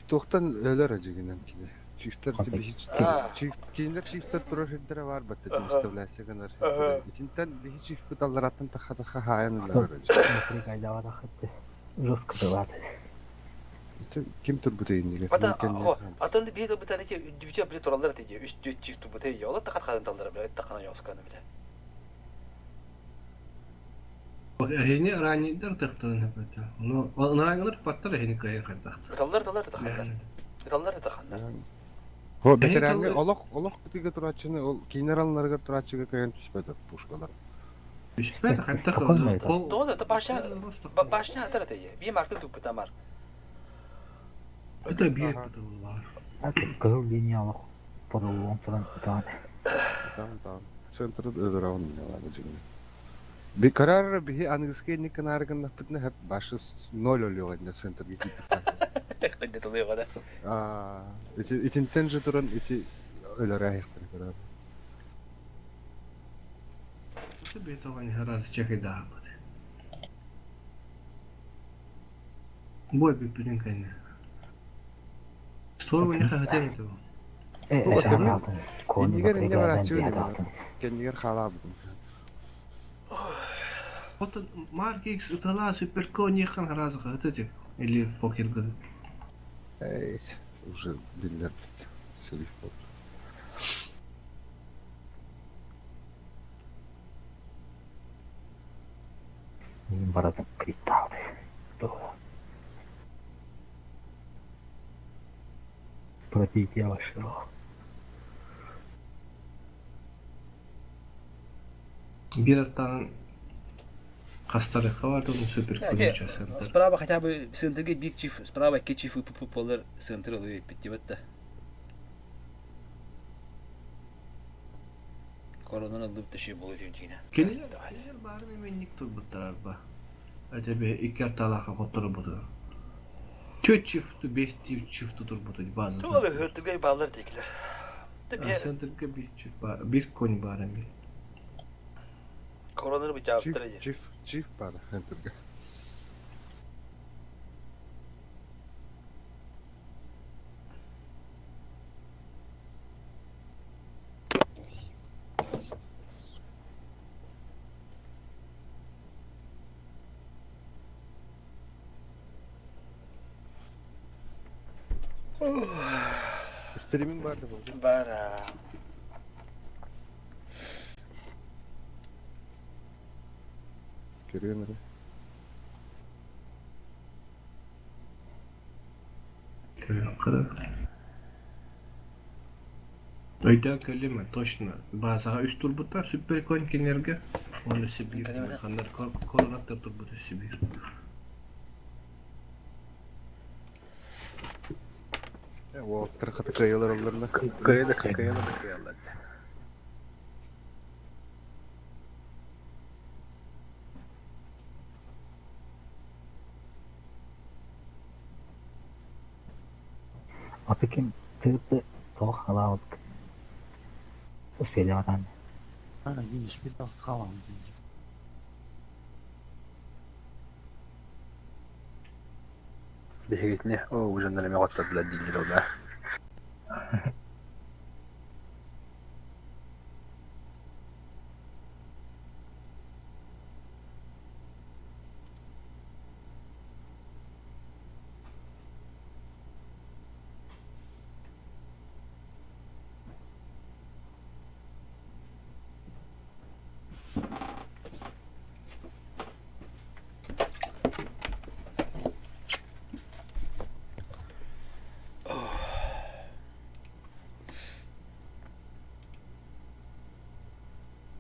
туохтан өлөр дьигинэн кини. Чифтер кинилэр чифтер турар сирдэрэ баар батта ти выставляйся гынар. Итинтэн биһи чифпит аллараттан таха-таха хаайан ылар Жестко тылааты. Ким турбута иннигэр? Атын биир тылбытан ити үрдүбүтэ били тураллар ити үс түөрт чиф турбута ии. Олор да хат таллара били тахана ёсканы бile. Эһини раннийдар тахтарын хапата. Ону раннылар паттар эһини кыайан хайдахтар. Ыталлар талар таханнар. Ыталлар таханнар. Хо бэтэрээнгэ олох олох кытыга турааччыны ол кинилэр алларыгар турааччыга кыайан түспэт пушкалар. Түспэт хайдах Тоҕо да башня башня атар этэ. Биир марты туппута бар. Это биир бар. Кыһыл линия олох подолуон туран ытаан. Ытаан таан. Центры өлөрөҕүн дьиҥэ. Би карар биһи аныгыскы инник кынаары гыннахпытына хэп башы ноль өлүөҕэ инне центрге киирбиттэр. Тэхпинде тылыаҕа да. Аа, ити итинтэн же туран ити өлөрөөһөхтөр карар. Это бетоҕын раз чекайдаабыт. Бой бүппүтүн кэннэ. Стор не хотел этого. Иннигэр инне барааччы кэннигэр хаалаабытым. Вот Марк Икс ытала суперко нехан разы хатыты или покер гын. Эй, уже биллэр слив болды. Мин барытын крипталды. Пробитие вошло. Биир аттаан хастарыха бар супер Справа хотя бы центрге бир чиф, справа икки чиф ыпып болар центр ылыы эппит да. Коронан ыллып таши болу тиинэ. Кинилер баарын эменник турбуттар арба. Эте икки аттаалаха хотторбуту. Төрт чифту, бес чифту турбуту база. Тугалы хыттыгай баллар текилер. Центрге бир чиф бар, бир конь бар эми. Коронаны бычаптыр Чиф, чиф, чиф бар центрге. Стриминг бар да болды. Бар. Көрүөм эрэ. Өйдөөн кэллим точно. Базаҕа үс турбуттар супер конь кинилэргэ. Уонна Сибиир. Ханнар коронаттар турбут Сибиир. Уолаттар хата кыайалар оллорно. Кыайа да кыайа да кыайалар. Аты ким тыыпты тоҕо халаабыт успейлаатаан. Ана минус bir хаалан Биһигитини оо бу дьоннор эмиэ хоттордулар дииллэр ол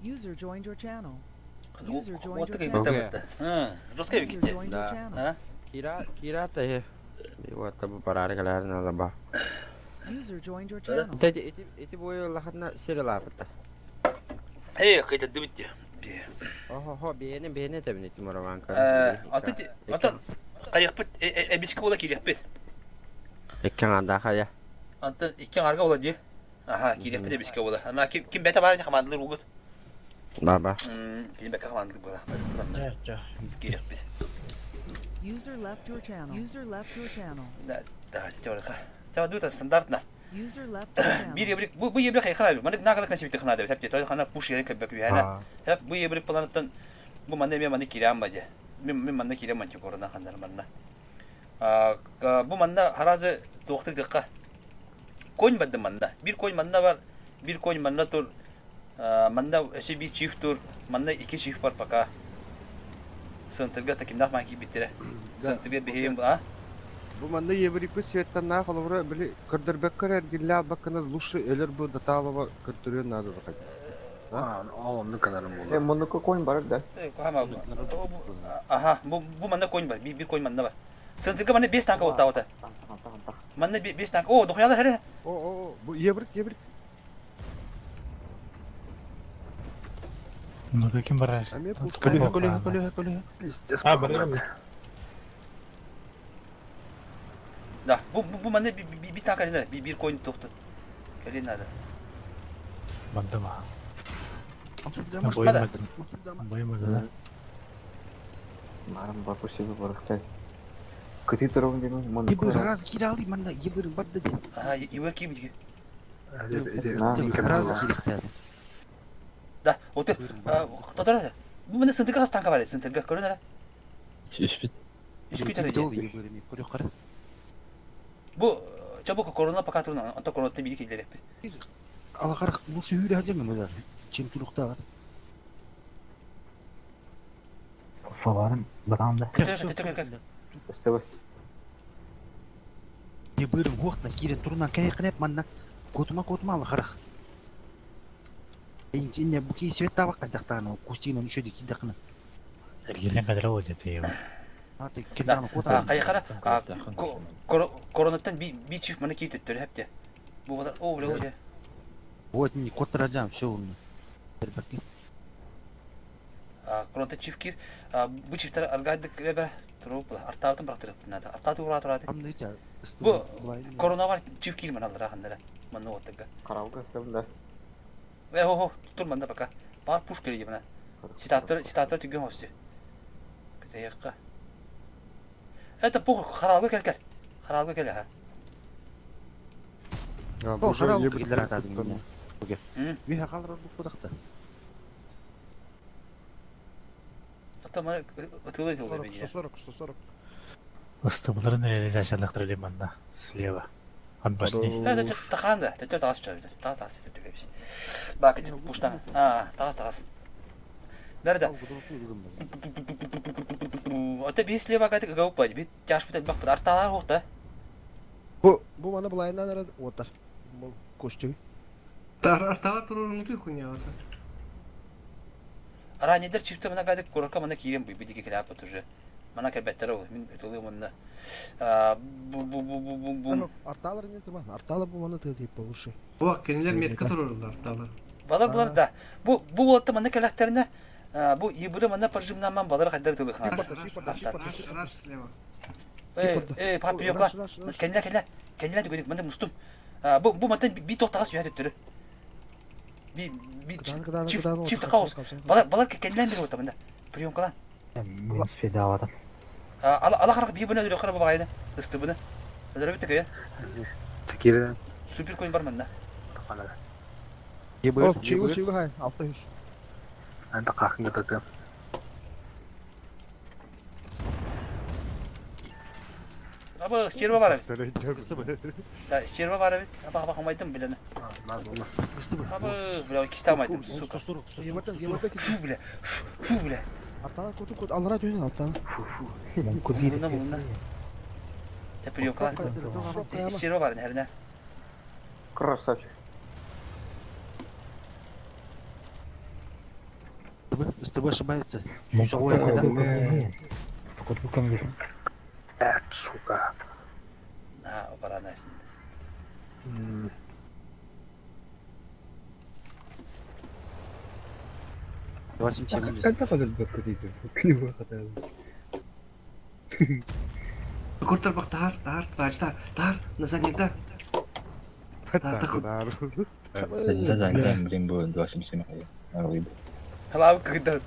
User joined your channel. User joined Вот your такая channel. битэ бытта. Жесткая User виките. joined your channel. Кира, кира та Вот бу бараары кэлээр наада User joined your channel. Ити ити ити буойу лахатна сири лаапыта. Эй, кайта дыбытте. Охо хо биэни биэни тэбин ити мороман Аты аты кайыкпыт эбиски була кириэхпит. Иккен анда хая. Антон иккен арга була ди. Аха, кириэхпит эбиски була. Ана ким ким бэта баар хамаандылар угут. Баба. Ким бэка хамаандылар була. Кириэхпит. User left your channel. User left your channel. Да, да, теория. Тя дута стандартно. User left your channel. Бир ебрик бу бу ебрик хайхана маны нагалак насибит хана деп той хана пуш ерен кэбэк үйәнә. Тәп бу ебрик планеттан бу манна мен манна кирәм баҗа. Мен мен манна кирәм манчы корона хандар манна. Бу манна харазы туохтык дыкка. Конь барды манна. Бир конь манна бар, бир конь манна тур. Манна өсө бир чиф тур, манна икки чиф бар пока. Сынтырга такимнах маан киирбиттэрэ. Сынтырга биһиим а? Бу манна еврейпи светтаннаах холобура били көрдөрбөккө эргиллэ албаккына лучше өлөр бу Даталова көрдөрүөн наада А, ол оннук гынарым Э, буолуо. муннукка конь барар да. Аха, бу бу манна конь бар, бир конь манна бар. Сынтырга манна бес танка болтаабыта. Манна бес танка. О, дохуялар хәрэ. О, о, бу еврик, еврик. Ну каким барар? Көлүһэ, көлүһэ, көлүһэ, көлүһэ. Пиздец, А, барарым. Да, бу бу бу манна бир танка надо, бир конь тохту. Кэлин надо. Бандама. Надо. Боймады, да? Марым бар себе барахтай. Кыты турабын демен муннукка Ебыр раз кире манна ебыр барды де. Ага, ивер ким диге. Раз кире Да, отыр. Тодор. Бу манна сынтырга хас танка бар, сынтырга көрөн ара. Үспүт. Үс күтер ди. Бу чабук корона пока турна, онто коронаттан бири киллереппит. Алахар лучше хүрэ хадьан мыдар. Чем турукта Фаларым батан да. Төтөр, төтөр, төтөр. Ыстыбы. Ебырым хуахна кире турна кай кнеп манна котума котума алахарах. Инне бу ки свет табак кадактан кустина нүшө ди кидакна. Эргилен кадра болжат ева. Аты Да, кирданы кота. кайкара коронаттан би чиф мана кийip төттөр хепте. Бу балар, о, бля, о, Вот не котраджам все он. Коронта чиф кир, бу чифтер аргайдык вебе туруп, артаутын бырактырып надо. Артаутын ура турады. Бу корона бар чиф кир мана алар хандара. Манна оттыга. Каралга ыстыбын да. Э, хо, хо, тур манда пока. Бар пуш келе мана. Ситаттар, ситаттар түгөн хости. Кытайыкка. Это похуй, харалга кел кел. Харалга кел, ха. А, О, бу уже харал еврик киллер атады туттан. мен. Виха халар бу кудакта. Ата мана ытылы ытылы бени. 140, 140. Ыстыбыларын реализациялықтыр лиманда. Слева. От башни. Это тахан да, төтөр тагас чабы. Тагас тагас төтөр кебиш. Бак, пуштан. А, тагас тагас. Берде. Ата би слева кайтык гауп бай. Би тяж бит бак арталар хокта. Бу бу мана булайынан ара отар. Бу костюм. Тар артала турурун хуйня вот. Ранидер чифте мына кайтык куракка мына кием бу бидики кляп уже. Мана кебеттер ол. Мин ытылы мында. А бу бу бу бу бу бу. Арталар не турман. Арталар бу мана тыл тип болушу. О, кенилер метка турурулар артала. Балар булар да. Бу бу болотта мына келектерине бу ибры мына пожимнаман балар кайдар тылы хана. Раш, раш слева. Э, э, папи yok lan. Kendine kendine. Kendine de gördük. Ben de mustum. Bu bu madde bir toktağız bir төттөрү. Би би чиф чиф такаус. Балар балар kendine bir orta bende. Приемка lan. Минус федаватым. Ала ала карак би буна өрө карап багайны. Исты буны. Өрө бит кая. Текирен. Супер коин бар мында. Ебыр, О, чигу чигу хай, 600. Анда кахын гытатым. Абы стерва бар бит. Да, стерва бар бит. Аба аба хамайтым билene. Абы, бля, киста алмайтым, сука. Фу, бля. Фу, бля. Арталар коту кот алара төйін арталар. Мулна мулна. Те приемка lan. Стерва бар нерне. Красавчик. СТБ ошибается. Э, сука. А, баранайсың. Қайда қазір бөккі дейді? Күні бойы қатады. Куртар бак тар, тар, тар, тар, тар, на задний да. Тар. Да, да, да, блин, было 277 хая. Алыбы. Лав когда.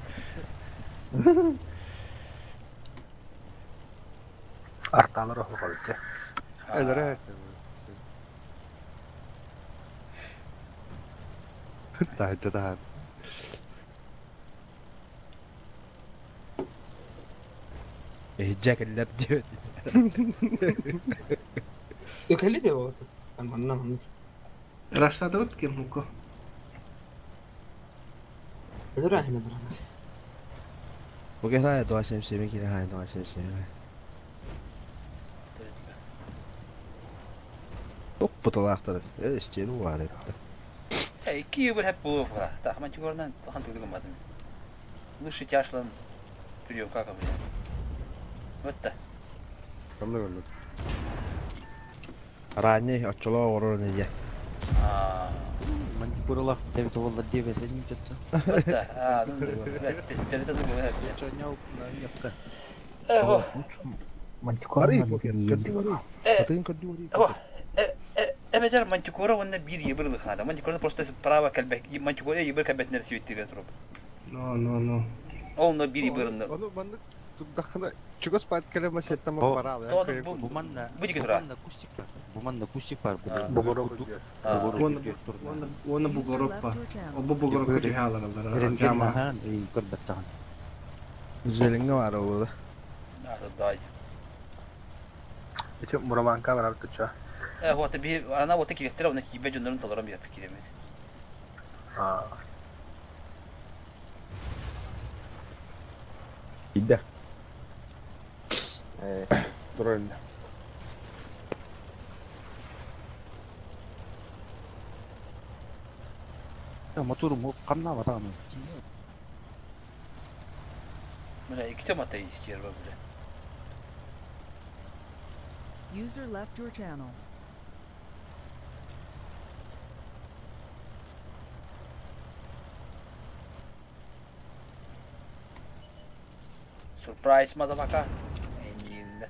Арталар охолго. Элere. Тахча тахар. Иһирдьэ кэллэр диэбит. Өкөлү де болду. Манна манна. Раштадыбыт ким муку. Өлөр ахина баранар. Бу киһи дуа сем-семи киһи хай дуа сем-семи. Оппуталаахтар истиэн угаар этте. Икки юбер хэп буолуо Тахман чугорнан тахан тугу гымматым. Лучше тяшлан прием как обычно. Вот да. Ханна көрдүн? Ранний оччолоо оҕорор ийэ. Мантикуралах девять уоллар диэбэсэ ньүтэтте. Вот да. А, ну, Эбэтэр мантикора уонна биир ебыр ылыхаада. Мантикора просто право кэлбэк, мантикора ебыр кэлбэтинэр сибиттигэ туруп. Но, но, но. Ол но биир ебырынны. Ону маннык турдахына чугас паат кэлэ масеттама бараал. Бу манна кустик бар. Бу манна кустик бар. Бугорок. Уонна бугорок бар. Бу бугорокка түһэ алараллар. Жама. Көрбөттөҕүн. Зелеңҥэ баар буолла. Дай. Ити Муроманка барар туча. Э, вот би ана вот киреттер, оны кибе жоннорун толорон биэр киремит. Ида. Турарында. Моторум камна батамын. Бля, икки мата истер бля. User left your channel. Surprise, motherfucker. Эньиннэ.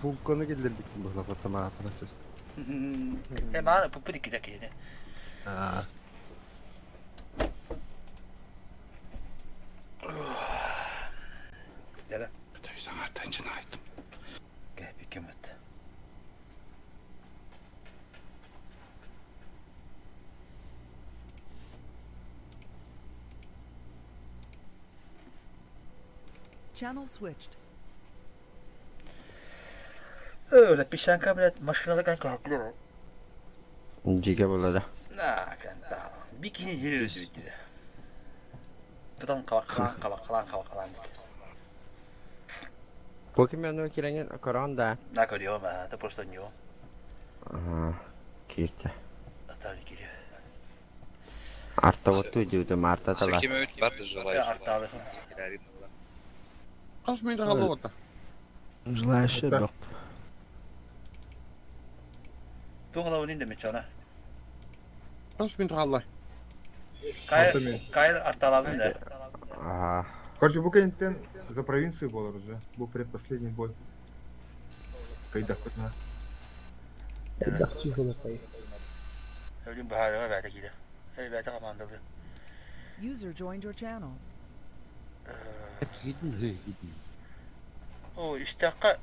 Фулконы киллэрбиккин быһылаппата маатара чес. Э, маана пуппут иккитэ киһини. Аа. Яра. Көтөй саҥаттан чынайтым. Кэпикемет. Channel switched. Öyle песенка, блядь, машинада кан кахатлы. Дьигэ буолла да. На, кантал. Бикини жери өзү Тутан кабаккалаан кабаккалаан кабаккалаан бистер. Покемену кирэҥин көрөҕүн да? На көрүөм, это просто не. Аха, кииртэ. Атали кириө. Артабыттуу диэбитим, арта тала. Ким бар да желающий. Арталы. Хас минут хаалла Желающий бөх. Туох олабын инде мечона. Хас минут хаалла. Кайл Кайл арталабын да. Аха. Короче, бу кэнниттэн за провинцию буолар уже. Бу предпоследний бой. Кайдахпытына. Өлүм баһаарыга бээтэ киирэ. Бээтэ командалы. User joined your channel. О, истэххэ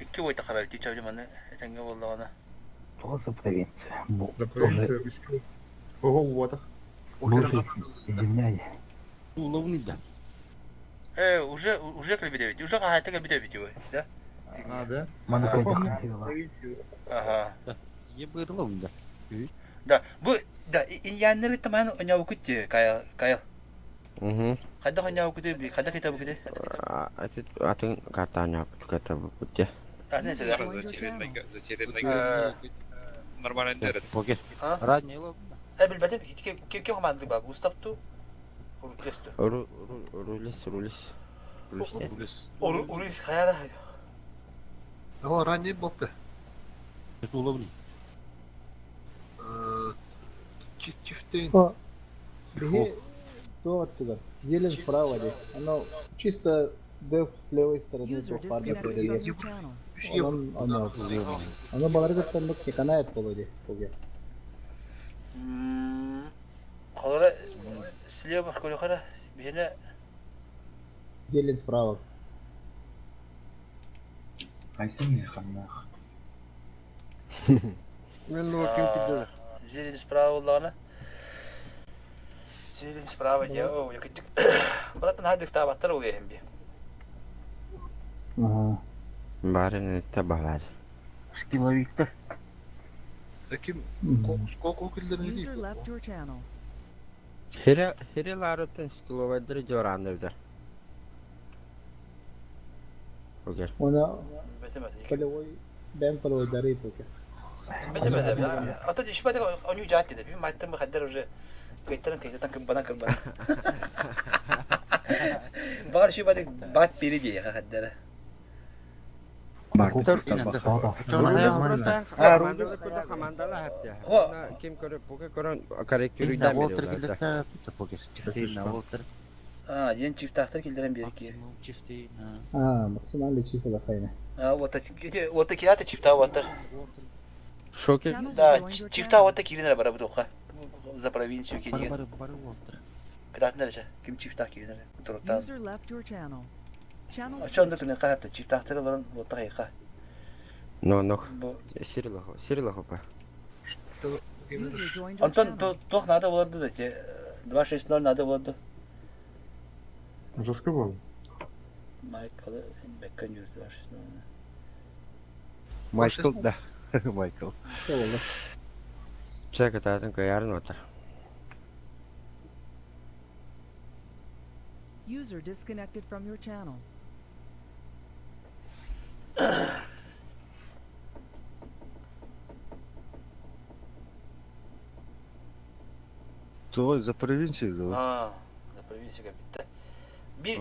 икки ой тахарар ти чабы маны этэҥҥэ буоллаҕына. Что за провинция? Бу За провинцию үскүү. Ого, уотах. Бу земля. Уловный да. Э, уже уже кэлбит уже хаһаайта кэлбит эбит да? А, да? Маны Ага. Е бырылым да. Да, бу да иньяннары таман оньобукут Кайл Кайл. Угу. Хайдах оньобукут хайдах китабукут? Атын картаня ката бутте. Затерянный, затерянный. Нормально дерет. Покер. Ранний лоб. Э, билбэтим, ким ким команды ба? Густав ту? Урулес ту. Рулес, рулес. Рулес. Урулес хаяра. О, ранний болду. Это уловный. Чифтейн. Биһи туох оттугар. Зелень справа де. Оно чисто деф с левой стороны User туох баар disconnected from your channel. Онон оно. Оно баларга тоннук теканает боло де. Буге. Холора слева көрөхөрө биһине Зелень справа. Кайсы мен ханнах. Мен ну ким кидде. Зелень справа боллаҕына. Сирин справа дьэ, о, якытык. Брат, наһаа дыктаабаттар ол иһин би. Баарын это балар. Скилловиктар. Ким сколько киллерин User left your channel. Хире хире ларыттан скилловайдары жорааннырдар. Окей. Она полевой бэм полевой дары пока. Бete бete. Ата иш бете оню жаат деди. Би майтты хаддар уже кыйтарын кыйтан кырбана кырбана. Бар ши бате бат бери дие хаддара. Ким көрө поке көрөн корректируйдан Волтер киллерте покер. Чифтейна Волтер. А, диэн чифтаахтар киллерен берки. Чифтейна. А, максимально чифа да хайна. А, вот вот кирата чифта вот. Шокер. Да, чифта вот киринер бара бутуха. За провинцию кирин. Бары бары Волтер. Кытаатнар ким чифта киринер туруттан. User left your channel. Channel Очондо күнү кахапта чифтаахтар олорон вот тайка. Но, но. Сирилахо, Сирилахо па. User joined your Антон, channel. туох надо было да те 260 надо было да. Жестко был. Майкл Беккен жүрдү 260. Майкл, да. Майкл. Чек кытаатын кыярын отыр. User disconnected from your channel. То за провинцию, да? А, за провинцию битте. Бир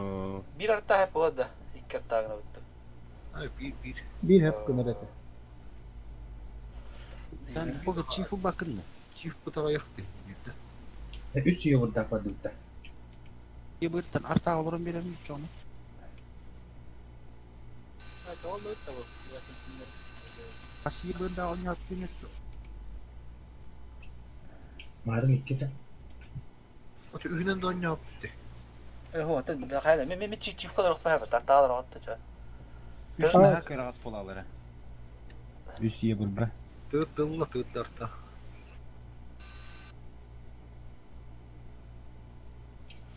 бир арта хеп болады да. Икки артаагына бутты. Бир бир. Бир хеп көнөрөтө. Sen покер чифу бакын. Чиф бутага якты. Үс йобурда падыбыта. Ебыртан арта олорон берем чону. Ас ебырда ойнат күнөт. Марын икките. Ото үйүнөн да ойноп битти. Э, хо, ата хайда. Мен мен чиф калар окпай хап, тартаалар отты ча. Үс наха кырагас болалары. Үс йобурга. Төрт дылла төрт арта.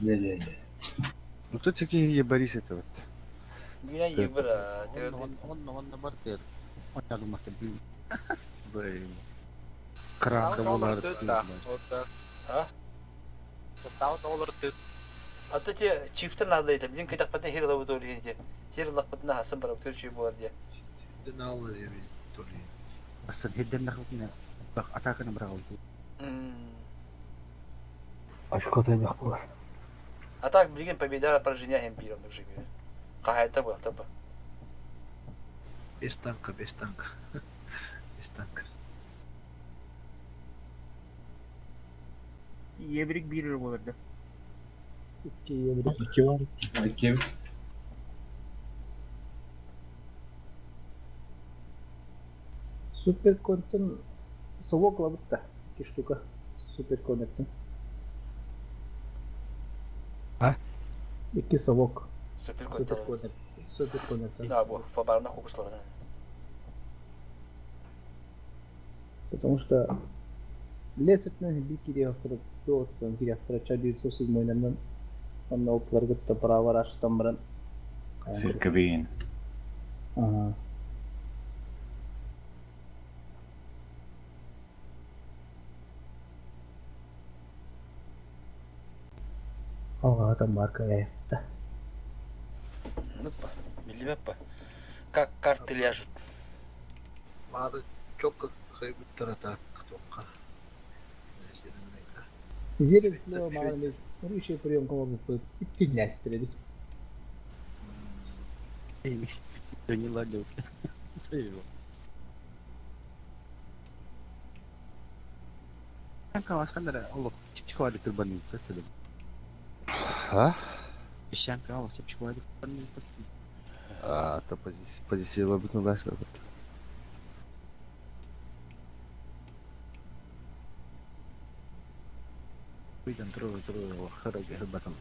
Де де де. Ну кто такие ебарис это вот? Бира ебір, Онно онно бар тер. Ойнадым мата бил. Блин. Кранда болар. А? Состав доллар ты. Ата те чифтер надо это. Блин, кайтак пата хер лабы тори те. Хер лакпатна хасан барап төрчү болар де. Ден алды деби толи. Асын хедден нахылтына. Бак атаканы бирак алды. Очко тайдах булар. А так, блин, победа поражение империя он же мир. Кахайта был, таба. Без танка, без танка. Без танка. Ебрик бирер болар да. Икки ебрик. Икки бар. Икки. Супер контен совок лабытта. Икки штука. Супер коннектен. А? Икки совок. Супер Супер коннект. Супер коннект. Да, бу, фабарна хукуслар. Потому что лесетнен би кириахтара туоттан кириахтара ча 907 ойнанан онна опларгытта право раштан баран. Цирковин. Ага. Алға марка аятта. Ну па, миллимеппа. Как карты ляжут. Мары чокка кайбыттар атак токка. Зелен слева маған еще прием могут быть. Идти дня стрелять. Не ладил. Шанка олох чипчиквады кырбанын сөтөлүм. А? Шанка олох чипчиквады кырбанын А, то позиция, позиция лобит на вас. Уйдан туру туру хыры хырбатым.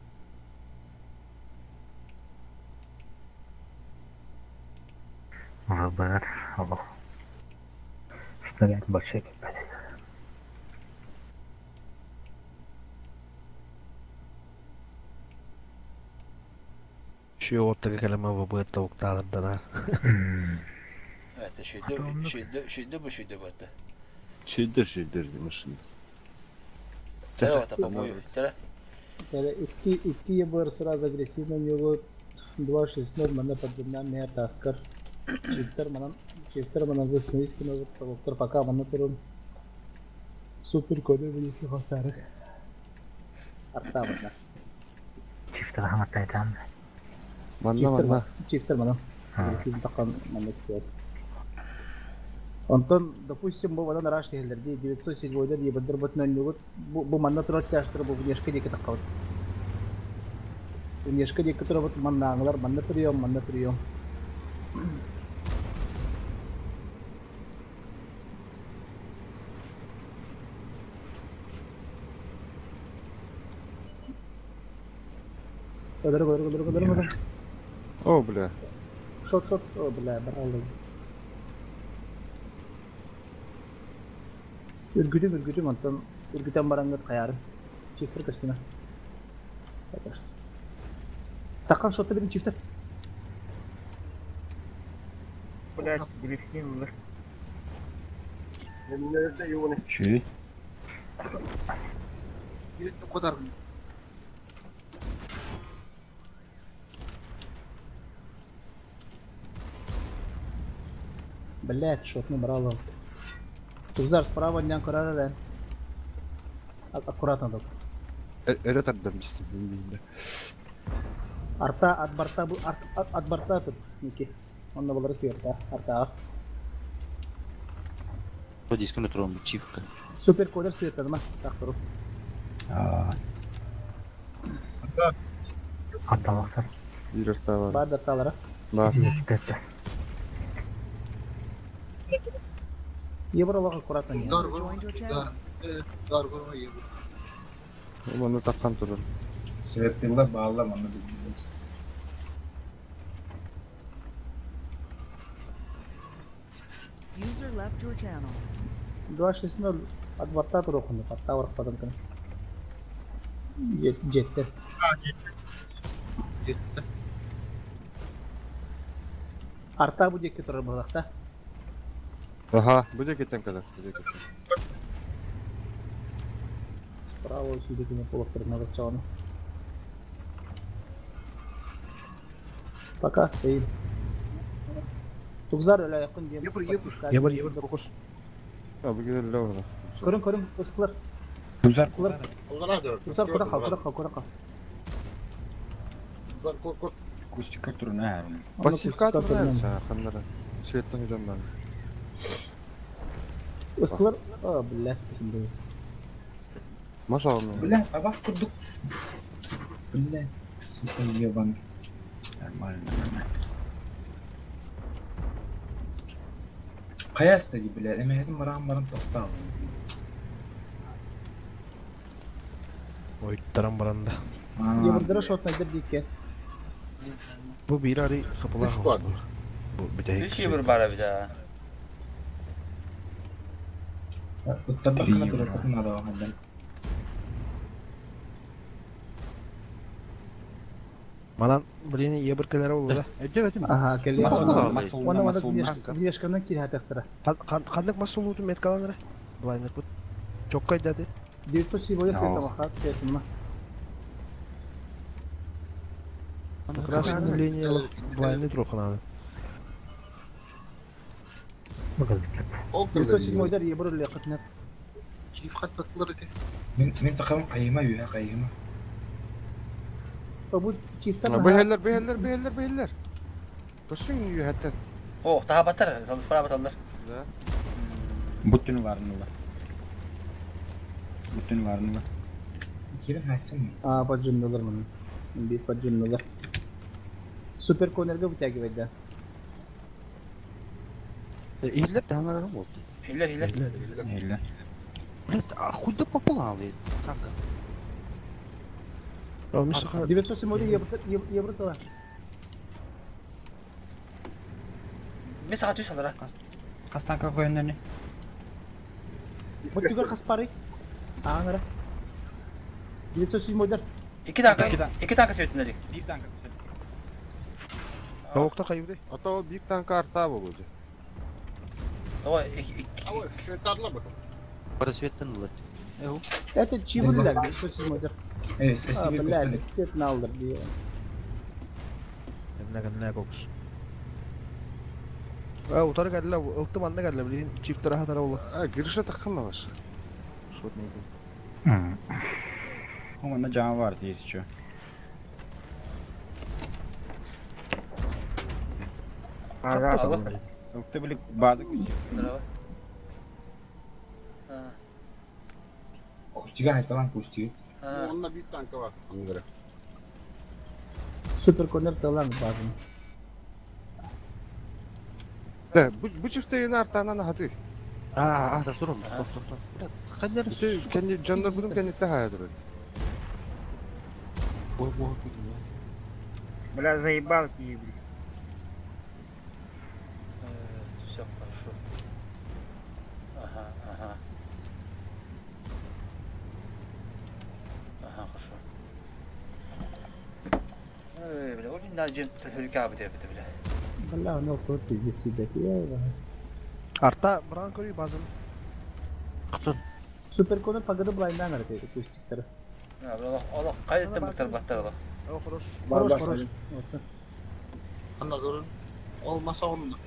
ВБР, алло. Снаряд большой попали. Şu оттага кэлэмэ бабыат тавыктаалардана. Это шүйдө шүйдө шүйдө бу шүйдө бата. Шүйдер шүйдер машина. Тере бата побою. Тере. Тере икки икки ебыр сразу агрессивно у него 2-6-0 мана поддемна мэ таскар. Чифтер манан чифтер манан высновиски назад солоктор пока мана турун. Супер коды вылезли хасары. Арта мана. Чифтер хаматтайтан. Манна манна. Чифтер манан. Агрессивно такан манна сөп. Онтон, допустим, бу вадан раш дехелер ди 907-дер ебердер бутынан нюгут бу бу манна турар тяштыр бу внешка диэки таккабыт. Внешка диэки турабыт маннааҥылар манна прием, манна прием. Ödürüm ödürüm ödürüm ödürüm ödürüm. О, бля. Шот шот, о, бля, брали. Үргүтүм үргүтүм онтон үргүтэн бараҥҥыт хайаарын. Чифтер көстүмэ. Таккан шотты бирин чифтер. Блядь, дельфин умер. Шүй. Кудар. Блять, шотны брал. Тузар справа днян корара Аккуратно только. Өрө тардан бистим деймде. Арта от борта бу арт, от, от борта тут ники. Он на балары сверта. Арта. Дискон турун чифка. Супер кодер сверта ма. Так туру. Атталақтар. Бир арта бар. Бар дарталара. Бар. Евролог аккуратно не. Dar vurma. Dar vurma yebir. Манна таккан турар. Sebeplerle bağlamanı bilmiyoruz. User left your channel. 2-6-0 от борта туру хунду. Арта барып кына. Жетти. Жетти. Арта бу диэки турар буоллахта. Аха, бу кетен кадar. Бу кетен. Справа сүйдекене полоктор надо Пока стоим. Тугзар öyle yakın diye. Ебір, ебір. Ебір, ебір, фокус. А, бу келе орда. Көрün көрün ıskılır. Tuzar Iskılır. Tuzar kura kal kura kal kura kal. Tuzar kor kor. Кустика турна харун. Пассивка турар. Ханнара. Светтен жондан. Iskılır. О, блядь. Машалла. Бля, а вас курдук. Бля, сука, ебаный. Нормально, нормально. Каяста ди, бля, эмэһэтин бараан баран тоқтаал. Ойттаран баранда. Ебірдірі шотна дер дике. Бу бир ари хапылаа. Үш бар. Бу битэ. Үш ебір бара бида. Уттабаккана турар надо хандан. Манан блин ебір келер болду да. Өтө өтүм. Аха, келе. Масулна, масулна, масулна. Внешканан кире хатактыра. Кандык масулуту меткаланыр. Блайнер бут. Чоккай дады. 907 света махат светма. Красная линия блайнер троханады. 907 дер ебір леқытнет. Чиф хаттатылар эти. Мен мен сакам кайыма үйә кайыма. Бу чифтер. Бэһэллэр, бэһэллэр, бэһэллэр, бэһэллэр. Көссүн үйэттен. О, таха батар, талыс справа баталар. Да. Буттун варныла. Буттун варныла. Кирен хайсың. А, поджимналар маны. Bir поджимналар. Супер конерге вытягивать, да. Иллер данарым болду. Хиллер, хиллер. Хиллер. Блядь, а худо попал Танка. 907 евро тала. Мен сага түс алара. Кастанка көйнөне. Бу түгөр каспары. Аңара. 907 дер. Iki танка, iki танка светинleri. Bir танка. Тавуктар хайыбыты? А то биир танка артаа буолуо дии. Давай, икки. Бары светтен ылат. Это чивырлар, 907 А, блядь, свет налдыр дии. Кэннэ кэннэ кокс. А, утары кэллэ, ылты манна кэллэ, билигин чиптара хатара буолла. А, Гриша тахханна ваш. Шотный. Онно дьаҥа баар если что. Ага. Ылты били база күчү. Здорово. Кустига айталан кустига. Онно биир танка бар. Ангара. Супер конер талант базын. Да, бу бу чифтейин артаанан хаты. А, а, да, сурум, стоп, стоп, стоп. Бля, хадер. Ити кенни дьоннор бутун кэнниттэ хаайа турар. Ой, ой, ой. Бля, заебал ты, блядь. Все хорошо. Ага, ага. Ага, хорошо. Эй, бля, ол инна жем төлкө абы деп бля. Бля, ну тут пиздец себе. Я Арта, бран көрүй базын. Ктон. Супер конер пагады блайндан арты кустиктары. А, бля, олох кайыттан бутар баттар олох. О, хорош. Хорош, хорош. Анна durun. Olmasa onunla.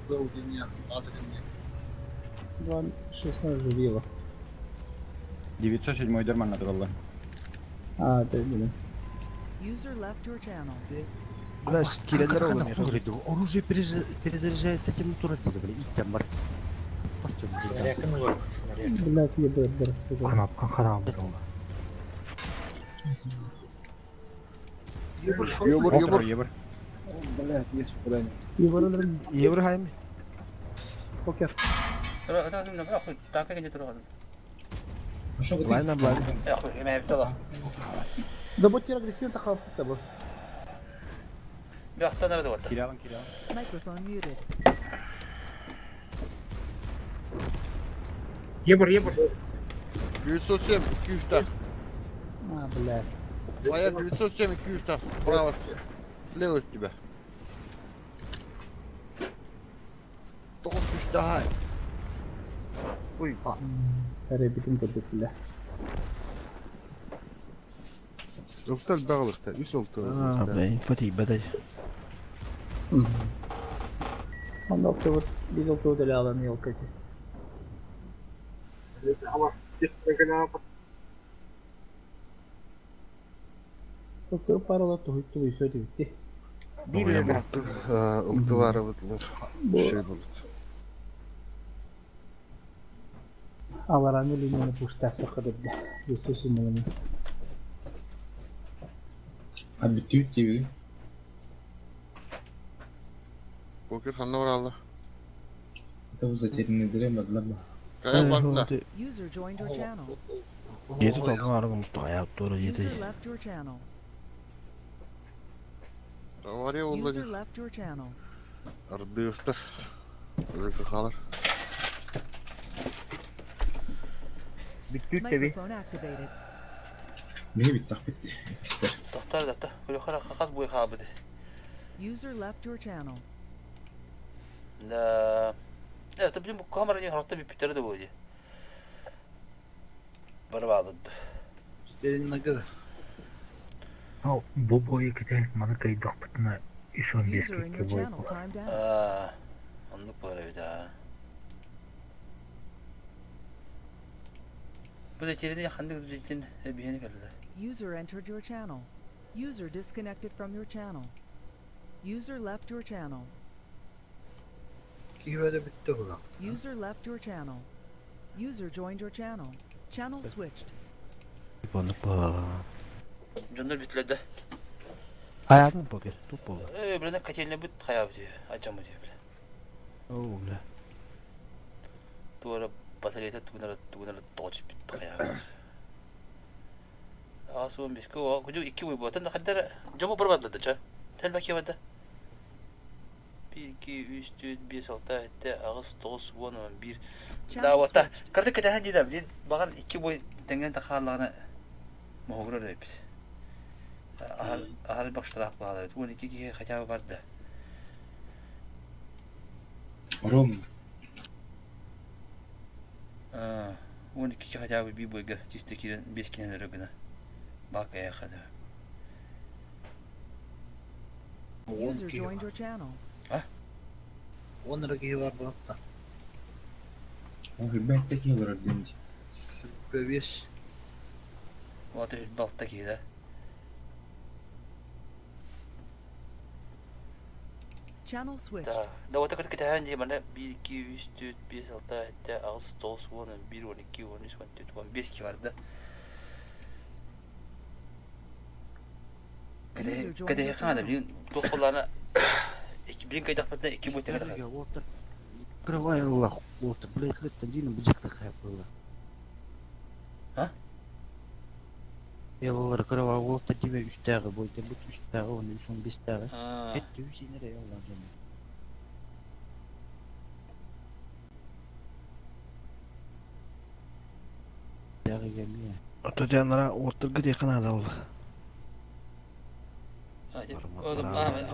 Go dünya. Bazı dünya. 2, 6 живило. 907 дерман натуралла. А, да, блин. User left your channel. Бля, кирелер олы меха. Оружие перезаряжается тем турат бля, иттен бар. Блядь, ебать, сука. Канапка хараабыт ол. Ебыр, ебыр. Ебыр. Блядь, есть попадание. Ебыр, Евро хайми. Окей. Танка кенде турган. Лайна блайн. Э, хуй, эме бит Да будь агрессивно, так хапта бу. Бияктан арады вот. Киралан, киралан. Microphone muted. Ебр, ебр. 907, 200. А, блядь. Твоя 907, 200. Справа. Слева от тебя. Тоғыз күшті хай. Ой, Ребятин көрдүк, бля. Ылтал бағылықта, үс олты. А, бля, инфа тиийбэтэй. Онда вот бир олту деле алан елкати. Олту парала тухутту уйсө дибитти. Ылты, ылты бары бұдылар. Шей болот. Алараны линияны пуштас бакадырды. Өстөсүн А бүтү тиби. Покер ханна оралды. Это затерянный дыре бадлаба. Кая барда. User joined your channel. Жети толкун арыгы мутту аяп тура жети. User left your channel. Авария oldu. User left your channel. Ардыыстар. Өзі қалар. Бүттү теби. Microphone activated. Мени бит битти. Истер. Токтор да, Бля, хас буй хабыды. User left your channel. Да. Это блин, камера не характа бипитер да будет. Барбадыд. Нагада. Бу бойы кете маны кыйдахпытына үс он бес User in кетке your бой channel timed out. А, оннук бар да. Бу да терени хандык бизетин бихени келди. User entered your channel. User disconnected from your channel. User left your channel. Кивede bitti bu da. User left your channel. User joined your channel. Channel switched. Оннук ба. Жоннор битледи. Хаятын покер, туп болду. Э, блин, котельня бит хаяб ди. Ачам ди, бля. Оо, бля. Туара батареята тугунара тугунара точ бит хаяб. Асуын биске о, кужу икки буй ботан да хаддара жому барбады ча. Тел баки бада. 1 2 3 4 5 6 7 8 9 10 11. Да вата. Карды кете ханди да, блин, багар икки бой тенген та халлагана мохогрор эпит. Ахал ахал бакштырап калар. 12 ки хотя бы барды. Ром. 12 хотя бы биир бойга чисто киирэн биэс кинэн өрө гына. Бак эйэхэ да. User joined your channel. А? Он эрэ киһи бар буолта. Ол үрбэттэ киһи олорор диэн Бөбүөс. Вот үрбэ алта киһи да. Channel switched. Да вот кытта кэтэһэн дии манна 1 2 3 4 5 6 7 8 9 10 11 12 13 14 15 киһи барда. User joined your Кэтэһиэххэ наада channel. билигин туох буоллаҕына билигин кэтэхпитинэ икки бу тэҥэ Уоттар Открывай Аллах, уоттар, блядь, хрен один будет было. А? Яллар кырава уолта диме үстәгы бойда бут үстәгы он үс он бестәгы. Хетти үс инере яллар жана. Тәгы гәмия. Ото дьанара уоттарга диэххэ наада ол.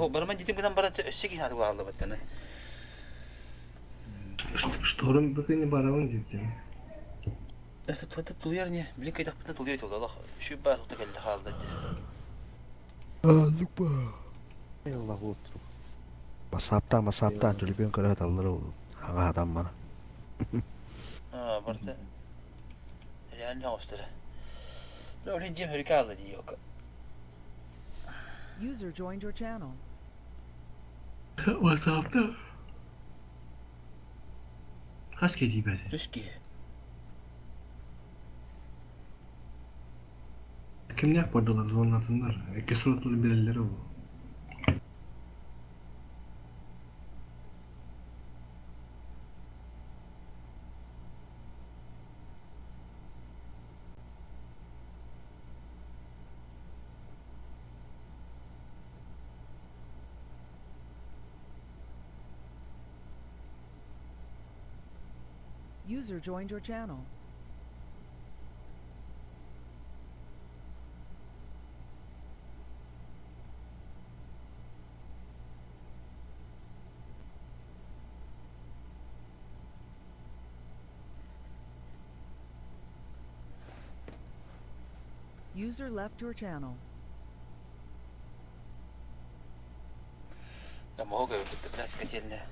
Барыман дитим гынан баран өссө киһи наада буолаллыбыттаны. Шторм бүгүн барабын диэтим. Өстө тулуйар не? Билин кайдахпытына тулуйар тулалах. Шү бар хута келли хаалда ди. Ялла уоттар. Басаптаа масаптаа төлөпүөн көрө саталлар ол хаҥа хатаммана. А, барыта реально оҕустара. Ол дьиэм хөрүкэ хаалла дии ока. User joined your channel. WhatsApp'ta. Хас киһи бэти? Үс киһи. Кимнээх бардылар звоннатыннар? Икки суратылы билэллэрэ ол. User joined your channel. User left your channel. Да моһо көрбүт блядь котельная.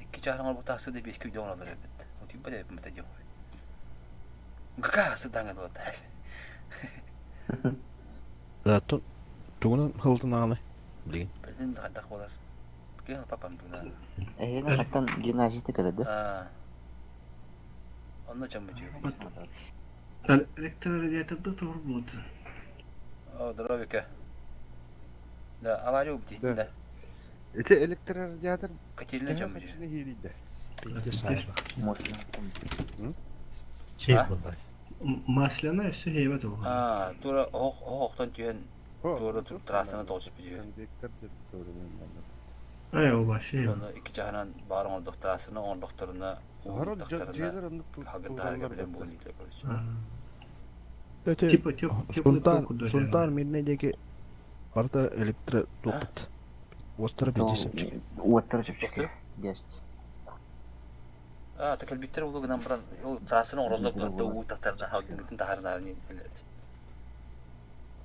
Икки чааһын оҥорбут тахсыы да биэскэ үйдэ оҥороллор эбит. Утуйбат эбиппин бата диэн. Гака сыдаҥа дуота. Да тугунан хылтын аҕалай билигин. Билин хайдах буолар. Кыһыл папам тугунан. Эһиги хаттан гимназияты кэлэрдэ. Аа. Онно чаммытыы. Электрорадиаторда турар буолта. О, здоровика. Да, авария убить, да. Ити электрорадиатор Котельная төһө чаммытыы. хаччыны иһиирийдэ? Чей буолла? Масляная все хейбет ол. Аа, тура оһох оһохтон түһэн туора трассаны тоҕус бүтүө. Конвектор деп туругун Ай ол вообще. Оны икки чаһынан баар оҥордох трассаны оҥордохторуна Олорор уулуттахтарына дьиэлэр оннук халгын таһарга тутуллар билэн бытта. буолан дииллэр короче. Өтө Типа теплый пол Сунтаар куда Сунтаар Мирнэй диэки барыта электро туохпут. Уоттара биирдии Уоттара чэпчэки. Гест. Аа, та кэлбиттэр улуу гынан баран ол трассаны оҥороллор буолан ууттахтарына халгын таһарынаары дииллэр.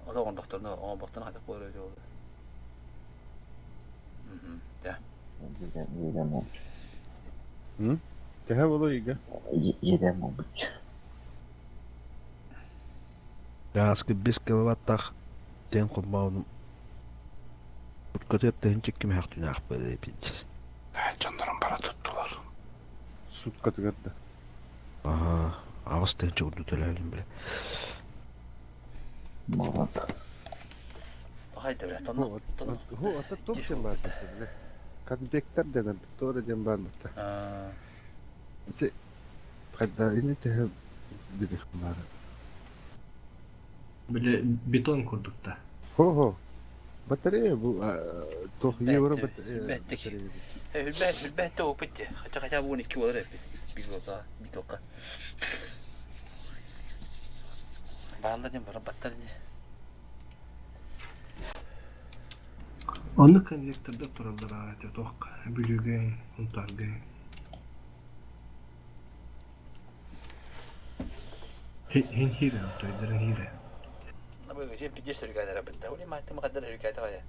Ото оҥордохторуна оҥорбохторуна хайдах буолар эбит ол. Мм, да. Едем olmuş. Төһө болу ига? Едем olmuş. Чааскы бес киловаттаах диэн холбоонум Көтөр тыһыынча кимээх түнээх пиздец. Дьоннорун бара туттулар. Суткатыгар да. Аһаа, аҕыс тыһыынча курдук төлөөтүм бile. Молот. Хайда бля, тонно тонно. Ху, ата туох диэн баар битэ. Конвектор дэнэр туора диэн баар битэ. Аа. Ити хайда ини төһө билих баар. Бile бетон курдукта. Хо-хо. Батарея бу туох евро батарея. Бэттик. Хүрбэ хүрбэттэ опыт. Хотя хотя бы 12 болар эпит. Бил болса, битокка. Баалла дем бара баттар не. Оннук конвектордар тураллар аата туохха Бүлүүгэ, Сунтаарга. Һин хиирэ, тойдарын хиирэ. Бу пиздец өрүкээтэрэ бытта. Ули мааттым қадар өрүкээтэ қая.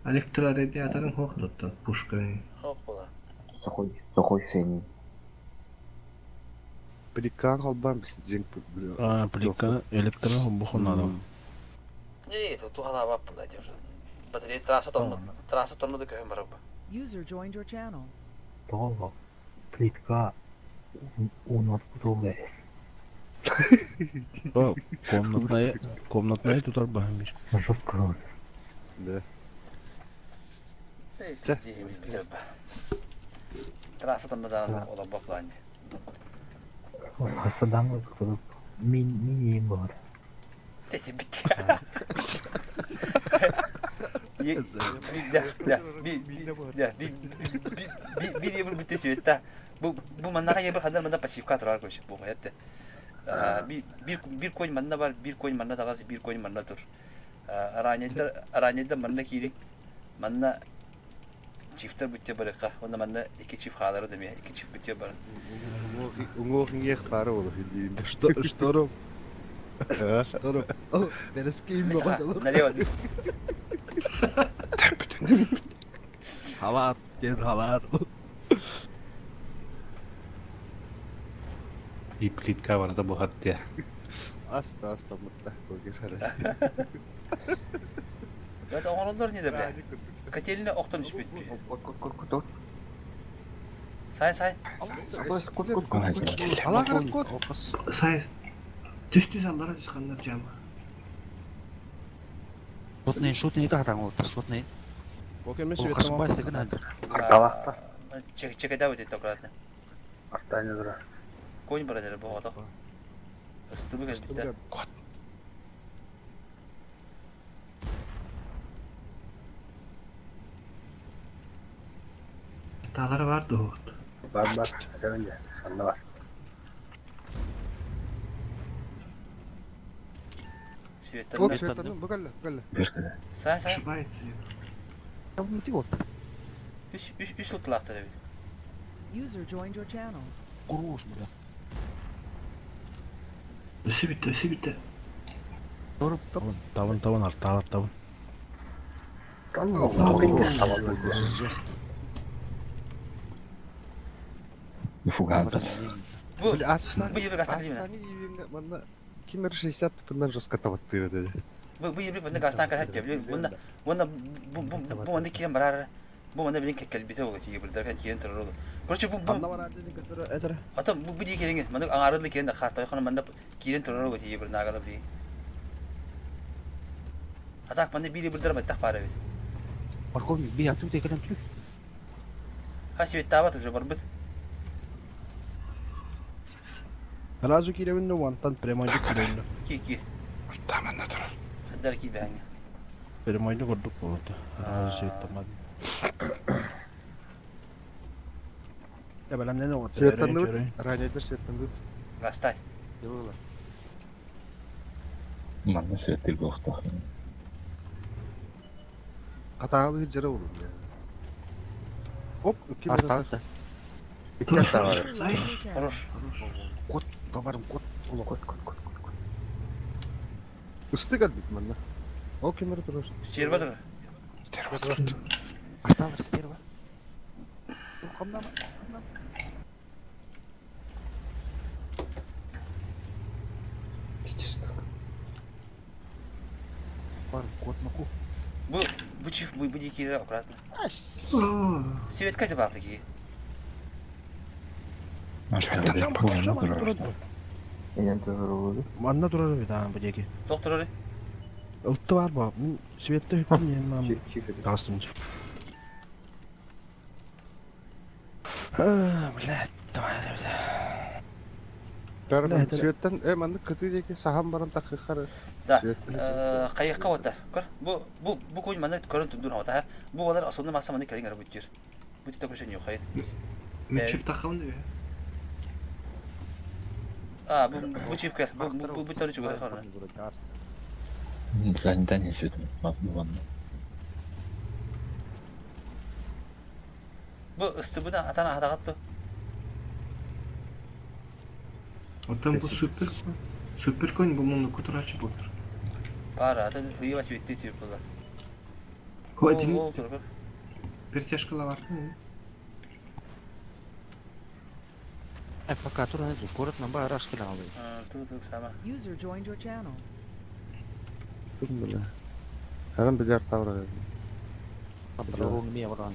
Электрорадиаторын хуох туттан пушка. Хоқ була. Сохой, сохой фени. Плиткаан холбаан бис дьиҥ А, плитка электро бухун надо. Не, туһалаабап була дьэ. Батарея трасса тонну, трасса тонну да көһөн барар бу. User joined your channel. Тоҕо плитка уунат кутулла О, комнатная, комнатная тутар баһан бир. Жестко. Да. Трасса тонну да олорбок плане. Хасадан кутулуп мин мин бар. Тети бит. Да, да, би да, би би би би бит света. Бу бу маннаға ебір хандар манда пассивка турар көш бу хәтта. Би бир бир конь манна бар, бир конь манна тагасы, бир конь манна тур. Араньяда араньяда манна кирик. Манна чифтер бүтте барыка. Онда манна икки чиф халары деме, икки чиф бүтте бар. Уҥуох иҥиэх баара буолуо диин. Что, что ром? Что ром? О, берески Налево. Халат, дед халат. И плитка барыта буһар диэ. Ас ас томмутта. Көге шары. Это оҥороллор не да бля. Котельня охтон түспүт. Сай сай. Сай. Түс-түс аллара түс ханнар жама. Шотный, шотный тахтан олтар, шотный. Окей, Ол қашпайсы гына. Арталахта. Чек чекеда өтет аккуратно. Артайны турар. Конь барадыр бу ото. Ыстыбы кэлбиттэ. Таалара бар дуһут. Бар бар. Сәвенде. Санна бар. Оп, светтанным, бу кэллэ, бу кэллэ. Сай сай. Мути вот. Үс үс үс лытлаахтар эбит. User joined your channel. Куруш, бля. Өсө бүтте, өсө бүтте. Табын, табын, табын, арталар табын. Жесткий. Фугантов. Бу Астан бу ебек астан димин. Манна кимер 60 тыпынан жестко табаттыыр dedi. Бу бу ебек манна гастан калһап жебли. Мунна мунна бу бу бу манна киен барар. Бу манна билин кеккелбите болот ебирдер кен киен турар. Короче бу бу Ата бу бу дии манна аңарыды киен да карта хана манна киен турар болот ебир нагала били. Атак манна бири бирдер маттах бара бит. Полковник, би ату текелем түр. Ха свет табат уже барбыт. Сразу киребинде вантан прямойду киребинде. Ки ки. Таманна турар. Хаддар ки бәңе. Прямойду көрдүк болот. Сразу светтамады. Я балам не Светтанныбыт, ранайдар светтанныбыт. Гастай. Дебола. Манна светтил буохтаах. Атаалы жара болу. Оп, ким Арталта. Икки арталар. Хорош. Кот, бабарым кот. Кот, кот, кот. Ысты кэлбит манна. Ол кимер турар. Стерва турар. Стерва турар. Арталар стерва. Хамнама. Барым кот наку. Бу бу чиф бу бу дии аккуратно. Светка деп алды ки. Манна турар бит аан бу диэки. Доктор Ылтты бар ба. Мин светте хүттүм диэн маам. Тагыстым. Блядь, давай, давай. Бәрі светтен, э, манны кытыы диэки саһан баран такыхар. Да. Кайыкка ота. Көр. Бу бу бу конь манна көрөн тундур ота. Бу балар асонны маса манна келиң арабы бүтүр. Бу тип көшөн yok hayır. Мүчүп тахамын диbe. А, бу бу чиф кел. Бу бу бу төрү чугар хорна. Занята не светом, манна. Бу ыстыбыны атан аһатаҕыт дуо? Оттон бу супер супер конь бу муннукку турааччы буолар. Баар, атын ыйыба сибиттии түһүп буолар. Ол Ол турар. Перетяжкалаватын. Пока туран город нам бар ашкеле алды. Ту ту сама. User joined your channel. Бля. Харам билер тавра. Рон ме баран.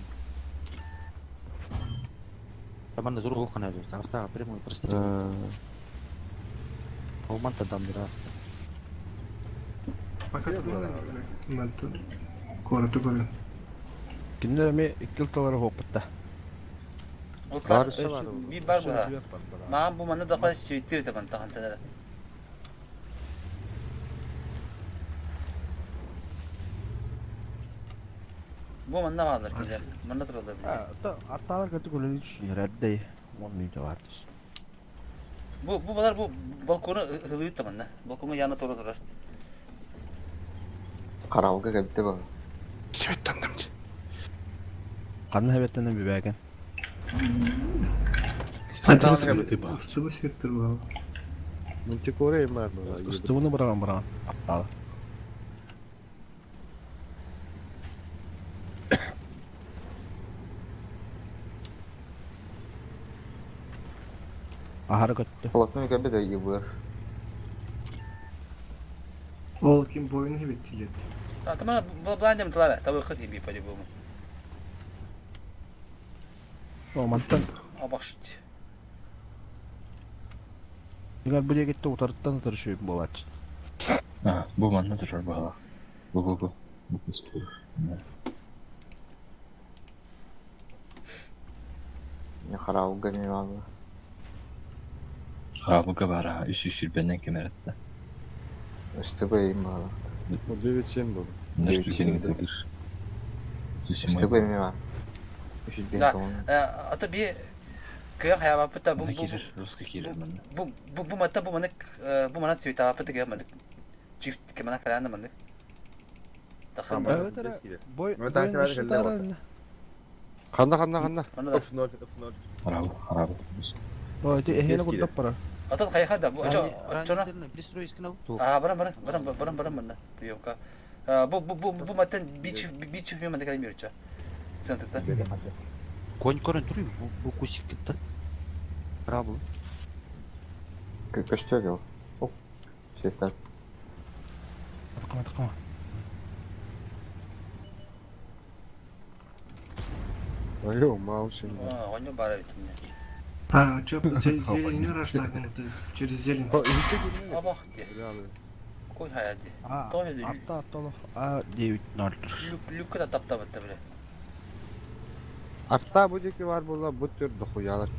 Таман зур хана Арта прямой прострел. Ол мантан дамдыра. Пока Мантан. Куораты көрөн. Кинилэр эмиэ икки ылталары хооппутта. Ол би бар була. Маам бу манна даха светир табан тахантанара. Бу манна баалар кинилэр. Манна тураллар билигин. Артаалар көтү көлөнү түсүнэр эрдэй. Он мүнөтө бар түс. Бу балар бу балкону ылыыт да манна. Балкоҥҥа яна тура турар. Караулга кэлбитэ баар. Светтандым. Ханна хэбэттэнэн бүбээген. Субу светтер баар. Мантикора имар была. Ыстыбыны быраҕан быраҕан. Аттаала. Аһары көттө. Плотной кэлбит ЕБР. Ол ким бойун хибиттилет. Атама бландем тылара табы кыт би по-любому. О, мантан. Абашт. Игар бу диэкитте утарыттан утары шөйүп буолааччы. А, бу манна турар баҕалаах. Бу бу бу. Бу көстөр. Караулга не баар. Хараабылга баар аха үс үс сүрбэннэн кэмэрэтте. СТБ им баар. Ну, 9-7 был. Наш СТБ эми баар. Да, а то би кыа хаябаппыта бу бу Русский кирер манна. бу бу бу матта бу манык бу манат цветаваппыта кыа манык. Чифт кемана каляна манык. Тахын. Бой Ханна ханна ханна. F0 F0. Харабыл, харабыл. Ой, ти эхене курдап бара. Атын хайха да бу ачо ачона. А баран баран баран баран баран манна приемка. Бу бу бу бу маттан бич бич мен манда калим берча. Центрда. Конь көрөн туруй бу бу кусик типта. Харабыл. Көстөр ол. Оп. Светтер. Атакама атакама. Айо, маусин. А, онё бара бит мне. А, чё, зелень рашлагын через зелень. Абах де. Кой хаяди. Тоже Арта аттолох А 9-0. Люк люкка да таптабытта биле. Арта бу диэки бар була бу төр дохуялар.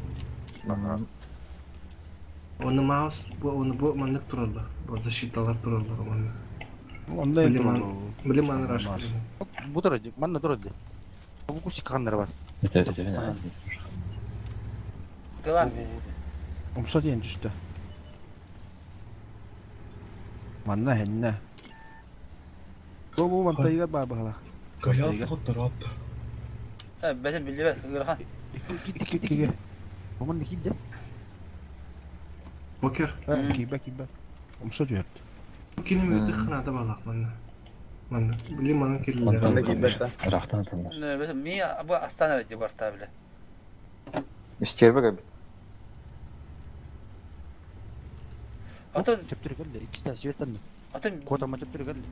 Оны маус, бу оны бу маннык тураллар. Бу защиталар тураллар манна. Онда Билим аны рашлагын. Бу турар, манна турар. Бу кусик каннар бар. Это это мен. Тылан. Умса диэн түстэ. Манна хэннэ. Бу бу мантайга баа баһала. Э, бәтен билбет, ырахан. Иккиге. Бу манна кийде. Покер. Киибэ киибэ. Умса түһэрт. Киним өтө ханада балак манна. Манна. Билим аны кирилер. Ханна киирбэт Рахтан аталар. Бәтен ми бу астана ради барта биле. Истербе кэлбит. Атын Төптөр келди. Иккисте светтан. Атын Котама төптөр келди.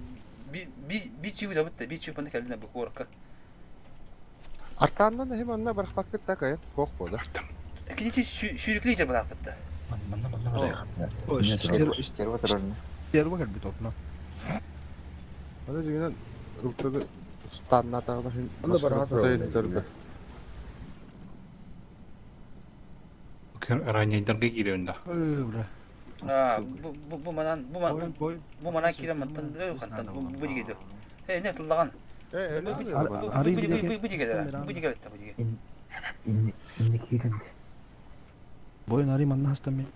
би би би чип да битте, би чип манда калина бу корка. Артаннан хем анна барахпаккыт такай, хох бода. Киничи сүйрүклей жер балак битте. Манна манна барайх. Истербе турар. Стерва кэлбит отно. Аны дигенен рупты станна тагына хем. Анда барахат төрдө. Раннейдерге кириөнда. Ой, бля. А, бу бу бу манан бу ман бу манан кирен мантан хантан бу бу дигеди. Э, не тыллаган. Э, Бу бу бу дигеди. Бу дигеди бу дигеди. Инни киирэн. Бойун ари манна хастан мен.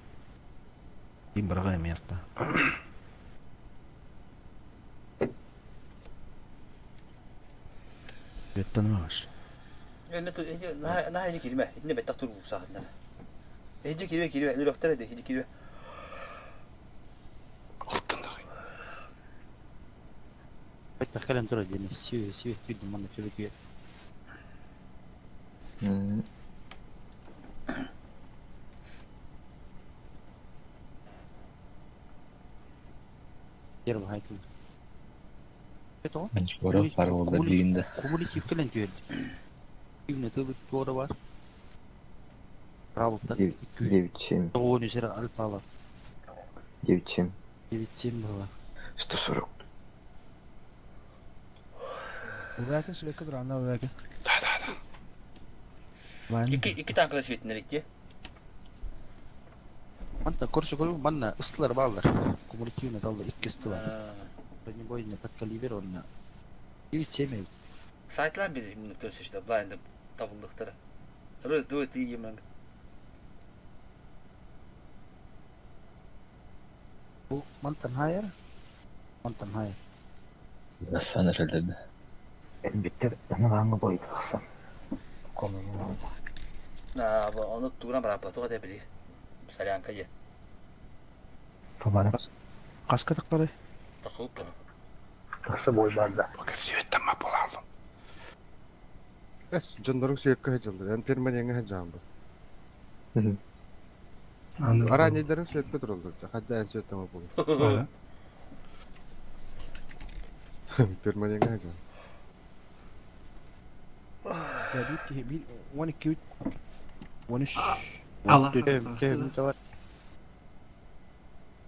Ким барага эмиэрта. Светтанымаш. Наһаа кирме. Итинне бэттэх тур саахыннар. Эһиджи кирбе кирбе өлөрөхтөр эди хиджи кирбе. Бэттэх кэлэн турар диэн сүү сүү түйдүм манна төбө түйэ. Первый хайтыл. Скоро пара болда дигинде. Кумулятив кэлэн түһэрди. Күнэ тылы туора бар. Правылтан 9-7. Тоҕуон үсэр альпала. 9-7. 9-7 была. 140. Улаатын сүрекке тураанна улаатын. Да, да, да. Икки икки танкала светинер икки. Манна короче говорю, манна ыстылар баалар. Кумулятивный таллар икки ысты бар. Бронебойный подкалибер онна. 9-7 Сайтлар бир минут işte blind табылдыктара. Раз, два, три, еманг. Бу мантан хайыр. Мантан хайыр. Асан эрэлдерде. Элбиттер аны бойду тахсан. Коммун. На, ону тугунан бараппа туга да били. Солянка же. Фабара. Хаска тақпары. Тахуп. Тахса бой барда. Эс, жондорун сүйөккө хажалдар. Эн перманеңе хажаан бу. Аранейдерин сүйөккө туралдар. Хадда эн сүйөттөмө болу. Перманеңе хажаан. Ya bir ki bir 12 3 13 Allah 14 var.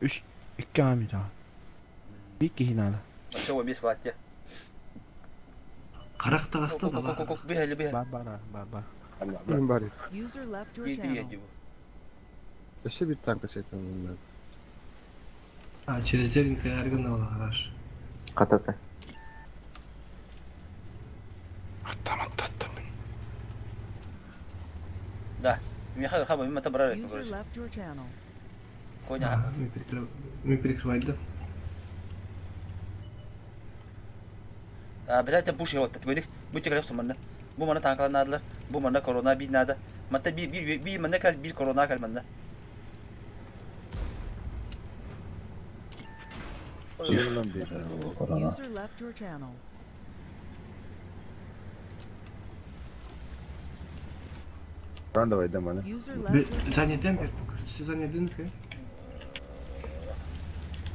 3 2 ами да. Bir ki hinала. Чего бес ватте. Карак тагаста да бар. Бихели бихели. Бар бар бар бар. Мен бар. User left your Иди channel. иди. Эше бир танка сүйөттөмө. А, через деревню аргана гараж. Катата. Да. Миха хаба мимо там брали. User left your channel. Коня. Мы перекрывали, да? А, блядь, буш его тетгөдик. Бу тегелек суманна. Бу мана танкаланадылар. Бу мана корона бир нада. Матта бир бир бир мана кал бир корона кал манна. User left your channel. Ран давай, да, мана. User left your channel. Занеден бер. Занеден ке.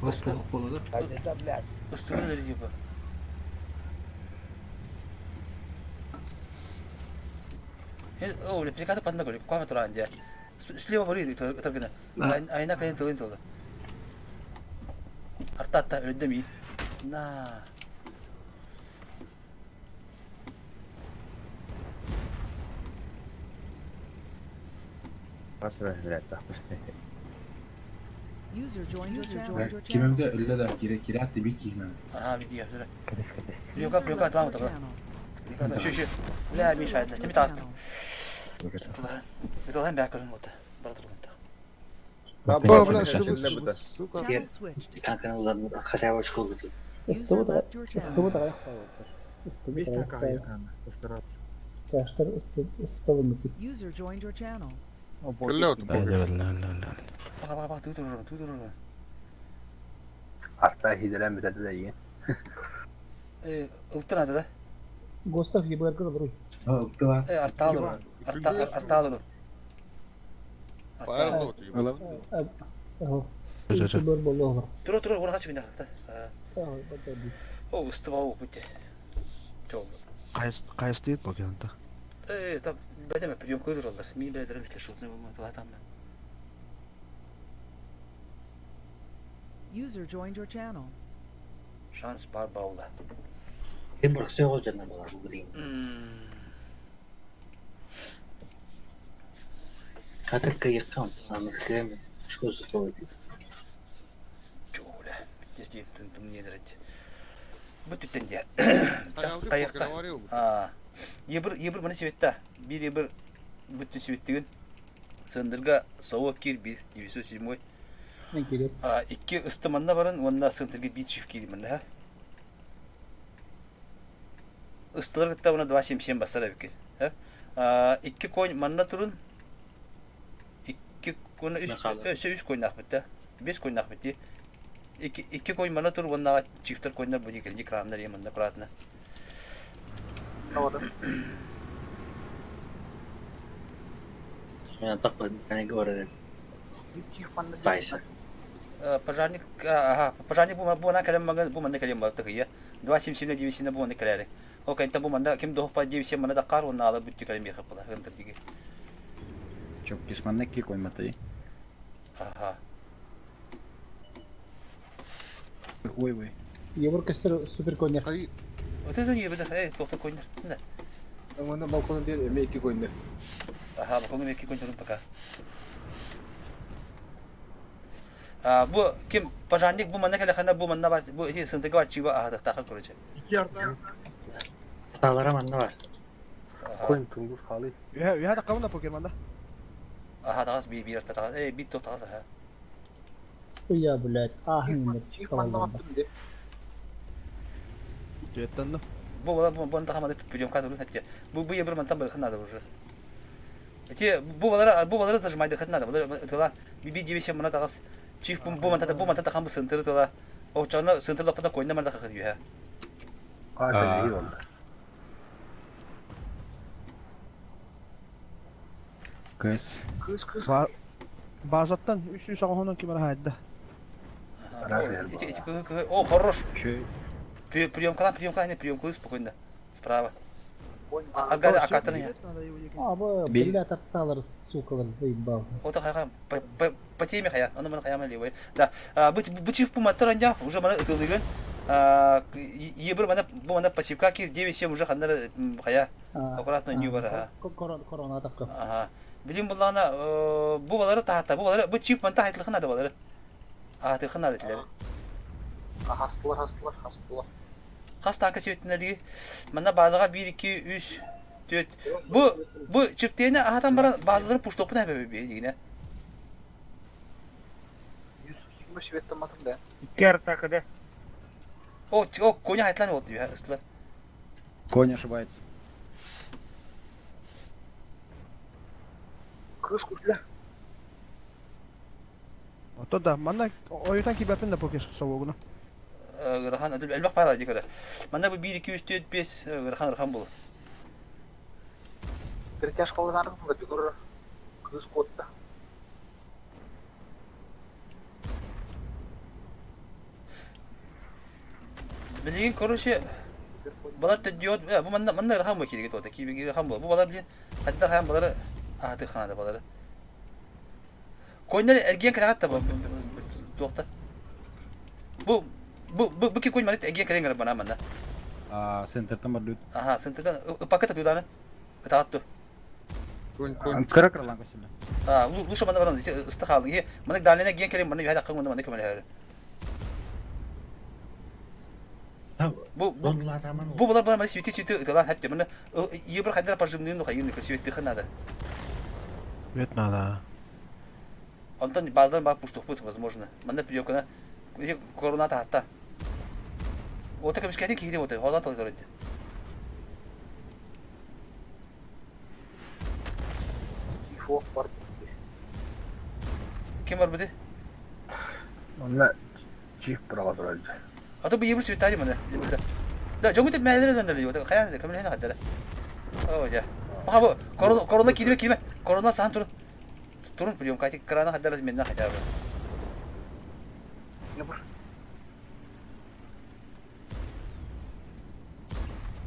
Оп, болады. Да, блядь. Ыстыгы дери бу. О, бля, прикаты панда көрүк. Кама туран же. Слева бори таргына. Айна кайын тылын тылды. Арта атта өлдөм и. На. Асыра хезрәт. User joined your channel. Кимемде өллө да кире кире атты бик киймен. Ага, види, я Кадес кадес. Люка, люка, там вот. Люка, шү, шү. Бля, Миша, это тебе таст. Это бәк көрүн вот. Бара турган. Да, бля, что сука. Channel switched. Танканы хотя бы очко улетел. User left your channel. Ыстыбы да Ыстыбы Беш танка аякан, постараться. Таштар ыстыбы мыты. User joined your channel. Өллө оту. Да да да да. Бака, бака, бака, туу турурун, туу турурун. Арта хиделен бүтәді да деген. Э, ылтын аты да. Гостав ебаргыр бруй. Э, арталыр. Арта, арталыр. Ага. Ебар боллоғыр. Тура, тура, орға сүгінде хақта. О, ыстып ау, бүте. Жол. Кайсы кайсы дейт бу кенте. Э, там бәдеме прием кылдыралар. Мин бәдерем исте шутны булмады, латам. User joined your channel. Шанс бар баула. Кем бір сөз жеріне болар бұл деген. Катыр кайыққан, амыркем, шкозы толы. Жола. Здесь тун тун не драть. Бу түттен де. Таяқта. А. Ебір ебір мына себетта. Бир ебір бүтүн себеттеген. Сындырга сауап кир бир 907. Мен керек. А, икки ыстыманна барын, онна сындырга бир чиф кир мында. Ыстылар кытта уна 2.77 бассар эбиккин. Икки конь манна турун. Икки конь үс өссө үс коньнаахпыт да. Бес коньнаахпыт дии. Икки икки конь манна тур уонна чифтер коньнар бу дии краннар е манна аккуратно. Тайса. Пожарник, ага, пожарник бу бу кэлэн маган бу манна кэлэн барта кыйа. 2.77 9 бу манна кэлээри. Ол кэнтэн бу манна ким дохпа 9 манна даккар уонна ала бүттү кэлэн биэхэ була гынтар диги. Чоп манна ки койматай. Ага. Ой ой. Егор Костер супер коннер. Вот это не беда, эй, доктор коннер. Да. Манна балкон диэн эмиэ икки коннер. Ага, балкон икки коннер пока. А, бу ким пожарник бу манна кэлэхэнэ бу манна бар бу ити сынтыга бар чиба аһатыктаахын короче. Икки арда. Аталара манна бар. Койм тунгус халы. Үһэ үһэ таккабын да покер манда. Аха тагас би бир тагас э бит тох тагас аха. Я, блядь, ахын Жеттан Бу бала бу бу тахамады приемка турун хатте. Бу бу ебір мантан барыхын надо уже. Эти бу балара бу балары зажимайды хат надо. Балар тыла би би дебеше мына тагас чиф бу бу манта бу манта тахам бу сынтыры тыла. О чана сынтыры лапата койна манда хат юха. А, iyi oldu. Кыз. Кыз кыз. Базаттан 300 оҕоһунан ким эрэ хаайда. О, хорош. Приемкалан, приемкалан, не приемкалы спокойно. Справа. Аргада акатаны. А, бу, бля, тапталар, сукалар, заебал. Вот хайа, по теме хая, аны мына хаяма левый. Да, бычив пуматтар уже мана ытылыгын. Ебір мана бу мана пассивка кир 9-7 уже ханнар хая. Аккуратно не бар. Корона такка. Ага. Билим буллана бу балары тахта, бу балары бу чип манта хайтылхын ада балары. Атыхын ада тилер. Хастылар, хастылар, хастылар. Хас танка себеттинелиги. Манна базага 1 2 3 4. Бу бу чиптене ахатан баран базалары пуштопун әбе дигине. 120 шведтен матым да. Икки артакыда. О, о, коня хайтлан болду я ыстылар. Конь ошибается. Кыз куртля. Ото да, манна ойутан кибатын да покер совогуна. Ырахан элбэх пайла дикара. Манна бу 1 2 3 4 5 ырахан ырахан болу. Перетяжка алганаргын да бүгүр кыз котта. Билигин короче балар төддиот бу манна манна ырахан бу кириге тота кибиге ырахан бу. Бу балар билин хаттар хаан балары ааты ханада балары. Коннер эрген калаат та бу туохта. Бу бу бу бу ки конь манит эрген кален бана манна. А, центртан бардут. Аха, сынтыдан пакета туданы. Ытаатту. Конь, конь. Кыра кыралан көстүлө. А, лучше мана баран ысты халдың. Е, мана далена ген келем, мана юхада кың, мана көмөлө. Бу бу бу булар булар свети свети ытала хәпте. Мана ебір хайдар пожимны ну хайын свети ханада. Свет надо. Антон баздан бар пуштух пут возможно. Мана приёмкана корона та хатта. Ота кемскәти киде ота, ходан талдыр. Ифо бар. Ким бар буде? Онна чиф права турады. А то бу ебір светали мана. Да, жогут мәлер дөндөр. Ота хаян камил хана хаддара. О, я. Баха бу корона корона килме килме. Корона сан турун. Турун прием кати крана хаддара менна хотя бы.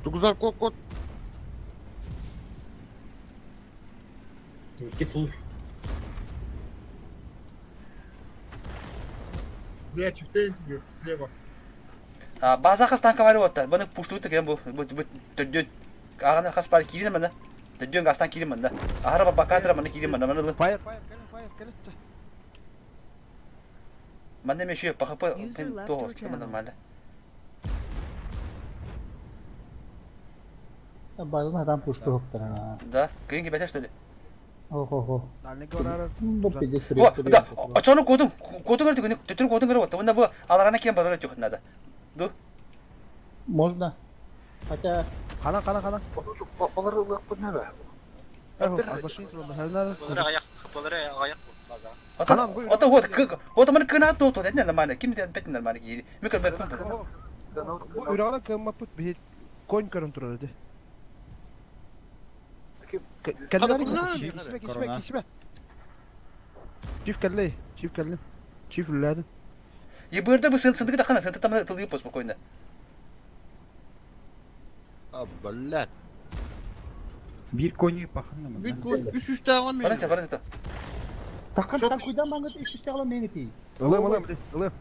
Тугузар кот кот. Икки тур. Бля, чифтейн тебе слева. А, база хас танка бар оттар. Баны пушту теген бу бу бу төддөн. Аганы хас бар кирин мана. Төддөн гастан кирин мана. Ахара бакатра мана кирин мана. Мана Фаер, фаер, келин, фаер, келин. Мана меши ПХП User тен left то your channel. нормально. Базан адам пушту хоптар. Да, кирин ки бетер что ли? Хо-хо-хо. Дальний орар. Ну, пиздец, О, привет, да, привет. очону кодум, кодум көрдүк, төтүр кодум көрүп отта. Мында бу аларана кем барар тюх надо. Ду. Можно. Хотя... Хана хана хана. Балар ылыахпын небе. Ото вот вот маны кына то то нормально. Ким бет нормально кири. Мен көрбөппүн. Бу үрэҕинэн кыаммаппыт биһи конь көрөн турар ити. Кэллэр кисмэ кисмэ кисмэ. Чиф кэллэй, чиф кэллин. Чиф үллээтин. Ебырда бу сын сындыгы тахана сын там тылы спокойно. А, блядь. Бир кони паханна. Бир конь үс үстәгән мин. Баран баран это. Такын такуйдан маңыт үс үстәгән меңити. Ылым, ылым, ылым.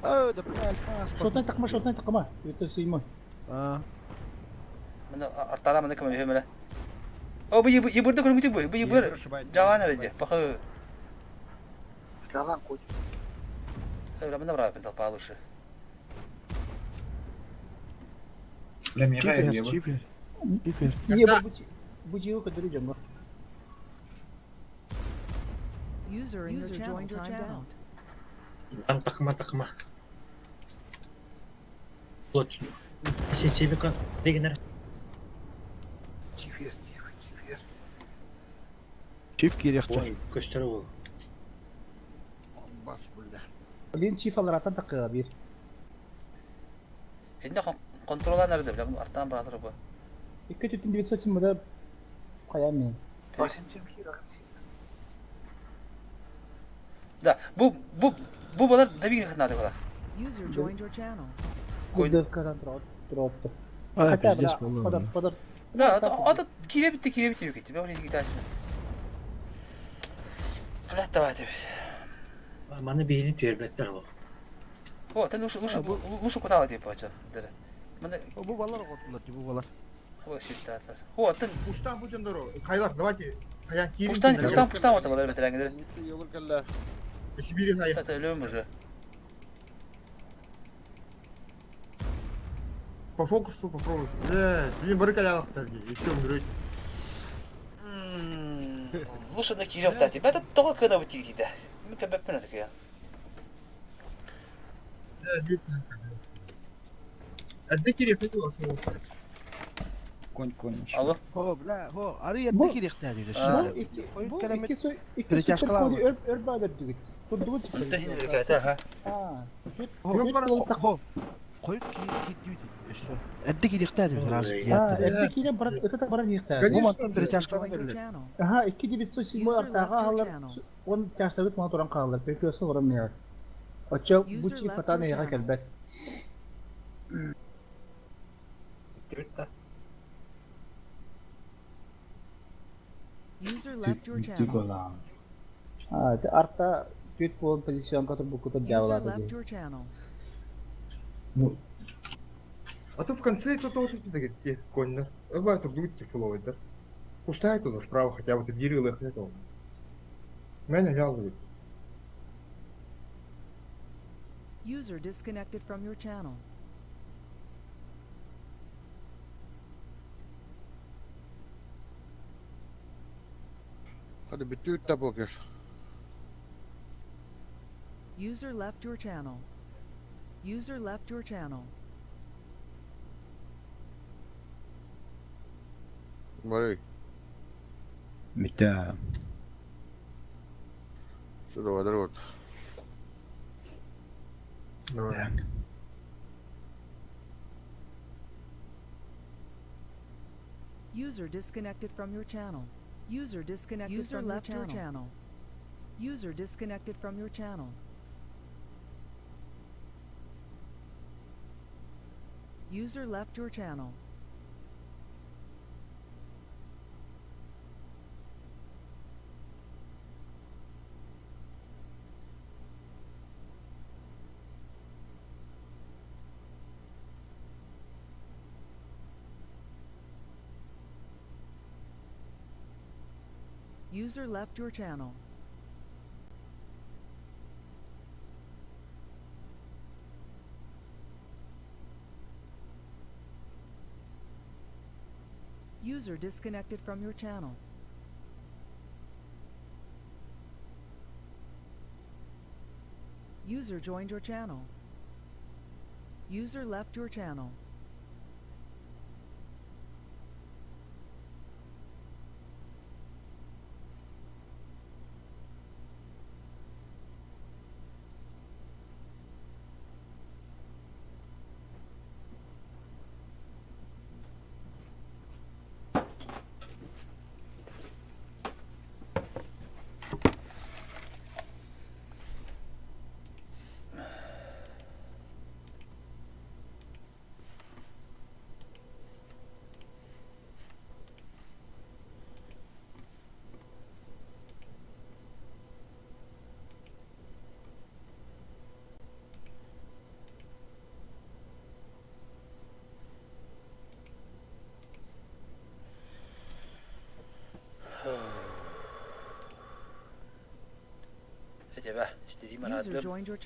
О, да блядь, паспорт. Шотнай такма, шотнай такма. Это сыймы. А. Мына артара мына кем өймеле. О, бу ебырда көрүнгүтү бу. Бу ебыр. Жаган эле. Бакы. Жалан кой. Мына брат мен талпалышы. Бля, меня Чифер, чифер. Не, бу бу жиу көдөрү жоңго. User in your channel timed out. Иван такма такма. Вот. Сенсебека дегенер. Чифер, чифер, чифер. Чиф кириэхчэ. Ой, көстөр ол. Бас, бля. Блин, чиф аларатан такыга бир. Энде контролан nerede бля, арттан братыр бу. 2900 мында каян мен. Да, бу бу бу балар давигин хнады бала. User joined your channel. Гүлдөркадан туруп. А, Хотя пиздец, бля, болду. подар подар. Бля, ата кире битти, кире битти кетти. Бля, не гиташ. Бля, давайте biz. Маны бейini түөрбэттер ол. О, тен лучше лучше лучше куда деп бача. Дere. Мына Бу балар отулар, бу балар. О, шиттатар. О, тен Пуштан бу жондору. Кайлар, давайте. Хаян кирин. Пуштан, пуштан, пуштан ота балар бетереңдер. Йогур кэллэ. Сибири хай. Это өлөм уже. По фокусу попробуй. Бля, блин, барык аялактар. Еще умрет. Лучше на кирек дати. Бәті тоға кына бу тигиде. Мен кәбәппен атык я. Әдбе керек еді Конь, конь. Алло. Хо, бля, хо, ары ятты кириэхтэ диде. Бу икки бу икки су икки супер кони өрп өрп адыр дүгит. Турдугут. Ха. А. Хо, Койуп киирдибит. Эрдэ кириэхтэ диде. Раз. А, эрдэ киирэн баран ыта баран иэхтэ. Бу мантан перетяжкалан келлер. Аха, 2907 артаға алар, он тяжтабыт мана туран хаалар, перекресток орон мияр. Очо бу чи фатан эйга келбет. User left your channel. А, те арта түт болон позицион катыр букута User дявлады. left your channel. А то в конце то вот эти такие конь, да. Бывает, тут тефловый, да. Пустая туда справа хотя бы ты дерил их этого. Меня вялый. User disconnected from your channel. Hadi bitti ütte poker. User left your channel. User left your channel. Барый. Битә. Сюда водород. Давай. User disconnected from your channel. User disconnected User from left your channel. User disconnected from your channel. User left your channel. User left your channel. User disconnected from your channel. User joined your channel. User left your channel. Этебэ, стрим User араадым. joined your channel.